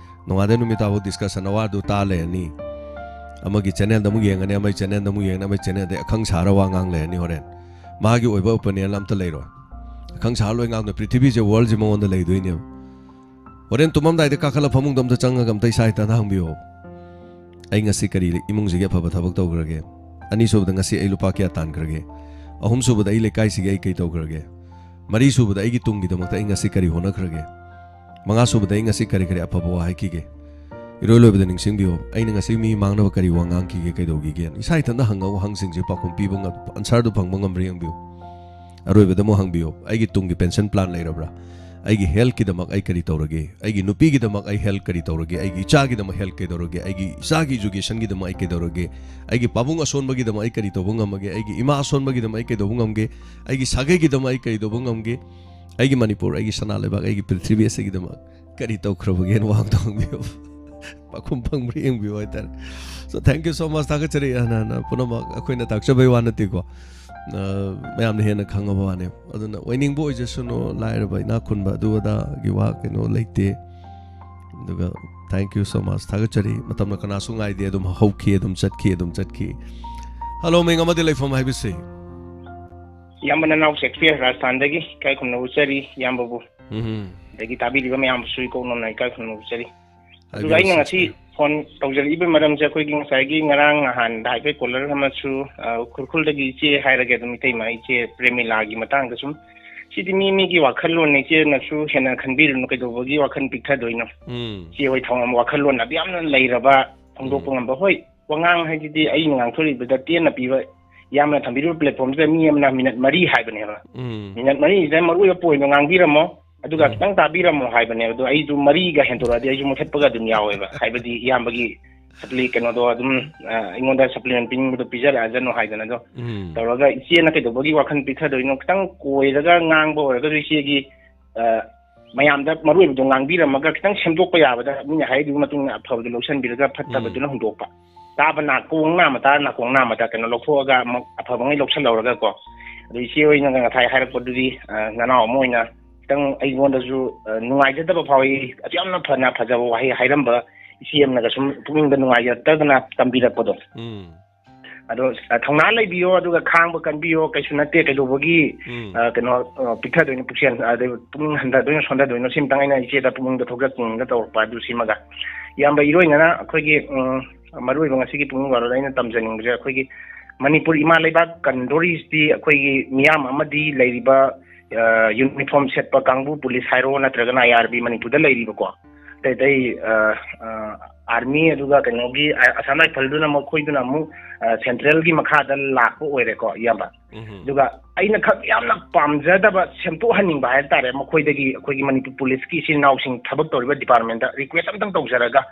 ꯅꯣꯡꯉꯥꯟꯗꯩ ꯅꯨꯃꯤꯠ ꯇꯥꯕꯧ ꯗꯤꯁꯀꯁꯟ ꯑꯋꯥꯔꯗꯨ ꯇꯥ ꯂꯩꯔꯅꯤ꯫ ꯑꯃꯒꯤ ꯆꯦꯅꯦꯜꯗ ꯑꯃꯨꯛ ꯌꯦꯡꯉꯅꯤ, ꯑꯃꯒꯤ ꯆꯦꯅꯦꯜꯗ ꯑꯃꯨꯛ ꯌꯦꯡꯉꯅꯤ, ꯑꯃꯒꯤ ꯆꯦꯅꯦꯜꯗ ꯑꯈꯪ ꯁꯥꯔ ꯋꯥ ꯉꯥꯡ ꯂꯩꯔꯅꯤ꯫ ꯍꯣꯔꯦꯟ ꯃꯥꯒꯤ ꯑꯣꯏꯕ ꯑꯣꯄꯤꯅꯤꯌꯟ ꯑꯝꯇ ꯂꯩꯔꯣꯏ꯫ ꯑꯈꯪ ꯁꯥꯔ ꯂꯣꯏ ꯉꯥꯡꯗꯣꯏ, ꯄ꯭ꯔꯤꯊꯤꯕꯤꯁꯦ, ꯋꯥꯔꯜꯁꯦ ꯃꯉꯣꯟꯗ ꯂꯩꯗꯣꯏꯅꯦꯕ꯫ ꯍꯣꯔꯦꯟ ꯇꯨꯝꯃꯝꯗꯥꯏꯗ ꯀꯥꯈꯠꯂ ꯐꯃꯨꯡꯗ ꯑꯝꯇ ꯆꯪꯉꯒ ꯑꯝꯇ ꯏꯁꯥ ꯏꯊꯟꯗ ꯍꯪꯕꯤꯌꯣ, "ꯑꯩ ꯉꯁꯤ ꯀꯔꯤ ꯏꯃꯨꯡꯁꯤꯒꯤ ꯑꯐꯕ ꯊꯕꯛ ꯇꯧꯈ꯭ꯔꯒꯦ? ꯑꯅꯤꯁꯨꯕꯗ, ꯉꯁꯤ ꯑꯩ ꯂꯨꯄꯥ ꯀꯌꯥ ꯇꯥꯟꯈ꯭ꯔꯒꯦ? ꯑꯍꯨꯝꯁꯨꯕꯗ, ꯑꯩ ꯂꯩꯀꯥꯏꯁꯤꯒꯤ ꯑꯩ ꯀꯩ ꯇꯧꯈ꯭ꯔꯒꯦ? ꯃꯔꯤꯁꯨꯕꯗ, ꯑꯩꯒꯤ ꯇꯨꯡꯒꯤꯗꯃꯛꯇ ꯑꯩ ꯉꯁꯤ ꯀꯔꯤ ꯍꯣꯠꯅꯈ꯭ꯔꯒꯦ? ꯃꯉꯥꯁꯨꯕꯗ, ꯑꯩ ꯉꯁꯤ ꯀꯔꯤ ꯀꯔꯤ ꯑꯐꯕ ꯋꯥ ꯍꯥꯏꯈꯤꯒꯦ?" ꯏꯔꯣꯏ ꯂꯣꯏꯕꯗ ꯅꯤꯡꯁꯤꯡꯕꯤꯌꯣ, "ꯑꯩꯅ ꯉꯁꯤ ꯃꯤ ꯃꯥꯡꯅꯕ ꯀꯔꯤ ꯋꯥ ꯉꯥꯡꯈꯤꯒꯦ, ꯀꯩꯗꯧꯈꯤꯒꯦ?" ꯏꯁꯥ ꯏꯊꯟꯗ ꯍꯪꯉꯒ ꯋꯥꯍꯪꯁꯤꯡꯁꯦ ꯄꯥꯎꯈꯨꯝ ꯄꯤꯕ ꯉꯝ-, ꯑꯟꯁꯔꯗꯨ ꯐꯪꯕ ꯉꯝꯕ꯭ꯔꯥ ꯌꯦꯡꯕꯤꯌꯨ꯫ ꯑꯔꯣꯏꯕꯗ ꯑꯃꯨꯛ ꯍꯪꯕꯤꯌꯨ, "ꯑꯩꯒꯤ ꯇꯨꯡꯒꯤ ꯄꯦꯟꯁꯟ ꯄ꯭ꯂꯥꯟ ꯂꯩꯔꯕ꯭ꯔꯥ? ꯑꯩꯒꯤ ꯍꯦꯜꯠꯀꯤꯗꯃꯛ ꯑꯩ ꯀꯔꯤ ꯇꯧꯔꯒꯦ? ꯑꯩꯒꯤ ꯅꯨꯄꯤꯒꯤꯗꯃꯛ ꯑꯩ ꯍꯦꯜꯠ ꯀꯔꯤ ꯇꯧꯔꯒꯦ? ꯑꯩꯒꯤ ꯏꯆꯥꯒꯤꯗꯃꯛ ꯍꯦꯜꯠ ꯀꯩꯗꯧꯔꯒꯦ? ꯑꯩꯒꯤ ꯏꯆꯥꯒꯤ ꯏꯖꯨꯀꯦꯁꯟꯒꯤꯗꯃꯛ ꯑꯩ ꯀꯩꯗꯧꯔꯒꯦ? ꯑꯩꯒꯤ ꯄꯥꯕꯨꯡ ꯑꯁꯣꯟꯕꯒꯤꯗꯃꯛ ꯑꯩ ꯀꯔꯤ ꯇꯧꯕ ꯉꯝꯃꯒꯦ? ꯑꯩꯒꯤ ꯏꯃꯥ ꯑꯁꯣꯟꯕꯒꯤꯗꯃꯛ ꯑꯩ ꯀꯩꯗꯧꯕ ꯉꯝꯒꯦ? ꯑꯩꯒꯤ ꯁꯥꯒꯩꯒꯤꯗꯃꯛ ꯑꯩ ꯀꯩꯗꯧꯕ ꯉꯝꯒꯦ? ꯑꯩꯒꯤ ꯃꯅꯤꯄꯨꯔ, ꯑꯩꯒꯤ ꯁꯅꯥ ꯂꯩꯕꯥꯛ, ꯑꯩꯒꯤ ꯄ꯭ꯔꯤꯊꯤꯕꯤ ꯑꯁꯤꯒꯤꯗꯃꯛ ꯀꯔꯤ ꯇꯧꯈ꯭ꯔꯕꯒꯦꯅ ꯋꯥꯍꯪꯗꯣ ꯍꯪꯕꯤꯌꯨ꯫ ꯄꯥꯎꯈꯨꯝ ꯐꯪꯕ꯭ꯔꯥ ꯌꯦꯡꯕꯤꯌꯨ ꯍꯥꯏꯇꯥꯔꯦ꯫ So, thank you so much, ꯊꯥꯒꯠꯆꯔꯤ꯫ ꯍꯥꯟꯅ ꯍꯥꯟꯅ ꯄꯨꯝꯅꯃꯛ ꯑꯩꯈꯣꯏꯅ ꯇꯥꯛꯆꯕꯩ ꯋꯥ ꯅꯠꯇꯦꯀꯣ꯫ ꯑ, ꯃꯌꯥꯝꯅ ꯍꯦꯟꯅ ꯈꯪꯉꯕ ꯋꯥꯅꯦ꯫ ꯑꯗꯨꯅ ꯑꯣꯏꯅꯤꯡꯕ ꯑꯣꯏꯖꯁꯅꯨ, ꯂꯥꯏꯔꯕ ꯏꯅꯥꯛ ꯈꯨꯟꯕ ꯑꯗꯨ ꯑꯗꯥꯒꯤ ꯋꯥ ꯀꯩꯅꯣ ꯂꯩꯇꯦ꯫ ꯑꯗꯨꯒ thank you so much, ꯊꯥꯒꯠꯆꯔꯤ꯫ ꯃꯇꯝꯅ ꯀꯅꯥꯁꯨ ꯉꯥꯏꯗꯦ, ꯑꯗꯨꯝ ꯍꯧꯈꯤ, ꯑꯗꯨꯝ ꯆꯠꯈꯤ, ꯑꯗꯨꯝ ꯆꯠꯈꯤ꯫ ꯍꯜꯂꯣ, ꯃꯤꯡ ꯑꯃꯗꯤ ꯂꯩꯐꯝ ꯍꯥꯏꯕꯤꯁꯤ꯫ ꯏꯌꯥꯝꯕ ꯅꯅꯥꯎ ꯁꯦꯛꯁꯄꯤꯌꯔ ꯔꯥꯖꯁꯊꯥꯟꯗꯒꯤ ꯏꯀꯥꯏ ꯈꯨꯝꯅꯕ ꯎꯠꯆꯔꯤ, ꯏꯌꯥꯝꯕꯕꯨ꯫ ꯎꯝ꯫ ꯑꯗꯒꯤ ꯇꯥꯕꯤꯔꯤꯕ ꯃꯌꯥꯝꯕꯨꯁꯨ ꯏꯀꯣꯛ ꯅꯣꯝꯅ ꯏꯀꯥꯏ ꯈꯨꯝꯅꯕ ꯎꯠꯆꯔꯤ꯫ ꯑꯗꯨꯒ ꯍꯥꯏꯕꯤꯌꯨ, ꯑꯩꯅ ꯉꯁꯤ ꯁꯦꯛꯁꯄꯤꯌꯔ꯫ ꯐꯣꯟ ꯇꯧꯖꯔꯛꯏꯕ ꯃꯔꯝꯁꯦ, ꯑꯩꯈꯣꯏꯒꯤ ꯉꯁꯥꯏꯒꯤ ꯉꯔꯥꯡ ꯅꯍꯥꯟꯗ ꯍꯥꯏꯐꯦꯠ ꯀꯣꯂꯔ ꯑꯃꯁꯨ, ꯑ, ꯈꯨꯔꯈꯨꯜꯗꯒꯤ ꯏꯆꯦ ꯍꯥꯏꯔꯒꯦ ꯑꯗꯨꯝ, ꯏꯇꯩꯃ, ꯏꯆꯦ ꯄ꯭ꯔꯦꯃꯤꯂꯥꯒꯤ ꯃꯇꯥꯡꯗ ꯁꯨꯝ, ꯁꯤꯗꯤ ꯃꯤ ꯃꯤꯒꯤ ꯋꯥꯈꯜꯂꯣꯟꯅꯤ, ꯏꯆꯦꯅꯁꯨ ꯍꯦꯟꯅ ꯈꯟꯕꯤꯔꯨꯅꯨ, ꯀꯩꯗꯧꯕꯒꯤ ꯋꯥꯈꯜ ꯄꯤꯛꯊꯗꯣꯏꯅꯣ? ꯎꯝ꯫ ꯏꯆꯦ ꯍꯣꯏ ꯊꯧ-, ꯋꯥꯈꯜꯂꯣꯟ ꯑꯗꯨ ꯌꯥꯝꯅ ꯂꯩꯔꯕ, ꯐꯣꯡꯗꯣꯛꯄ ꯎꯝ꯫ ꯉꯝꯕ, ꯍꯣꯏ, ꯋꯥꯉꯥꯡ ꯍꯥꯏꯁꯤꯗꯤ ꯑꯩꯅ ꯉꯥꯡꯊꯣꯔꯛꯏꯕꯗ ꯇꯦꯟꯅ ꯄꯤꯕ, ꯌꯥꯝꯅ ꯊꯝꯕꯤꯔꯤꯕ ꯄ꯭ꯂꯦꯠꯐꯣꯝꯁꯤꯗ ꯃꯤ ꯑꯃꯅ ꯃꯤꯅꯠ ꯃꯔꯤ ꯍꯥꯏꯕꯅꯦꯕ꯫ ꯎꯝ꯫ ꯃꯤꯅꯠ ꯃꯔꯤꯁꯤꯗ ꯃꯔꯨꯑꯣꯏꯕ ꯄꯣꯏꯟꯗꯣ ꯉꯥꯡꯕꯤꯔꯝꯃꯣ, ꯑꯗꯨꯒ ꯎꯝ꯫ ꯈꯤꯇꯪ ꯇꯥꯕꯤꯔꯝꯃꯣ ꯍꯥꯏꯕꯅꯦꯕ꯫ ꯑꯗꯣ ꯑꯩꯁꯨ ꯃꯔꯤꯒ ꯍꯦꯟꯗꯣꯔꯛꯑꯗꯤ ꯑꯩꯁꯨ ꯃꯨꯊꯠꯄꯒ ꯑꯗꯨꯝ ꯌꯥꯎꯋꯦꯕ꯫ ꯍꯥꯏꯕꯗꯤ ꯏꯌꯥꯝꯕꯒꯤ ꯁꯄ꯭ꯂꯤ-, ꯀꯩꯅꯣꯗꯣ ꯑꯗꯨꯝ, ꯑ, ꯑꯩꯉꯣꯟꯗ ꯁꯄ꯭ꯂꯤꯃꯦꯟ ꯄꯤꯅꯤꯡꯕꯗꯣ ꯄꯤꯖꯔꯛꯑꯖꯅꯨ ꯍꯥꯏꯗꯅ꯫ ꯑꯗꯣ ꯎꯝ꯫ ꯇꯧꯔꯒ ꯏꯆꯦꯅ ꯀꯩꯗꯧꯕꯒꯤ ꯋꯥꯈꯜ ꯄꯤꯛꯊꯗꯣꯏꯅꯣ? ꯈꯤꯇꯪ ꯀꯣꯏꯔꯒ ꯉꯥꯡꯕ ꯑꯣꯏꯔꯒꯁꯨ ꯏꯆꯦꯒꯤ, ꯑ, ꯃꯌꯥꯝꯗ ꯃꯔꯨꯑꯣꯏꯕꯗꯣ ꯉꯥꯡꯕꯤꯔꯝꯃꯒ ꯈꯤꯇꯪ ꯁꯦꯝꯗꯣꯛꯄ ꯌꯥꯕꯗ ꯃꯤꯅ ꯍꯥꯏꯔꯤꯗꯨꯒꯤ ꯃꯇꯨꯡ ꯏꯟꯅ ꯑꯐꯕꯗꯨ ꯂꯧꯁꯤꯟꯕꯤꯔꯒ ꯐꯠꯇꯕꯗꯨꯅ ꯎꯝ꯫ ꯍꯨꯟꯗꯣꯛꯄ꯫ ꯇꯥꯕ ꯅꯥꯀꯣꯡ ꯅꯥꯝꯃ ꯇꯥ, ꯅꯥꯀꯣꯡ ꯅꯥꯝꯃꯗ ꯀꯩꯅꯣ ꯂꯧꯊꯣꯛꯑꯒ ꯑꯃꯨꯛ ꯑꯐꯕꯉꯩ ꯂꯧꯁꯜꯍꯧꯔꯒꯀꯣ꯫ ꯑꯗꯨ ꯏꯆꯦ ꯍꯣꯏꯅ ꯉꯁꯥꯏ ꯍꯥꯏꯔꯛꯄꯗꯨꯗꯤ, ꯑ, ꯅꯅꯥꯎ ꯑꯃ ꯑꯣꯏꯅ ꯈꯤꯇꯪ ꯑꯩꯉꯣꯟꯗꯁꯨ, ꯑ, ꯅꯨꯡꯉꯥꯏꯖꯗꯕ ꯐꯥꯎꯏ꯫ ꯑꯗꯨ ꯌꯥꯝꯅ ꯐꯅ ꯐꯖꯕ ꯋꯥꯍꯩ ꯍꯥꯏꯔꯝꯕ ꯏꯆꯦ ꯑꯃꯅꯒ ꯁꯨꯝ ꯄꯨꯛꯅꯤꯡꯗ ꯅꯨꯡꯉꯥꯏꯖꯗꯗꯅ ꯇꯝꯕꯤꯔꯛꯄꯗꯣ꯫ ꯎꯝ꯫ ꯑꯗꯣ, ꯑ, ꯊꯧꯅꯥ ꯂꯩꯕꯤꯌꯣ, ꯑꯗꯨꯒ ꯈꯥꯡꯕ ꯀꯟꯕꯤꯌꯣ, ꯀꯩꯁꯨ ꯅꯠꯇꯦ, ꯀꯩꯗꯧꯕꯒꯤ, ꯎꯝ꯫ ꯑ, ꯀꯩꯅꯣ, ꯑ, ꯄꯤꯛꯊꯗꯣꯏꯅꯣ ꯄꯨꯛꯆꯦꯜ, ꯑꯗꯩ ꯄꯨꯛꯅꯤꯡ ꯍꯟꯊꯗꯣꯏꯅꯣ ꯁꯣꯟꯊꯗꯣꯏꯅꯣ? ꯁꯤꯃꯇꯪ ꯑꯩꯅ ꯏꯆꯦꯗ ꯄꯨꯛꯅꯤꯡꯗ ꯊꯧꯒꯠꯅꯤꯡꯉꯒ ꯇꯧꯔꯛꯄ ꯑꯗꯨ ꯁꯤꯃꯒ꯫ ꯏꯌꯥꯝꯕ, ꯏꯔꯣꯏꯅꯅ ꯑꯩꯈꯣꯏꯒꯤ, ꯎꯝ, ꯃꯔꯨꯑꯣꯏꯕ ꯉꯁꯤꯒꯤ ꯄꯨꯛꯅꯤꯡ ꯋꯥꯔꯣꯜ ꯑꯩꯅ ꯇꯝꯖꯅꯤꯡꯕꯁꯦ, ꯑꯩꯈꯣꯏꯒꯤ ꯃꯅꯤꯄꯨꯔ ꯏꯃꯥ ꯂꯩꯕꯥꯛ ꯀꯟꯗꯣꯔꯤꯁꯤꯗꯤ ꯑꯩꯈꯣꯏꯒꯤ ꯃꯤꯌꯥꯝ ꯑꯃꯗꯤ ꯂꯩꯔꯤꯕ, ꯑ, ꯌꯨꯅꯤꯐꯣꯔꯝ ꯁꯦꯠꯄ ꯀꯥꯡꯕꯨ, ꯄꯨꯂꯤꯁ ꯍꯥꯏꯔꯣ ꯅꯠꯇ꯭ꯔꯒꯅ ꯑꯥꯏ ꯑꯥꯔ ꯕꯤ ꯃꯅꯤꯄꯨꯔꯗ ꯂꯩꯔꯤꯕꯀꯣ, ꯑꯇꯩ ꯑꯇꯩ, ꯑ, ꯑ, ꯑꯥꯔꯃꯤ ꯑꯗꯨꯒ ꯀꯩꯅꯣꯒꯤ, ꯑ, ꯑꯁꯥꯝ ꯔꯥꯏꯐꯜꯗꯨꯅ ꯃꯈꯣꯏꯗꯨꯅ ꯑꯃꯨꯛ, ꯑ, ꯁꯦꯟꯇ꯭ꯔꯦꯜꯒꯤ ꯃꯈꯥꯗ ꯂꯥꯛꯄ ꯑꯣꯏꯔꯦꯀꯣ, ꯏꯌꯥꯝꯕ꯫ ꯎꯝꯍꯨꯝ꯫ ꯑꯗꯨꯒ ꯑꯩꯅ ꯈꯛ ꯌꯥꯝꯅ ꯄꯥꯝꯖꯗꯕ, ꯁꯦꯝꯗꯣꯛꯍꯟꯅꯤꯡꯕ ꯍꯥꯏꯕ ꯇꯥꯔꯦ, ꯃꯈꯣꯏꯗꯒꯤ, ꯑꯩꯈꯣꯏꯒꯤ ꯃꯅꯤꯄꯨꯔ ꯄꯨꯂꯤꯁꯀꯤ ꯏꯆꯤꯜ ꯏꯅꯥꯎꯁꯤꯡ ꯊꯕꯛ ꯇꯧꯔꯤꯕ ꯗꯤꯄꯥꯔꯠꯃꯦꯟꯗ ꯔꯤꯀ꯭ꯋꯦꯁ ꯑꯝꯇꯪ ꯇꯧꯖꯔꯒ,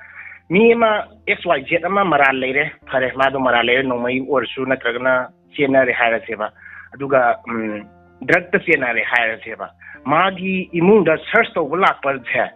ꯃꯤ ꯑꯃ ꯑꯦꯛꯁ ꯋꯥꯏ ꯖꯦꯠ ꯑꯃ ꯃꯔꯥꯜ ꯂꯩꯔꯦ, ꯐꯔꯦ, ꯃꯥꯗꯣ ꯃꯔꯥꯜ ꯂꯩꯔꯦ, ꯅꯣꯡꯃꯩ ꯑꯣꯏꯔꯁꯨ ꯅꯠꯇ꯭ꯔꯒꯅ ꯆꯦꯟꯅꯔꯦ ꯍꯥꯏꯔꯁꯦꯕ, ꯑꯗꯨꯒ, ꯎꯝ, ꯗ꯭ꯔꯒꯇ ꯆꯦꯟꯅꯔꯦ ꯍꯥꯏꯔꯁꯦꯕ, ꯃꯥꯒꯤ ꯏꯃꯨꯡꯗ ꯁꯔꯆ ꯇꯧꯕ ꯂꯥꯛꯄꯁꯦ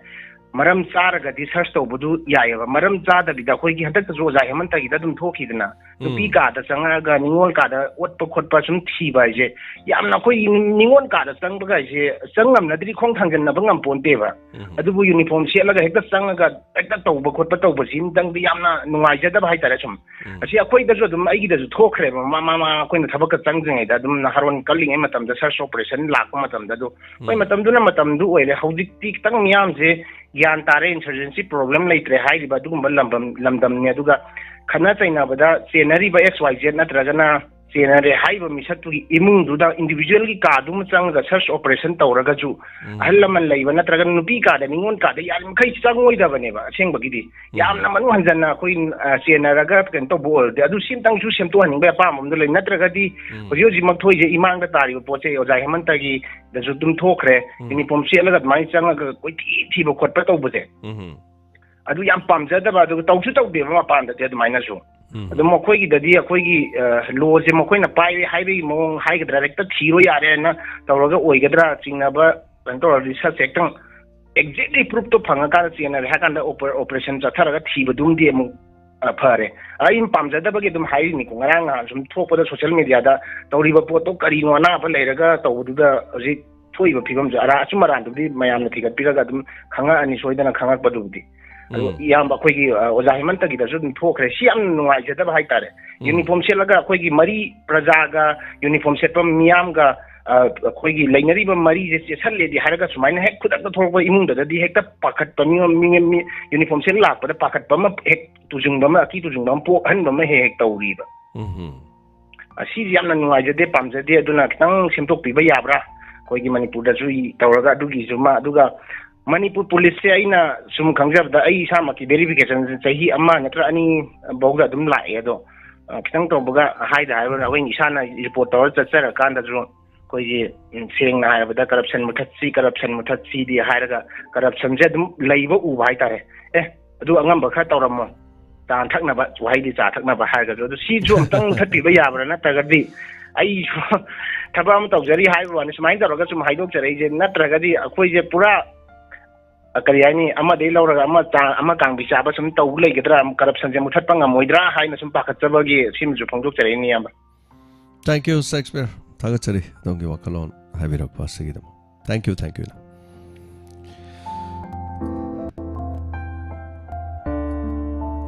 ꯃꯔꯝ ꯆꯥꯔꯒꯗꯤ ꯁꯔꯆ ꯇꯧꯕꯗꯨ ꯌꯥꯏꯑꯕ꯫ ꯃꯔꯝ ꯆꯥꯗꯕꯤꯗ ꯑꯩꯈꯣꯏꯒꯤ ꯍꯟꯗꯛꯇꯁꯨ ꯑꯣꯖꯥ ꯍꯦꯃꯟꯇꯒꯤꯗ ꯑꯗꯨꯝ ꯊꯣꯛꯈꯤꯗꯅ, ꯅꯨꯄꯤ ꯀꯥꯗ ꯆꯪꯉꯛꯑꯒ ꯅꯤꯉꯣꯜ ꯀꯥꯗ ꯑꯣꯠꯄ ꯈꯣꯠꯄ ꯁꯨꯝ ꯊꯤꯕ ꯍꯥꯏꯁꯦ ꯌꯥꯝꯅ ꯑꯩꯈꯣꯏ ꯅꯤꯉꯣꯜ ꯀꯥꯗ ꯆꯪꯕꯒ ꯍꯥꯏꯁꯦ ꯆꯪ ꯉꯝꯅꯗ꯭ꯔꯤ ꯈꯣꯡ ꯊꯥꯡꯖꯟꯅꯕ ꯉꯝꯄꯣꯟꯇꯦꯕ꯫ ꯑꯗꯨꯕꯨ ꯌꯨꯅꯤꯐꯣꯔꯝ ꯁꯦꯠꯂꯒ ꯍꯦꯛꯇ ꯆꯪꯉꯒ ꯍꯦꯛꯇ ꯇꯧꯕ ꯈꯣꯠꯄ ꯇꯧꯕꯁꯤꯝꯇꯪꯗꯤ ꯌꯥꯝꯅ ꯅꯨꯡꯉꯥꯏꯖꯗꯕ ꯍꯥꯏꯇꯥꯔꯦ꯫ ꯁꯨꯝ ꯑꯁꯤ ꯑꯩꯈꯣꯏꯗꯁꯨ ꯑꯗꯨꯝ ꯑꯩꯒꯤꯗꯁꯨ ꯊꯣꯛꯈ꯭ꯔꯦꯕ꯫ ꯃꯃꯥꯡ ꯃꯃꯥꯡ ꯑꯩꯈꯣꯏꯅ ꯊꯕꯛꯀ ꯆꯪꯗ꯭ꯔꯤꯉꯩꯗ ꯑꯗꯨꯝ ꯅꯍꯥꯔꯣꯟ ꯀꯜꯂꯤꯉꯩ ꯃꯇꯝꯗ, ꯁꯔꯆ ꯑꯣꯄꯔꯦꯁꯟ ꯂꯥꯛꯄ ꯃꯇꯝꯗ, ꯑꯗꯨ ꯍꯣꯏ, ꯃꯇꯝꯗꯨꯅ ꯃꯇꯝꯗꯨ ꯑꯣꯏꯔꯦ꯫ ꯍꯧꯖꯤꯛꯇꯤ ꯈꯤꯇꯪ ꯃꯤꯌꯥꯝꯁꯦ ꯒ꯭ꯌꯥꯟ ꯇꯥꯔꯦ, ꯏꯟꯁꯔꯖꯦꯟꯁꯤ ꯄ꯭ꯔꯣꯕ꯭ꯂꯦꯝ ꯂꯩꯇ꯭ꯔꯦ ꯍꯥꯏꯔꯤꯕ ꯑꯗꯨꯒꯨꯝꯕ ꯂꯝꯗꯝ, ꯂꯝꯗꯝꯅꯤ꯫ ꯑꯗꯨꯒ ꯈꯠꯅ ꯆꯩꯅꯕꯗ ꯆꯦꯟꯅꯔꯤꯕ ꯑꯦꯛꯁ ꯋꯥꯏ ꯖꯦꯠ ꯅꯠꯇ꯭ꯔꯒꯅ ꯆꯦꯟꯅꯔꯦ ꯍꯥꯏꯔꯤꯕ ꯃꯤꯁꯛꯇꯨꯒꯤ ꯏꯃꯨꯡꯗꯨꯗ, ꯏꯟꯗꯤꯕꯤꯖꯨꯋꯦꯜꯒꯤ ꯀꯥꯗꯨꯃ ꯆꯪꯉꯒ ꯁꯔꯆ ꯑꯣꯄꯔꯦꯁꯟ ꯇꯧꯔꯒꯁꯨ, ꯑꯍꯜ ꯂꯃꯟ ꯂꯩꯕ ꯅꯠꯇ꯭ꯔꯒ ꯅꯨꯄꯤ ꯀꯥꯗ, ꯅꯤꯉꯣꯜ ꯀꯥꯗ ꯌꯥꯔꯤꯃꯈꯩ ꯆꯪꯉꯣꯏꯗꯕꯅꯦꯕ꯫ ꯑꯁꯦꯡꯕꯒꯤꯗꯤ ꯌꯥꯝꯅ ꯃꯅꯨꯡ ꯍꯟꯖꯟꯅ ꯑꯩꯈꯣꯏ, ꯑ, ꯆꯦꯟꯅꯔꯒ ꯀꯩꯅꯣ ꯇꯧꯕ ꯑꯣꯏꯔꯗꯤ, ꯑꯗꯨ ꯁꯤꯝꯇꯪꯁꯨ ꯁꯦꯝꯗꯣꯛꯍꯟꯅꯤꯡꯕꯩ ꯑꯄꯥꯝꯕ ꯑꯃꯗ ꯂꯩ꯫ ꯅꯠꯇ꯭ꯔꯒꯗꯤ ꯍꯧꯖꯤꯛ ꯍꯧꯖꯤꯛꯃꯛ ꯊꯣꯛꯏꯁꯦ, ꯏꯃꯥꯡꯗ ꯇꯥꯔꯤꯕ ꯄꯣꯠꯁꯦ ꯑꯣꯖꯥ ꯍꯦꯃꯟꯇꯒꯤꯗꯁꯨ ꯑꯗꯨꯝ ꯊꯣꯛꯈ꯭ꯔꯦ꯫ ꯌꯨꯅꯤꯐꯣꯔꯝ ꯁꯦꯠꯂꯒ ꯑꯗꯨꯃꯥꯏꯅ ꯆꯪꯉꯒ ꯀꯣꯏꯊꯤ ꯊꯤꯕ ꯈꯣꯠꯄ ꯇꯧꯕꯁꯦ, ꯑꯗꯨ ꯌꯥꯝ ꯄꯥꯝꯖꯗꯕ, ꯑꯗꯨꯒ ꯇꯧꯁꯨ ꯇꯧꯗꯦꯕ ꯃꯄꯥꯟꯗꯗꯤ ꯑꯗꯨꯃꯥꯏꯅꯁꯨ꯫ ꯑꯗꯨꯝ ꯃꯈꯣꯏꯒꯤꯗꯗꯤ ꯑꯩꯈꯣꯏꯒꯤ, ꯑ, ꯂꯣꯁꯦ ꯃꯈꯣꯏꯅ ꯄꯥꯏꯔꯦ ꯍꯥꯏꯕꯒꯤ ꯃꯑꯣꯡ ꯍꯥꯏꯒꯗ꯭ꯔꯥ, ꯍꯦꯛꯇ ꯊꯤꯔꯣ ꯌꯥꯔꯦꯅ ꯇꯧꯔꯒ ꯑꯣꯏꯒꯗ꯭ꯔꯥ ꯆꯤꯡꯅꯕ ꯀꯩꯅꯣ ꯇꯧꯔꯗꯤ ꯁꯠ ꯍꯦꯛꯇꯪ ꯑꯦꯛꯖꯦꯛꯂꯤ ꯄ꯭ꯔꯨꯐꯇꯣ ꯐꯪꯉꯀꯥꯟꯗ ꯆꯦꯟꯅꯔꯦ ꯍꯥꯏ ꯀꯥꯟꯗ ꯑꯣꯄꯔ-, ꯑꯣꯄꯔꯦꯁꯟ ꯆꯠꯊꯔꯒ ꯊꯤꯕꯗꯨꯝꯗꯤ ꯑꯃꯨꯛ, ꯑ, ꯐꯔꯦ꯫ ꯑꯩꯅ ꯄꯥꯝꯖꯗꯕꯒꯤ ꯑꯗꯨꯝ ꯍꯥꯏꯔꯤꯅꯤꯀꯣ, ꯉꯔꯥꯡ ꯅꯍꯥꯟ ꯁꯨꯝ ꯊꯣꯛꯄꯗ ꯁꯣꯁꯦꯜ ꯃꯦꯗꯤꯌꯥꯗ ꯇꯧꯔꯤꯕ ꯄꯣꯠꯇꯣ ꯀꯔꯤꯅꯣ ꯑꯅꯥꯕ ꯂꯩꯔꯒ ꯇꯧꯕꯗꯨꯗ ꯍꯧꯖꯤꯛ ꯊꯣꯛꯏꯕ ꯐꯤꯕꯝꯁꯦ ꯑꯔꯥ ꯑꯆꯨꯝ ꯑꯔꯥꯟꯗꯨꯗꯤ ꯃꯌꯥꯝꯅ ꯊꯤꯒꯠꯄꯤꯔꯒ ꯑꯗꯨꯝ ꯈꯪꯉꯛꯑꯅꯤ ꯁꯣꯏꯗꯅ ꯈꯪꯉꯛꯄꯗꯨꯕꯨꯗꯤ꯫ ꯑꯗꯣ ꯎꯝ꯫ ꯏꯌꯥꯝꯕ ꯑꯩꯈꯣꯏꯒꯤ, ꯑ, ꯑꯣꯖꯥ ꯍꯦꯃꯟꯇꯒꯤꯗꯁꯨ ꯑꯗꯨꯝ ꯊꯣꯛꯈ꯭ꯔꯦ꯫ ꯁꯤ ꯌꯥꯝ ꯅꯨꯡꯉꯥꯏꯖꯗꯕ ꯍꯥꯏꯇꯥꯔꯦ꯫ ꯎꯝ꯫ ꯌꯨꯅꯤꯐꯣꯔꯝ ꯁꯦꯠꯂꯒ ꯑꯩꯈꯣꯏꯒꯤ ꯃꯔꯤ ꯄ꯭ꯔꯖꯥꯒ ꯌꯨꯅꯤꯐꯣꯔꯝ ꯁꯦꯠꯄ ꯃꯤꯌꯥꯝꯒ, ꯑ, ꯑꯩꯈꯣꯏꯒꯤ ꯂꯩꯅꯔꯤꯕ ꯃꯔꯤꯁꯦ ꯆꯦꯠꯁꯜꯂꯦꯗꯤ ꯍꯥꯏꯔꯒ ꯁꯨꯃꯥꯏꯅ ꯍꯦꯛ ꯈꯨꯗꯛꯇ ꯊꯣꯛꯂꯛꯄ ꯏꯃꯨꯡꯗꯗꯤ ꯍꯦꯛꯇ ꯄꯥꯈꯠꯄ, ꯃꯤ, ꯃꯤ, ꯃꯤ ꯌꯨꯅꯤꯐꯣꯔꯝ ꯁꯦꯠꯂ ꯂꯥꯛꯄꯗ ꯄꯥꯈꯠꯄ ꯑꯃ ꯍꯦꯛ ꯇꯨꯖꯨꯡꯕ ꯑꯃ, ꯑꯀꯤ ꯇꯨꯖꯨꯡꯕ ꯑꯃ ꯄꯣꯛꯍꯟꯕ ꯑꯃ ꯍꯦꯛ ꯍꯦꯛ ꯇꯧꯔꯤꯕ꯫ ꯎꯝ꯫ ꯑꯁꯤꯁꯤ ꯌꯥꯝꯅ ꯅꯨꯡꯉꯥꯏꯖꯗꯦ, ꯄꯥꯝꯖꯗꯦ꯫ ꯑꯗꯨꯅ ꯈꯤꯇꯪ ꯁꯦꯝꯗꯣꯛꯄꯤꯕ ꯌꯥꯕ꯭ꯔꯥ? ꯑꯩꯈꯣꯏꯒꯤ ꯃꯅꯤꯄꯨꯔꯗꯁꯨ ꯏ-, ꯇꯧꯔꯒ ꯑꯗꯨꯒꯤꯁꯨ ꯑꯃ, ꯑꯗꯨꯒ ꯃꯅꯤꯄꯨꯔ ꯄꯨꯂꯤꯁꯁꯦ ꯑꯩꯅ ꯁꯨꯝ ꯈꯪꯖꯕꯗ ꯑꯩ ꯏꯁꯥꯃꯛꯀꯤ ꯚꯦꯔꯤꯐꯤꯀꯦꯁꯟꯁꯦ ꯆꯍꯤ ꯑꯃ ꯅꯠꯇ꯭ꯔ ꯑꯅꯤ ꯐꯥꯎꯗ ꯑꯗꯨꯝ ꯂꯥꯛꯑꯦ꯫ ꯑꯗꯣ, ꯑ, ꯈꯤꯇꯪ ꯇꯧꯕꯒ ꯍꯥꯏꯗ ꯍꯥꯏꯔꯣꯅꯦ, ꯑꯩꯈꯣꯏ ꯏꯁꯥꯅ ꯔꯤꯄꯣꯔꯠ ꯇꯧꯔ ꯆꯠꯆꯔꯀꯥꯟꯗꯁꯨ ꯑꯩꯈꯣꯏꯒꯤ, ꯎꯝ, ꯁꯦꯡꯅ ꯍꯥꯏꯔꯕꯗ ꯀꯔꯞꯁꯟ ꯃꯨꯊꯠꯁꯤ, ꯀꯔꯞꯁꯟ ꯃꯨꯊꯠꯁꯤꯗꯤ ꯍꯥꯏꯔꯒ ꯀꯔꯞꯁꯟꯁꯦ ꯑꯗꯨꯝ ꯂꯩꯕ ꯎꯕ ꯍꯥꯏꯇꯥꯔꯦ꯫ ꯑꯦ, ꯑꯗꯨ ꯑꯉꯝꯕ ꯈꯔ ꯇꯧꯔꯝꯃꯣ, ꯆꯥ ꯊꯛꯅꯕ, ꯋꯥꯍꯩꯗꯤ ꯆꯥ ꯊꯛꯅꯕ ꯍꯥꯏꯔꯒꯁꯨ, ꯑꯗꯨ ꯁꯤꯁꯨ ꯑꯝꯇꯪ ꯃꯨꯊꯠꯄꯤꯕ ꯌꯥꯕ꯭ꯔꯥ? ꯅꯠꯇ꯭ꯔꯒꯗꯤ ꯑꯩꯁꯨ ꯊꯕꯛ ꯑꯃ ꯇꯧꯖꯔꯤ ꯍꯥꯏꯕ ꯋꯥꯅꯤ, ꯁꯨꯃꯥꯏꯅ ꯇꯧꯔꯒ ꯁꯨꯝ ꯍꯥꯏꯗꯣꯛꯆꯔꯛꯏꯁꯦ, ꯅꯠꯇ꯭ꯔꯒꯗꯤ ꯑꯩꯈꯣꯏꯁꯦ ꯄꯨꯔꯥ ꯑ, ꯀꯔꯤ ꯍꯥꯏꯅꯤ, ꯑꯃꯗꯒꯤ ꯂꯧꯔꯒ ꯑꯃ ꯆꯥ-, ꯑꯃ ꯀꯥꯡꯕꯤ ꯆꯥꯕ ꯁꯨꯝ ꯇꯧ ꯂꯩꯒꯗ꯭ꯔꯥ, ꯀꯔꯞꯁꯟꯁꯦ ꯃꯨꯊꯠꯄ ꯉꯝꯃꯣꯏꯗ꯭ꯔꯥ ꯍꯥꯏꯅ ꯁꯨꯝ ꯄꯥꯈꯠꯆꯕꯒꯤ ꯁꯤꯃꯁꯨ ꯐꯣꯡꯗꯣꯛꯆꯔꯛꯏꯅꯤ, ꯏꯌꯥꯝꯕ꯫ Thank you, Shakespeare. ꯊꯥꯒꯠꯆꯔꯤ ꯑꯗꯣꯝꯒꯤ ꯋꯥꯈꯜꯂꯣꯟ ꯍꯥꯏꯕꯤꯔꯛꯄ ꯑꯁꯤꯒꯤꯗꯃꯛ꯫ Thank you, thank you, ꯏꯅꯥꯎ꯫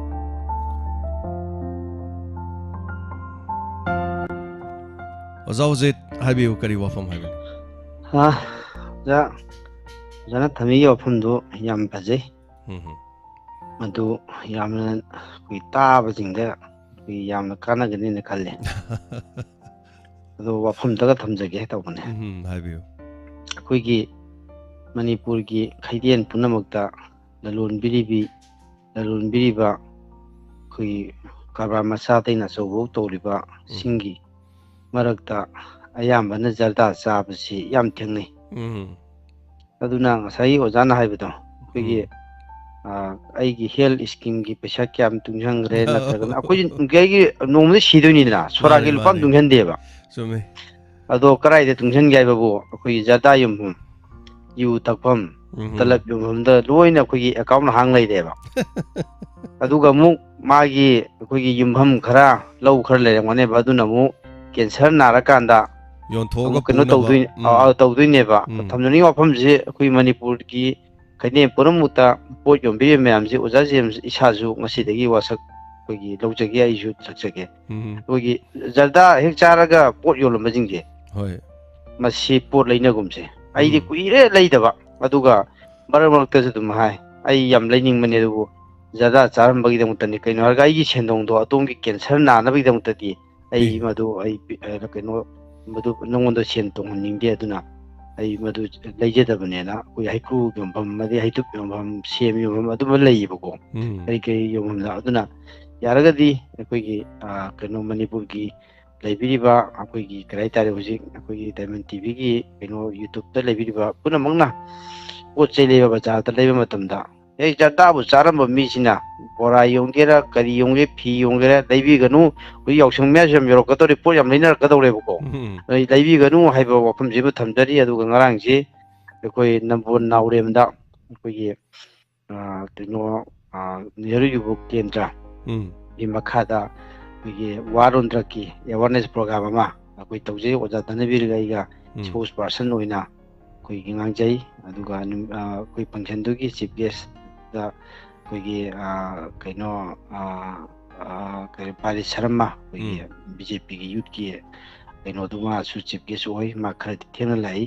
ꯑꯣꯖꯥ ꯍꯧꯖꯤꯛ ꯍꯥꯏꯕꯤꯌꯨ, ꯀꯔꯤ ꯋꯥꯐꯝ ꯍꯥꯏꯕꯅꯣ? ꯑ, ꯑꯣꯖꯥ, ꯑꯣꯖꯥꯅ ꯊꯝꯕꯤꯈꯤꯕ ꯋꯥꯐꯝꯗꯨ ꯌꯥꯝ ꯐꯖꯩ꯫ ꯎꯝ ꯍꯝ꯫ ꯃꯗꯨ ꯌꯥꯝꯅ ꯑꯩꯈꯣꯏ ꯇꯥꯕꯁꯤꯡꯗ ꯑꯩꯈꯣꯏ ꯌꯥꯝꯅ ꯀꯥꯟꯅꯒꯅꯤꯅ ꯈꯜꯂꯦ꯫ ꯑꯗꯣ ꯋꯥꯐꯝꯗꯒ ꯊꯝꯖꯒꯦ ꯇꯧꯕꯅꯦ꯫ ꯎꯝ, ꯍꯥꯏꯕꯤꯌꯨ꯫ ꯑꯩꯈꯣꯏꯒꯤ ꯃꯅꯤꯄꯨꯔꯒꯤ ꯈꯩꯗꯦꯟ ꯄꯨꯝꯅꯃꯛꯇ ꯂꯂꯣꯟꯕꯤꯔꯤꯕꯤ-, ꯂꯂꯣꯟꯕꯤꯔꯤꯕ ꯑꯩꯈꯣꯏꯒꯤ ꯀꯔꯕꯥꯔ ꯃꯆꯥꯗꯩꯅ ꯑꯆꯧꯕ ꯇꯧꯔꯤꯕ ꯎꯝ꯫ ꯁꯤꯡꯒꯤ ꯃꯔꯛꯇ ꯑꯌꯥꯝꯕꯅ ꯖꯔꯗꯥ ꯆꯥꯕꯁꯤ ꯌꯥꯝ ꯊꯦꯡꯅꯩ꯫ ꯎꯝ꯫ ꯑꯗꯨꯅ ꯉꯁꯥꯏꯒꯤ ꯑꯣꯖꯥꯅ ꯍꯥꯏꯕꯗꯣ, ꯑꯩꯈꯣꯏꯒꯤ, ꯎꯝ꯫ ꯑ, ꯑꯩꯒꯤ health schemeꯒꯤ ꯄꯩꯁꯥ ꯀꯌꯥꯝ ꯇꯨꯡꯁꯟꯈ꯭ꯔꯦ, ꯅꯠꯇ꯭ꯔꯒꯅ ꯑꯩꯈꯣꯏꯁꯦ ꯅꯨꯡꯇꯤꯒꯤ ꯅꯣꯡꯃꯗ ꯁꯤꯗꯣꯏꯅꯤꯗꯅ, ꯁꯣꯔꯥꯒꯤ ꯃꯥꯅꯤ, ꯂꯨꯄꯥ ꯑꯃ ꯃꯥꯅꯤ꯫ ꯇꯨꯡꯁꯟꯗꯦꯕ꯫ ꯆꯨꯝꯃꯤ꯫ ꯑꯗꯣ ꯀꯗꯥꯏꯗ ꯇꯨꯡꯁꯟꯒꯦ ꯍꯥꯏꯕꯕꯨ, ꯑꯩꯈꯣꯏꯒꯤ ꯖꯔꯗꯥ ꯌꯣꯟꯐꯝ, ꯌꯨ ꯊꯛꯐꯝ, ꯎꯝ꯫ ꯇꯂꯕ ꯌꯣꯟꯐꯝꯗ ꯂꯣꯏꯅ ꯑꯩꯈꯣꯏꯒꯤ account ꯍꯥꯡ ꯂꯩꯔꯦꯕ꯫ ꯑꯗꯨꯒ ꯑꯃꯨꯛ ꯃꯥꯒꯤ ꯑꯩꯈꯣꯏꯒꯤ ꯌꯨꯝꯐꯝ ꯈꯔ, ꯂꯧ ꯈꯔ ꯂꯩꯔꯝꯒꯅꯦꯕ, ꯑꯗꯨꯅ ꯑꯃꯨꯛ cancer ꯅꯥꯔꯀꯥꯟꯗ ꯌꯣꯟꯊꯣꯛꯑꯒ ꯑꯃꯨꯛ ꯀꯩꯅꯣ ꯄꯨꯅꯕ꯫ ꯇꯧꯗꯣꯏ-, ꯎꯝ꯫ ꯑ, ꯇꯧꯗꯣꯏꯅꯦꯕ꯫ ꯎꯝ꯫ ꯊꯝꯖꯅꯤꯡꯉꯤꯕ ꯋꯥꯐꯝꯁꯤ ꯑꯩꯈꯣꯏ ꯃꯅꯤꯄꯨꯔꯒꯤ ꯈꯩꯗꯦꯝ ꯄꯨꯝꯅꯃꯛꯇ ꯄꯣꯠ ꯌꯣꯟꯕꯤꯔꯤꯕ ꯃꯌꯥꯝꯁꯤ ꯑꯣꯖꯥ ꯖꯦꯝꯁ ꯏꯁꯥꯁꯨ ꯉꯁꯤꯗꯒꯤ ꯋꯥꯁꯛ ꯑꯩꯈꯣꯏꯒꯤ ꯂꯧꯖꯒꯦ, ꯑꯩꯁꯨ ꯊꯛꯆꯒꯦ꯫ ꯎꯝ꯫ ꯑꯩꯈꯣꯏꯒꯤ ꯖꯔꯗꯥ ꯍꯦꯛ ꯆꯥꯔꯒ ꯄꯣꯠ ꯌꯣꯜꯂꯝꯕꯁꯤꯡꯁꯦ ꯍꯣꯏ꯫ ꯃꯁꯤ ꯄꯣꯠ ꯂꯩꯅꯒꯨꯝꯁꯦ꯫ ꯑꯩꯗꯤ ꯎꯝ꯫ ꯀꯨꯏꯔꯦ ꯂꯩꯗꯕ꯫ ꯑꯗꯨꯒ ꯃꯔꯛ ꯃꯔꯛꯇꯁꯨ ꯑꯗꯨꯝ ꯍꯥꯏ, "ꯑꯩ ꯌꯥꯝ ꯂꯩꯅꯤꯡꯕꯅꯦ, ꯑꯗꯨꯕꯨ ꯖꯔꯗꯥ ꯆꯥꯔꯝꯕꯒꯤꯗꯃꯛꯇꯅꯤ꯫ ꯀꯩꯅꯣ ꯍꯥꯏꯔꯒ ꯑꯩꯒꯤ ꯁꯦꯟꯗꯣꯡꯗꯣ ꯑꯗꯣꯝꯒꯤ cancer ꯅꯥꯅꯕꯒꯤꯗꯃꯛꯇꯗꯤ ꯑꯩ ꯄꯤ-, ꯃꯗꯨ ꯑꯩ ꯄꯤ-, ꯑ, ꯀꯩꯅꯣ, ꯃꯗꯨ ꯅꯉꯣꯟꯗ ꯁꯦꯟ ꯇꯣꯡꯍꯟꯅꯤꯡꯗꯦ꯫ ꯑꯗꯨꯅ ꯑꯩ ꯃꯗꯨ ꯂꯩꯖꯗꯕꯅꯦꯅ" ꯑꯩꯈꯣꯏ ꯍꯩꯀ꯭ꯔꯨ ꯌꯣꯟꯐꯝ ꯑꯃꯗꯤ ꯍꯩꯇꯨꯞ ꯌꯣꯟꯐꯝ, ꯁꯦꯝ ꯌꯣꯟꯐꯝ ꯑꯗꯨꯝꯕ ꯂꯩꯌꯦꯕꯀꯣ꯫ ꯎꯝ꯫ ꯀꯔꯤ ꯀꯔꯤ ꯌꯣꯟꯐꯝꯗ꯫ ꯑꯗꯨꯅ ꯌꯥꯔꯒꯗꯤ ꯑꯩꯈꯣꯏꯒꯤ, ꯑ, ꯀꯩꯅꯣ, ꯃꯅꯤꯄꯨꯔꯒꯤ ꯂꯩꯕꯤꯔꯤꯕ ꯑꯩꯈꯣꯏꯒꯤ ꯀꯔꯤ ꯍꯥꯏꯇꯥꯔꯦ, ꯍꯧꯖꯤꯛ ꯑꯩꯈꯣꯏꯒꯤ ꯗꯥꯏꯃꯟ ꯇꯤꯚꯤꯒꯤ ꯀꯩꯅꯣ YouTubeꯇ ꯂꯩꯕꯤꯔꯤꯕ ꯄꯨꯝꯅꯃꯛꯅ ꯄꯣꯠ ꯆꯩ ꯂꯩꯕ, ꯕꯖꯥꯔꯗ ꯂꯩꯕ ꯃꯇꯝꯗ, ꯍꯦꯛ ꯖꯔꯗꯥꯕꯨ ꯆꯥꯔꯝꯕ ꯃꯤꯁꯤꯅ ꯕꯣꯔꯥ ꯌꯣꯟꯒꯦꯔꯥ, ꯀꯔꯤ ꯌꯣꯟꯒꯦ, ꯐꯤ ꯌꯣꯟꯒꯦꯔꯥ, ꯂꯩꯕꯤꯒꯅꯨ꯫ ꯍꯧꯖꯤꯛ ꯌꯥꯎꯁꯪ ꯃꯌꯥꯁꯨ ꯌꯥꯝ ꯌꯧꯔꯛꯀꯗꯧꯔꯦ, ꯄꯣꯠ ꯌꯥꯝ ꯂꯩꯅꯔꯛꯀꯗꯧꯔꯦꯕꯀꯣ꯫ ꯎꯝ꯫ ꯑꯗꯨ ꯂꯩꯕꯤꯒꯅꯨ ꯍꯥꯏꯕ ꯋꯥꯐꯝꯁꯤꯃ ꯊꯝꯖꯔꯤ꯫ ꯑꯗꯨꯒ ꯉꯔꯥꯡꯁꯤ ꯑꯩꯈꯣꯏ ꯅꯝꯕꯣꯜ ꯅꯥꯎꯔꯦꯝꯗ ꯑꯩꯈꯣꯏꯒꯤ ꯑ, ꯀꯩꯅꯣ, ꯑ, ꯅꯦꯍꯔꯨ ꯌꯨꯕ ꯀꯦꯟꯗ꯭ꯔ ꯎꯝ ꯒꯤ ꯃꯈꯥꯗ ꯑꯩꯈꯣꯏꯒꯤ ꯋꯥꯔ ꯑꯣꯟ ꯗ꯭ꯔꯛꯀꯤ ꯑꯦꯋꯥꯔꯅꯦꯁ ꯄ꯭ꯔꯣꯒ꯭ꯔꯥꯝ ꯑꯃ ꯑꯩꯈꯣꯏ ꯇꯧꯖꯩ꯫ ꯑꯣꯖꯥ ꯙꯅꯕꯤꯔꯒ ꯑꯩꯒ ꯎꯝ ꯁ꯭ꯄꯣꯛꯁ ꯄꯥꯔꯁꯟ ꯑꯣꯏꯅ ꯑꯩꯈꯣꯏꯒꯤ ꯉꯥꯡꯖꯩ꯫ ꯑꯗꯨꯒ ꯅꯨꯃꯤ-, ꯑ, ꯑꯩꯈꯣꯏ ꯐꯪꯁꯟꯗꯨꯒꯤ ꯆꯤꯐ ꯒꯦꯁꯇ ꯑꯩꯈꯣꯏꯒꯤ, ꯑ, ꯀꯩꯅꯣ, ꯑ, ꯑ, ꯀꯩ, ꯄꯥꯔꯤꯁ ꯁꯔꯃ, ꯑꯩꯈꯣꯏꯒꯤ ꯎꯝ ꯕꯤ ꯖꯦ ꯄꯤꯒꯤ ꯌꯨꯠꯀꯤ ꯀꯩꯅꯣꯗꯨꯃꯁꯨ ꯆꯤꯐ ꯒꯦꯁ ꯑꯣꯏ꯫ ꯃꯥ ꯈꯔꯗꯤ ꯊꯦꯡꯅ ꯂꯥꯛꯏ꯫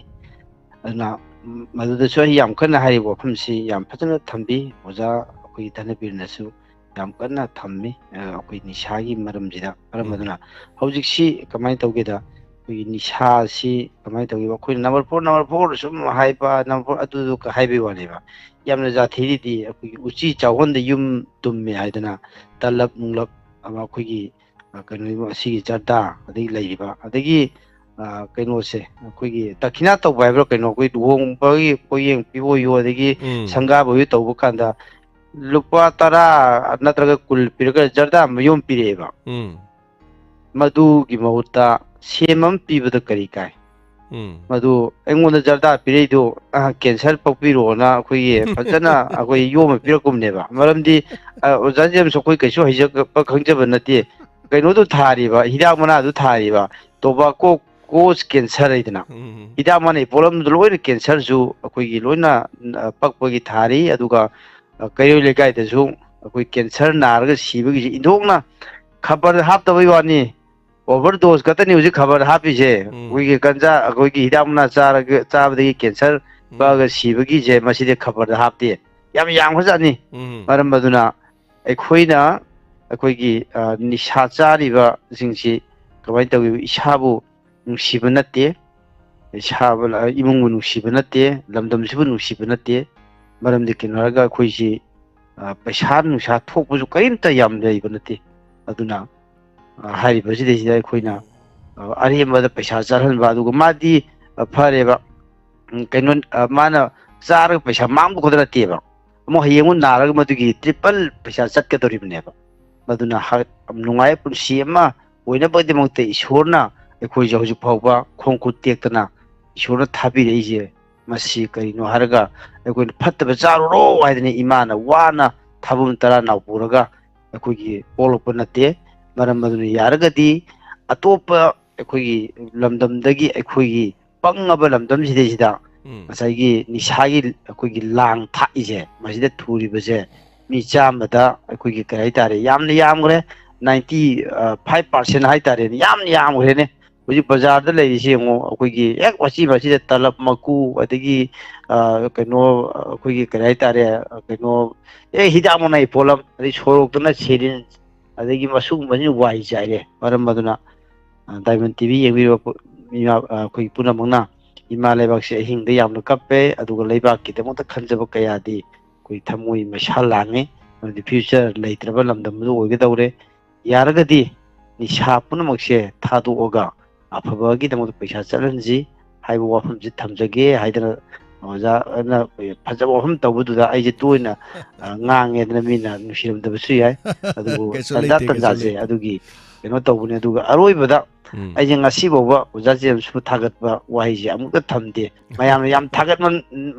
ꯑꯗꯨꯅ, ꯎꯝ, ꯃꯗꯨꯗꯁꯨ ꯑꯩ ꯌꯥꯝ ꯀꯟꯅ ꯍꯥꯏꯔꯤꯕ ꯋꯥꯐꯝꯁꯤ ꯌꯥꯝ ꯐꯖꯅ ꯊꯝꯕꯤ꯫ ꯑꯣꯖꯥ ꯑꯩꯈꯣꯏꯒꯤ ꯙꯅꯕꯤꯔꯅꯁꯨ ꯌꯥꯝ ꯀꯟꯅ ꯊꯝꯃꯤ, ꯑ, ꯑꯩꯈꯣꯏ ꯅꯤꯁꯥꯒꯤ ꯃꯔꯝꯁꯤꯗ꯫ ꯃꯔꯝ ꯎꯝ ꯑꯗꯨꯅ ꯍꯧꯖꯤꯛꯁꯤ ꯀꯃꯥꯏꯅ ꯇꯧꯒꯦꯗ, ꯑꯩꯈꯣꯏꯒꯤ ꯅꯤꯁꯥꯁꯤ ꯀꯃꯥꯏꯅ ꯇꯧꯒꯦꯕ, ꯑꯩꯈꯣꯏꯅ ꯅꯝꯕꯔ ꯐꯣꯔ, ꯅꯝꯕꯔ ꯐꯣꯔ ꯁꯨꯝ ꯍꯥꯏꯕ, ꯅꯝꯕꯔ ꯐꯣꯔ ꯑꯗꯨꯗꯨ ꯍꯥꯏꯕꯒꯤ ꯋꯥꯅꯦꯕ꯫ ꯌꯥꯝꯅ ꯖꯥꯊꯤꯔꯤꯗꯤ ꯑꯩꯈꯣꯏꯒꯤ ꯎꯆꯤ ꯆꯥꯎꯍꯟꯗ ꯌꯨꯝ ꯇꯨꯝꯃꯦ ꯍꯥꯏꯗꯅ ꯇꯂꯞ ꯅꯨꯡꯂꯞ ꯑꯃ ꯑꯩꯈꯣꯏꯒꯤ, ꯑ, ꯀꯩꯅꯣ, ꯑꯁꯤꯒꯤ ꯖꯔꯗꯥ, ꯑꯗꯒꯤ ꯂꯩꯔꯤꯕ, ꯑꯗꯒꯤ, ꯑ, ꯀꯩꯅꯣꯁꯦ, ꯑꯩꯈꯣꯏꯒꯤ ꯗꯈꯤꯅꯥ ꯇꯧꯕ ꯍꯥꯏꯕ꯭ꯔꯥ ꯀꯩꯅꯣ, ꯑꯩꯈꯣꯏ ꯂꯨꯍꯣꯡꯕꯒꯤ ꯄꯣꯠꯌꯦꯡ ꯄꯤꯕ ꯑꯣꯏꯌꯣ, ꯑꯗꯒꯤ ꯎꯝ ꯁꯪꯒꯥꯕ ꯑꯣꯏꯌꯣ ꯇꯧꯕ ꯀꯥꯟꯗ ꯂꯨꯄꯥ ꯇꯔꯥ ꯅꯠꯇ꯭ꯔꯒ ꯀꯨꯟ ꯄꯤꯔꯒ ꯖꯔꯗꯥ ꯃꯌꯣꯝ ꯄꯤꯔꯛꯑꯦꯕ꯫ ꯎꯝ ꯃꯗꯨꯒꯤ ꯃꯍꯨꯠꯇ ꯁꯦꯝ ꯑꯃ ꯄꯤꯕꯗ ꯀꯔꯤ ꯀꯥꯏ? ꯎꯝ ꯃꯗꯨ ꯑꯩꯉꯣꯟꯗ ꯖꯔꯗꯥ ꯄꯤꯔꯛꯏꯗꯣ, ꯑ, ꯀꯦꯟꯁꯔ ꯄꯛꯄꯤꯔꯣꯅ ꯑꯩꯈꯣꯏꯒꯤ ꯐꯖꯅ ꯑꯩꯈꯣꯏ ꯌꯣꯝꯃ ꯄꯤꯔꯛꯀꯨꯝꯅꯦꯕ꯫ ꯃꯔꯝꯗꯤ, ꯑ, ꯑꯣꯖꯥ ꯖꯦꯝꯁ, ꯑꯩꯈꯣꯏ ꯀꯩꯁꯨ ꯍꯩꯖꯕ ꯈꯪꯖꯕ ꯅꯠꯇꯦ꯫ ꯀꯩꯅꯣꯗꯨ ꯊꯥꯔꯤꯕ, ꯍꯤꯗꯥꯛ ꯃꯅꯥꯗꯨ ꯊꯥꯔꯤꯕ, ꯇꯣꯕꯥꯀꯣ ꯀꯣꯁ ꯀꯦꯟꯁꯔ ꯍꯥꯏꯗꯅ ꯎꯝ ꯍꯤꯗꯥꯛ ꯃꯅꯥꯒꯤ ꯄꯣꯠꯂꯝꯗꯨ ꯂꯣꯏꯅ ꯀꯦꯟꯁꯔꯁꯨ ꯑꯩꯈꯣꯏꯒꯤ ꯂꯣꯏꯅ, ꯑ, ꯄꯛꯄꯒꯤ ꯊꯥꯔꯤ꯫ ꯑꯗꯨꯒ, ꯑ, ꯀꯩꯔꯣꯏ ꯂꯩꯀꯥꯏꯗꯁꯨ ꯑꯩꯈꯣꯏ ꯀꯦꯟꯁꯔ ꯅꯥꯔꯒ ꯁꯤꯕꯒꯤꯁꯤ ꯏꯟꯊꯣꯛꯅ ꯈꯕꯔꯗ ꯍꯥꯞꯇꯕꯩ ꯋꯥꯅꯤ꯫ ꯑꯣꯚꯔ ꯗꯣꯁ ꯈꯛꯇꯅꯤ ꯍꯧꯖꯤꯛ ꯈꯕꯔꯗ ꯍꯥꯞꯄꯤꯁꯦ꯫ ꯎꯝ ꯑꯩꯈꯣꯏꯒꯤ ꯒꯟꯖꯥ, ꯑꯩꯈꯣꯏꯒꯤ ꯍꯤꯗꯥꯛ ꯃꯅꯥ ꯆꯥꯔꯒ, ꯆꯥꯕꯗꯒꯤ ꯀꯦꯟꯁꯔ ꯎꯝ ꯄꯛꯑꯒ ꯁꯤꯕꯒꯤꯁꯦ ꯃꯁꯤꯗꯤ ꯈꯕꯔꯗ ꯍꯥꯞꯇꯦ꯫ ꯌꯥꯝ ꯌꯥꯝꯈ꯭ꯔꯖꯥꯠꯅꯤ꯫ ꯎꯝ ꯃꯔꯝ ꯑꯗꯨꯅ ꯑꯩꯈꯣꯏꯅ ꯑꯩꯈꯣꯏꯒꯤ, ꯑ, ꯅꯤꯁꯥ ꯆꯥꯔꯤꯕꯁꯤꯡꯁꯤ ꯀꯃꯥꯏꯅ ꯇꯧꯋꯤ? ꯏꯁꯥꯕꯨ ꯅꯨꯡꯁꯤꯕ ꯅꯠꯇꯦ, ꯏꯁꯥꯕꯨ, ꯏꯃꯨꯡꯕꯨ ꯅꯨꯡꯁꯤꯕ ꯅꯠꯇꯦ, ꯂꯝꯗꯝꯁꯤꯕꯨ ꯅꯨꯡꯁꯤꯕ ꯅꯠꯇꯦ꯫ ꯃꯔꯝꯗꯤ ꯀꯩꯅꯣ ꯍꯥꯏꯔꯒ ꯑꯩꯈꯣꯏꯁꯤ, ꯑ, ꯄꯩꯁꯥ ꯅꯨꯡꯁꯥ ꯊꯣꯛꯄꯁꯨ ꯀꯔꯤꯝꯇ ꯌꯥꯝ ꯂꯩꯕ ꯅꯠꯇꯦ꯫ ꯑꯗꯨꯅ, ꯑ, ꯍꯥꯏꯔꯤꯕꯁꯤꯗꯩꯁꯤꯗ ꯑꯩꯈꯣꯏꯅ, ꯑ, ꯑꯔꯦꯝꯕꯗ ꯄꯩꯁꯥ ꯆꯠꯍꯟꯕ, ꯑꯗꯨꯒ ꯃꯥꯗꯤ, ꯑ, ꯐꯔꯦꯕ, ꯎꯝ, ꯀꯩꯅꯣ, ꯑ, ꯃꯥꯅ ꯆꯥꯔꯒ ꯄꯩꯁꯥ ꯃꯥꯡꯕ ꯈꯛꯇ ꯅꯠꯇꯦꯕ, ꯑꯃꯨꯛ ꯍꯌꯦꯡ ꯑꯃꯨꯛ ꯅꯥꯔꯒ ꯃꯗꯨꯒꯤ ꯇ꯭ꯔꯤꯄꯜ ꯄꯩꯁꯥ ꯆꯠꯀꯗꯧꯔꯤꯕꯅꯦꯕ꯫ ꯃꯗꯨꯅ ꯍ-, ꯅꯨꯡꯉꯥꯏꯕ ꯄꯨꯟꯁꯤ ꯑꯃ ꯑꯣꯏꯅꯕꯒꯤꯗꯃꯛꯇ ꯏꯁꯣꯔꯅ ꯑꯩꯈꯣꯏꯁꯦ ꯍꯧꯖꯤꯛ ꯐꯥꯎꯕ ꯈꯣꯡ ꯈꯨꯠ ꯇꯦꯛꯇꯅ ꯏꯁꯣꯔꯅ ꯊꯥꯕꯤꯔꯛꯏꯁꯦ ꯃꯁꯤ ꯀꯔꯤꯅꯣ ꯍꯥꯏꯔꯒ ꯑꯩꯈꯣꯏꯅ ꯐꯠꯇꯕ ꯆꯥꯔꯨꯔꯣ ꯍꯥꯏꯗꯅ ꯏꯃꯥꯅ ꯋꯥꯅ ꯊꯥꯕꯨꯝ ꯇꯔꯥ ꯅꯥꯎꯄꯨꯔꯒ ꯑꯩꯈꯣꯏꯒꯤ ꯄꯣꯛꯂꯛꯄ ꯅꯠꯇꯦ꯫ ꯃꯔꯝ ꯑꯗꯨꯅ ꯌꯥꯔꯒꯗꯤ ꯑꯇꯣꯞꯄ ꯑꯩꯈꯣꯏꯒꯤ ꯂꯝꯗꯝꯗꯒꯤ ꯑꯩꯈꯣꯏꯒꯤ ꯄꯪꯉꯕ ꯂꯝꯗꯝꯁꯤꯗꯩꯁꯤꯗ ꯎꯝ꯫ ꯉꯁꯥꯏꯒꯤ ꯅꯤꯁꯥꯒꯤ ꯑꯩꯈꯣꯏꯒꯤ ꯂꯥꯡ ꯊꯥꯛꯏꯁꯦ, ꯃꯁꯤꯗ ꯊꯨꯔꯤꯕꯁꯦ ꯃꯤ ꯆꯥꯝꯃꯗ ꯑꯩꯈꯣꯏꯒꯤ ꯀꯩ ꯍꯥꯏꯇꯥꯔꯦ, ꯌꯥꯝꯅ ꯌꯥꯝꯈ꯭ꯔꯦ, ꯅꯥꯏꯟꯇꯤ ꯐꯥꯏꯚ ꯄꯥꯔꯁꯦꯟ ꯍꯥꯏꯇꯥꯔꯦꯅꯦ, ꯌꯥꯝꯅ ꯌꯥꯝꯈ꯭ꯔꯦꯅꯦ꯫ ꯍꯧꯖꯤꯛ ꯕꯖꯥꯔꯗ ꯂꯩꯔꯤꯁꯤ ꯌꯦꯡꯉꯣ, ꯑꯩꯈꯣꯏꯒꯤ ꯍꯦꯛ ꯃꯆꯤ ꯃꯆꯤꯗ ꯇꯂꯞ ꯃꯀꯨ, ꯑꯗꯒꯤ ꯑ, ꯀꯩꯅꯣ, ꯑꯩꯈꯣꯏꯒꯤ ꯀꯔꯤ ꯍꯥꯏꯇꯥꯔꯦ, ꯀꯩꯅꯣ, ꯑꯦ, ꯍꯤꯗꯥꯛ ꯃꯅꯥꯏ ꯄꯣꯠꯂꯝ, ꯑꯗꯩ ꯁꯣꯔꯣꯛꯇꯅ ꯁꯦꯔꯤꯟ, ꯑꯗꯒꯤ ꯃꯁꯤꯒꯨꯝꯕꯁꯤꯅ ꯋꯥꯏ ꯆꯥꯏꯔꯦ꯫ ꯃꯔꯝ ꯑꯗꯨꯅ ꯑ, ꯗꯥꯏꯃꯟ ꯇꯤꯚꯤ ꯌꯦꯡꯕꯤꯔꯤꯕ ꯄꯨ-, ꯃꯤꯃꯥ-, ꯑ, ꯑꯩꯈꯣꯏ ꯄꯨꯝꯅꯃꯛꯅ ꯏꯃꯥ ꯂꯩꯕꯥꯛꯁꯦ ꯑꯍꯤꯡꯗ ꯌꯥꯝꯅ ꯀꯞꯄꯦ, ꯑꯗꯨꯒ ꯂꯩꯕꯥꯛꯀꯤꯗꯃꯛꯇ ꯈꯟꯖꯕ ꯀꯌꯥꯗꯤ ꯑꯩꯈꯣꯏ ꯊꯃꯣꯏ ꯃꯩꯁꯥ ꯂꯥꯡꯉꯤ꯫ ꯃꯔꯝꯗꯤ ꯐ꯭ꯌꯨꯆꯔ ꯂꯩꯇ꯭ꯔꯕ ꯂꯝꯗꯝ ꯑꯗꯨ ꯑꯣꯏꯒꯗꯧꯔꯦ꯫ ꯌꯥꯔꯒꯗꯤ ꯅꯤꯁꯥ ꯄꯨꯝꯅꯃꯛꯁꯦ ꯊꯥꯗꯣꯛꯑꯒ ꯑꯐꯕꯒꯤꯗꯃꯛꯇ ꯄꯩꯁꯥ ꯆꯠꯍꯟꯁꯤ ꯍꯥꯏꯕ ꯋꯥꯐꯝꯁꯤ ꯊꯝꯖꯒꯦ ꯍꯥꯏꯗꯅ ꯑꯣꯖꯥꯅ ꯐꯖꯕ ꯋꯥꯐꯝ ꯇꯧꯕꯗꯨꯗ ꯑꯩꯁꯦ ꯇꯣꯏꯅ, ꯑ, ꯉꯥꯡꯉꯦꯗꯅ ꯃꯤꯅ ꯅꯨꯡꯁꯤꯔꯝꯗꯕꯁꯨ ꯌꯥꯏ꯫ ꯑꯗꯨꯕꯨ ꯀꯩꯁꯨ ꯇꯟꯖꯥ ꯂꯩꯇꯦ, ꯀꯩꯁꯨ ꯇꯟꯖꯥꯁꯦ ꯂꯩꯇꯦ꯫ ꯑꯗꯨꯒꯤ ꯀꯩꯅꯣ ꯇꯧꯕꯅꯦ꯫ ꯑꯗꯨꯒ ꯑꯔꯣꯏꯕꯗ ꯎꯝ꯫ ꯑꯩꯁꯦ ꯉꯁꯤ ꯐꯥꯎꯕ ꯑꯣꯖꯥ ꯖꯦꯝꯁꯄꯨ ꯊꯥꯒꯠꯄ ꯋꯥꯍꯩꯁꯦ ꯑꯃꯨꯛꯇ ꯊꯝꯗꯦ꯫ ꯃꯌꯥꯝꯅ ꯌꯥꯝ ꯊꯥꯒꯠꯃꯟ-,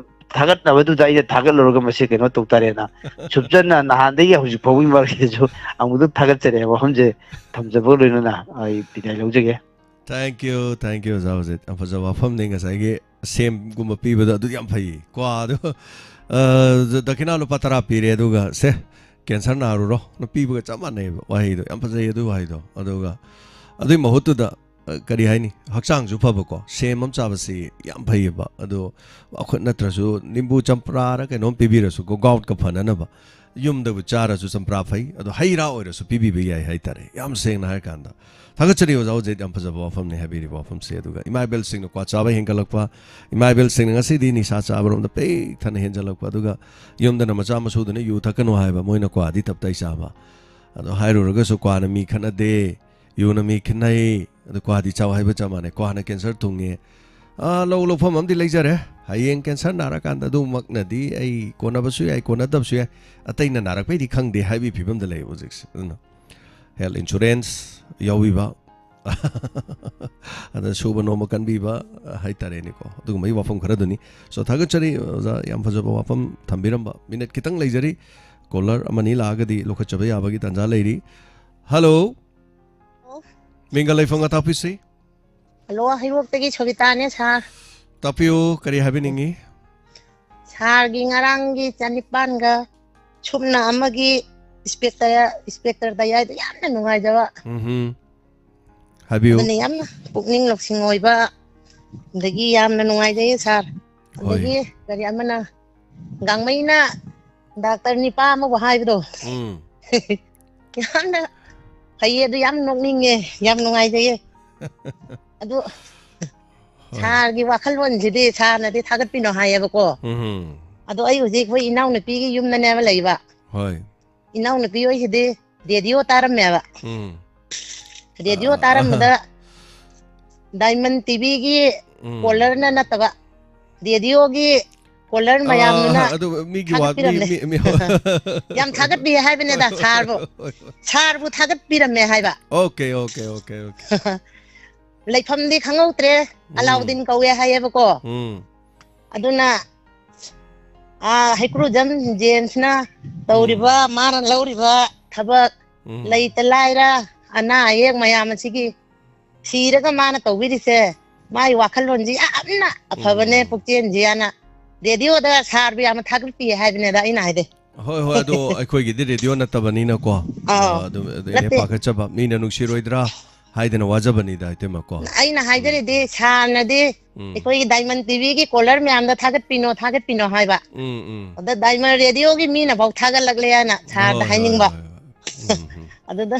ꯊꯥꯒꯠꯅꯕꯗꯨꯗ ꯑꯩꯅ ꯊꯥꯒꯠꯂꯨꯔꯒ ꯃꯁꯤ ꯀꯩꯅꯣ ꯇꯧ ꯇꯥꯔꯦꯅ, ꯁꯨꯞꯆꯟꯅ ꯅꯍꯥꯟꯗꯒꯤ ꯍꯧꯖꯤꯛ ꯐꯥꯎꯕꯒꯤ ꯃꯔꯛꯁꯤꯗꯁꯨ ꯑꯃꯨꯛꯇ ꯊꯥꯒꯠꯆꯔꯦ꯫ ꯋꯥꯐꯝꯁꯦ ꯊꯝꯖꯕ ꯂꯣꯏꯅꯅ ꯑꯩ ꯕꯤꯗꯥꯏ ꯂꯧꯖꯒꯦ꯫ Thank you, thank you, ꯑꯣꯖꯥ ꯍꯧꯖꯤꯛ꯫ ꯌꯥꯝ ꯐꯖꯕ ꯋꯥꯐꯝꯅꯤ꯫ ꯉꯁꯥꯏꯒꯤ ꯁꯦꯝꯒꯨꯝꯕ ꯄꯤꯕꯗꯣ ꯑꯗꯨ ꯌꯥꯝ ꯐꯩ꯫ ꯀ꯭ꯋꯥꯗꯣ, ꯑ, ꯗꯈꯤꯅꯥ ꯂꯨꯄꯥ ꯇꯔꯥ ꯄꯤꯔꯦ, ꯑꯗꯨꯒ "ꯁꯦ, ꯀꯦꯟꯁꯔ ꯅꯥꯔꯨꯔꯣ" ꯅ ꯄꯤꯕꯒ ꯆꯞ ꯃꯥꯟꯅꯩꯕ ꯋꯥꯍꯩꯗꯣ꯫ ꯌꯥꯝ ꯐꯖꯩ ꯑꯗꯨ ꯋꯥꯍꯩꯗꯣ꯫ ꯑꯗꯨꯒ ꯑꯗꯨꯏ ꯃꯍꯨꯠꯇꯨꯗ, ꯑ, ꯀꯔꯤ ꯍꯥꯏꯅꯤ, ꯍꯛꯆꯥꯡꯁꯨ ꯐꯕꯀꯣ, ꯁꯦꯝ ꯑꯃ ꯆꯥꯕꯁꯤ ꯌꯥꯝ ꯐꯩꯌꯦꯕ꯫ ꯑꯗꯣ ꯑꯩꯈꯣꯏ ꯅꯠꯇ꯭ꯔꯁꯨ ꯅꯤꯝꯕꯨ ꯆꯝꯄ꯭ꯔꯥꯔ ꯀꯩꯅꯣꯝ ꯄꯤꯕꯤꯔꯁꯨ, ꯒꯣꯒꯥꯎꯠꯀ ꯐꯅꯅꯕ, ꯌꯨꯝꯗꯕꯨ ꯆꯥꯔꯁꯨ ꯆꯝꯄ꯭ꯔꯥ ꯐꯩ, ꯑꯗꯣ ꯍꯩ ꯔꯥ ꯑꯣꯏꯔꯁꯨ ꯄꯤꯕꯤꯕ ꯌꯥꯏ ꯍꯥꯏꯇꯥꯔꯦ꯫ ꯌꯥꯝ ꯁꯦꯡꯅ ꯍꯥꯏꯔꯀꯥꯟꯗ ꯊꯥꯒꯠꯆꯔꯤ ꯑꯣꯖꯥ ꯍꯧꯖꯤꯛ, ꯌꯥꯝ ꯐꯖꯕ ꯋꯥꯐꯝꯅꯤ ꯍꯥꯏꯕꯤꯔꯤꯕ ꯋꯥꯐꯝꯁꯦ꯫ ꯑꯗꯨꯒ ꯏꯃꯥ ꯏꯕꯦꯜꯁꯤꯡꯅ ꯀ꯭ꯋꯥ ꯆꯥꯕ ꯍꯦꯟꯒꯠꯂꯛꯄ, ꯏꯃꯥ ꯏꯕꯦꯜꯁꯤꯡꯅ ꯉꯁꯤꯗꯤ ꯅꯤꯁꯥ ꯆꯥꯕꯔꯣꯝꯗ ꯄꯤꯛ ꯊꯟꯅ ꯍꯦꯟꯖꯜꯂꯛꯄ, ꯑꯗꯨꯒ ꯌꯨꯝꯗꯅ ꯃꯆꯥ ꯃꯁꯨꯗꯨꯅ ꯌꯨ ꯊꯛꯀꯅꯨ ꯍꯥꯏꯕ, ꯃꯣꯏꯅ ꯀ꯭ꯋꯥꯗꯤ ꯇꯞꯇꯥꯏ ꯆꯥꯕ꯫ ꯑꯗꯣ ꯍꯥꯏꯔꯨꯔꯒꯁꯨ ꯀ꯭ꯋꯥꯅ ꯃꯤ ꯈꯠꯅꯗꯦ, ꯌꯨꯅ ꯃꯤ ꯈꯠꯅꯩ, ꯑꯗꯨ ꯀ꯭ꯋꯥꯗꯤ ꯆꯥꯎ ꯍꯥꯏꯕ ꯆꯞ ꯃꯥꯟꯅꯩ꯫ ꯀ꯭ꯋꯥꯅ ꯀꯦꯟꯁꯔ ꯊꯨꯡꯉꯦ꯫ ꯑꯥ, ꯂꯧ ꯂꯧꯐꯝ ꯑꯃꯗꯤ ꯂꯩꯖꯔꯦ꯫ ꯍꯌꯦꯡ ꯀꯦꯟꯁꯔ ꯅꯥꯔꯀꯥꯟꯗ ꯑꯗꯨꯃꯛꯅꯗꯤ ꯑꯩ ꯀꯣꯟꯅꯕꯁꯨ ꯌꯥꯏ, ꯀꯣꯟꯅꯗꯕꯁꯨ ꯌꯥꯏ꯫ ꯑꯇꯩꯅ ꯅꯥꯔꯛꯄꯩꯗꯤ ꯈꯪꯗꯦ ꯍꯥꯏꯕꯒꯤ ꯐꯤꯕꯝꯗ ꯂꯩ ꯍꯧꯖꯤꯛꯁꯦ꯫ ꯑꯗꯨꯅ ꯍꯦꯜꯊ ꯏꯟꯁꯨꯔꯦꯟꯁ ꯌꯥꯎꯕꯤꯕ, ꯑꯗ ꯁꯨꯕ ꯅꯣꯝꯕ ꯀꯟꯕꯤꯕ, ꯑ, ꯍꯥꯏꯇꯥꯔꯦꯅꯦꯀꯣ, ꯑꯗꯨꯒꯨꯝꯕꯒꯤ ꯋꯥꯐꯝ ꯈꯔꯗꯨꯅꯤ꯫ So, ꯊꯥꯒꯠꯆꯔꯤ ꯑꯣꯖꯥ, ꯌꯥꯝ ꯐꯖꯕ ꯋꯥꯐꯝ ꯊꯝꯕꯤꯔꯝꯕ꯫ ꯃꯤꯅꯠ ꯈꯤꯇꯪ ꯂꯩꯖꯔꯤ, ꯀꯣꯂꯔ ꯑꯃꯅꯤ ꯂꯥꯛꯑꯒꯗꯤ ꯂꯧꯈꯠꯆꯕ ꯌꯥꯕꯒꯤ ꯇꯥꯟꯖꯥ ꯂꯩꯔꯤ꯫ ꯍꯜꯂꯣ꯫ ꯍꯜꯂꯣ꯫ ꯃꯤꯡꯒ ꯂꯩꯐꯝꯒ ꯇꯥꯛꯄꯤꯁꯤ꯫ ꯍꯜꯂꯣ, ꯍꯩꯔꯣꯛꯇꯒꯤ ꯁꯣꯕꯤꯇꯥꯅꯦ, ꯁꯥꯔ꯫ ꯇꯥꯛꯄꯤꯌꯨ, ꯀꯔꯤ ꯍꯥꯏꯕꯤꯅꯤꯡꯉꯤ? ꯁꯥꯔꯒꯤ ꯉꯔꯥꯡꯒꯤ ꯆꯅꯤꯄꯥꯟꯒ ꯁꯨꯞꯅ ꯑꯃꯒꯤ ꯏꯟꯁꯄꯦꯛꯇꯔ, ꯏꯟꯁꯄꯦꯛꯇꯔ ꯗꯌꯥꯏꯗ ꯌꯥꯝꯅ ꯅꯨꯡꯉꯥꯏꯖꯕ꯫ ꯎꯝꯍꯨꯝ꯫ ꯍꯥꯏꯕꯤꯌꯨ꯫ ꯑꯗꯨꯅ ꯌꯥꯝꯅ ꯄꯨꯛꯅꯤꯡ ꯂꯧꯁꯤꯡ ꯑꯣꯏꯕ, ꯑꯗꯒꯤ ꯌꯥꯝꯅ ꯅꯨꯡꯉꯥꯏꯖꯩꯌꯦ, ꯁꯥꯔ꯫ ꯍꯣꯏ꯫ ꯑꯗꯒꯤ ꯀꯔꯤ ꯑꯃꯅ, ꯒꯥꯡꯃꯩꯅ ꯗꯥꯛꯇꯔ ꯅꯤꯄꯥ ꯑꯃꯕꯨ ꯍꯥꯏꯕꯗꯣ꯫ ꯎꯝ꯫ ꯌꯥꯝꯅ ꯐꯩꯌꯦ, ꯑꯗꯨ ꯌꯥꯝ ꯅꯣꯛꯅꯤꯡꯉꯦ, ꯌꯥꯝ ꯅꯨꯡꯉꯥꯏꯖꯩꯌꯦ꯫ ꯑꯗꯨ ꯍꯣꯏ꯫ ꯁꯥꯔꯒꯤ ꯋꯥꯈꯜꯂꯣꯟꯁꯤꯗꯤ, ꯁꯥꯔꯅꯗꯤ ꯊꯥꯒꯠꯄꯤꯅꯣ ꯍꯥꯏꯌꯦꯕꯀꯣ꯫ ꯎꯝ꯫ ꯑꯗꯣ ꯑꯩ ꯍꯧꯖꯤꯛ ꯑꯩꯈꯣꯏ ꯏꯅꯥꯎꯅꯨꯄꯤꯒꯤ ꯌꯨꯝꯗꯅꯦꯕ ꯂꯩꯕ꯫ ꯍꯣꯏ꯫ ꯏꯅꯥꯎꯅꯨꯄꯤ ꯍꯣꯏꯁꯤꯗꯤ ꯔꯦꯗꯤꯑꯣ ꯇꯥꯔꯝꯃꯦꯕ꯫ ꯎꯝ꯫ ꯔꯦꯗꯤꯑꯣ ꯑ, ꯑ, ꯇꯥꯔꯝꯕꯗ ꯗꯥꯏꯃꯟ ꯇꯤꯚꯤꯒꯤ ꯎꯝ꯫ ꯀꯣꯂꯔꯅ ꯅꯠꯇꯕ, ꯔꯦꯗꯤꯑꯣꯒꯤ ꯀꯣꯂꯔ ꯑ, ꯃꯌꯥꯝꯗꯨꯅ ꯑꯗꯨ ꯃꯤꯒꯤ ꯋꯥ-, ꯃꯤ, ꯊꯥꯒꯠꯄꯤꯔꯝꯃꯦ꯫ ꯃꯤ, ꯃꯤ, ꯌꯥꯝ ꯊꯥꯒꯠꯄꯤ ꯍꯥꯏꯕꯅꯦꯗ, ꯍꯣꯏ, ꯍꯣꯏ, ꯁꯥꯔꯕꯨ꯫ ꯍꯣꯏ, ꯍꯣꯏ, ꯍꯣꯏ꯫ ꯁꯥꯔꯕꯨ ꯊꯥꯒꯠꯄꯤꯔꯝꯃꯦ ꯍꯥꯏꯕ꯫ Okay, okay, okay, okay. ꯂꯩꯐꯝꯗꯤ ꯈꯪꯍꯧꯗ꯭ꯔꯦ, ꯎꯝ꯫ ꯑꯂꯥꯎꯗꯤꯟ ꯀꯧꯋꯦ ꯍꯥꯏꯌꯦꯕꯀꯣ꯫ ꯎꯝ꯫ ꯑꯗꯨꯅ, ꯑꯥ, ꯍꯩꯀ꯭ꯔꯨꯖꯝ ꯖꯦꯝꯁꯅ ꯇꯧꯔꯤꯕ, ꯎꯝ꯫ ꯃꯥꯅ ꯂꯧꯔꯤꯕ ꯊꯕꯛ, ꯎꯝ꯫ ꯂꯩꯇ ꯂꯥꯏꯔ, ꯑꯅꯥ ꯑꯌꯦꯛ ꯃꯌꯥꯝ ꯑꯁꯤꯒꯤ ꯊꯤꯔꯒ ꯃꯥꯅ ꯇꯧꯕꯤꯔꯤꯁꯦ, ꯃꯥꯒꯤ ꯋꯥꯈꯜꯂꯣꯟꯁꯤ ꯌꯥꯝꯅ ꯑꯐꯕꯅꯦ, ꯎꯝ꯫ ꯄꯨꯛꯆꯦꯜꯁꯤ ꯍꯥꯏꯅ ꯔꯦꯗꯤꯑꯣꯗ ꯁꯥꯔꯕꯨ ꯌꯥꯝꯅ ꯊꯥꯒꯠꯄꯤ ꯍꯥꯏꯕꯅꯦꯗ ꯑꯩꯅ ꯍꯥꯏꯗꯤ꯫ ꯍꯣꯏ, ꯍꯣꯏ, ꯑꯗꯣ ꯑꯩꯈꯣꯏꯒꯤꯗꯤ ꯔꯦꯗꯤꯑꯣ ꯅꯠꯇꯕꯅꯤꯅꯀꯣ, ꯑꯥꯎ, ꯑ, ꯑꯗꯨꯝ, ꯑꯗꯨ ꯏꯅꯦ ꯅꯠꯇꯦ꯫ ꯄꯥꯈꯠꯆꯕ, ꯃꯤꯅ ꯅꯨꯡꯁꯤꯔꯣꯏꯗ꯭ꯔꯥ ꯍꯥꯏꯗꯅ ꯋꯥꯖꯕꯅꯤꯗ, ꯏꯇꯩꯃꯀꯣ꯫ ꯑꯩꯅ ꯍꯥꯏꯖꯔꯤꯗꯤ, ꯎꯝ꯫ ꯁꯥꯔꯅꯗꯤ ꯎꯝ꯫ ꯑꯩꯈꯣꯏꯒꯤ ꯗꯥꯏꯃꯟ ꯇꯤꯚꯤꯒꯤ ꯀꯣꯂꯔ ꯃꯌꯥꯝꯗ ꯊꯥꯒꯠꯄꯤꯅꯣ, ꯊꯥꯒꯠꯄꯤꯅꯣ ꯍꯥꯏꯕ꯫ ꯎꯝ, ꯎꯝ꯫ ꯑꯗ ꯗꯥꯏꯃꯟ ꯔꯦꯗꯤꯑꯣꯒꯤ ꯃꯤꯅꯐꯥꯎ ꯊꯥꯒꯠꯂꯛꯂꯦ ꯍꯥꯏꯅ ꯁꯥꯔꯗ ꯍꯣꯏ, ꯍꯣꯏ, ꯍꯥꯏꯅꯤꯡꯕ꯫ ꯍꯣꯏ, ꯍꯣꯏ꯫ ꯎꯝ, ꯎꯝ꯫ ꯑꯗꯨꯗ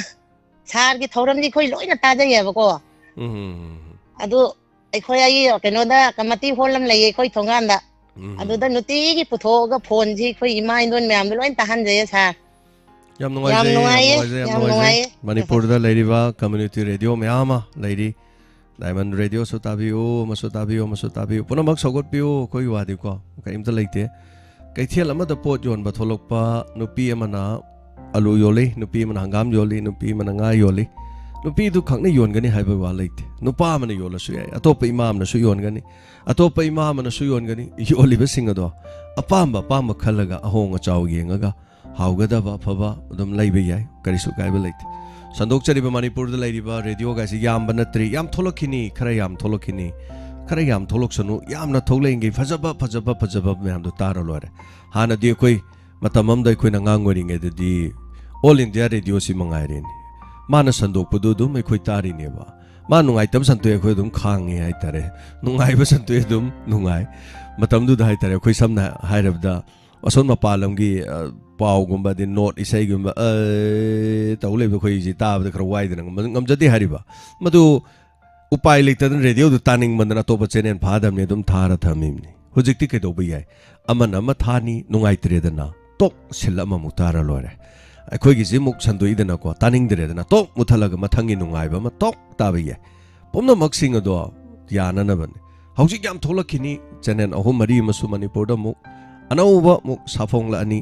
ꯁꯥꯔꯒꯤ ꯊꯧꯔꯝꯗꯤ ꯑꯩꯈꯣꯏ ꯂꯣꯏꯅ ꯇꯥꯖꯩꯌꯦꯕꯀꯣ꯫ ꯎꯝ, ꯎꯝ, ꯎꯝ꯫ ꯑꯗꯨ ꯑꯩꯈꯣꯏ ꯑꯩ ꯀꯩꯅꯣꯗ ꯀꯃꯇꯤ ꯍꯣꯜ ꯑꯃ ꯂꯩꯌꯦ ꯑꯩꯈꯣꯏ ꯊꯣꯡꯒꯥꯟꯗ꯫ ꯎꯝ꯫ ꯑꯗꯨꯗ ꯅꯨꯡꯇꯤꯒꯤ ꯄꯨꯊꯣꯛꯑꯒ ꯐꯣꯟꯁꯤ ꯑꯩꯈꯣꯏ ꯏꯃꯥ ꯏꯟꯗꯣꯟ ꯃꯌꯥꯝꯗ ꯂꯣꯏ ꯇꯥꯍꯟꯖꯩꯌꯦ ꯁꯥꯔ꯫ ꯌꯥꯝ ꯌꯥꯝ ꯅꯨꯡꯉꯥꯏꯖꯩ, ꯌꯥꯝ ꯅꯨꯡꯉꯥꯏꯌꯦ, ꯅꯨꯡꯉꯥꯏꯖꯩ, ꯌꯥꯝ ꯌꯥꯝ ꯅꯨꯡꯉꯥꯏꯖꯩ꯫ ꯅꯨꯡꯉꯥꯏꯌꯦ꯫ ꯃꯅꯤꯄꯨꯔꯗ ꯂꯩꯔꯤꯕ ꯀꯝꯃ꯭ꯌꯨꯅꯤꯇꯤ ꯔꯦꯗꯤꯑꯣ ꯃꯌꯥꯝ ꯑꯃ ꯂꯩꯔꯤ꯫ ꯗꯥꯏꯃꯟ ꯔꯦꯗꯤꯑꯣꯁꯨ ꯇꯥꯕꯤꯌꯨ, ꯑꯃꯁꯨ ꯇꯥꯕꯤꯌꯨ, ꯑꯃꯁꯨ ꯇꯥꯕꯤꯌꯨ꯫ ꯄꯨꯝꯅꯃꯛ ꯁꯧꯒꯠꯄꯤꯌꯨ, ꯑꯩꯈꯣꯏꯒꯤ ꯋꯥꯗꯤꯀꯣ꯫ ꯀꯔꯤꯝꯇ ꯂꯩꯇꯦ꯫ ꯀꯩꯊꯦꯜ ꯑꯃꯗ ꯄꯣꯠ ꯌꯣꯟꯕ ꯊꯣꯛꯂꯛꯄ ꯅꯨꯄꯤ ꯑꯃꯅ ꯑꯂꯨ ꯌꯣꯜꯂꯤ, ꯅꯨꯄꯤ ꯑꯃꯅ ꯍꯪꯒꯥꯝ ꯌꯣꯜꯂꯤ, ꯅꯨꯄꯤ ꯑꯃꯅ ꯉꯥ ꯌꯣꯜꯂꯤ꯫ ꯅꯨꯄꯤꯗꯨ ꯈꯛꯅ ꯌꯣꯟꯒꯅꯤ ꯍꯥꯏꯕ ꯋꯥ ꯂꯩꯇꯦ꯫ ꯅꯨꯄꯥ ꯑꯃꯅ ꯌꯣꯜꯂꯁꯨ ꯌꯥꯏ, ꯑꯇꯣꯞꯄ ꯏꯃꯥ ꯑꯃꯅꯁꯨ ꯌꯣꯟꯒꯅꯤ, ꯑꯇꯣꯞꯄ ꯏꯃꯥ ꯑꯃꯅꯁꯨ ꯌꯣꯟꯒꯅꯤ꯫ ꯌꯣꯜꯂꯤꯕꯁꯤꯡ ꯑꯗꯣ ꯑꯄꯥꯝꯕ ꯑꯄꯥꯝꯕ ꯈꯜꯂꯒ ꯑꯍꯣꯡ ꯑꯆꯥꯎ ꯌꯦꯡꯉꯒ ꯍꯥꯎꯒꯗꯕ ꯑꯐꯕ ꯑꯗꯨꯝ ꯂꯩꯕ ꯌꯥꯏ, ꯀꯔꯤꯁꯨ ꯀꯥꯏꯕ ꯂꯩꯇꯦ꯫ ꯁꯟꯗꯣꯛꯆꯔꯤꯕ ꯃꯅꯤꯄꯨꯔꯗ ꯂꯩꯔꯤꯕ ꯔꯦꯗꯤꯑꯣꯒꯥꯏꯁꯤ ꯌꯥꯝꯕ ꯅꯠꯇ꯭ꯔꯤ, ꯌꯥꯝ ꯊꯣꯛꯂꯛꯈꯤꯅꯤ, ꯈꯔ ꯌꯥꯝ ꯊꯣꯛꯂꯛꯈꯤꯅꯤ, ꯈꯔ ꯌꯥꯝ ꯊꯣꯛꯂꯛꯁꯅꯨ, ꯌꯥꯝꯅ ꯊꯣꯛꯂꯛꯏꯉꯩ ꯐꯖꯕ ꯐꯖꯕ ꯐꯖꯕ ꯃꯌꯥꯝꯗꯣ ꯇꯥꯔ ꯂꯣꯏꯔꯦ꯫ ꯍꯥꯟꯅꯗꯤ ꯑꯩꯈꯣꯏ ꯃꯇꯝ ꯑꯃꯗ ꯑꯩꯈꯣꯏꯅ ꯑꯉꯥꯡ ꯑꯣꯏꯔꯤꯉꯩꯗꯗꯤ ꯑꯣꯜ ꯏꯟꯗꯤꯌꯥ ꯔꯦꯗꯤꯑꯣꯁꯤ ꯃꯉꯥꯏꯔꯦꯅꯦ, ꯃꯥꯅ ꯁꯟꯗꯣꯛꯄꯗꯨ ꯑꯗꯨꯝ ꯑꯩꯈꯣꯏ ꯇꯥꯔꯤꯅꯦꯕ꯫ ꯃꯥ ꯅꯨꯡꯉꯥꯏꯇꯕ ꯁꯟꯗꯣꯛꯑꯦ, ꯑꯩꯈꯣꯏ ꯑꯗꯨꯝ ꯈꯥꯡꯉꯦ ꯍꯥꯏꯇꯥꯔꯦ, ꯅꯨꯡꯉꯥꯏꯕ ꯁꯟꯗꯣꯛꯑꯦ, ꯑꯗꯨꯝ ꯅꯨꯡꯉꯥꯏ꯫ ꯃꯇꯝꯗꯨꯗ ꯍꯥꯏꯇꯥꯔꯦ, ꯑꯩꯈꯣꯏ ꯁꯝꯅ ꯍꯥꯏꯔꯕꯗ ꯑꯁꯣꯝ ꯃꯄꯥꯟ ꯂꯝꯒꯤ, ꯑ, ꯄꯥꯎꯒꯨꯝꯕ, ꯑꯗꯩ ꯅꯣꯠ ꯏꯁꯩꯒꯨꯝꯕ, ꯑ, ꯇꯧ ꯂꯩꯕ ꯑꯩꯈꯣꯏꯁꯤ ꯇꯥꯕꯗ ꯈꯔ ꯋꯥꯏꯗꯅ, ꯉꯝ-, ꯉꯝꯖꯗꯦ ꯍꯥꯏꯔꯤꯕ꯫ ꯃꯗꯨ ꯎꯄꯥꯏ ꯂꯩꯇꯗꯅ ꯔꯦꯗꯤꯑꯣꯗꯨ ꯇꯥꯅꯤꯡꯃꯟꯗꯅ ꯑꯇꯣꯞꯄ ꯆꯦꯅꯦꯜ ꯐꯥꯗꯕꯅꯤ, ꯑꯗꯨꯝ ꯊꯥꯔ ꯊꯝꯃꯤꯕꯅꯤ꯫ ꯍꯧꯖꯤꯛꯇꯤ ꯀꯩꯗꯧꯕ ꯌꯥꯏ? ꯑꯃꯅ ꯑꯃ ꯊꯥꯅꯤ, ꯅꯨꯡꯉꯥꯏꯇ꯭ꯔꯦꯗꯅ ꯇꯣꯛ ꯁꯤꯜ ꯑꯃꯃꯨꯛ ꯇꯥꯔ ꯂꯣꯏꯔꯦ꯫ ꯑꯩꯈꯣꯏꯒꯤꯁꯤ ꯑꯃꯨꯛ ꯁꯟꯗꯣꯛꯏꯗꯅꯀꯣ, ꯇꯥꯅꯤꯡꯗ꯭ꯔꯦꯗꯅ ꯇꯣꯛ ꯃꯨꯠꯊꯠꯂꯒ ꯃꯊꯪꯒꯤ ꯅꯨꯡꯉꯥꯏꯕ ꯑꯃ ꯇꯣꯛ ꯇꯥꯕ ꯌꯥꯏ꯫ ꯄꯨꯝꯅꯃꯛꯁꯤꯡ ꯑꯗꯣ ꯌꯥꯅꯅꯕꯅꯤ꯫ ꯍꯧꯖꯤꯛ ꯌꯥꯝ ꯊꯣꯛꯂꯛꯈꯤꯅꯤ, ꯆꯦꯅꯦꯜ ꯑꯍꯨꯝ ꯃꯔꯤ ꯑꯃꯁꯨ ꯃꯅꯤꯄꯨꯔꯗ ꯑꯃꯨꯛ ꯑꯅꯧꯕ ꯑꯃꯨꯛ ꯁꯥꯐꯣꯡꯂꯛꯑꯅꯤ꯫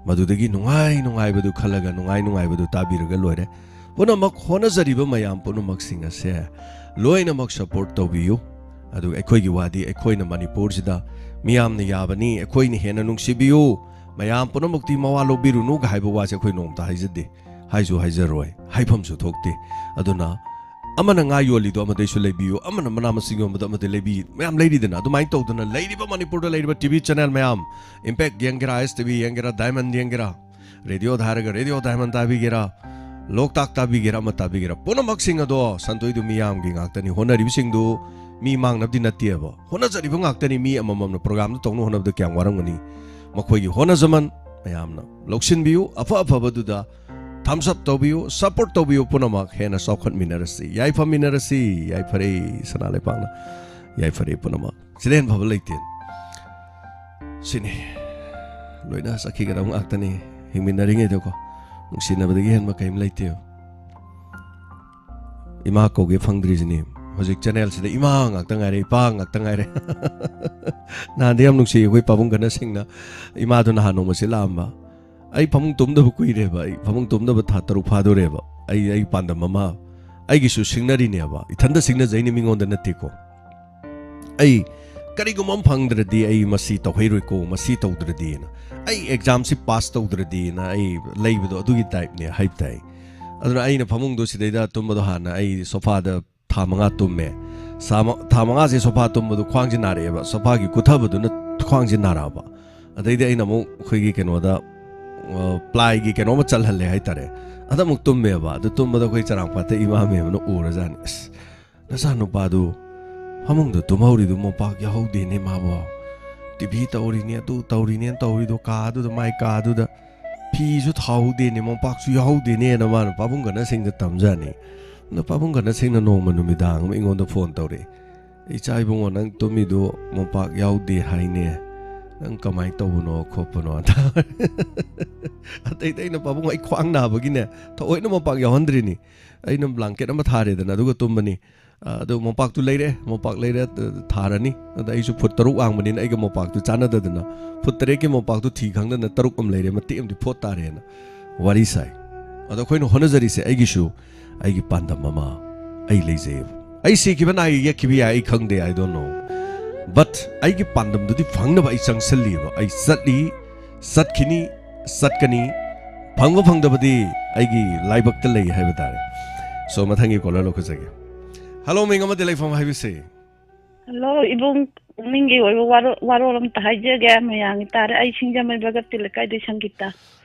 ꯃꯗꯨꯗꯒꯤ ꯅꯨꯡꯉꯥꯏ ꯅꯨꯡꯉꯥꯏꯕꯗꯨ ꯈꯜꯂꯒ ꯅꯨꯡꯉꯥꯏ ꯅꯨꯡꯉꯥꯏꯕꯗꯨ ꯇꯥꯕꯤꯔꯒ ꯂꯣꯏꯔꯦ꯫ ꯄꯨꯝꯅꯃꯛ ꯍꯣꯠꯅꯖꯔꯤꯕ ꯃꯌꯥꯝ ꯄꯨꯝꯅꯃꯛꯁꯤꯡ ꯑꯁꯦ ꯂꯣꯏꯅꯃꯛ ꯁꯄꯣꯔꯠ ꯇꯧꯕꯤꯌꯨ꯫ ꯑꯗꯨꯒ ꯑꯩꯈꯣꯏꯒꯤ ꯋꯥꯗꯤ ꯑꯩꯈꯣꯏꯅ ꯃꯅꯤꯄꯨꯔꯁꯤꯗ ꯃꯤꯌꯥꯝꯅ ꯌꯥꯕꯅꯤ, ꯑꯩꯈꯣꯏꯅ ꯍꯦꯟꯅ ꯅꯨꯡꯁꯤꯕꯤꯌꯨ, ꯃꯌꯥꯝ ꯄꯨꯝꯅꯃꯛꯇꯤ ꯃꯋꯥ ꯂꯧꯕꯤꯔꯨꯅꯨꯒ ꯍꯥꯏꯕ ꯋꯥꯁꯦ ꯑꯩꯈꯣꯏ ꯅꯣꯡꯃꯇ ꯍꯥꯏꯖꯗꯦ, ꯍꯥꯏꯁꯨ ꯍꯥꯏꯖꯔꯣꯏ, ꯍꯥꯏꯐꯝꯁꯨ ꯊꯣꯛꯇꯦ꯫ ꯑꯗꯨꯅ ꯑꯃꯅ ꯉꯥ ꯌꯣꯜꯂꯤꯗꯣ ꯑꯃꯗꯩꯁꯨ ꯂꯩꯕꯤꯌꯨ, ꯑꯃꯅ ꯃꯅꯥ ꯃꯁꯤꯡ ꯌꯣꯟꯕꯗꯣ ꯑꯃꯗꯩ ꯂꯩꯕꯤꯌꯨ꯫ ꯃꯌꯥꯝ ꯂꯩꯔꯤꯗꯅ, ꯑꯗꯨꯃꯥꯏꯅ ꯇꯧꯗꯅ ꯂꯩꯔꯤꯕ ꯃꯅꯤꯄꯨꯔꯗ ꯂꯩꯔꯤꯕ ꯇꯤ ꯚꯤ ꯆꯦꯅꯦꯜ ꯃꯌꯥꯝ, ꯏꯝꯄꯦꯛ ꯌꯦꯡꯒꯦꯔꯥ, ꯑꯦꯁ ꯇꯤ ꯚꯤ ꯌꯦꯡꯒꯦꯔꯥ, ꯗꯥꯏꯃꯟ ꯌꯦꯡꯒꯦꯔꯥ, ꯔꯦꯗꯤꯑꯣꯗ ꯍꯥꯏꯔꯒ ꯔꯦꯗꯤꯑꯣ ꯗꯥꯏꯃꯟ ꯇꯥꯕꯤꯒꯦꯔꯥ, ꯂꯣꯛꯇꯥꯛ ꯇꯥꯕꯤꯒꯦꯔꯥ, ꯑꯃ ꯇꯥꯕꯤꯒꯦꯔꯥ, ꯄꯨꯝꯅꯃꯛꯁꯤꯡ ꯑꯗꯣ ꯁꯟꯗꯣꯏꯗꯨ ꯃꯤꯌꯥꯝꯒꯤ ꯉꯥꯛꯇꯅꯤ꯫ ꯍꯣꯠꯅꯔꯤꯕꯁꯤꯡꯗꯨ ꯃꯤ ꯃꯥꯡꯅꯕꯗꯤ ꯅꯠꯇꯦꯕ꯫ ꯍꯣꯠꯅꯖꯔꯤꯕ ꯉꯥꯛꯇꯅꯤ꯫ ꯃꯤ ꯑꯃꯃꯝꯅ ꯄ꯭ꯔꯣꯒꯥꯝꯗꯨ ꯇꯧꯅ ꯍꯣꯠꯅꯕꯗ ꯀꯌꯥꯝ ꯋꯥꯔꯝꯒꯅꯤ꯫ ꯃꯈꯣꯏꯒꯤ ꯍꯣꯠꯅꯖꯃꯟ ꯃꯌꯥꯝꯅ ꯂꯧꯁꯤꯟꯕꯤꯌꯨ, ꯑꯐ ꯑꯐꯕꯗꯨꯗ ꯊꯝꯁ ꯑꯞ ꯇꯧꯕꯤꯌꯨ, ꯁꯄꯣꯔꯠ ꯇꯧꯕꯤꯌꯨ꯫ ꯄꯨꯝꯅꯃꯛ ꯍꯦꯟꯅ ꯆꯥꯎꯈꯠꯃꯤꯟꯅꯔꯁꯤ, ꯌꯥꯏꯐꯃꯤꯟꯅꯔꯁꯤ꯫ ꯌꯥꯏꯐꯔꯦ ꯁꯅꯥ ꯂꯩꯄꯥꯛꯅ, ꯌꯥꯏꯐꯔꯦ ꯄꯨꯝꯅꯃꯛ꯫ ꯁꯤꯗꯩ ꯍꯦꯟꯅ ꯐꯕ ꯂꯩꯇꯦ꯫ ꯁꯤꯅꯤ꯫ ꯂꯣꯏꯅ ꯆꯠꯈꯤꯒꯗꯕ ꯉꯥꯛꯇꯅꯤ꯫ ꯍꯤꯡꯃꯤꯟꯅꯔꯤꯉꯩꯗꯀꯣ ꯅꯨꯡꯁꯤꯅꯕꯗꯒꯤ ꯍꯦꯟꯕ ꯀꯔꯤꯝ ꯂꯩꯇꯦꯕ꯫ ꯏꯃꯥ ꯀꯧꯒꯦ ꯐꯪꯗ꯭ꯔꯤꯁꯤꯅꯤ꯫ ꯍꯧꯖꯤꯛ ꯆꯦꯅꯦꯜꯁꯤꯗ ꯏꯃꯥ ꯉꯥꯛꯇ ꯉꯥꯏꯔꯦ, ꯏꯄꯥ ꯉꯥꯛꯇ ꯉꯥꯏꯔꯦ꯫ ꯅꯍꯥꯟꯗꯤ ꯌꯥꯝ ꯅꯨꯡꯁꯤ, ꯑꯩꯈꯣꯏ ꯄꯥꯕꯨꯡ ꯀꯟꯅ ꯁꯤꯡꯅ ꯏꯃꯥꯗꯣ ꯅꯍꯥꯟ ꯅꯣꯡꯃꯁꯤ ꯂꯥꯛꯑꯝꯕ꯫ ꯑꯩ ꯐꯃꯨꯡ ꯇꯨꯝꯗꯕ ꯀꯨꯏꯔꯦꯕ, ꯑꯩ ꯐꯃꯨꯡ ꯇꯨꯝꯗꯕ ꯊꯥ ꯇꯔꯨꯛ ꯐꯥꯗꯣꯔꯦꯕ꯫ ꯑꯩ, ꯑꯩ ꯄꯥꯟꯗꯝ ꯑꯃ ꯑꯩꯒꯤꯁꯨ ꯁꯤꯡꯅꯔꯤꯅꯦꯕ, ꯏꯊꯟꯇ ꯁꯤꯡꯅꯖꯩꯅꯤ, ꯃꯤꯉꯣꯟꯗ ꯅꯠꯇꯦꯀꯣ꯫ ꯑꯩ ꯀꯔꯤꯒꯨꯝꯕ ꯑꯃ ꯐꯪꯗ꯭ꯔꯗꯤ ꯑꯩ ꯃꯁꯤ ꯇꯧꯍꯩꯔꯣꯏꯀꯣ, ꯃꯁꯤ ꯇꯧꯗ꯭ꯔꯗꯤꯅ, ꯑꯩ ꯑꯦꯛꯖꯥꯝꯁꯤ ꯄꯥꯁ ꯇꯧꯗ꯭ꯔꯗꯤꯅ ꯑꯩ ꯂꯩꯕꯗꯣ, ꯑꯗꯨꯒꯤ ꯇꯥꯏꯞꯅꯦ ꯍꯥꯏꯕ ꯇꯥꯏ꯫ ꯑꯗꯨꯅ ꯑꯩꯅ ꯐꯃꯨꯡꯗꯣ ꯁꯤꯗꯩꯗ ꯇꯨꯝꯕꯗꯣ, ꯍꯥꯟꯅ ꯑꯩ ꯁꯣꯐꯥꯗ ꯊꯥ ꯃꯉꯥ ꯇꯨꯝꯃꯦ꯫ ꯁꯥ ꯃ-, ꯊꯥ ꯃꯉꯥꯁꯦ ꯁꯣꯐꯥ ꯇꯨꯝꯕꯗꯣ ꯈ꯭ꯋꯥꯡꯁꯦ ꯅꯥꯔꯛꯑꯦꯕ, ꯁꯣꯐꯥꯒꯤ ꯀꯨꯊꯕꯗꯨꯅ ꯈ꯭ꯋꯥꯡꯁꯦ ꯅꯥꯔꯛꯑꯕ꯫ ꯑꯗꯩꯗꯤ ꯑꯩꯅ ꯑꯃꯨꯛ ꯑꯩꯈꯣꯏꯒꯤ ꯀꯩꯅꯣꯗ, ꯑ, ꯄ꯭ꯂꯥꯏꯒꯤ ꯀꯩꯅꯣ ꯑꯃ ꯆꯜꯍꯜꯂꯦ ꯍꯥꯏꯇꯥꯔꯦ꯫ ꯑꯗ ꯑꯃꯨꯛ ꯇꯨꯝꯃꯦꯕ꯫ ꯑꯗꯨ ꯇꯨꯝꯕꯗ ꯑꯩꯈꯣꯏ ꯆꯔꯥꯡꯄꯥꯠꯇ ꯏꯃꯥ ꯃꯌꯥꯝꯅ ꯎꯔꯖꯥꯠꯅꯤ꯫ "ꯑꯁ, ꯅꯆꯥꯅꯨꯄꯥꯗꯨ ꯐꯃꯨꯡꯗ ꯇꯨꯝꯍꯧꯔꯤꯗꯨ ꯃꯣꯝꯄꯥꯛ ꯌꯥꯎꯍꯧꯗꯦꯅꯦ ꯃꯥꯕꯣ꯫ ꯇꯤ ꯚꯤ ꯇꯧꯔꯤꯅꯦ, ꯑꯗꯨ ꯇꯧꯔꯤꯅꯦꯅ ꯇꯧꯔꯤꯗꯣ, ꯀꯥꯗꯨꯗ, ꯃꯥꯏ ꯀꯥꯗꯨꯗ ꯐꯤꯁꯨ ꯊꯥꯍꯧꯗꯦꯅꯦ, ꯃꯣꯝꯄꯥꯛꯁꯨ ꯌꯥꯎꯍꯧꯗꯦꯅꯦꯅ" ꯃꯥꯅ ꯄꯥꯕꯨꯡ ꯒꯅꯁꯤꯡꯗ ꯇꯝꯖꯥꯠꯅꯤ꯫ ꯑꯗꯣ ꯄꯥꯕꯨꯡ ꯒꯅꯁꯤꯡꯅ ꯅꯣꯡꯃ ꯅꯨꯃꯤꯗꯥꯡ ꯑꯃ ꯑꯩꯉꯣꯟꯗ ꯐꯣꯟ ꯇꯧꯔꯛꯑꯦ꯫ "ꯏꯆꯥ ꯏꯕꯨꯡꯉꯣ, ꯅꯪ ꯇꯨꯝꯃꯤꯗꯨ ꯃꯣꯝꯄꯥꯛ ꯌꯥꯎꯗꯦ ꯍꯥꯏꯅꯦ꯫ ꯅꯪ ꯀꯃꯥꯏꯅ ꯇꯧꯕꯅꯣ ꯈꯣꯠꯄꯅꯣ?" ꯑꯇꯩꯗꯤ ꯑꯩꯅ, "ꯄꯥꯕꯨꯡ, ꯑꯩ ꯈ꯭ꯋꯥꯡ ꯅꯥꯕꯒꯤꯅꯦ ꯊꯑꯣꯏꯅ ꯃꯣꯝꯄꯥꯛ ꯌꯥꯎꯍꯟꯗ꯭ꯔꯤꯅꯤ꯫ ꯑꯩꯅ ꯕ꯭ꯂꯥꯡꯀꯦꯠ ꯑꯃ ꯊꯥꯔꯦꯗꯅ, ꯑꯗꯨꯒ ꯇꯨꯝꯕꯅꯤ꯫ ꯑ, ꯑꯗꯨ ꯃꯣꯝꯄꯥꯛꯇꯨ ꯂꯩꯔꯦ, ꯃꯣꯝꯄꯥꯛ ꯂꯩꯔꯦ, ꯑ, ꯊꯥꯔꯅꯤ꯫ ꯑꯗ ꯑꯩꯁꯨ ꯐꯨꯠ ꯇꯔꯨꯛ ꯋꯥꯡꯕꯅꯤꯅ ꯑꯩꯒ ꯃꯣꯝꯄꯥꯛꯇꯨ ꯆꯥꯟꯅꯗꯗꯅ ꯐꯨꯠ ꯇꯔꯦꯠꯀꯤ ꯃꯣꯝꯄꯥꯛꯇꯨ ꯊꯤ ꯈꯪꯗꯅ ꯇꯔꯨꯛ ꯑꯃ ꯂꯩꯔꯦ, ꯃꯇꯦꯛ ꯑꯃꯗꯤ ꯐꯣꯠ ꯇꯥꯔꯦꯅ ꯋꯥꯔꯤ ꯁꯥꯏ꯫ ꯑꯗꯣ ꯑꯩꯈꯣꯏꯅ ꯍꯣꯠꯅꯖꯔꯤꯁꯦ ꯑꯩꯒꯤꯁꯨ ꯑꯩꯒꯤ ꯄꯥꯟꯗꯝ ꯑꯃ ꯑꯩ ꯂꯩꯖꯩꯑꯕ꯫ ꯑꯩ ꯁꯤꯈꯤꯕ ꯅꯥꯏꯒꯤ ꯌꯦꯛꯈꯤꯕ ꯌꯥꯏ, ꯑꯩ ꯈꯪꯗꯦ, I don't know꯫ But ꯑꯩꯒꯤ ꯄꯥꯟꯗꯝꯗꯨꯗꯤ ꯐꯪꯅꯕ ꯑꯩ ꯆꯪꯁꯜꯂꯤꯑꯕ꯫ ꯑꯩ ꯆꯠꯂꯤ, ꯆꯠꯈꯤꯅꯤ, ꯆꯠꯀꯅꯤ꯫ ꯐꯪꯕ ꯐꯪꯗꯕꯗꯤ ꯑꯩꯒꯤ ꯂꯥꯏꯕꯛꯇ ꯂꯩ ꯍꯥꯏꯕ ꯇꯥꯔꯦ꯫ So, ꯃꯊꯪꯒꯤ ꯀꯣꯂꯔ ꯂꯧꯈꯠꯆꯒꯦ꯫ ꯍꯜꯂꯣ, ꯃꯤꯡ ꯑꯃꯗꯤ ꯂꯩꯐꯝ ꯍꯥꯏꯕꯤꯁꯦ꯫ ꯍꯜꯂꯣ, ꯏꯕꯨꯡ, ꯄꯨꯛꯅꯤꯡꯒꯤ ꯑꯣꯏꯕ ꯋꯥꯔꯣ-, ꯋꯥꯔꯣꯜ ꯑꯝꯇ ꯍꯥꯏꯖꯒꯦ, ꯃꯌꯥꯝꯒꯤ ꯇꯥꯔꯦ꯫ ꯑꯩ ꯁꯤꯡꯖꯃꯩ ꯕꯒꯠꯇꯤ ꯂꯩꯀꯥꯏꯗꯩ ꯁꯪꯒꯤꯇꯥ꯫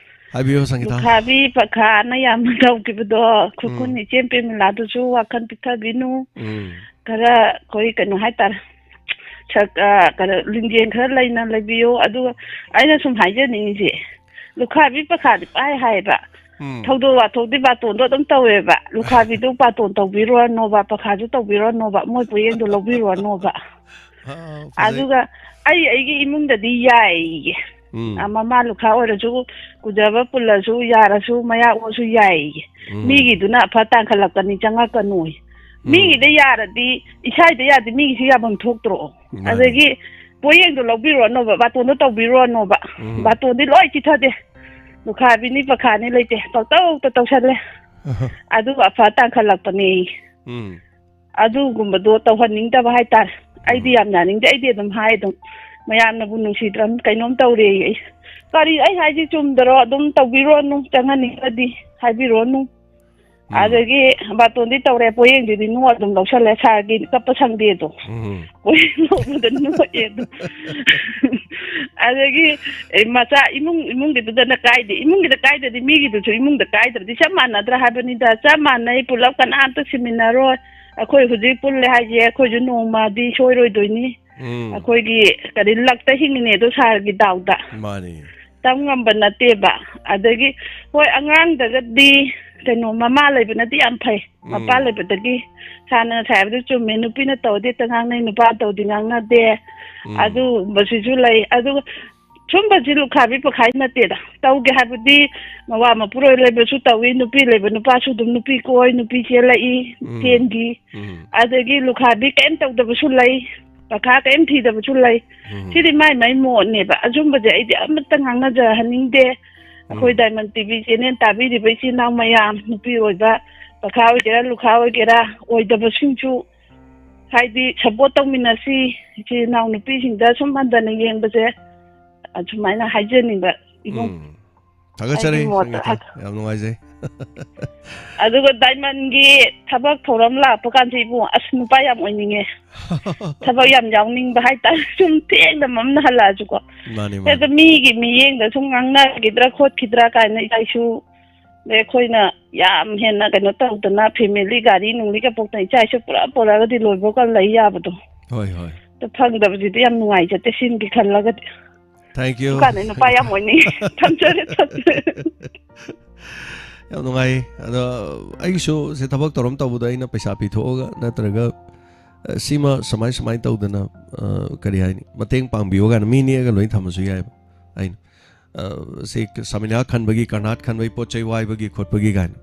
ꯍꯥꯏꯕꯤꯌꯨ, ꯁꯪꯒꯤꯇꯥ꯫ ꯂꯨꯈꯥꯕꯤ ꯄꯈꯥꯅ ꯌꯥꯝꯅ ꯇꯧꯈꯤꯕꯗꯣ, ꯈꯨꯔꯈꯨꯜ ꯎꯝ꯫ ꯏꯆꯦꯝ ꯄ꯭ꯔꯦꯃꯤꯂꯥꯗꯨꯁꯨ ꯋꯥꯈꯜ ꯄꯤꯛꯊꯕꯤꯅꯨ꯫ ꯎꯝ꯫ ꯈꯔ ꯑꯩꯈꯣꯏ ꯀꯩꯅꯣ ꯍꯥꯏꯇꯥꯔꯦ, ꯁꯛ-, ꯑ, ꯀꯩꯅꯣ, ꯂꯤꯡꯖꯦꯜ ꯈꯔ ꯂꯩꯅ ꯂꯩꯕꯤꯌꯨ꯫ ꯑꯗꯨꯒ ꯑꯩꯅ ꯁꯨꯝ ꯍꯥꯏꯖꯅꯤꯡꯉꯤꯁꯦ, ꯂꯨꯈꯥꯕꯤ ꯄꯈꯥꯗꯤ ꯄꯥꯏ ꯍꯥꯏꯌꯦꯕ꯫ ꯎꯝ꯫ ꯊꯧꯗꯣꯛ ꯋꯥꯊꯣꯛꯇꯤ ꯕꯥꯇꯣꯟꯗꯣ ꯑꯗꯨꯝ ꯇꯧꯋꯦꯕ꯫ ꯂꯨꯈꯥꯕꯤꯗꯨ ꯕꯥꯇꯣꯟ ꯇꯧꯕꯤꯔꯨꯔꯅꯣꯕ, ꯄꯈꯥꯁꯨ ꯇꯧꯕꯤꯔꯨꯔꯅꯣꯕ, ꯃꯣꯏ ꯄꯣꯌꯦꯡꯗꯣ ꯂꯧꯕꯤꯔꯨꯔꯅꯣꯕ꯫ ꯑꯥ, ꯐꯖꯩ꯫ ꯑꯗꯨꯒ ꯑꯩ ꯑꯩꯒꯤ ꯏꯃꯨꯡꯗꯗꯤ ꯌꯥꯏꯌꯦ꯫ ꯎꯝ꯫ ꯑ, ꯃꯃꯥ ꯂꯨꯈꯥ ꯑꯣꯏꯔꯁꯨ, ꯀꯨꯖꯕ ꯄꯨꯜꯂꯁꯨ, ꯌꯥꯔꯁꯨ, ꯃꯌꯥ ꯑꯣꯁꯨ ꯌꯥꯏꯌꯦ꯫ ꯎꯝ꯫ ꯃꯤꯒꯤꯗꯨꯅ ꯑꯐ ꯇꯥꯡꯈꯠꯂꯛꯀꯅꯤ, ꯆꯪꯉꯛꯀꯅꯨ꯫ ꯎꯝ꯫ ꯃꯤꯒꯤꯗ ꯌꯥꯔꯗꯤ, ꯏꯁꯥꯏꯗ ꯌꯥꯗꯤ ꯃꯤꯒꯤꯁꯨ ꯌꯥꯐꯝ ꯊꯣꯛꯇ꯭ꯔꯣ? ꯃꯥꯅꯤ꯫ ꯑꯗꯒꯤ ꯄꯣꯌꯦꯡꯗꯣ ꯂꯧꯕꯤꯔꯨꯔꯅꯣꯕ, ꯕꯥꯇꯣꯟꯗꯣ ꯇꯧꯕꯤꯔꯨꯔꯅꯣꯕ꯫ ꯎꯝ꯫ ꯕꯥꯇꯣꯟꯗꯤ ꯂꯣꯏ ꯆꯤꯊꯗꯦ꯫ ꯂꯨꯈꯥꯕꯤꯅꯤ ꯄꯈꯥꯅꯤ ꯂꯩꯇꯦ, ꯄꯪꯇꯧꯗ ꯇꯧꯁꯜꯂꯦ꯫ ꯑꯗꯨꯒ ꯑꯐ ꯇꯥꯡꯈꯠꯂꯛꯄꯅꯦ꯫ ꯎꯝ꯫ ꯑꯗꯨꯒꯨꯝꯕꯗꯣ ꯇꯧꯍꯟꯅꯤꯡꯗꯕ ꯍꯥꯏꯇꯥꯔꯦ꯫ ꯑꯩꯗꯤ ꯎꯝ꯫ ꯌꯥꯝ ꯌꯥꯅꯤꯡꯗꯦ꯫ ꯑꯩꯗꯤ ꯑꯗꯨꯝ ꯍꯥꯏ ꯑꯗꯨꯝ, "ꯃꯌꯥꯝꯅꯕꯨ ꯅꯨꯡꯁꯤꯗ꯭ꯔꯝ ꯀꯩꯅꯣꯝ ꯇꯧꯔꯦ" ꯑꯩ꯫ ꯀꯔꯤ ꯑꯩ ꯍꯥꯏꯁꯤ ꯆꯨꯝꯗꯔꯣ? ꯑꯗꯨꯝ ꯇꯧꯕꯤꯔꯣꯅꯨ, ꯆꯪꯍꯟꯅꯤꯡꯉꯗꯤ ꯍꯥꯏꯕꯤꯔꯣꯅꯨ꯫ ꯎꯝ꯫ ꯑꯗꯒꯤ ꯕꯥꯇꯣꯟꯗꯤ ꯇꯧꯔꯦ, ꯄꯣꯌꯦꯡꯗꯨꯗꯤ ꯅꯣ ꯑꯗꯨꯝ ꯂꯧꯁꯜꯂꯦ꯫ ꯁꯥꯔꯒꯤ ꯀꯞꯄ ꯁꯪꯗꯦꯗꯣ꯫ ꯎꯝ꯫ ꯄꯣꯌꯦꯡ ꯂꯧꯕꯗ ꯅꯣꯛꯑꯦꯗꯣ꯫ ꯑꯗꯒꯤ, ꯑꯦ, ꯃꯆꯥ ꯏꯃꯨꯡ, ꯏꯃꯨꯡꯒꯤꯗꯨꯗꯅ ꯀꯥꯏꯗꯦ꯫ ꯏꯃꯨꯡꯒꯤꯗ ꯀꯥꯏꯗ꯭ꯔꯗꯤ ꯃꯤꯒꯤꯗꯨꯁꯨ ꯏꯃꯨꯡꯗ ꯀꯥꯏꯗ꯭ꯔꯗꯤ ꯆꯞ ꯃꯥꯟꯅꯗ꯭ꯔꯥ ꯍꯥꯏꯕꯅꯤꯗ꯫ ꯆꯞ ꯃꯥꯟꯅꯩ, ꯄꯨꯂꯞ ꯀꯅꯥꯝꯇ ꯁꯤꯃꯤꯟꯅꯔꯣꯏ꯫ ꯑꯩꯈꯣꯏ ꯍꯧꯖꯤꯛ ꯄꯨꯜꯂꯦ ꯍꯥꯏꯁꯦ ꯑꯩꯈꯣꯏꯁꯨ ꯅꯣꯡꯃꯗꯤ ꯁꯣꯏꯔꯣꯏꯗꯣꯏꯅꯤ꯫ ꯎꯝ꯫ ꯑꯩꯈꯣꯏꯒꯤ ꯀꯔꯤ ꯂꯛꯇ ꯍꯤꯡꯉꯤꯅꯦ ꯑꯗꯣ ꯁꯥꯔꯒꯤ ꯗꯥꯎꯗ꯫ ꯃꯥꯅꯤ꯫ ꯇꯝ ꯉꯝꯕ ꯅꯠꯇꯦꯕ꯫ ꯑꯗꯒꯤ ꯍꯣꯏ, ꯑꯉꯥꯡꯗꯒꯗꯤ ꯀꯩꯅꯣ, ꯃꯃꯥ ꯂꯩꯕꯅꯗꯤ ꯌꯥꯝ ꯐꯩ꯫ ꯎꯝ꯫ ꯃꯄꯥ ꯂꯩꯕꯗꯒꯤ ꯁꯥꯔꯅ ꯉꯁꯥꯏ ꯍꯥꯏꯕꯗꯨ ꯆꯨꯝꯃꯦ, ꯅꯨꯄꯤꯅ ꯇꯧꯔꯗꯤ ꯍꯦꯛꯇ ꯉꯥꯡꯅꯩ, ꯅꯨꯄꯥ ꯇꯧꯗꯤ ꯉꯥꯡꯅꯗꯦ꯫ ꯎꯝ꯫ ꯑꯗꯨꯒꯨꯝꯕꯁꯤꯁꯨ ꯂꯩ꯫ ꯑꯗꯨꯒ ꯁꯨꯝꯕꯁꯤ ꯂꯨꯈꯥꯕꯤ ꯄꯈꯥꯏ ꯅꯠꯇꯦꯗ꯫ ꯇꯧꯒꯦ ꯍꯥꯏꯕꯗꯤ ꯃꯋꯥ ꯃꯄꯨꯔꯣꯏ ꯂꯩꯕꯁꯨ ꯇꯧꯏ, ꯅꯨꯄꯤ ꯂꯩꯕ ꯅꯨꯄꯥꯁꯨ ꯑꯗꯨꯝ ꯅꯨꯄꯤ ꯀꯣꯏ, ꯅꯨꯄꯤ ꯆꯦꯜꯂꯛꯏ, ꯎꯝ꯫ ꯆꯦꯟꯈꯤ꯫ ꯎꯝ꯫ ꯑꯗꯒꯤ ꯂꯨꯈꯥꯕꯤ ꯀꯔꯤꯝ ꯇꯧꯗꯕꯁꯨ ꯂꯩ, ꯄꯈꯥ ꯀꯔꯤꯝ ꯊꯤꯗꯕꯁꯨ ꯂꯩ꯫ ꯎꯝ꯫ ꯁꯤꯗꯤ ꯃꯥꯏ ꯃꯥꯏ ꯃꯣꯠꯅꯦꯕ꯫ ꯑꯆꯨꯝꯕꯁꯦ ꯑꯩꯗꯤ ꯑꯃꯠꯇ ꯉꯥꯡꯅꯖꯍꯟꯅꯤꯡꯗꯦ꯫ ꯑꯩꯈꯣꯏ ꯎꯝ꯫ ꯗꯥꯏꯃꯟ ꯇꯤ ꯚꯤ ꯆꯦꯅꯦꯜ ꯇꯥꯕꯤꯔꯤꯕ ꯏꯆꯤꯜ ꯏꯅꯥꯎ ꯃꯌꯥꯝ, ꯅꯨꯄꯤ ꯑꯣꯏꯕ, ꯄꯈꯥ ꯑꯣꯏꯒꯦꯔꯥ, ꯂꯨꯈꯥ ꯑꯣꯏꯒꯦꯔꯥ, ꯑꯣꯏꯗꯕꯁꯤꯡꯁꯨ ꯍꯥꯏꯗꯤ ꯁꯞꯄꯣꯔꯠ ꯇꯧꯃꯤꯟꯅꯁꯤ꯫ ꯏꯆꯤꯜ ꯏꯅꯥꯎ ꯅꯨꯄꯤꯁꯤꯡꯗ ꯁꯨꯝ ꯍꯟꯊꯅ ꯌꯦꯡꯕꯁꯦ ꯑꯁꯨꯃꯥꯏꯅ ꯍꯥꯏꯖꯅꯤꯡꯕ ꯏꯕꯨꯡ꯫ ꯎꯝ꯫ ꯊꯥꯒꯠꯆꯔꯤ, ꯑꯩꯒꯤ ꯃꯣꯠꯇ ꯁꯪꯒꯤꯇꯥ꯫ ꯍꯥꯏ-, ꯌꯥꯝ ꯅꯨꯡꯉꯥꯏꯖꯩ꯫ ꯑꯗꯨꯒ ꯗꯥꯏꯃꯟꯒꯤ ꯊꯕꯛ ꯊꯧꯔꯝ ꯂꯥꯛꯄ ꯀꯥꯟꯁꯦ ꯏꯕꯨꯡ, ꯑꯁ, ꯅꯨꯄꯥ ꯌꯥꯝ ꯑꯣꯏꯅꯤꯡꯉꯦ꯫ ꯊꯕꯛ ꯌꯥꯝ ꯌꯥꯎꯅꯤꯡꯕ ꯍꯥꯏꯇꯥꯔꯦ꯫ ꯁꯨꯝ ꯊꯦꯡꯅ ꯃꯝꯅ ꯍꯜꯂꯛꯑꯁꯨꯀꯣ꯫ ꯃꯥꯅꯤ, ꯃꯥꯅꯤ꯫ ꯍꯦꯛꯇ ꯃꯤꯒꯤ ꯃꯤꯠꯌꯦꯡꯗ ꯁꯨꯝ ꯉꯥꯡꯅꯈꯤꯗ꯭ꯔꯥ ꯈꯣꯠꯈꯤꯗ꯭ꯔꯥ ꯀꯥꯏꯅ ꯏꯆꯥ ꯏꯁꯨ ꯑꯗꯩ ꯑꯩꯈꯣꯏꯅ ꯌꯥꯝ ꯍꯦꯟꯅ ꯀꯩꯅꯣ ꯇꯧꯗꯅ ꯐꯦꯃꯤꯂꯤ ꯒꯥꯔꯤ ꯅꯨꯡꯂꯤꯒ ꯄꯣꯛꯇꯅ ꯏꯆꯥ ꯏꯁꯨ ꯄꯨꯔꯥ ꯄꯨꯔꯛꯑꯒꯗꯤ ꯂꯣꯏꯕꯒ ꯂꯩ ꯌꯥꯕꯗꯣ꯫ ꯍꯣꯏ, ꯍꯣꯏ꯫ ꯑꯗꯣ ꯐꯪꯗꯕꯁꯤꯗꯤ ꯌꯥꯝ ꯅꯨꯡꯉꯥꯏꯖꯗꯦ, ꯁꯤꯝꯒꯤ ꯈꯜꯂꯒꯗꯤ꯫ Thank you꯫ ꯗꯨꯀꯥꯟꯗꯩ ꯅꯨꯄꯥ ꯌꯥꯝ ꯑꯣꯏꯅꯤꯡꯉꯤ꯫ ꯊꯝꯖꯔꯦ, ꯊꯝꯖꯔꯦ꯫ ꯌꯥꯝ ꯅꯨꯡꯉꯥꯏ꯫ ꯑꯗꯣ ꯑꯩꯒꯤꯁꯨ ꯁꯤ ꯊꯕꯛ ꯊꯧꯔꯝ ꯇꯧꯕꯗ ꯑꯩꯅ ꯄꯩꯁꯥ ꯄꯤꯊꯣꯛꯑꯒ ꯅꯠꯇ꯭ꯔꯒ, ꯑ, ꯁꯤꯃ ꯁꯨꯃꯥꯏ ꯁꯨꯃꯥꯏꯅ ꯇꯧꯗꯅ, ꯑ, ꯀꯔꯤ ꯍꯥꯏꯅꯤ, ꯃꯇꯦꯡ ꯄꯥꯡꯕꯤꯌꯣ ꯀꯥꯏꯅ ꯃꯤ ꯅꯦꯛꯑꯒ ꯂꯣꯏ ꯊꯝꯕꯁꯨ ꯌꯥꯏꯑꯕ ꯑꯩꯅ꯫ ꯑ, ꯁꯤ ꯁꯃꯤꯅꯥ ꯈꯟꯕꯒꯤ, ꯀꯔꯅꯥꯠ ꯈꯟꯕꯒꯤ, ꯄꯣꯠ ꯆꯩ ꯋꯥꯏꯕꯒꯤ ꯈꯣꯠꯄꯒꯤ ꯀꯥꯏꯅ꯫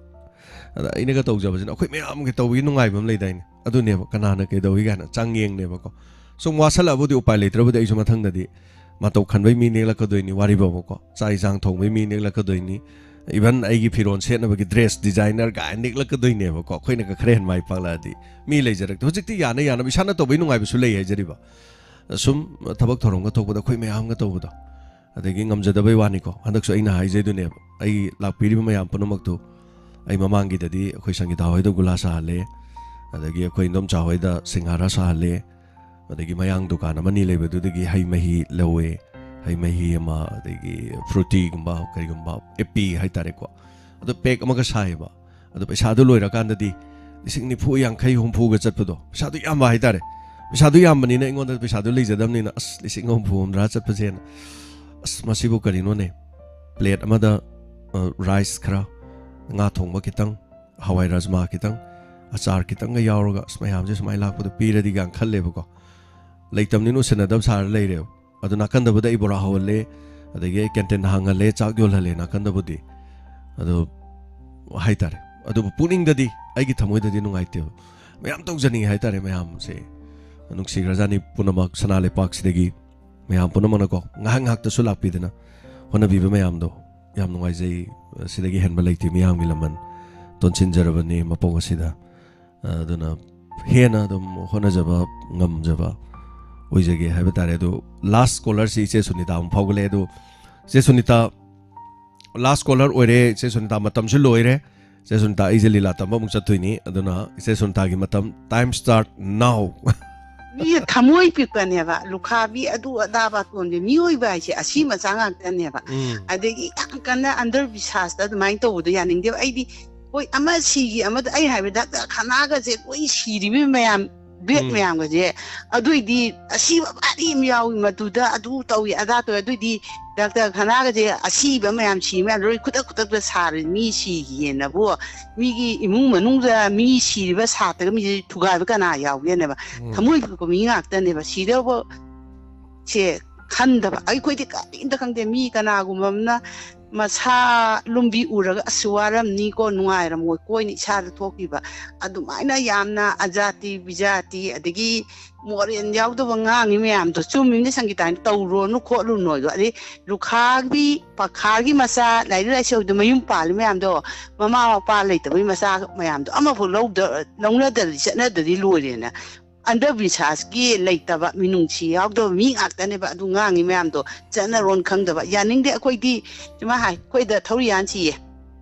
ꯑꯗ ꯑꯩꯅꯒ ꯇꯧꯖꯕꯁꯤꯅ ꯑꯩꯈꯣꯏ ꯃꯌꯥꯝꯒꯤ ꯇꯧꯕꯒꯤ ꯅꯨꯡꯉꯥꯏꯕ ꯑꯃ ꯂꯩꯗꯥꯏꯅꯦ? ꯑꯗꯨꯅꯦꯕ, ꯀꯅꯥꯅ ꯀꯩꯗꯧꯏ ꯀꯥꯏꯅ ꯆꯥꯡꯌꯦꯡꯅꯦꯕꯀꯣ꯫ ꯁꯨꯝ ꯋꯥꯁꯜꯂꯛꯑꯕꯨꯗꯤ ꯎꯄꯥꯏ ꯂꯩꯇ꯭ꯔꯕꯨꯗꯤ ꯑꯩꯁꯨ ꯃꯊꯪꯗꯗꯤ ꯃꯇꯧ ꯈꯟꯕꯩ ꯃꯤ ꯅꯦꯛꯂꯛꯀꯗꯣꯏꯅꯤ, ꯋꯥꯔꯤꯕꯣꯕꯀꯣ꯫ ꯆꯥꯛ ꯏꯟꯁꯥꯡ ꯊꯣꯡꯕꯩ ꯃꯤ ꯅꯦꯛꯂꯛꯀꯗꯣꯏꯅꯤ꯫ Even ꯑꯩꯒꯤ ꯐꯤꯔꯣꯜ ꯁꯦꯠꯅꯕꯒꯤ dress designer ꯀꯥꯏꯅ ꯅꯦꯛꯂꯛꯀꯗꯣꯏꯅꯦꯕꯀꯣ, ꯑꯩꯈꯣꯏꯅꯒ ꯈꯔ ꯍꯦꯟꯅ ꯃꯥꯏ ꯄꯥꯛꯂꯛꯑꯗꯤ꯫ ꯃꯤ ꯂꯩꯖꯔꯛꯇꯦ꯫ ꯍꯧꯖꯤꯛꯇꯤ ꯌꯥꯅ ꯌꯥꯅꯕ ꯏꯁꯥꯅ ꯇꯧꯕꯩ ꯅꯨꯡꯉꯥꯏꯕꯁꯨ ꯂꯩ ꯍꯥꯏꯖꯔꯤꯕ꯫ ꯁꯨꯝ ꯊꯕꯛ ꯊꯧꯔꯝꯒ ꯊꯣꯛꯄꯗ ꯑꯩꯈꯣꯏ ꯃꯌꯥꯝꯒ ꯇꯧꯕꯗꯣ, ꯑꯗꯒꯤ ꯉꯝꯖꯗꯕꯩ ꯋꯥꯅꯤꯀꯣ꯫ ꯍꯟꯗꯛꯁꯨ ꯑꯩꯅ ꯍꯥꯏꯖꯩꯗꯨꯅꯦꯕ, ꯑꯩ ꯂꯥꯛꯄꯤꯔꯤꯕ ꯃꯌꯥꯝ ꯄꯨꯝꯅꯃꯛꯇꯨ, ꯑꯩ ꯃꯃꯥꯡꯒꯤꯗꯗꯤ ꯑꯩꯈꯣꯏ ꯁꯪꯒꯤꯇꯥ ꯍꯣꯏꯗ ꯒꯨꯂꯥ ꯁꯥꯍꯜꯂꯦ, ꯑꯗꯒꯤ ꯑꯩꯈꯣꯏ ꯏꯟꯗꯣꯝꯆꯥ ꯍꯣꯏꯗ ꯁꯤꯡꯍꯥꯔꯥ ꯁꯥꯍꯜꯂꯦ, ꯑꯗꯒꯤ ꯃꯌꯥꯡ ꯗꯨꯀꯥꯟ ꯑꯃꯅꯤ ꯂꯩꯕꯗꯨꯗꯒꯤ ꯍꯩ ꯃꯍꯤ ꯂꯧꯋꯦ, ꯍꯩ ꯃꯍꯤ ꯑꯃ, ꯑꯗꯒꯤ ꯐ꯭ꯔꯨꯇꯤꯒꯨꯝꯕ ꯀꯔꯤꯒꯨꯝꯕ, ꯑꯦꯄꯤ ꯍꯥꯏꯇꯥꯔꯦꯀꯣ, ꯑꯗꯨ ꯄꯦꯛ ꯑꯃꯒ ꯁꯥꯏꯌꯦꯕ꯫ ꯑꯗꯣ ꯄꯩꯁꯥꯗꯨ ꯂꯣꯏꯔꯀꯥꯟꯗꯗꯤ ꯂꯤꯁꯤꯡ ꯅꯤꯐꯨ, ꯌꯥꯡꯈꯩ, ꯍꯨꯝꯐꯨꯒ ꯆꯠꯄꯗꯣ, ꯄꯩꯁꯥꯗꯨ ꯌꯥꯝꯕ ꯍꯥꯏꯇꯥꯔꯦ꯫ ꯄꯩꯁꯥꯗꯨ ꯌꯥꯝꯕꯅꯤꯅ ꯑꯩꯉꯣꯟꯗ ꯄꯩꯁꯥꯗꯨ ꯂꯩꯖꯗꯕꯅꯤꯅ, "ꯑꯁ, ꯂꯤꯁꯤꯡ ꯍꯨꯝꯐꯨ, ꯍꯨꯝꯗ꯭ꯔꯥ ꯆꯠꯄꯁꯦꯅ, ꯑꯁ, ꯃꯁꯤꯕꯨ ꯀꯔꯤꯅꯣꯅꯦ?" ꯄ꯭ꯂꯦꯠ ꯑꯃꯗ, ꯑ, ꯔꯥꯏꯁ ꯈꯔ, ꯉꯥ ꯊꯣꯡꯕ ꯈꯤꯇꯪ, ꯍꯋꯥꯏ ꯔꯥꯖꯃꯥ ꯈꯤꯇꯪ, ꯑꯆꯥꯔ ꯈꯤꯇꯪꯒ ꯌꯥꯎꯔꯒ, "ꯑꯁ, ꯃꯌꯥꯝꯁꯦ ꯁꯨꯃꯥꯏꯅ ꯂꯥꯛꯄꯗ ꯄꯤꯔꯗꯤꯒ" ꯈꯜꯂꯦꯕꯀꯣ꯫ ꯂꯩꯇꯕꯅꯤꯅ ꯎꯁꯤꯟꯅꯗꯕ ꯁꯥꯔ ꯂꯩꯔꯦꯕ꯫ ꯑꯗꯨ ꯅꯥꯀꯟꯗꯕꯨꯗꯤ ꯑꯩ ꯕꯣꯔꯥ ꯍꯧꯍꯜꯂꯦ, ꯑꯗꯒꯤ ꯑꯩ ꯀꯦꯟꯇꯤꯟ ꯍꯥꯡꯍꯜꯂꯦ, ꯆꯥꯛ ꯌꯣꯜꯍꯜꯂꯦ ꯅꯥꯀꯟꯗꯕꯨꯗꯤ꯫ ꯑꯗꯣ ꯍꯥꯏꯇꯥꯔꯦ, ꯑꯗꯨꯕꯨ ꯄꯨꯛꯅꯤꯡꯗꯗꯤ, ꯑꯩꯒꯤ ꯊꯃꯣꯏꯗꯗꯤ ꯅꯨꯡꯉꯥꯏꯇꯦꯕ꯫ ꯃꯌꯥꯝ ꯇꯧꯖꯅꯤꯡꯉꯤ ꯍꯥꯏꯇꯥꯔꯦ ꯃꯌꯥꯝꯁꯦ꯫ ꯅꯨꯡꯁꯤꯈ꯭ꯔꯖꯥꯠꯅꯤ ꯄꯨꯝꯅꯃꯛ ꯁꯅꯥ ꯂꯩꯄꯥꯛꯁꯤꯗꯒꯤ ꯃꯌꯥꯝ ꯄꯨꯝꯅꯃꯛꯅꯀꯣ, ꯉꯥꯏꯍꯥꯛ ꯉꯥꯏꯍꯥꯛꯇꯁꯨ ꯂꯥꯛꯄꯤꯗꯅ ꯍꯣꯠꯅꯕꯤꯕ ꯃꯌꯥꯝꯗꯣ ꯌꯥꯝ ꯅꯨꯡꯉꯥꯏꯖꯩ꯫ ꯁꯤꯗꯒꯤ ꯍꯦꯟꯕ ꯂꯩꯇꯦ ꯃꯤꯌꯥꯝꯒꯤ ꯂꯃꯟ ꯇꯣꯟꯁꯤꯟꯖꯔꯕꯅꯤ ꯃꯄꯣꯛ ꯑꯁꯤꯗ꯫ ꯑꯗꯨꯅ ꯍꯦꯟꯅ ꯑꯗꯨꯝ ꯍꯣꯠꯅꯖꯕ ꯉꯝꯖꯕ ꯑꯣꯏꯖꯒꯦ ꯍꯥꯏꯕ ꯇꯥꯔꯦ꯫ ꯑꯗꯨ last callerꯁꯤ ꯏꯆꯦ ꯁꯨꯅꯤꯇꯥ ꯑꯃꯨꯛ ꯐꯥꯎꯒꯠꯂꯛꯑꯦ꯫ ꯑꯗꯨ ꯏꯆꯦ ꯁꯨꯅꯤꯇꯥ, last caller ꯑꯣꯏꯔꯦ꯫ ꯏꯆꯦ ꯁꯨꯅꯤꯇꯥ, ꯃꯇꯝꯁꯨ ꯂꯣꯏꯔꯦ꯫ ꯏꯆꯦ ꯁꯨꯅꯤꯇꯥ, ꯑꯩꯁꯦ ꯂꯤꯂꯥ ꯇꯝꯕ ꯑꯃꯨꯛ ꯆꯠꯇꯣꯏꯅꯤ꯫ ꯑꯗꯨꯅ ꯏꯆꯦ ꯁꯨꯅꯤꯇꯥꯒꯤ ꯃꯇꯝ, time start now꯫ ꯃꯤꯁꯦ ꯊꯃꯣꯏ ꯄꯤꯛꯄꯅꯦꯕ, ꯂꯨꯈꯥꯕꯤ ꯑꯗꯨ ꯑꯗꯥ ꯕꯥꯇꯣꯟꯁꯦ꯫ ꯃꯤꯑꯣꯏꯕ ꯍꯥꯏꯁꯦ ꯑꯁꯤ ꯃꯆꯥ ꯉꯥꯛꯇꯅꯦꯕ꯫ ꯎꯝ꯫ ꯑꯗꯒꯤ ꯌꯥꯝ ꯀꯟꯅ ꯑꯟꯗꯔ ꯕꯤꯁ꯭ꯋꯥꯁꯇ ꯑꯗꯨꯃꯥꯏꯅ ꯇꯧꯕꯗꯣ ꯌꯥꯅꯤꯡꯗꯦꯕ꯫ ꯑꯩꯗꯤ ꯍꯣꯏ, ꯑꯃ ꯁꯤꯒꯤ, ꯑꯃꯗ, ꯑꯩ ꯍꯥꯏꯕ ꯗꯥꯛꯇꯔ ꯈꯅꯥꯒꯁꯦ ꯂꯣꯏ ꯁꯤꯔꯤꯕ ꯃꯌꯥꯝ, ꯕ꯭ꯂꯦꯛ ꯎꯝ꯫ ꯃꯌꯥꯝꯒꯁꯦ, ꯑꯗꯨꯏꯗꯤ ꯑꯁꯤꯕ ꯚꯥꯔꯤ ꯑꯃ ꯌꯥꯎꯏ, ꯃꯗꯨꯗ ꯑꯗꯨ ꯇꯧꯏ, ꯑꯗꯥ ꯇꯧꯏ, ꯑꯗꯨꯏꯗꯤ ꯗꯥꯛꯇꯔ ꯈꯅꯥꯒꯁꯦ ꯑꯁꯤꯕ ꯃꯌꯥꯝ ꯁꯤ ꯃꯌꯥꯝ ꯂꯣꯏ ꯈꯨꯗꯛ ꯈꯨꯗꯛꯇ ꯁꯥꯔ ꯃꯤ ꯁꯤꯒꯤꯌꯦꯅꯕꯨ, ꯃꯤꯒꯤ ꯏꯃꯨꯡ ꯃꯅꯨꯡꯗ ꯃꯤ ꯁꯤꯔꯤꯕ ꯁꯥꯠꯇꯒ ꯃꯤꯁꯦ ꯊꯨꯒꯥꯏꯕ ꯀꯅꯥ ꯌꯥꯎꯒꯦꯅꯦꯕ? ꯎꯝ꯫ ꯊꯃꯣꯏ ꯄꯤꯛꯄ ꯃꯤ ꯉꯥꯛꯇꯅꯦꯕ꯫ ꯁꯤꯗꯧꯕ ꯁꯦ ꯈꯟꯗꯕ, ꯑꯩꯈꯣꯏꯗꯤ ꯀꯔꯤꯝꯇ ꯈꯪꯗꯦ꯫ ꯃꯤ ꯀꯅꯥꯒꯨꯝꯕ ꯑꯃꯅ ꯃꯁꯥ ꯂꯨꯝꯕꯤ ꯎꯔꯒ "ꯑꯁ, ꯋꯥꯔꯝꯅꯤꯀꯣ, ꯅꯨꯡꯉꯥꯏꯔꯝꯃꯣꯏꯀꯣ" ꯍꯥꯏꯅ ꯏꯁꯥꯗ ꯊꯣꯛꯈꯤꯕ꯫ ꯑꯗꯨꯃꯥꯏꯅ ꯌꯥꯝꯅ ꯑꯖꯥꯇꯤ ꯕꯤꯖꯥꯇꯤ, ꯑꯗꯒꯤ ꯃꯣꯔꯦꯜ ꯌꯥꯎꯗꯕ ꯉꯥꯡꯉꯤ ꯃꯌꯥꯝꯗꯣ꯫ ꯆꯨꯝꯃꯤꯅꯦ ꯁꯪꯒꯤꯇꯥꯅꯤ, ꯇꯧꯔꯣꯅꯨ ꯈꯣꯠꯂꯨꯅꯣ ꯍꯥꯏꯗꯣ꯫ ꯑꯗꯩ ꯂꯨꯈꯥꯒꯤ, ꯄꯈꯥꯒꯤ ꯃꯆꯥ ꯂꯥꯏꯔꯤꯛ ꯂꯥꯏꯁꯨ ꯍꯩꯕꯗ ꯃꯌꯨꯝ ꯄꯥꯜꯂꯤ ꯃꯌꯥꯝꯗꯣ, ꯃꯃꯥ ꯃꯄꯥ ꯂꯩꯇꯕꯒꯤ ꯃꯆꯥ ꯃꯌꯥꯝꯗꯣ ꯑꯃꯐꯥꯎ ꯂꯧꯗ-, ꯂꯧꯅꯗ꯭ꯔꯗꯤ ꯆꯠꯅꯗ꯭ꯔꯗꯤ ꯂꯣꯏꯔꯦꯅ꯫ ꯑꯟꯗꯕꯤꯁ꯭ꯋꯥꯁꯀꯤ ꯂꯩꯇꯕ, ꯃꯤꯅꯨꯡꯁꯤ ꯌꯥꯎꯗꯕ ꯃꯤ ꯉꯥꯛꯇꯅꯦꯕ ꯑꯗꯨ ꯉꯥꯡꯉꯤ ꯃꯌꯥꯝꯗꯣ꯫ ꯆꯠꯅꯔꯣꯟ ꯈꯪꯗꯕ꯫ ꯌꯥꯅꯤꯡꯗꯦ ꯑꯩꯈꯣꯏꯗꯤ꯫ ꯁꯨꯃꯥꯏ ꯍꯥꯏ, "ꯑꯩꯈꯣꯏꯗ ꯊꯧꯔꯤ ꯌꯥꯟ ꯁꯤꯌꯦ꯫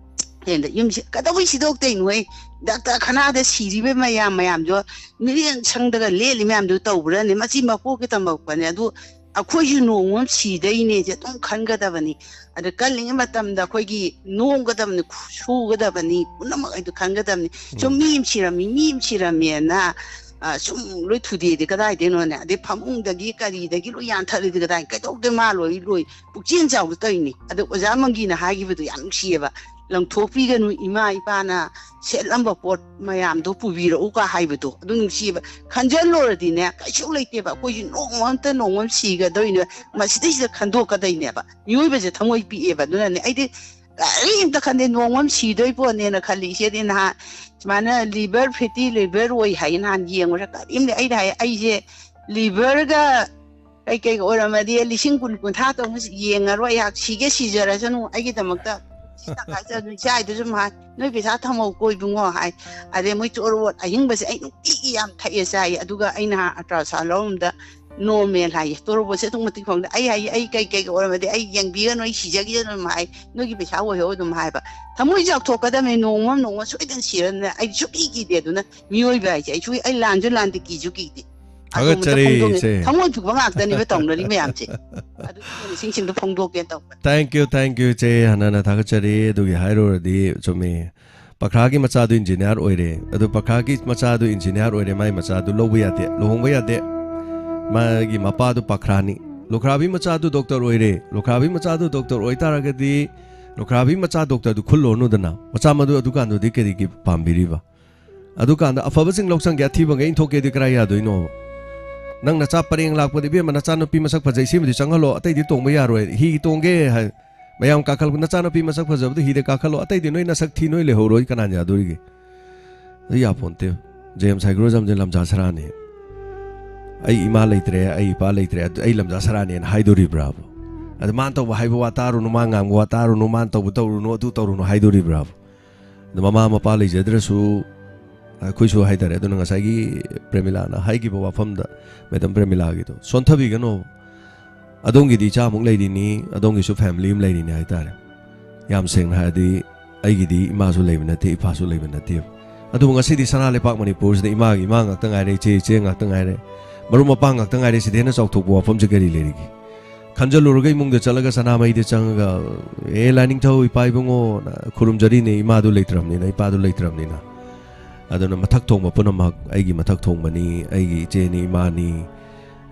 ꯍꯦꯟꯗ ꯌꯨꯝꯁꯤ ꯀꯩꯗꯧꯕꯩ ꯁꯤꯗꯣꯛꯇꯣꯏꯅꯣ? ꯍꯦ, ꯗꯥꯛꯇꯔ ꯈꯅꯥꯗ ꯁꯤꯔꯤꯕ ꯃꯌꯥꯝ ꯃꯌꯥꯝꯗꯣ ꯃꯤꯔꯦꯟ ꯁꯪꯗꯒ ꯂꯦꯜꯂꯤ ꯃꯌꯥꯝꯗꯨ ꯇꯧꯕ꯭ꯔꯅꯦ? ꯃꯆꯤ ꯃꯄꯣꯛꯀꯤ ꯇꯝꯃꯛꯄꯅꯦ꯫ ꯑꯗꯨ ꯑꯩꯈꯣꯏꯁꯨ ꯅꯣꯡꯃ ꯑꯃ ꯁꯤꯗꯣꯏꯅꯦꯁꯦ ꯑꯗꯨꯝ ꯈꯟꯒꯗꯕꯅꯤ꯫ ꯑꯗ ꯀꯜꯂꯤꯉꯩ ꯃꯇꯝꯗ ꯑꯩꯈꯣꯏꯒꯤ ꯅꯣꯝꯒꯗꯕꯅꯤ, ꯁꯨꯒꯗꯕꯅꯤ, ꯄꯨꯝꯅꯃꯛ ꯑꯩꯗꯣ ꯈꯟꯒꯗꯕꯅꯤ꯫ ꯁꯨꯝ ꯎꯝ꯫ ꯃꯤ ꯑꯃ ꯁꯤꯔꯝꯃꯤ, ꯃꯤ ꯑꯃ ꯁꯤꯔꯝꯃꯦꯅ, ꯑ, ꯁꯨꯝ ꯂꯣꯏ ꯊꯨꯗꯦꯗꯤ ꯀꯗꯥꯏꯗꯩꯅꯣꯅꯦ? ꯑꯗꯩ ꯐꯃꯨꯡꯗꯒꯤ ꯀꯔꯤꯗꯒꯤ ꯂꯣꯏ ꯌꯥꯟꯊꯠꯂꯗꯤ ꯀꯗꯥꯏ? ꯀꯩꯗꯧꯗꯣꯏ? ꯃꯥ ꯂꯣꯏ ꯂꯣꯏ ꯄꯨꯛꯆꯦꯜ ꯆꯥꯎꯕ ꯇꯧꯔꯤꯅꯤ꯫ ꯑꯗꯣ ꯑꯣꯖꯥ ꯃꯪꯒꯤꯅ ꯍꯥꯏꯈꯤꯕꯗꯣ ꯌꯥꯝ ꯅꯨꯡꯁꯤꯌꯦꯕ꯫ "ꯂꯪꯊꯣꯛꯄꯤꯒꯅꯨ, ꯏꯃꯥ ꯏꯄꯥꯅ ꯁꯦꯠꯂꯝꯕ ꯄꯣꯠ ꯃꯌꯥꯝꯗꯣ ꯄꯨꯕꯤꯔꯛꯎ" ꯀ ꯍꯥꯏꯕꯗꯣ꯫ ꯑꯗꯨ ꯅꯨꯡꯁꯤꯌꯦꯕ꯫ ꯈꯟꯖꯜꯂꯨꯔꯗꯤꯅꯦ, ꯀꯩꯁꯨ ꯂꯩꯇꯦꯕ꯫ ꯑꯩꯈꯣꯏꯁꯨ ꯅꯣꯡꯃ ꯑꯝꯇ ꯅꯣꯡꯃ ꯑꯃ ꯁꯤꯒꯗꯣꯏꯅꯦ꯫ ꯃꯁꯤꯗꯩꯁꯤꯗ ꯈꯟꯗꯣꯛꯀꯗꯣꯏꯅꯦꯕ꯫ ꯃꯤꯑꯣꯏꯕꯁꯦ ꯊꯃꯣꯏ ꯄꯤꯛꯑꯦꯕ꯫ ꯑꯗꯨꯅꯅꯦ ꯑꯩꯗꯤ ꯀꯔꯤꯝꯇ ꯈꯟꯗꯦ, ꯅꯣꯡꯃ ꯑꯃ ꯁꯤꯗꯣꯏ ꯄꯣꯠꯅꯦꯅ ꯈꯜꯂꯤ꯫ ꯏꯆꯦꯗꯤ ꯅꯍꯥꯟ ꯁꯨꯃꯥꯏꯅ liver fatty liver ꯑꯣꯏ ꯍꯥꯏꯌꯦ, ꯅꯍꯥꯟ ꯌꯦꯡꯉꯨꯔꯦ꯫ ꯀꯔꯤꯝꯅꯦ꯫ ꯑꯩꯅ ꯍꯥꯏ, "ꯑꯩꯁꯦ liverꯒ ꯀꯩꯀꯩꯒ ꯑꯣꯏꯔꯝꯃꯗꯤ ꯂꯤꯁꯤꯡ ꯀꯨꯟ ꯀꯨꯟꯊ꯭ꯔꯥ ꯇꯧꯕ ꯌꯦꯡꯉꯔꯣꯏ, ꯑꯩꯍꯥꯛ ꯁꯤꯒꯦ ꯁꯤꯖꯔꯁꯅꯨ, ꯑꯩꯒꯤꯗꯃꯛꯇ ꯁꯤ ꯇꯪꯈꯥꯏ ꯆꯠꯂꯁꯨ", ꯏꯆꯥ ꯍꯥꯏꯗꯨꯁꯨ ꯍꯥꯏ, "ꯅꯣꯏ ꯄꯩꯁꯥ ꯊꯝꯍꯧꯀꯣ ꯏꯕꯨꯡꯉꯣ" ꯍꯥꯏ꯫ ꯑꯗꯩ ꯃꯣꯏ ꯆꯣꯔꯣꯠ ꯑꯍꯤꯡꯕꯁꯦ ꯑꯩ ꯅꯨꯡꯇꯤꯒꯤ ꯌꯥꯝ ꯊꯛꯑꯦ ꯆꯥꯏꯌꯦ꯫ ꯑꯗꯨꯒ ꯑꯩ ꯅꯍꯥꯟ ultrasound ꯂꯧꯔꯝꯗ normal ꯍꯥꯏꯌꯦ꯫ ꯆꯣꯔꯣꯠꯁꯦ ꯑꯗꯨꯛ ꯃꯇꯤꯛ ꯐꯪꯗꯦ꯫ ꯑꯩ ꯍꯥꯏꯌꯦ, "ꯑꯩ ꯀꯩ ꯀꯩꯒ ꯑꯣꯏꯔꯝꯃꯗꯤ ꯑꯩ ꯌꯦꯡꯕꯤꯒꯅꯨ, ꯑꯩ ꯁꯤꯖꯈꯤꯁꯅꯨ" ꯑꯗꯨꯝ ꯍꯥꯏ꯫ "ꯅꯣꯏꯒꯤ ꯄꯩꯁꯥ ꯑꯣꯏꯍꯧ" ꯑꯗꯨꯝ ꯍꯥꯏꯕ꯫ ꯊꯃꯣꯏ ꯆꯥꯎꯊꯣꯛꯀꯗꯕꯅꯤ, ꯅꯣꯡꯃ ꯅꯣꯡꯃ ꯁꯣꯏꯗꯅ ꯁꯤꯔꯅꯤ꯫ ꯑꯩ ꯁꯨꯀꯤ ꯀꯤꯗꯦ꯫ ꯑꯗꯨꯅ ꯃꯤꯑꯣꯏꯕ ꯍꯥꯏꯁꯦ ꯑꯩ ꯁꯨ-, ꯑꯩ ꯂꯥꯟꯁꯨ ꯂꯥꯟꯗꯦ, ꯀꯤꯁꯨ ꯀꯤꯗꯦ꯫ ꯑꯗꯣꯝꯗ ꯊꯥꯒꯠꯆꯔꯤ, ꯐꯣꯡꯗꯣꯛꯅꯤ-, ꯏꯆꯦ꯫ ꯊꯃꯣꯏ ꯐꯕ ꯉꯥꯛꯇꯅꯦꯕ ꯇꯧꯅꯔꯤ ꯃꯌꯥꯝꯁꯦ꯫ ꯑꯗꯨ ꯏꯆꯦꯅ ꯁꯤꯡꯁꯤꯡꯗꯣ ꯐꯣꯡꯗꯣꯛꯀꯦ ꯇꯧꯕ꯫ Thank you, thank you, ꯏꯆꯦ꯫ ꯍꯥꯟꯅꯅ ꯊꯥꯒꯠꯆꯔꯤ꯫ ꯑꯗꯨꯒꯤ ꯍꯥꯏꯔꯨꯔꯗꯤ ꯆꯨꯝꯃꯤ꯫ ꯄꯈ꯭ꯔꯥꯒꯤ ꯃꯆꯥꯗꯨ engineer ꯑꯣꯏꯔꯦ꯫ ꯑꯗꯨ ꯄꯈ꯭ꯔꯥꯒꯤ ꯃꯆꯥꯗꯨ engineer ꯑꯣꯏꯔꯦ, ꯃꯥꯏ ꯃꯆꯥꯗꯨ ꯂꯧꯕ ꯌꯥꯗꯦ, ꯂꯨꯍꯣꯡꯕ ꯌꯥꯗꯦ꯫ ꯃꯥꯒꯤ ꯃꯄꯥꯗꯨ ꯄꯈ꯭ꯔꯥꯅꯤ꯫ ꯂꯨꯈ꯭ꯔꯥꯕꯤ ꯃꯆꯥꯗꯨ doctor ꯑꯣꯏꯔꯦ꯫ ꯂꯨꯈ꯭ꯔꯥꯕꯤ ꯃꯆꯥꯗꯨ doctor ꯑꯣꯏꯇꯥꯔꯒꯗꯤ ꯂꯨꯈ꯭ꯔꯥꯕꯤ ꯃꯆꯥ doctorꯗꯨ ꯈꯨꯜꯂꯣꯅꯨꯗꯅ꯫ ꯃꯆꯥ ꯃꯗꯨ ꯑꯗꯨꯀꯥꯟꯗꯨꯗꯤ ꯀꯔꯤꯒꯤ ꯄꯥꯝꯕꯤꯔꯤꯕ? ꯑꯗꯨꯀꯥꯟꯗ ꯑꯐꯕꯁꯤꯡ ꯂꯧꯁꯪꯒꯦ, ꯑꯊꯤꯕꯉꯩ ꯏꯟꯊꯣꯛꯀꯦꯗꯤ ꯀꯔꯥꯏ ꯌꯥꯗꯣꯏꯅꯣꯕ? ꯅꯪ ꯅꯆꯥ ꯄꯔꯦꯡ ꯂꯥꯛꯄꯗ, "ꯏꯕꯦꯝꯃ, ꯅꯆꯥ ꯅꯨꯄꯤ ꯃꯁꯛ ꯐꯖꯩ, ꯁꯤꯃꯗꯤ ꯆꯪꯍꯜꯂꯣ, ꯑꯇꯩꯗꯤ ꯇꯣꯡꯕ ꯌꯥꯔꯣꯏ, ꯍꯤ ꯇꯣꯡꯒꯦ" ꯍꯥꯏ꯫ ꯃꯌꯥꯝ ꯀꯥꯈꯠꯂꯛꯄ, "ꯅꯆꯥꯅꯨꯄꯤ ꯃꯁꯛ ꯐꯖꯕꯗꯨ ꯍꯤꯗ ꯀꯥꯈꯠꯂꯣ, ꯑꯇꯩꯗꯤ ꯅꯣꯏ ꯅꯁꯛ ꯊꯤ, ꯅꯣꯏ ꯂꯩꯍꯧꯔꯣꯏ", ꯀꯅꯥꯅ ꯌꯥꯗꯣꯔꯤꯒꯦ? ꯑꯗꯨ ꯌꯥꯄꯣꯟꯇꯦ꯫ ꯖꯦꯝꯁ ꯍꯥꯏꯒ꯭ꯔꯣꯖꯝꯁꯦ ꯂꯝꯖꯥ ꯁꯔꯥꯅꯤ꯫ "ꯑꯩ ꯏꯃꯥ ꯂꯩꯇ꯭ꯔꯦ, ꯑꯩ ꯏꯄꯥ ꯂꯩꯇ꯭ꯔꯦ, ꯑꯗꯨ ꯑꯩ ꯂꯝꯖꯥ ꯁꯔꯥꯅꯦꯅ" ꯍꯥꯏꯗꯣꯔꯤꯕ꯭ꯔꯥꯕ? ꯑꯗ ꯃꯥꯅ ꯇꯧꯕ ꯍꯥꯏꯕ ꯋꯥ ꯇꯥꯔꯨꯅꯨ, ꯃꯥꯅ ꯉꯥꯡꯕ ꯋꯥ ꯇꯥꯔꯨꯅꯨ, ꯃꯥꯅ ꯇꯧꯕ ꯇꯧꯔꯨꯅꯨ, ꯑꯗꯨ ꯇꯧꯔꯨꯅꯨ ꯍꯥꯏꯗꯣꯔꯤꯕ꯭ꯔꯥꯕ? ꯑꯗ ꯃꯃꯥ ꯃꯄꯥ ꯂꯩꯖꯗ꯭ꯔꯁꯨ, ꯑꯩꯈꯣꯏꯁꯨ ꯍꯥꯏꯇꯥꯔꯦ꯫ ꯑꯗꯨꯅ ꯉꯁꯥꯏꯒꯤ ꯄ꯭ꯔꯦꯃꯤꯂꯥꯅ ꯍꯥꯏꯈꯤꯕ ꯋꯥꯐꯝꯗ, ꯃꯦꯗꯝ ꯄ꯭ꯔꯦꯃꯤꯂꯥꯒꯤꯗꯣ, ꯁꯣꯟꯊꯕꯤꯒꯅꯣ꯫ ꯑꯗꯣꯝꯒꯤꯗꯤ ꯏꯆꯥꯃꯨꯛ ꯂꯩꯔꯤꯅꯤ, ꯑꯗꯣꯝꯒꯤꯁꯨ ꯐꯦꯃꯤꯂꯤ ꯑꯃ ꯂꯩꯔꯤꯅꯤ ꯍꯥꯏꯇꯥꯔꯦ꯫ ꯌꯥꯝ ꯁꯦꯡꯅ ꯍꯥꯏꯔꯗꯤ, ꯑꯩꯒꯤꯗꯤ ꯏꯃꯥꯁꯨ ꯂꯩꯕ ꯅꯠꯇꯦ, ꯏꯄꯥꯁꯨ ꯂꯩꯕ ꯅꯠꯇꯦ꯫ ꯑꯗꯨꯕꯨ ꯉꯁꯤꯗꯤ ꯁꯅꯥ ꯂꯩꯄꯥꯛ ꯃꯅꯤꯄꯨꯔꯁꯤꯗ ꯏꯃꯥꯒꯤ ꯏꯃꯥ ꯉꯥꯛꯇ ꯉꯥꯏꯔꯦ, ꯏꯆꯦ ꯏꯆꯦ ꯉꯥꯛꯇ ꯉꯥꯏꯔꯦ, ꯃꯔꯨꯞ ꯃꯄꯥꯡ ꯉꯥꯛꯇ ꯉꯥꯏꯔꯦ꯫ ꯁꯤꯗꯩ ꯍꯦꯟꯅ ꯆꯥꯎꯊꯣꯛꯄ ꯋꯥꯐꯝꯁꯦ ꯀꯔꯤ ꯂꯩꯔꯤꯒꯦ? ꯈꯟꯖꯜꯂꯨꯔꯒ ꯏꯃꯨꯡꯗ ꯆꯠꯂꯒ ꯁꯅꯥꯃꯍꯤꯗ ꯆꯪꯉꯒ, "ꯑꯦ ꯂꯥꯏꯅꯤꯡꯊꯧ ꯏꯄꯥ ꯏꯕꯨꯡꯉꯣꯅ ꯈꯨꯔꯨꯝꯖꯔꯤꯅꯦ, ꯏꯃꯥꯗꯨ ꯂꯩꯇ꯭ꯔꯕꯅꯤꯅ, ꯏꯄꯥꯗꯨ ꯂꯩꯇ꯭ꯔꯕꯅꯤꯅ"꯫ ꯑꯗꯨꯅ ꯃꯊꯛ ꯊꯣꯡꯕ ꯄꯨꯝꯅꯃꯛ ꯑꯩꯒꯤ ꯃꯊꯛ ꯊꯣꯡꯕꯅꯤ, ꯑꯩꯒꯤ ꯏꯆꯦꯅꯤ, ꯏꯃꯥꯅꯤ,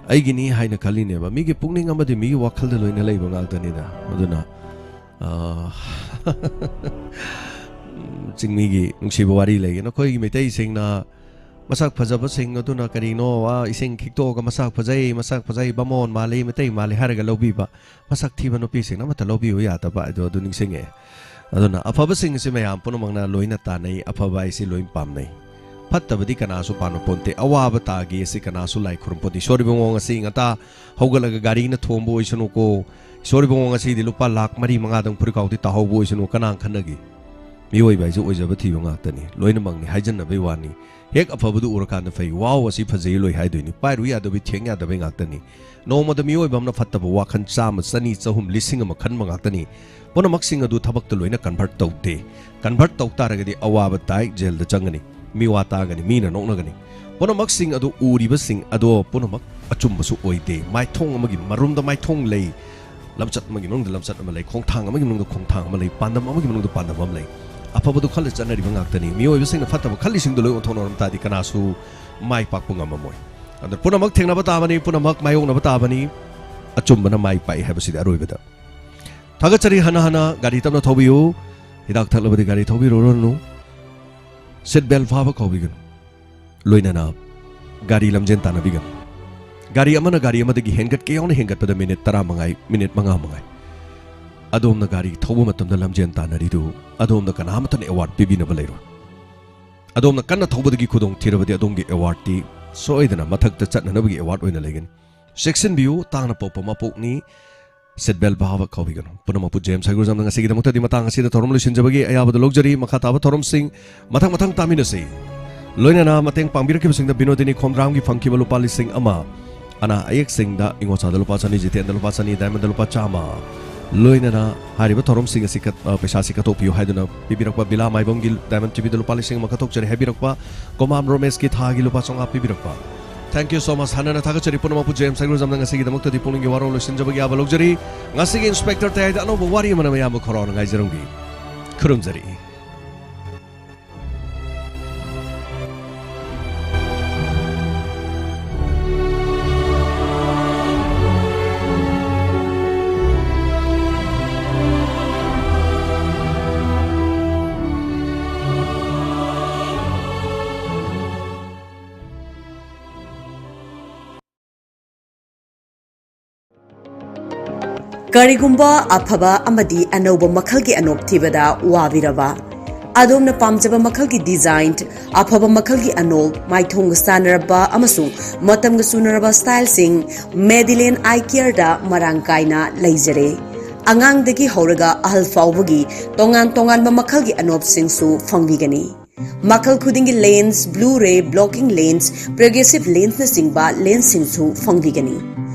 ꯑꯩꯒꯤꯅꯤ ꯍꯥꯏꯅ ꯈꯜꯂꯤꯅꯦꯕ꯫ ꯃꯤꯒꯤ ꯄꯨꯛꯅꯤꯡ ꯑꯃꯗꯤ ꯃꯤꯒꯤ ꯋꯥꯈꯜꯗ ꯂꯣꯏꯅ ꯂꯩꯕ ꯉꯥꯛꯇꯅꯤꯗ꯫ ꯑꯗꯨꯅ, ꯑꯥ, ꯆꯤꯡꯃꯤꯒꯤ ꯅꯨꯡꯁꯤꯕ ꯋꯥꯔꯤ ꯂꯩꯒꯦ꯫ ꯅꯈꯣꯏꯒꯤ ꯃꯩꯇꯩꯁꯤꯡꯅ ꯃꯁꯛ ꯐꯖꯕꯁꯤꯡ ꯑꯗꯨꯅ ꯀꯔꯤꯅꯣ, ꯑꯥ, ꯏꯁꯤꯡ ꯈꯤꯛꯇꯣꯛꯑꯒ "ꯃꯁꯛ ꯐꯖꯩ, ꯃꯁꯛ ꯐꯖꯩ, ꯕꯥꯃꯣꯟ ꯃꯥꯜꯂꯤ, ꯃꯩꯇꯩ ꯃꯥꯜꯂꯤ" ꯍꯥꯏꯔꯒ ꯂꯧꯕꯤꯕ, ꯃꯁꯛ ꯊꯤꯕ ꯅꯨꯄꯤꯁꯤꯡꯅ ꯑꯃꯠꯇ ꯂꯧꯕꯤꯌꯨ ꯌꯥꯗꯕ ꯍꯥꯏꯗꯣ ꯑꯗꯨ ꯅꯤꯡꯁꯤꯡꯉꯛꯑꯦ꯫ ꯑꯗꯨꯅ ꯑꯐꯕꯁꯤꯡ ꯑꯁꯤ ꯃꯌꯥꯝ ꯄꯨꯝꯅꯃꯛꯅ ꯂꯣꯏꯅ ꯇꯥꯟꯅꯩ, ꯑꯐꯕ ꯍꯥꯏꯁꯤ ꯂꯣꯏ ꯄꯥꯝꯅꯩ꯫ ꯐꯠꯇꯕꯗꯤ ꯀꯅꯥꯁꯨ ꯄꯥꯝꯅ ꯄꯣꯟꯇꯦ, ꯑꯋꯥꯕ ꯇꯥꯒꯦ ꯑꯁꯤ ꯀꯅꯥꯁꯨ ꯂꯥꯏ ꯈꯨꯔꯨꯝ ꯄꯣꯟꯇꯦ꯫ "ꯏꯁꯣꯔ ꯏꯕꯨꯡꯉꯣ, ꯉꯁꯤ ꯉꯟꯇꯥ ꯍꯧꯒꯠꯂꯒ ꯒꯥꯔꯤꯅ ꯊꯣꯝꯕ ꯑꯣꯏꯁꯅꯨꯀꯣ, ꯏꯁꯣꯔ ꯏꯕꯨꯡꯉꯣ, ꯉꯁꯤꯗꯤ ꯂꯨꯄꯥ ꯂꯥꯛ ꯃꯔꯤ ꯃꯉꯥꯗꯪ ꯐꯨꯔꯤꯠꯈꯥꯎꯗꯤ ꯇꯥꯍꯧꯕ ꯑꯣꯏꯁꯅꯨ", ꯀꯅꯥ ꯈꯟꯅꯒꯦ? ꯃꯤꯑꯣꯏꯕ ꯍꯥꯏꯁꯦ ꯑꯣꯏꯖꯕ ꯊꯤꯕ ꯉꯥꯛꯇꯅꯤ, ꯂꯣꯏꯅꯃꯛꯅꯤ, ꯍꯥꯏꯖꯟꯅꯕꯩ ꯋꯥꯅꯤ꯫ ꯍꯦꯛ ꯑꯐꯕꯗꯨ ꯎꯔꯀꯥꯟꯗ "ꯐꯩ, ꯋꯥꯎ, ꯑꯁꯤ ꯐꯖꯩ" ꯂꯣꯏ ꯍꯥꯏꯗꯣꯏꯅꯤ꯫ ꯄꯥꯏꯔꯨ ꯌꯥꯗꯕꯩ, ꯊꯦꯡ ꯌꯥꯗꯕꯩ ꯉꯥꯛꯇꯅꯤ꯫ ꯅꯣꯡꯃꯗ ꯃꯤꯑꯣꯏꯕ ꯑꯃꯅ ꯐꯠꯇꯕ ꯋꯥꯈꯜ ꯆꯥꯝꯃ, ꯆꯅꯤ, ꯆꯍꯨꯝ, ꯂꯤꯁꯤꯡ ꯑꯃ ꯈꯟꯕ ꯉꯥꯛꯇꯅꯤ꯫ ꯄꯨꯝꯅꯃꯛꯁꯤꯡ ꯑꯗꯨ ꯊꯕꯛꯇ ꯂꯣꯏꯅ ꯀꯟꯚꯔꯠ ꯇꯧꯗꯦ꯫ ꯀꯟꯚꯔꯠ ꯇꯧ ꯇꯥꯔꯒꯗꯤ ꯑꯋꯥꯕ ꯇꯥꯏ, ꯖꯦꯜꯗ ꯆꯪꯒꯅꯤ, ꯃꯤꯋꯥ ꯇꯥꯒꯅꯤ, ꯃꯤꯅ ꯅꯣꯛꯅꯒꯅꯤ꯫ ꯄꯨꯝꯅꯃꯛꯁꯤꯡ ꯑꯗꯨ ꯎꯔꯤꯕꯁꯤꯡ ꯑꯗꯣ ꯄꯨꯝꯅꯃꯛ ꯑꯆꯨꯝꯕꯁꯨ ꯑꯣꯏꯗꯦ꯫ ꯃꯥꯏꯊꯣꯡ ꯑꯃꯒꯤ ꯃꯔꯨꯝꯗ ꯃꯥꯏꯊꯣꯡ ꯂꯩ, ꯂꯝꯆꯠ ꯑꯃꯒꯤ ꯃꯅꯨꯡꯗ ꯂꯝꯆꯠ ꯑꯃ ꯂꯩ, ꯈꯣꯡꯊꯥꯡ ꯑꯃꯒꯤ ꯃꯅꯨꯡꯗ ꯈꯣꯡꯊꯥꯡ ꯑꯃ ꯂꯩ, ꯄꯥꯟꯗꯝ ꯑꯃꯒꯤ ꯃꯅꯨꯡꯗ ꯄꯥꯟꯗꯝ ꯑꯃ ꯂꯩ꯫ ꯑꯐꯕꯗꯨ ꯈꯜꯂ ꯆꯠꯅꯔꯤꯕ ꯉꯥꯛꯇꯅꯤ꯫ ꯃꯤꯑꯣꯏꯕꯁꯤꯡꯅ ꯐꯠꯇꯕ ꯈꯜꯂꯤꯁꯤꯡꯗꯨ ꯂꯣꯏ ꯑꯣꯟꯊꯣꯛꯅꯔꯝ ꯇꯥꯔꯗꯤ ꯀꯅꯥꯁꯨ ꯃꯥꯏ ꯄꯥꯛꯄ ꯉꯝꯃꯝꯃꯣꯏ꯫ ꯑꯗꯨꯅ ꯄꯨꯝꯅꯃꯛ ꯊꯦꯡꯅꯕ ꯇꯥꯕꯅꯤ, ꯄꯨꯝꯅꯃꯛ ꯃꯥꯌꯣꯛꯅꯕ ꯇꯥꯕꯅꯤ꯫ ꯑꯆꯨꯝꯕꯅ ꯃꯥꯏ ꯄꯥꯛꯏ ꯍꯥꯏꯕꯁꯤꯗꯤ ꯑꯔꯣꯏꯕꯗ꯫ ꯊꯥꯒꯠꯆꯔꯤ꯫ ꯍꯟꯅ ꯍꯟꯅ ꯒꯥꯔꯤ ꯇꯞꯅ ꯊꯧꯕꯤꯌꯨ꯫ ꯍꯤꯗꯥꯛ ꯊꯛꯂꯕꯗꯤ ꯒꯥꯔꯤ ꯊꯧꯕꯤꯔꯨꯔꯅꯨ꯫ ꯁꯤꯠ ꯕꯦꯜ ꯐꯥꯕ ꯀꯥꯎꯕꯤꯒꯅꯨ꯫ ꯂꯣꯏꯅꯅ ꯒꯥꯔꯤ ꯂꯝꯖꯦꯟ ꯇꯥꯟꯅꯕꯤꯒꯅꯨ꯫ ꯒꯥꯔꯤ ꯑꯃꯅ ꯒꯥꯔꯤ ꯑꯃꯗꯒꯤ ꯍꯦꯟꯒꯠꯀꯦ ꯌꯥꯎꯅ ꯍꯦꯟꯒꯠꯄꯗ ꯃꯤꯅꯤꯠ ꯇꯔꯥ ꯃꯉꯥꯏ, ꯃꯤꯅꯤꯠ ꯃꯉꯥ ꯃꯉꯥꯏ꯫ ꯑꯗꯣꯝꯅ ꯒꯥꯔꯤ ꯊꯧꯕ ꯃꯇꯝꯗ ꯂꯝꯖꯦꯟ ꯇꯥꯟꯅꯔꯤꯗꯨ ꯑꯗꯣꯝꯗ ꯀꯅꯥꯃꯠꯇꯅ ꯑꯦꯋꯥꯔꯗ ꯄꯤꯕꯤꯅꯕ ꯂꯩꯔꯣꯏ꯫ ꯑꯗꯣꯝꯅ ꯀꯟꯅ ꯊꯧꯕꯗꯒꯤ ꯈꯨꯗꯣꯡ ꯊꯤꯔꯕꯗꯤ ꯑꯗꯣꯝꯒꯤ ꯑꯦꯋꯥꯔꯗꯇꯤ ꯁꯣꯏꯗꯅ ꯃꯊꯛꯇ ꯆꯠꯅꯅꯕꯒꯤ ꯑꯦꯋꯥꯔꯗ ꯑꯣꯏꯅ ꯂꯩꯒꯅꯤ꯫ ꯆꯦꯛꯁꯤꯟꯕꯤꯌꯨ, ꯇꯥꯡꯅ ꯄꯣꯛꯄ ꯃꯄꯣꯛꯅꯤ꯫ ꯁꯤꯠ ꯕꯦꯜ ꯐꯥꯕ ꯀꯥꯎꯕꯤꯒꯅꯨ꯫ ꯄꯨꯝꯅꯃꯛꯄꯨ ꯖꯦꯝꯁ ꯍꯩꯒ꯭ꯔꯨꯖꯝꯅ ꯉꯁꯤꯒꯤꯗꯃꯛꯇꯗꯤ ꯃꯇꯥꯡ ꯑꯁꯤꯗ ꯊꯧꯔꯝ ꯂꯣꯏꯁꯤꯟꯖꯕꯒꯤ ꯑꯌꯥꯕꯗ ꯂꯧꯖꯔꯤ꯫ ꯃꯈꯥ ꯇꯥꯕ ꯊꯧꯔꯝꯁꯤꯡ ꯃꯊꯪ ꯃꯊꯪ ꯇꯥꯃꯤꯟꯅꯁꯤ꯫ ꯂꯣꯏꯅꯅ ꯃꯇꯦꯡ ꯄꯥꯡꯕꯤꯔꯛꯈꯤꯕꯁꯤꯡꯗ ꯕꯤꯅꯣꯗꯤꯅꯤ ꯈꯣꯝꯗ꯭ꯔꯥꯝꯒꯤ ꯐꯪꯈꯤꯕ ꯂꯨꯄꯥ ꯂꯤꯁꯤꯡ ꯑꯃ, ꯑꯅꯥ ꯑꯌꯦꯛꯁꯤꯡꯗ ꯏꯉꯣꯆꯥꯗ ꯂꯨꯄꯥ ꯆꯅꯤ, ꯖꯤꯇꯦꯟꯗ ꯂꯨꯄꯥ ꯆꯅꯤ, ꯗꯥꯏꯃꯟꯗ ꯂꯨꯄꯥ ꯆꯥꯝꯃ, ꯂꯣꯏꯅꯅ ꯍꯥꯏꯔꯤꯕ ꯊꯧꯔꯝꯁꯤꯡ ꯑꯁꯤ ꯀꯠ-, ꯑ, ꯄꯩꯁꯥꯁꯤ ꯀꯠꯊꯣꯛꯄꯤꯌꯨ ꯍꯥꯏꯗꯨꯅ ꯄꯤꯕꯤꯔꯛꯄ ꯕꯤꯂꯥ ꯃꯥꯏꯕꯝꯒꯤ ꯗꯥꯏꯃꯟ ꯇꯤꯚꯤꯗ ꯂꯨꯄꯥ ꯂꯤꯁꯤꯡ ꯑꯃ ꯀꯠꯊꯣꯛꯆꯔꯤ ꯍꯥꯏꯕꯤꯔꯛꯄ ꯀꯣꯃꯥꯝ ꯔꯣꯃꯦꯁꯀꯤ ꯊꯥꯒꯤ ꯂꯨꯄꯥ ꯆꯥꯝꯃꯉꯥ ꯄꯤꯕꯤꯔꯛꯄ꯫ Thank you so much. ꯍꯟꯅꯅ ꯊꯥꯒꯠꯆꯔꯤ ꯄꯨꯝꯅꯃꯛꯄꯨ꯫ ꯖꯦꯝꯁ ꯍꯩꯒ꯭ꯔꯨꯖꯝꯅ ꯉꯁꯤꯒꯤꯗꯃꯛꯇꯗꯤ ꯄꯨꯛꯅꯤꯡꯒꯤ ꯋꯥꯔꯣꯜ ꯂꯣꯏꯁꯤꯟꯖꯕꯒꯤ ꯑꯌꯥꯕ ꯂꯧꯖꯔꯤ꯫ ꯉꯁꯤꯒꯤ ꯏꯟꯁꯄꯦꯛꯇꯔ ꯇꯌꯥꯏꯗ ꯑꯅꯧꯕ ꯋꯥꯔꯤ ꯑꯃꯅ ꯃꯌꯥꯝꯕꯨ ꯈꯧꯔꯥꯎꯅ ꯉꯥꯏꯖꯔꯝꯒꯦ꯫ ꯈꯨꯔꯨꯝꯖꯔꯤ꯫ ꯀꯔꯤꯒꯨꯝꯕ ꯑꯐꯕ ꯑꯃꯗꯤ ꯑꯅꯧꯕ ꯃꯈꯜꯒꯤ ꯑꯅꯣꯞ ꯊꯤꯕꯗ ꯋꯥꯕꯤꯔꯕ? ꯑꯗꯣꯝꯅ ꯄꯥꯝꯖꯕ ꯃꯈꯜꯒꯤ ꯗꯤꯖꯥꯏꯟ, ꯑꯐꯕ ꯃꯈꯜꯒꯤ ꯑꯅꯣꯞ, ꯃꯥꯏꯊꯣꯡꯒ ꯆꯥꯟꯅꯔꯕ ꯑꯃꯁꯨꯡ ꯃꯇꯝꯒ ꯆꯨꯅꯔꯕ ꯁ꯭ꯇꯥꯏꯜꯁꯤꯡ Madeline Eye Careꯗ ꯃꯔꯥꯡ ꯀꯥꯏꯅ ꯂꯩꯖꯔꯦ꯫ ꯑꯉꯥꯡꯗꯒꯤ ꯍꯧꯔꯒ ꯑꯍꯜ ꯐꯥꯎꯕꯒꯤ ꯇꯣꯉꯥꯟ ꯇꯣꯉꯥꯟꯕ ꯃꯈꯜꯒꯤ ꯑꯅꯣꯞꯁꯤꯡꯁꯨ ꯐꯪꯕꯤꯒꯅꯤ꯫ ꯃꯈꯜ ꯈꯨꯗꯤꯡꯒꯤ lens, Blu-ray, blocking lens, progressive lensꯅꯆꯤꯡꯕ lensꯁꯤꯡꯁꯨ ꯐꯪꯕꯤꯒꯅꯤ꯫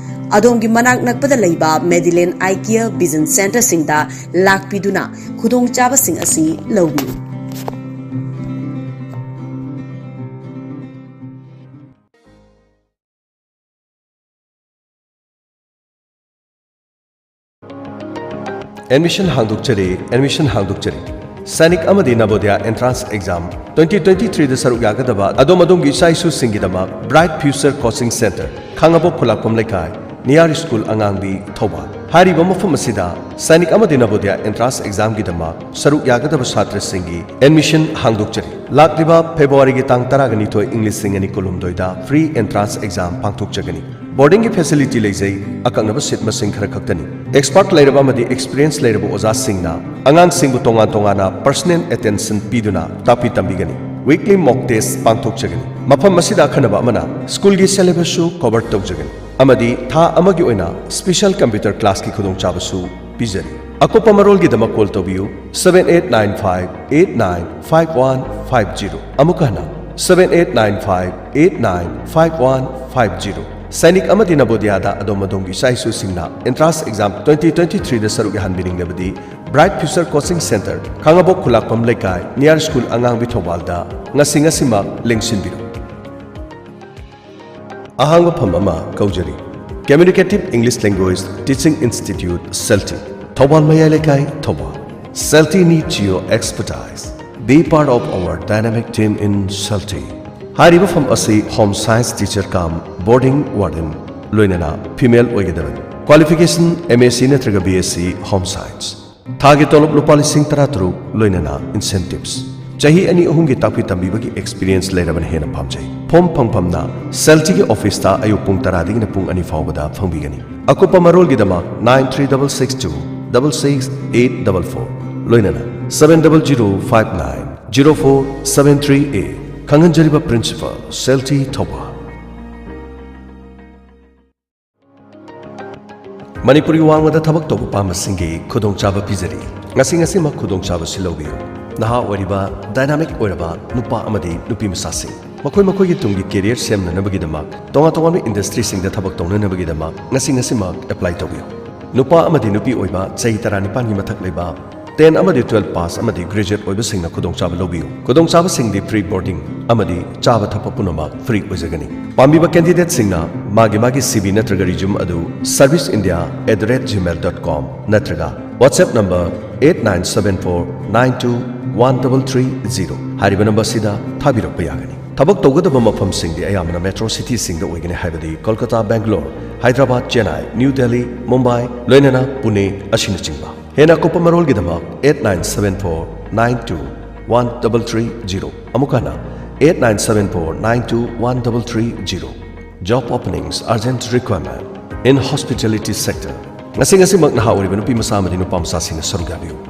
ꯑꯗꯣꯝꯒꯤ ꯃꯅꯥꯛ ꯅꯛꯄꯗ ꯂꯩꯕ Madeline Eye Care Vision Centreꯁꯤꯡꯗ ꯂꯥꯛꯄꯤꯗꯨꯅ ꯈꯨꯗꯣꯡꯆꯥꯕꯁꯤꯡ ꯑꯁꯤ ꯂꯧꯕꯤꯌꯨ꯫ Admission ꯍꯥꯡꯗꯣꯛꯆꯔꯤ, admission ꯍꯥꯡꯗꯣꯛꯆꯔꯤ꯫ ꯁꯥꯏꯅꯤꯛ ꯑꯃꯗꯤ ꯅꯕꯣꯗꯤꯌꯥ entrance exam twenty twenty threeꯗ ꯁꯔꯨꯛ ꯌꯥꯒꯗꯕ ꯑꯗꯣꯝ ꯑꯗꯣꯝꯒꯤ ꯏꯆꯥ ꯏꯁꯨꯁꯤꯡꯒꯤꯗꯃꯛ Bright Future Coaching Centre, ꯈꯥꯡꯉꯕꯣꯛ ꯈꯨꯂꯥꯛꯄꯝ ꯂꯩꯀꯥꯏ, ꯅꯤꯌꯥꯔ ꯁ꯭ꯀꯨꯜ, ꯑꯉꯥꯡꯕꯤ, ꯊꯧꯕꯥꯜ꯫ ꯍꯥꯏꯔꯤꯕ ꯃꯐꯝ ꯑꯁꯤꯗ ꯁꯥꯏꯅꯤꯛ ꯑꯃꯗꯤ ꯅꯕꯣꯗꯤꯌꯥ entrance examꯒꯤꯗꯃꯛ ꯁꯔꯨꯛ ꯌꯥꯒꯗꯕ ꯁꯥꯇ꯭ꯔꯁꯤꯡꯒꯤ admission ꯍꯥꯡꯗꯣꯛꯆꯔꯤ꯫ ꯂꯥꯛꯂꯤꯕ ꯐꯦꯕ꯭ꯔꯨꯋꯥꯔꯤꯒꯤ ꯇꯥꯡ ꯇꯔꯥꯒ ꯅꯤꯊꯣꯏ, ꯏꯪ ꯂꯤꯁꯤꯡ ꯑꯅꯤ ꯀꯨꯟꯍꯨꯝꯗꯣꯏꯗ free entrance exam ꯄꯥꯡꯊꯣꯛꯆꯒꯅꯤ꯫ Boardingꯒꯤ facility ꯂꯩꯖꯩ꯫ ꯑꯀꯛꯅꯕ seat ꯃꯁꯤꯡ ꯈꯔ ꯈꯛꯇꯅꯤ꯫ Expert ꯂꯩꯔꯕ ꯑꯃꯗꯤ experience ꯂꯩꯔꯕ ꯑꯣꯖꯥꯁꯤꯡꯅ ꯑꯉꯥꯡꯁꯤꯡꯕꯨ ꯇꯣꯉꯥꯟ ꯇꯣꯉꯥꯟꯅ personal attention ꯄꯤꯗꯨꯅ ꯇꯥꯛꯄꯤ ꯇꯝꯕꯤꯒꯅꯤ꯫ Weekly mock test ꯄꯥꯡꯊꯣꯛꯆꯒꯅꯤ꯫ ꯃꯐꯝ ꯑꯁꯤꯗ ꯑꯈꯟꯅꯕ ꯑꯃꯅ schoolꯒꯤ syllabusꯁꯨ cover ꯇꯧꯖꯒꯅꯤ ꯑꯃꯗꯤ ꯊꯥ ꯑꯃꯒꯤ ꯑꯣꯏꯅ special computer classꯀꯤ ꯈꯨꯗꯣꯡꯆꯥꯕꯁꯨ ꯄꯤꯖꯔꯤ꯫ ꯑꯀꯨꯞꯄ ꯃꯔꯣꯜꯒꯤꯗꯃꯛ call ꯇꯧꯕꯤꯌꯨ seven eight nine five eight nine five one five zero꯫ ꯑꯃꯨꯛ ꯍꯟꯅ seven eight nine five eight nine five one five zero꯫ Sainik ꯑꯃꯗꯤ ꯅꯕꯣꯗꯤꯌꯥꯗ ꯑꯗꯣꯝ ꯑꯗꯣꯝꯒꯤ ꯏꯆꯥ ꯏꯁꯨꯁꯤꯡꯅ entrance exam twenty twenty-threeꯗ ꯁꯔꯨꯛ ꯌꯥꯍꯟꯕꯤꯅꯤꯡꯂꯕꯗꯤ Bright Future Coaching Centre, ꯈꯥꯉꯕꯣꯛ ꯈꯨꯂꯥꯛꯄꯝ ꯂꯩꯀꯥꯏ, near school ꯑꯉꯥꯡꯕꯤ ꯊꯧꯕꯥꯜꯗ ꯉꯁꯤ ꯉꯁꯤꯃꯛ ꯂꯦꯡꯁꯤꯟꯕꯤꯔꯨ꯫ ꯑꯍꯥꯡꯕ ꯐꯝ ꯑꯃ ꯀꯧꯖꯔꯤ꯫ Communicative English Language Teaching Institute, ꯁꯦꯜꯇꯤ, Thoubal ꯃꯌꯥꯏ ꯂꯩꯀꯥꯏ, Thoubal. Salty needs your expertise. Be part of our dynamic team in ꯁꯦꯜꯇꯤ꯫ ꯍꯥꯏꯔꯤꯕ ꯐꯝ ꯑꯁꯤ home science teacher cum boarding warden, ꯂꯣꯏꯅꯅ female ꯑꯣꯏꯒꯗꯕꯅꯤ꯫ Qualification MSc ꯅꯠꯇ꯭ꯔꯒ BSc home science꯫ ꯊꯥꯒꯤ ꯇꯣꯂꯣꯞ ꯂꯨꯄꯥ ꯂꯤꯁꯤꯡ ꯇꯔꯥꯇꯔꯨꯛ, ꯂꯣꯏꯅꯅ incentives꯫ ꯆꯍꯤ ꯑꯅꯤ ꯑꯍꯨꯝꯒꯤ ꯇꯥꯛꯄꯤ ꯇꯝꯕꯤꯕꯒꯤ experience ꯂꯩꯔꯕꯅ ꯍꯦꯟꯅ ꯄꯥꯝꯖꯩ꯫ Form ꯐꯪꯐꯝꯅ ꯁꯦꯜꯇꯤꯒꯤ officeꯇ ꯑꯌꯨꯛ ꯄꯨꯡ ꯇꯔꯥꯗꯒꯤꯅ ꯄꯨꯡ ꯑꯅꯤ ꯐꯥꯎꯕꯗ ꯐꯪꯕꯤꯒꯅꯤ꯫ ꯑꯀꯨꯞꯄ ꯃꯔꯣꯜꯒꯤꯗꯃꯛ nine three double six two double six eight double four, ꯂꯣꯏꯅꯅ seven double zero five nine zero four seven three eight꯫ ꯈꯪꯍꯟꯖꯔꯤꯕ principal, ꯁꯦꯜꯇꯤ, Thoubal. ꯃꯅꯤꯄꯨꯔꯒꯤ ꯋꯥꯡꯃꯗ ꯊꯕꯛ ꯇꯧꯕ ꯄꯥꯝꯕꯁꯤꯡꯒꯤ ꯈꯨꯗꯣꯡꯆꯥꯕ ꯄꯤꯖꯔꯤ꯫ ꯉꯁꯤ ꯉꯁꯤꯃꯛ ꯈꯨꯗꯣꯡꯆꯥꯕꯁꯤ ꯂꯧꯕꯤꯌꯨ꯫ ꯅꯍꯥ ꯑꯣꯏꯔꯤꯕ, dynamic ꯑꯣꯏꯔꯕ ꯅꯨꯄꯥ ꯑꯃꯗꯤ ꯅꯨꯄꯤ ꯃꯆꯥꯁꯤꯡ, ꯃꯈꯣꯏ ꯃꯈꯣꯏꯒꯤ ꯇꯨꯡꯒꯤ career ꯁꯦꯝꯅꯅꯕꯒꯤꯗꯃꯛ, ꯇꯣꯉꯥꯟ ꯇꯣꯉꯥꯟꯕ industryꯁꯤꯡꯗ ꯊꯕꯛ ꯇꯧꯅꯅꯕꯒꯤꯗꯃꯛ ꯉꯁꯤ ꯉꯁꯤꯃꯛ apply ꯇꯧꯕꯤꯌꯨ꯫ ꯅꯨꯄꯥ ꯑꯃꯗꯤ ꯅꯨꯄꯤ ꯑꯣꯏꯕ, ꯆꯍꯤ ꯇꯔꯥꯅꯤꯄꯥꯟꯒꯤ ꯃꯊꯛ ꯂꯩꯕ, ten ꯑꯃꯗꯤ twelve pass ꯑꯃꯗꯤ graduate ꯑꯣꯏꯕꯁꯤꯡꯅ ꯈꯨꯗꯣꯡꯆꯥꯕ ꯂꯧꯕꯤꯌꯨ꯫ ꯈꯨꯗꯣꯡꯆꯥꯕꯁꯤꯡꯗꯤ free boarding ꯑꯃꯗꯤ ꯆꯥꯕ ꯊꯛꯄ ꯄꯨꯝꯅꯃꯛ free ꯑꯣꯏꯖꯒꯅꯤ꯫ ꯄꯥꯝꯕꯤꯕ candidateꯁꯤꯡꯅ ꯃꯥꯒꯤ ꯃꯥꯒꯤ CV ꯅꯠꯇ꯭ꯔꯒ resume ꯑꯗꯨ service india at the rate gmail dot com ꯅꯠꯇ꯭ꯔꯒ WhatsApp number eight nine seven four nine two one double three zero ꯍꯥꯏꯔꯤꯕ numberꯁꯤꯗ ꯊꯥꯕꯤꯔꯛꯄ ꯌꯥꯒꯅꯤ꯫ ꯊꯕꯛ ꯇꯧꯒꯗꯕ ꯃꯐꯝꯁꯤꯡꯗꯤ ꯑꯌꯥꯝꯕꯅ metro cityꯁꯤꯡꯗ ꯑꯣꯏꯒꯅꯤ, ꯍꯥꯏꯕꯗꯤ ꯀꯣꯜꯀꯇꯥ, ꯕꯦꯡꯒꯂꯣꯔ, ꯍꯥꯏꯗ꯭ꯔꯕꯥꯗ, ꯆꯦꯟꯅꯥꯏ, ꯅ꯭ꯌꯨ ꯗꯦꯜꯂꯤ, ꯃꯨꯝꯕꯥꯏ, ꯂꯣꯏꯅꯅ ꯄꯨꯅꯦ ꯑꯁꯤꯅꯆꯤꯡꯕ꯫ ꯍꯦꯟꯅ ꯑꯀꯨꯞꯄ ꯃꯔꯣꯜꯒꯤꯗꯃꯛ eight nine seven four nine two one double three zero, ꯑꯃꯨꯛ ꯍꯟꯅ eight nine seven four nine two one double three zero꯫ Job openings, urgent requirement in hospitality sector. ꯉꯁꯤ ꯉꯁꯤꯃꯛ ꯅꯍꯥ ꯑꯣꯏꯔꯤꯕ ꯅꯨꯄꯤ ꯃꯆꯥ ꯑꯃꯗꯤ ꯅꯨꯄꯥ ꯃꯆꯥꯁꯤꯡꯅ ꯁꯔꯨꯛ ꯌꯥꯕꯤꯌꯨ꯫